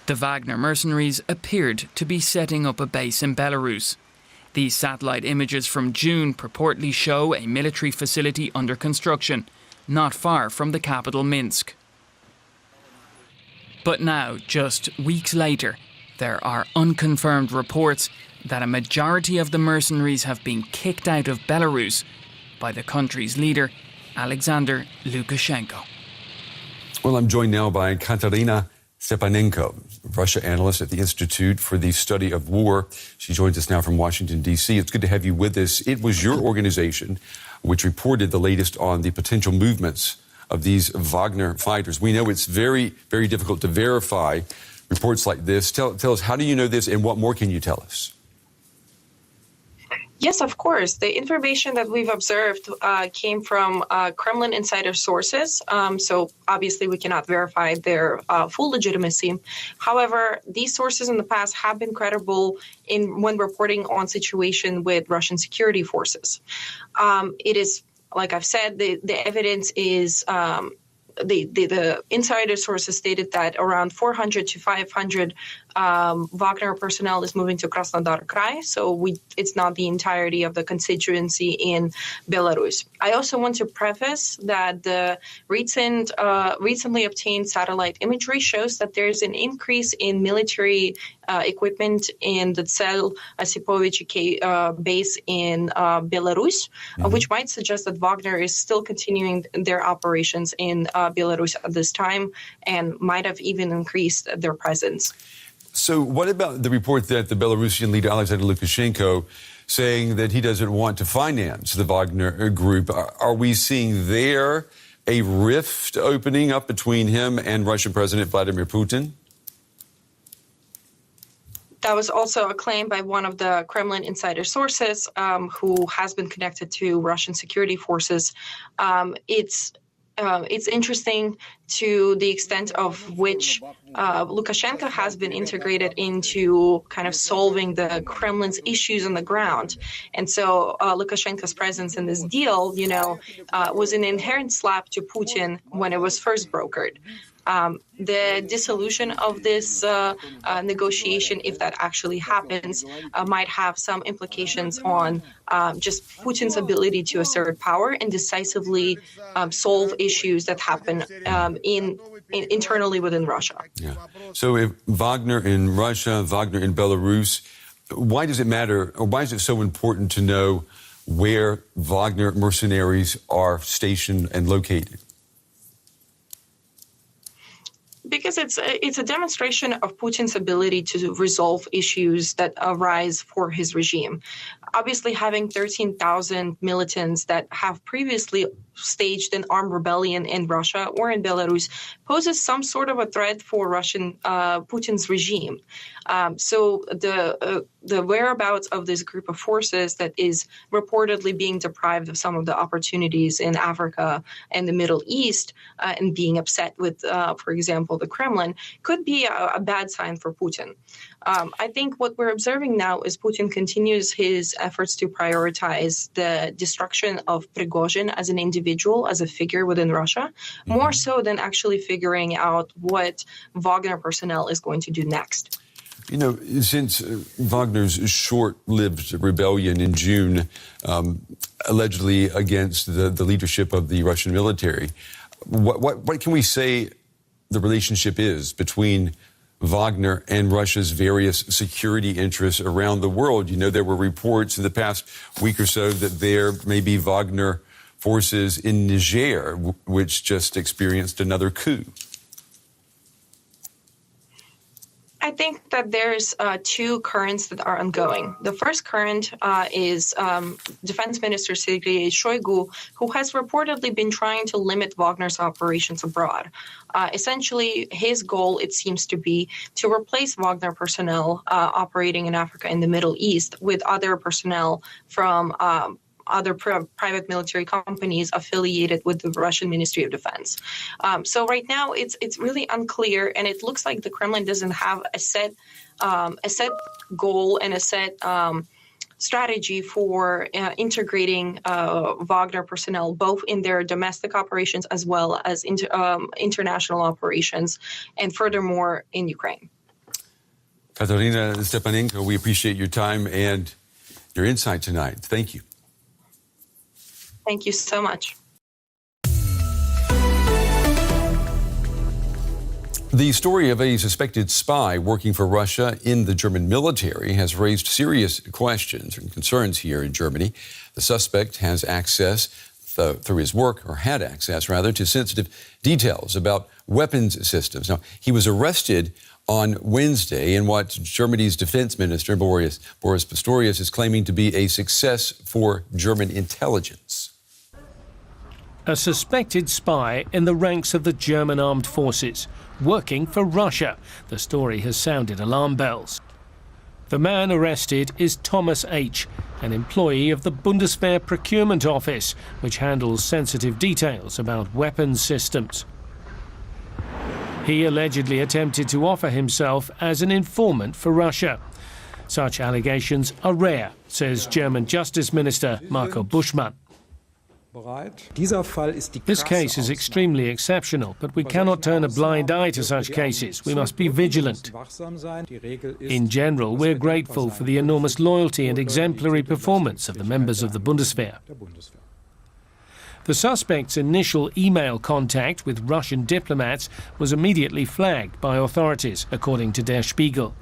The Wagner mercenaries appeared to be setting up a base in Belarus. These satellite images from June purportedly show a military facility under construction, not far from the capital Minsk. But now, just weeks later, there are unconfirmed reports that a majority of the mercenaries have been kicked out of Belarus by the country's leader, Alexander Lukashenko. Well, I'm joined now by Katerina Stepanenko, Russia analyst at the Institute for the Study of War. She joins us now from Washington, D.C. It's good to have you with us. It was your organization which reported the latest on the potential movements of these Wagner fighters. We know it's very, very difficult to verify reports like this. Tell us, how do you know this and what more can you tell us? Yes, of course. The information that we've observed came from Kremlin insider sources. So obviously we cannot verify their full legitimacy. However, these sources in the past have been credible in when reporting on situation with Russian security forces. It is, like I've said, the evidence is the insider sources stated that around 400 to 500 Wagner personnel is moving to Krasnodar Krai, so it's not the entirety of the constituency in Belarus. I also want to preface that the recently obtained satellite imagery shows that there's an increase in military equipment in the Tsel Osipovich base in Belarus, which might suggest that Wagner is still continuing their operations in Belarus at this time and might have even increased their presence. So what about the report that the Belarusian leader Alexander Lukashenko saying that he doesn't want to finance the Wagner group? Are we seeing there a rift opening up between him and Russian President Vladimir Putin? That was also a claim by one of the Kremlin insider sources who has been connected to Russian security forces. It's interesting to the extent of which Lukashenko has been integrated into kind of solving the Kremlin's issues on the ground. And so Lukashenko's presence in this deal, was an inherent slap to Putin when it was first brokered. The dissolution of this negotiation, if that actually happens, might have some implications on just Putin's ability to assert power and decisively solve issues that happen internally within Russia. Yeah. So if Wagner in Russia, Wagner in Belarus, why does it matter, or why is it so important to know where Wagner mercenaries are stationed and located? Because it's a demonstration of Putin's ability to resolve issues that arise for his regime. Obviously, having 13,000 militants that have previously staged an armed rebellion in Russia or in Belarus poses some sort of a threat for Russian Putin's regime. So the whereabouts of this group of forces that is reportedly being deprived of some of the opportunities in Africa and the Middle East and being upset with, for example, the Kremlin, could be a bad sign for Putin. I think what we're observing now is Putin continues his efforts to prioritize the destruction of Prigozhin as an individual, as a figure within Russia, more so than actually figuring out what Wagner personnel is going to do next. You know, since Wagner's short-lived rebellion in June, allegedly against the leadership of the Russian military, what can we say the relationship is between Wagner and Russia's various security interests around the world? You know, there were reports in the past week or so that there may be Wagner forces in Niger, which just experienced another coup. I think that there's two currents that are ongoing. The first current is Defense Minister Sergei Shoigu, who has reportedly been trying to limit Wagner's operations abroad. Essentially, his goal, it seems to be, to replace Wagner personnel operating in Africa and the Middle East with other personnel from other private military companies affiliated with the Russian Ministry of Defense. So right now, it's really unclear, and it looks like the Kremlin doesn't have a set goal and a set strategy for integrating Wagner personnel, both in their domestic operations as well as international operations, and furthermore in Ukraine. Katerina Stepanenko, we appreciate your time and your insight tonight. Thank you. Thank you so much. The story of a suspected spy working for Russia in the German military has raised serious questions and concerns here in Germany. The suspect has access through his work, or had access rather, to sensitive details about weapons systems. Now, he was arrested on Wednesday in what Germany's defense minister, Boris Pistorius, is claiming to be a success for German intelligence. A suspected spy in the ranks of the German armed forces, working for Russia. The story has sounded alarm bells. The man arrested is Thomas H., an employee of the Bundeswehr Procurement Office, which handles sensitive details about weapons systems. He allegedly attempted to offer himself as an informant for Russia. Such allegations are rare, says German Justice Minister Marco Buschmann. This case is extremely exceptional, but we cannot turn a blind eye to such cases. We must be vigilant. In general, we're grateful for the enormous loyalty and exemplary performance of the members of the Bundeswehr. The suspect's initial email contact with Russian diplomats was immediately flagged by authorities, according to Der Spiegel.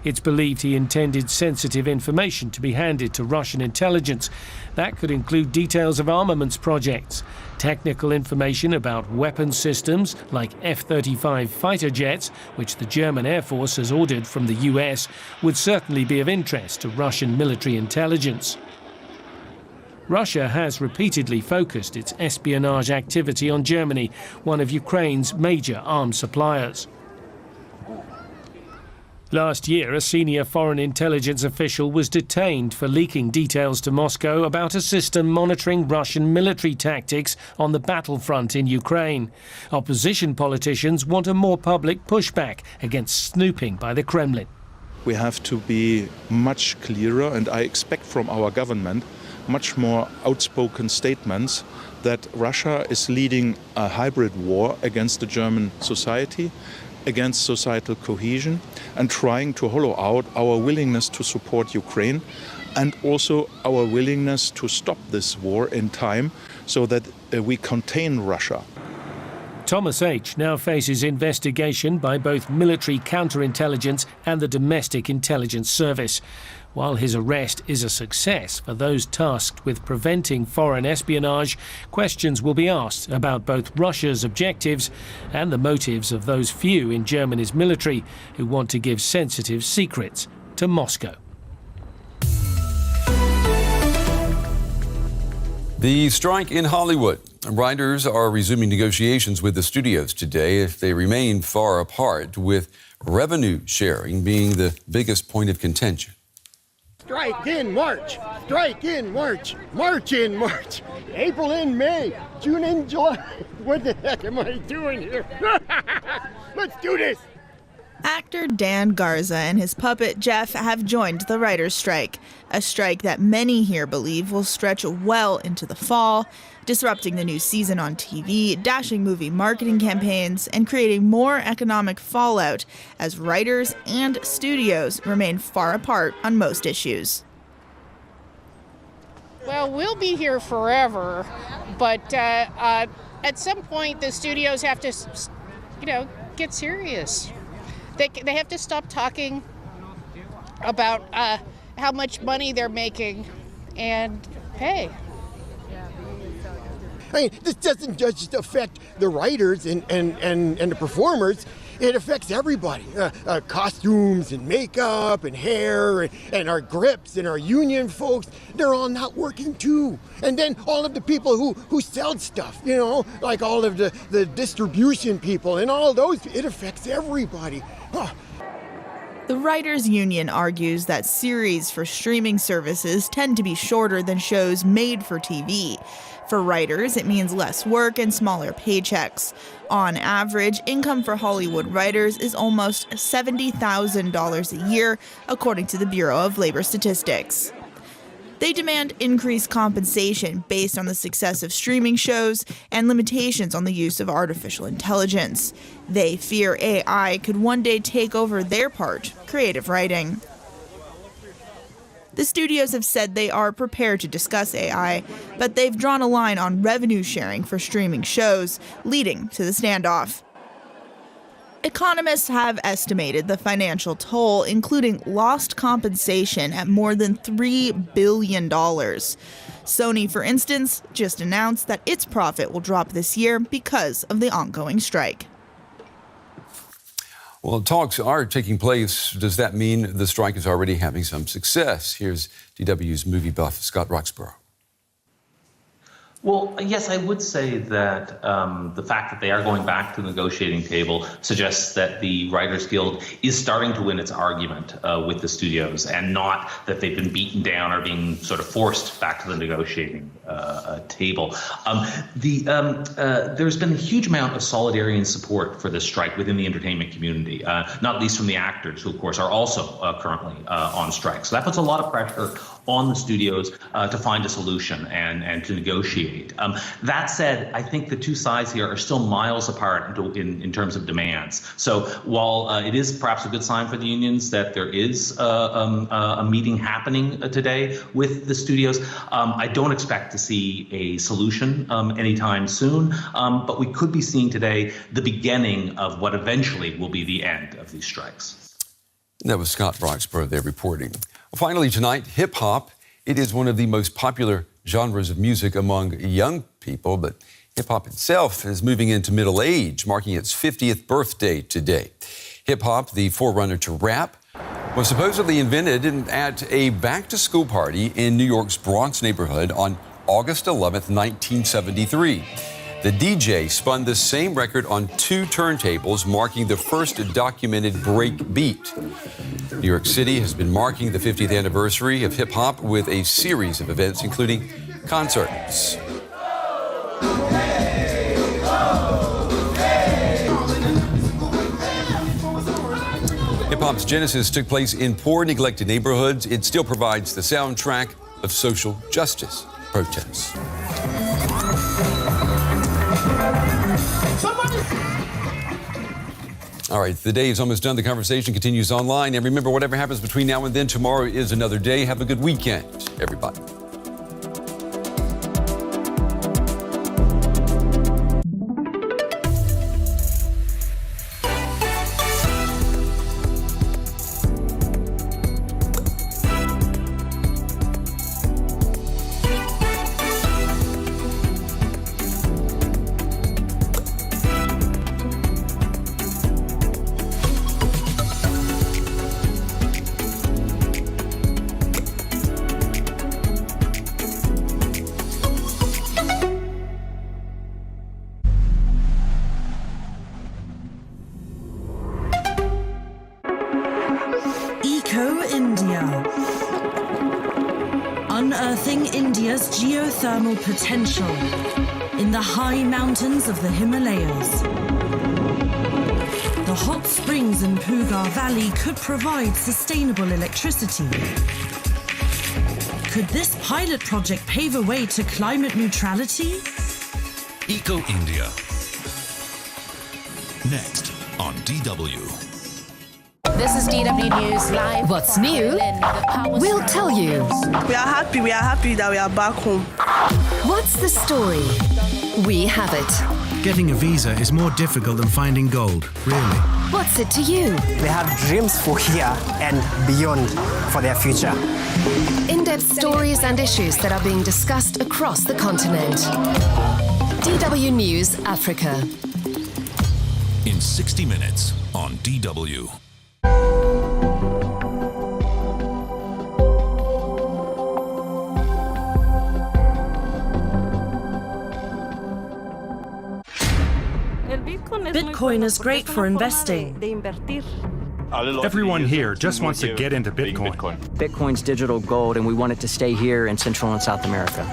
It's believed he intended sensitive information to be handed to Russian intelligence. That could include details of armaments projects, technical information about weapon systems like F-35 fighter jets, which the German Air Force has ordered from the US, would certainly be of interest to Russian military intelligence. Russia has repeatedly focused its espionage activity on Germany, one of Ukraine's major arms suppliers. Last year, a senior foreign intelligence official was detained for leaking details to Moscow about a system monitoring Russian military tactics on the battlefront in Ukraine. Opposition politicians want a more public pushback against snooping by the Kremlin. We have to be much clearer, and I expect from our government much more outspoken statements that Russia is leading a hybrid war against the German society, against societal cohesion, and trying to hollow out our willingness to support Ukraine and also our willingness to stop this war in time so that we contain Russia. Thomas H. now faces investigation by both military counterintelligence and the Domestic Intelligence Service. While his arrest is a success for those tasked with preventing foreign espionage, questions will be asked about both Russia's objectives and the motives of those few in Germany's military who want to give sensitive secrets to Moscow. The strike in Hollywood. Writers are resuming negotiations with the studios today if they remain far apart, with revenue sharing being the biggest point of contention. Strike in March, strike in March, March in March, April in May, June in July. What the heck am I doing here? Let's do this. Actor Dan Garza and his puppet Jeff have joined the writers' strike, a strike that many here believe will stretch well into the fall, disrupting the new season on TV, dashing movie marketing campaigns, and creating more economic fallout as writers and studios remain far apart on most issues. Well, we'll be here forever, but at some point the studios have to, get serious. They have to stop talking about how much money they're making and pay. I mean, this doesn't just affect the writers and the performers. It affects everybody. Costumes and makeup and hair and our grips and our union folks, they're all not working too. And then all of the people who sell stuff, like all of the distribution people and all those, it affects everybody. Huh. The Writers' Union argues that series for streaming services tend to be shorter than shows made for TV. For writers, it means less work and smaller paychecks. On average, income for Hollywood writers is almost $70,000 a year, according to the Bureau of Labor Statistics. They demand increased compensation based on the success of streaming shows and limitations on the use of artificial intelligence. They fear AI could one day take over their part, creative writing. The studios have said they are prepared to discuss AI, but they've drawn a line on revenue sharing for streaming shows, leading to the standoff. Economists have estimated the financial toll, including lost compensation, at more than $3 billion. Sony, for instance, just announced that its profit will drop this year because of the ongoing strike. Well, talks are taking place. Does that mean the strike is already having some success? Here's DW's movie buff, Scott Roxborough. Well, yes, I would say that the fact that they are going back to the negotiating table suggests that the Writers Guild is starting to win its argument with the studios, and not that they've been beaten down or being sort of forced back to the negotiating table. There's been a huge amount of solidarity and support for this strike within the entertainment community, not least from the actors, who, of course, are also currently on strike. So that puts a lot of pressure on the studios to find a solution and to negotiate. That said, I think the two sides here are still miles apart in terms of demands. So while it is perhaps a good sign for the unions that there is a meeting happening today with the studios, I don't expect to see a solution anytime soon. But we could be seeing today the beginning of what eventually will be the end of these strikes. That was Scott Roxborough there reporting. Finally tonight, hip-hop. It is one of the most popular genres of music among young people, but hip-hop itself is moving into middle age, marking its 50th birthday today. Hip-hop, the forerunner to rap, was supposedly invented at a back-to-school party in New York's Bronx neighborhood on August 11th, 1973. The DJ spun the same record on two turntables, marking the first documented break beat. New York City has been marking the 50th anniversary of hip-hop with a series of events, including concerts. Hip-hop's genesis took place in poor, neglected neighborhoods. It still provides the soundtrack of social justice protests. All right, the day is almost done. The conversation continues online. And remember, whatever happens between now and then, tomorrow is another day. Have a good weekend, everybody. Eco India. Unearthing India's geothermal potential in the high mountains of the Himalayas. The hot springs in Pugar Valley could provide sustainable electricity. Could this pilot project pave a way to climate neutrality? Eco India. Next on DW. This is DW News Live. What's new? We'll tell you. We are happy. We are happy that we are back home. What's the story? We have it. Getting a visa is more difficult than finding gold, really. What's it to you? They have dreams for here and beyond for their future. In depth stories and issues that are being discussed across the continent. DW News Africa. In 60 Minutes on DW. Bitcoin is great for investing. Everyone here just wants to get into Bitcoin. Bitcoin's digital gold, and we want it to stay here in Central and South America.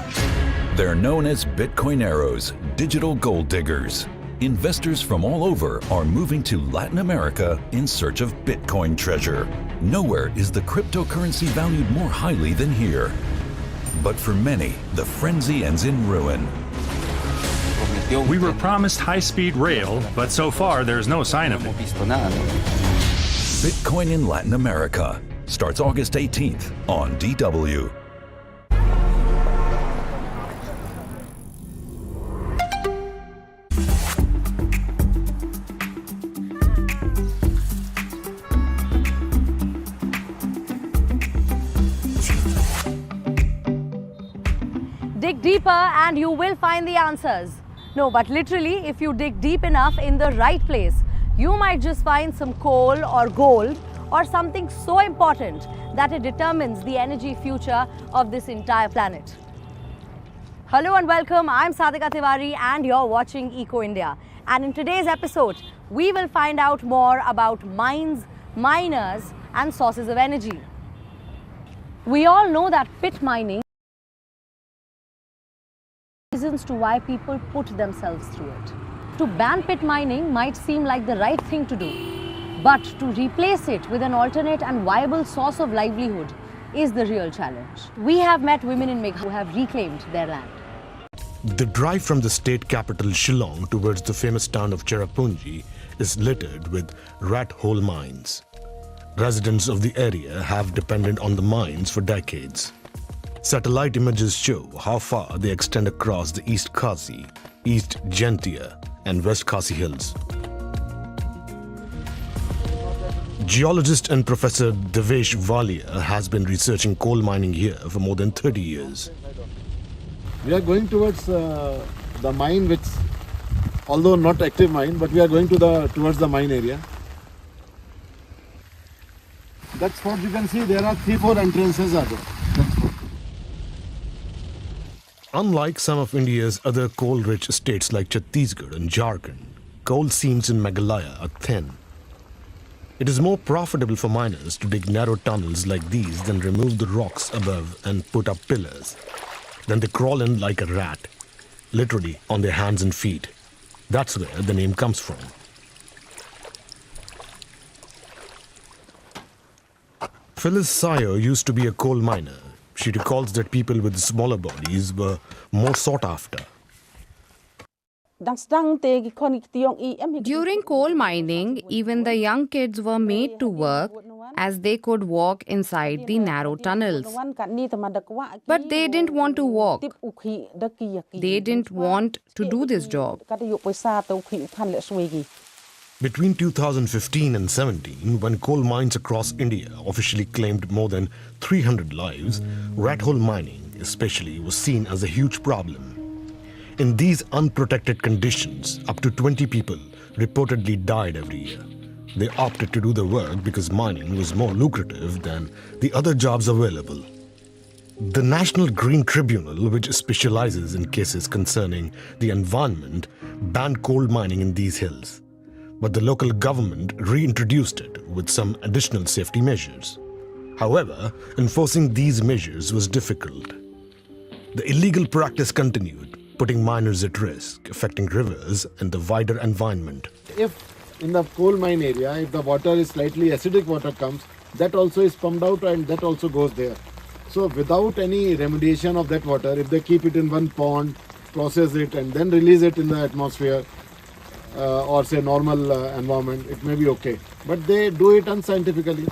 They're known as Bitcoineros, digital gold diggers. Investors from all over are moving to Latin America in search of Bitcoin treasure. Nowhere is the cryptocurrency valued more highly than here. But for many, the frenzy ends in ruin. We were promised high speed rail, but so far there's no sign of it. Bitcoin in Latin America starts August 18th on DW. Dig deeper and you will find the answers. No, but literally, if you dig deep enough in the right place, you might just find some coal or gold or something so important that it determines the energy future of this entire planet. Hello and welcome. I'm Sadhika Tiwari and you're watching Eco India. And in today's episode, we will find out more about mines, miners, and sources of energy. We all know that pit mining reasons to why people put themselves through it. To ban pit mining might seem like the right thing to do, but to replace it with an alternate and viable source of livelihood is the real challenge. We have met women in Meghalaya who have reclaimed their land. The drive from the state capital Shillong towards the famous town of Cherrapunji is littered with rat hole mines. Residents of the area have depended on the mines for decades. Satellite images show how far they extend across the East Khasi, East Jaintia, and West Khasi Hills. Geologist and Professor Devesh Valia has been researching coal mining here for more than 30 years. We are going towards the mine, which, although not active mine, but we are going to the towards the mine area. That spot you can see there are 3-4 entrances are there. That spot. Unlike some of India's other coal-rich states like Chhattisgarh and Jharkhand, coal seams in Meghalaya are thin. It is more profitable for miners to dig narrow tunnels like these than remove the rocks above and put up pillars. Then they crawl in like a rat, literally on their hands and feet. That's where the name comes from. Phyllis Sayo used to be a coal miner. She recalls that people with smaller bodies were more sought after. During coal mining, even the young kids were made to work as they could walk inside the narrow tunnels. But they didn't want to walk. They didn't want to do this job. Between 2015 and 17, when coal mines across India officially claimed more than 300 lives, rat hole mining especially was seen as a huge problem. In these unprotected conditions, up to 20 people reportedly died every year. They opted to do the work because mining was more lucrative than the other jobs available. The National Green Tribunal, which specializes in cases concerning the environment, banned coal mining in these hills. But the local government reintroduced it with some additional safety measures. However, enforcing these measures was difficult. The illegal practice continued, putting miners at risk, affecting rivers and the wider environment. If in the coal mine area, if the water is slightly acidic water comes, that also is pumped out and that also goes there. So without any remediation of that water, if they keep it in one pond, process it and then release it in the atmosphere or say normal environment, it may be okay. But they do it unscientifically.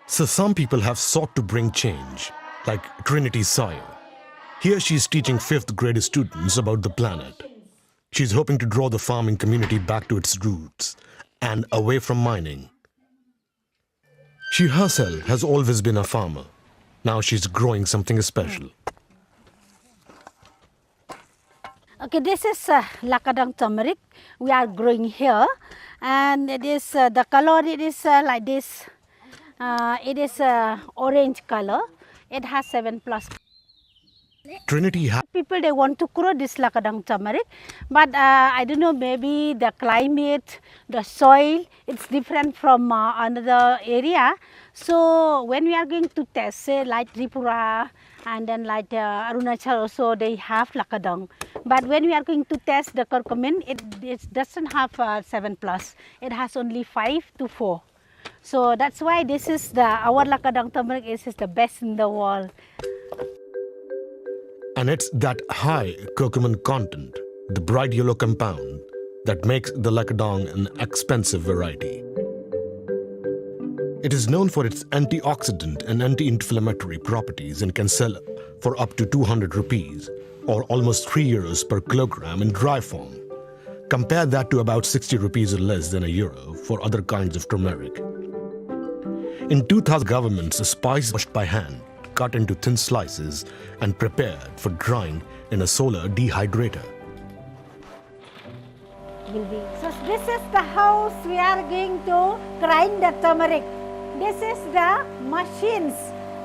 So some people have sought to bring change, like Trinity Sawyer. Here she is teaching 5th grade students about the planet. She's hoping to draw the farming community back to its roots and away from mining. She herself has always been a farmer. Now she's growing something special. Okay, this is Lakadong turmeric. We are growing here, and it is the color. It is like this. It is orange color. It has 7+. Trinity people, they want to grow this Lakadong turmeric, but I don't know, maybe the climate, the soil, it's different from another area. So when we are going to test, say like Tripura and then like Arunachal also, they have Lakadong. But when we are going to test the curcumin, it doesn't have 7+. It has only 5 to 4. So that's why this is our Lakadong turmeric is the best in the world. And it's that high curcumin content, the bright yellow compound, that makes the Lakadong an expensive variety. It is known for its antioxidant and anti-inflammatory properties and can sell for up to 200 rupees or almost 3 euros per kilogram in dry form. Compare that to about 60 rupees or less than a euro for other kinds of turmeric. In 2000, governments, a spice washed by hand, cut into thin slices and prepared for drying in a solar dehydrator. So this is the house we are going to grind the turmeric. This is the machines,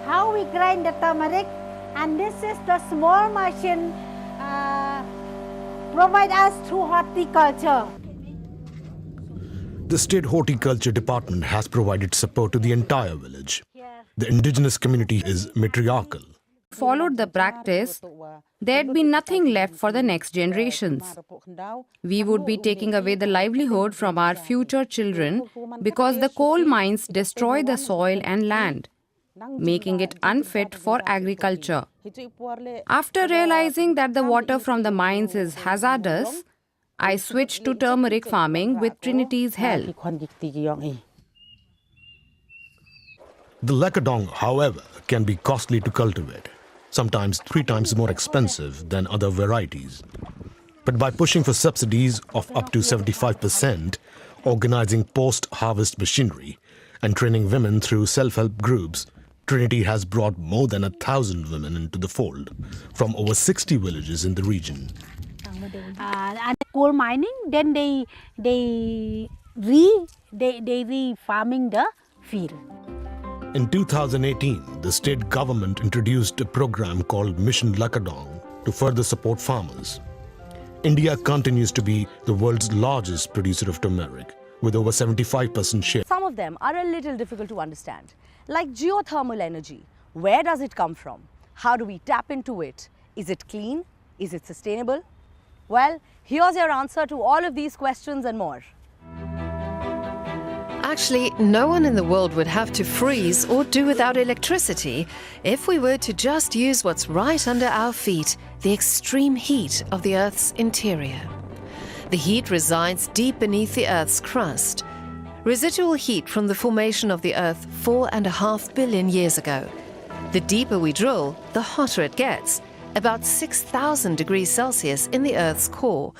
how we grind the turmeric, and this is the small machine provide us through horticulture. The state horticulture department has provided support to the entire village. The indigenous community is matriarchal. Followed the practice, there'd be nothing left for the next generations. We would be taking away the livelihood from our future children because the coal mines destroy the soil and land, making it unfit for agriculture. After realizing that the water from the mines is hazardous, I switched to turmeric farming with Trinity's help. The Lakadong, however, can be costly to cultivate, sometimes 3 times more expensive than other varieties. But by pushing for subsidies of up to 75%, organizing post-harvest machinery, and training women through self-help groups, Trinity has brought more than 1,000 women into the fold from over 60 villages in the region. And coal mining, then they re-farming the field. In 2018, the state government introduced a program called Mission Lakadong to further support farmers. India continues to be the world's largest producer of turmeric, with over 75% share. Some of them are a little difficult to understand, like geothermal energy. Where does it come from? How do we tap into it? Is it clean? Is it sustainable? Well, here's your answer to all of these questions and more. Actually, no one in the world would have to freeze or do without electricity if we were to just use what's right under our feet, the extreme heat of the Earth's interior. The heat resides deep beneath the Earth's crust. Residual heat from the formation of the Earth 4.5 billion years ago. The deeper we drill, the hotter it gets, about 6,000 degrees Celsius in the Earth's core.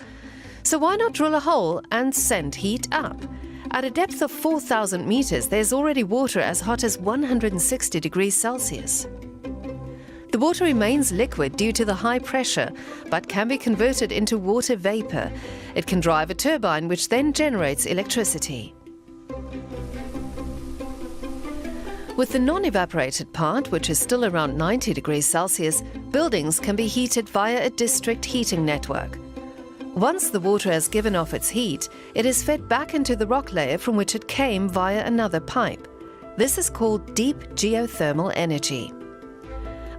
So why not drill a hole and send heat up? At a depth of 4,000 meters, there's already water as hot as 160 degrees Celsius. The water remains liquid due to the high pressure, but can be converted into water vapor. It can drive a turbine, which then generates electricity. With the non-evaporated part, which is still around 90 degrees Celsius, buildings can be heated via a district heating network. Once the water has given off its heat, it is fed back into the rock layer from which it came via another pipe. This is called deep geothermal energy.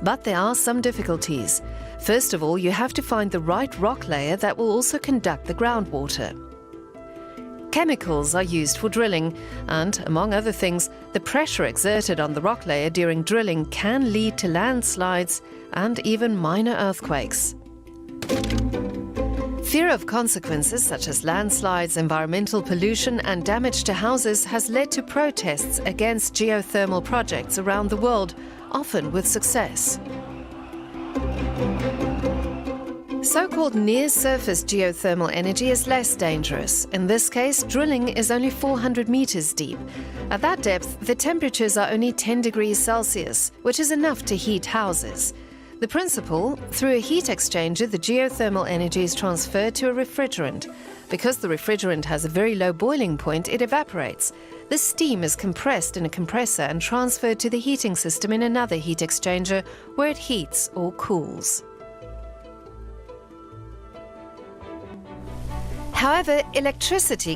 But there are some difficulties. First of all, you have to find the right rock layer that will also conduct the groundwater. Chemicals are used for drilling, and among other things, the pressure exerted on the rock layer during drilling can lead to landslides and even minor earthquakes. Fear of consequences such as landslides, environmental pollution, and damage to houses has led to protests against geothermal projects around the world, often with success. So-called near-surface geothermal energy is less dangerous. In this case, drilling is only 400 meters deep. At that depth, the temperatures are only 10 degrees Celsius, which is enough to heat houses. The principle, through a heat exchanger, the geothermal energy is transferred to a refrigerant. Because the refrigerant has a very low boiling point, it evaporates. This steam is compressed in a compressor and transferred to the heating system in another heat exchanger, where it heats or cools. However, electricity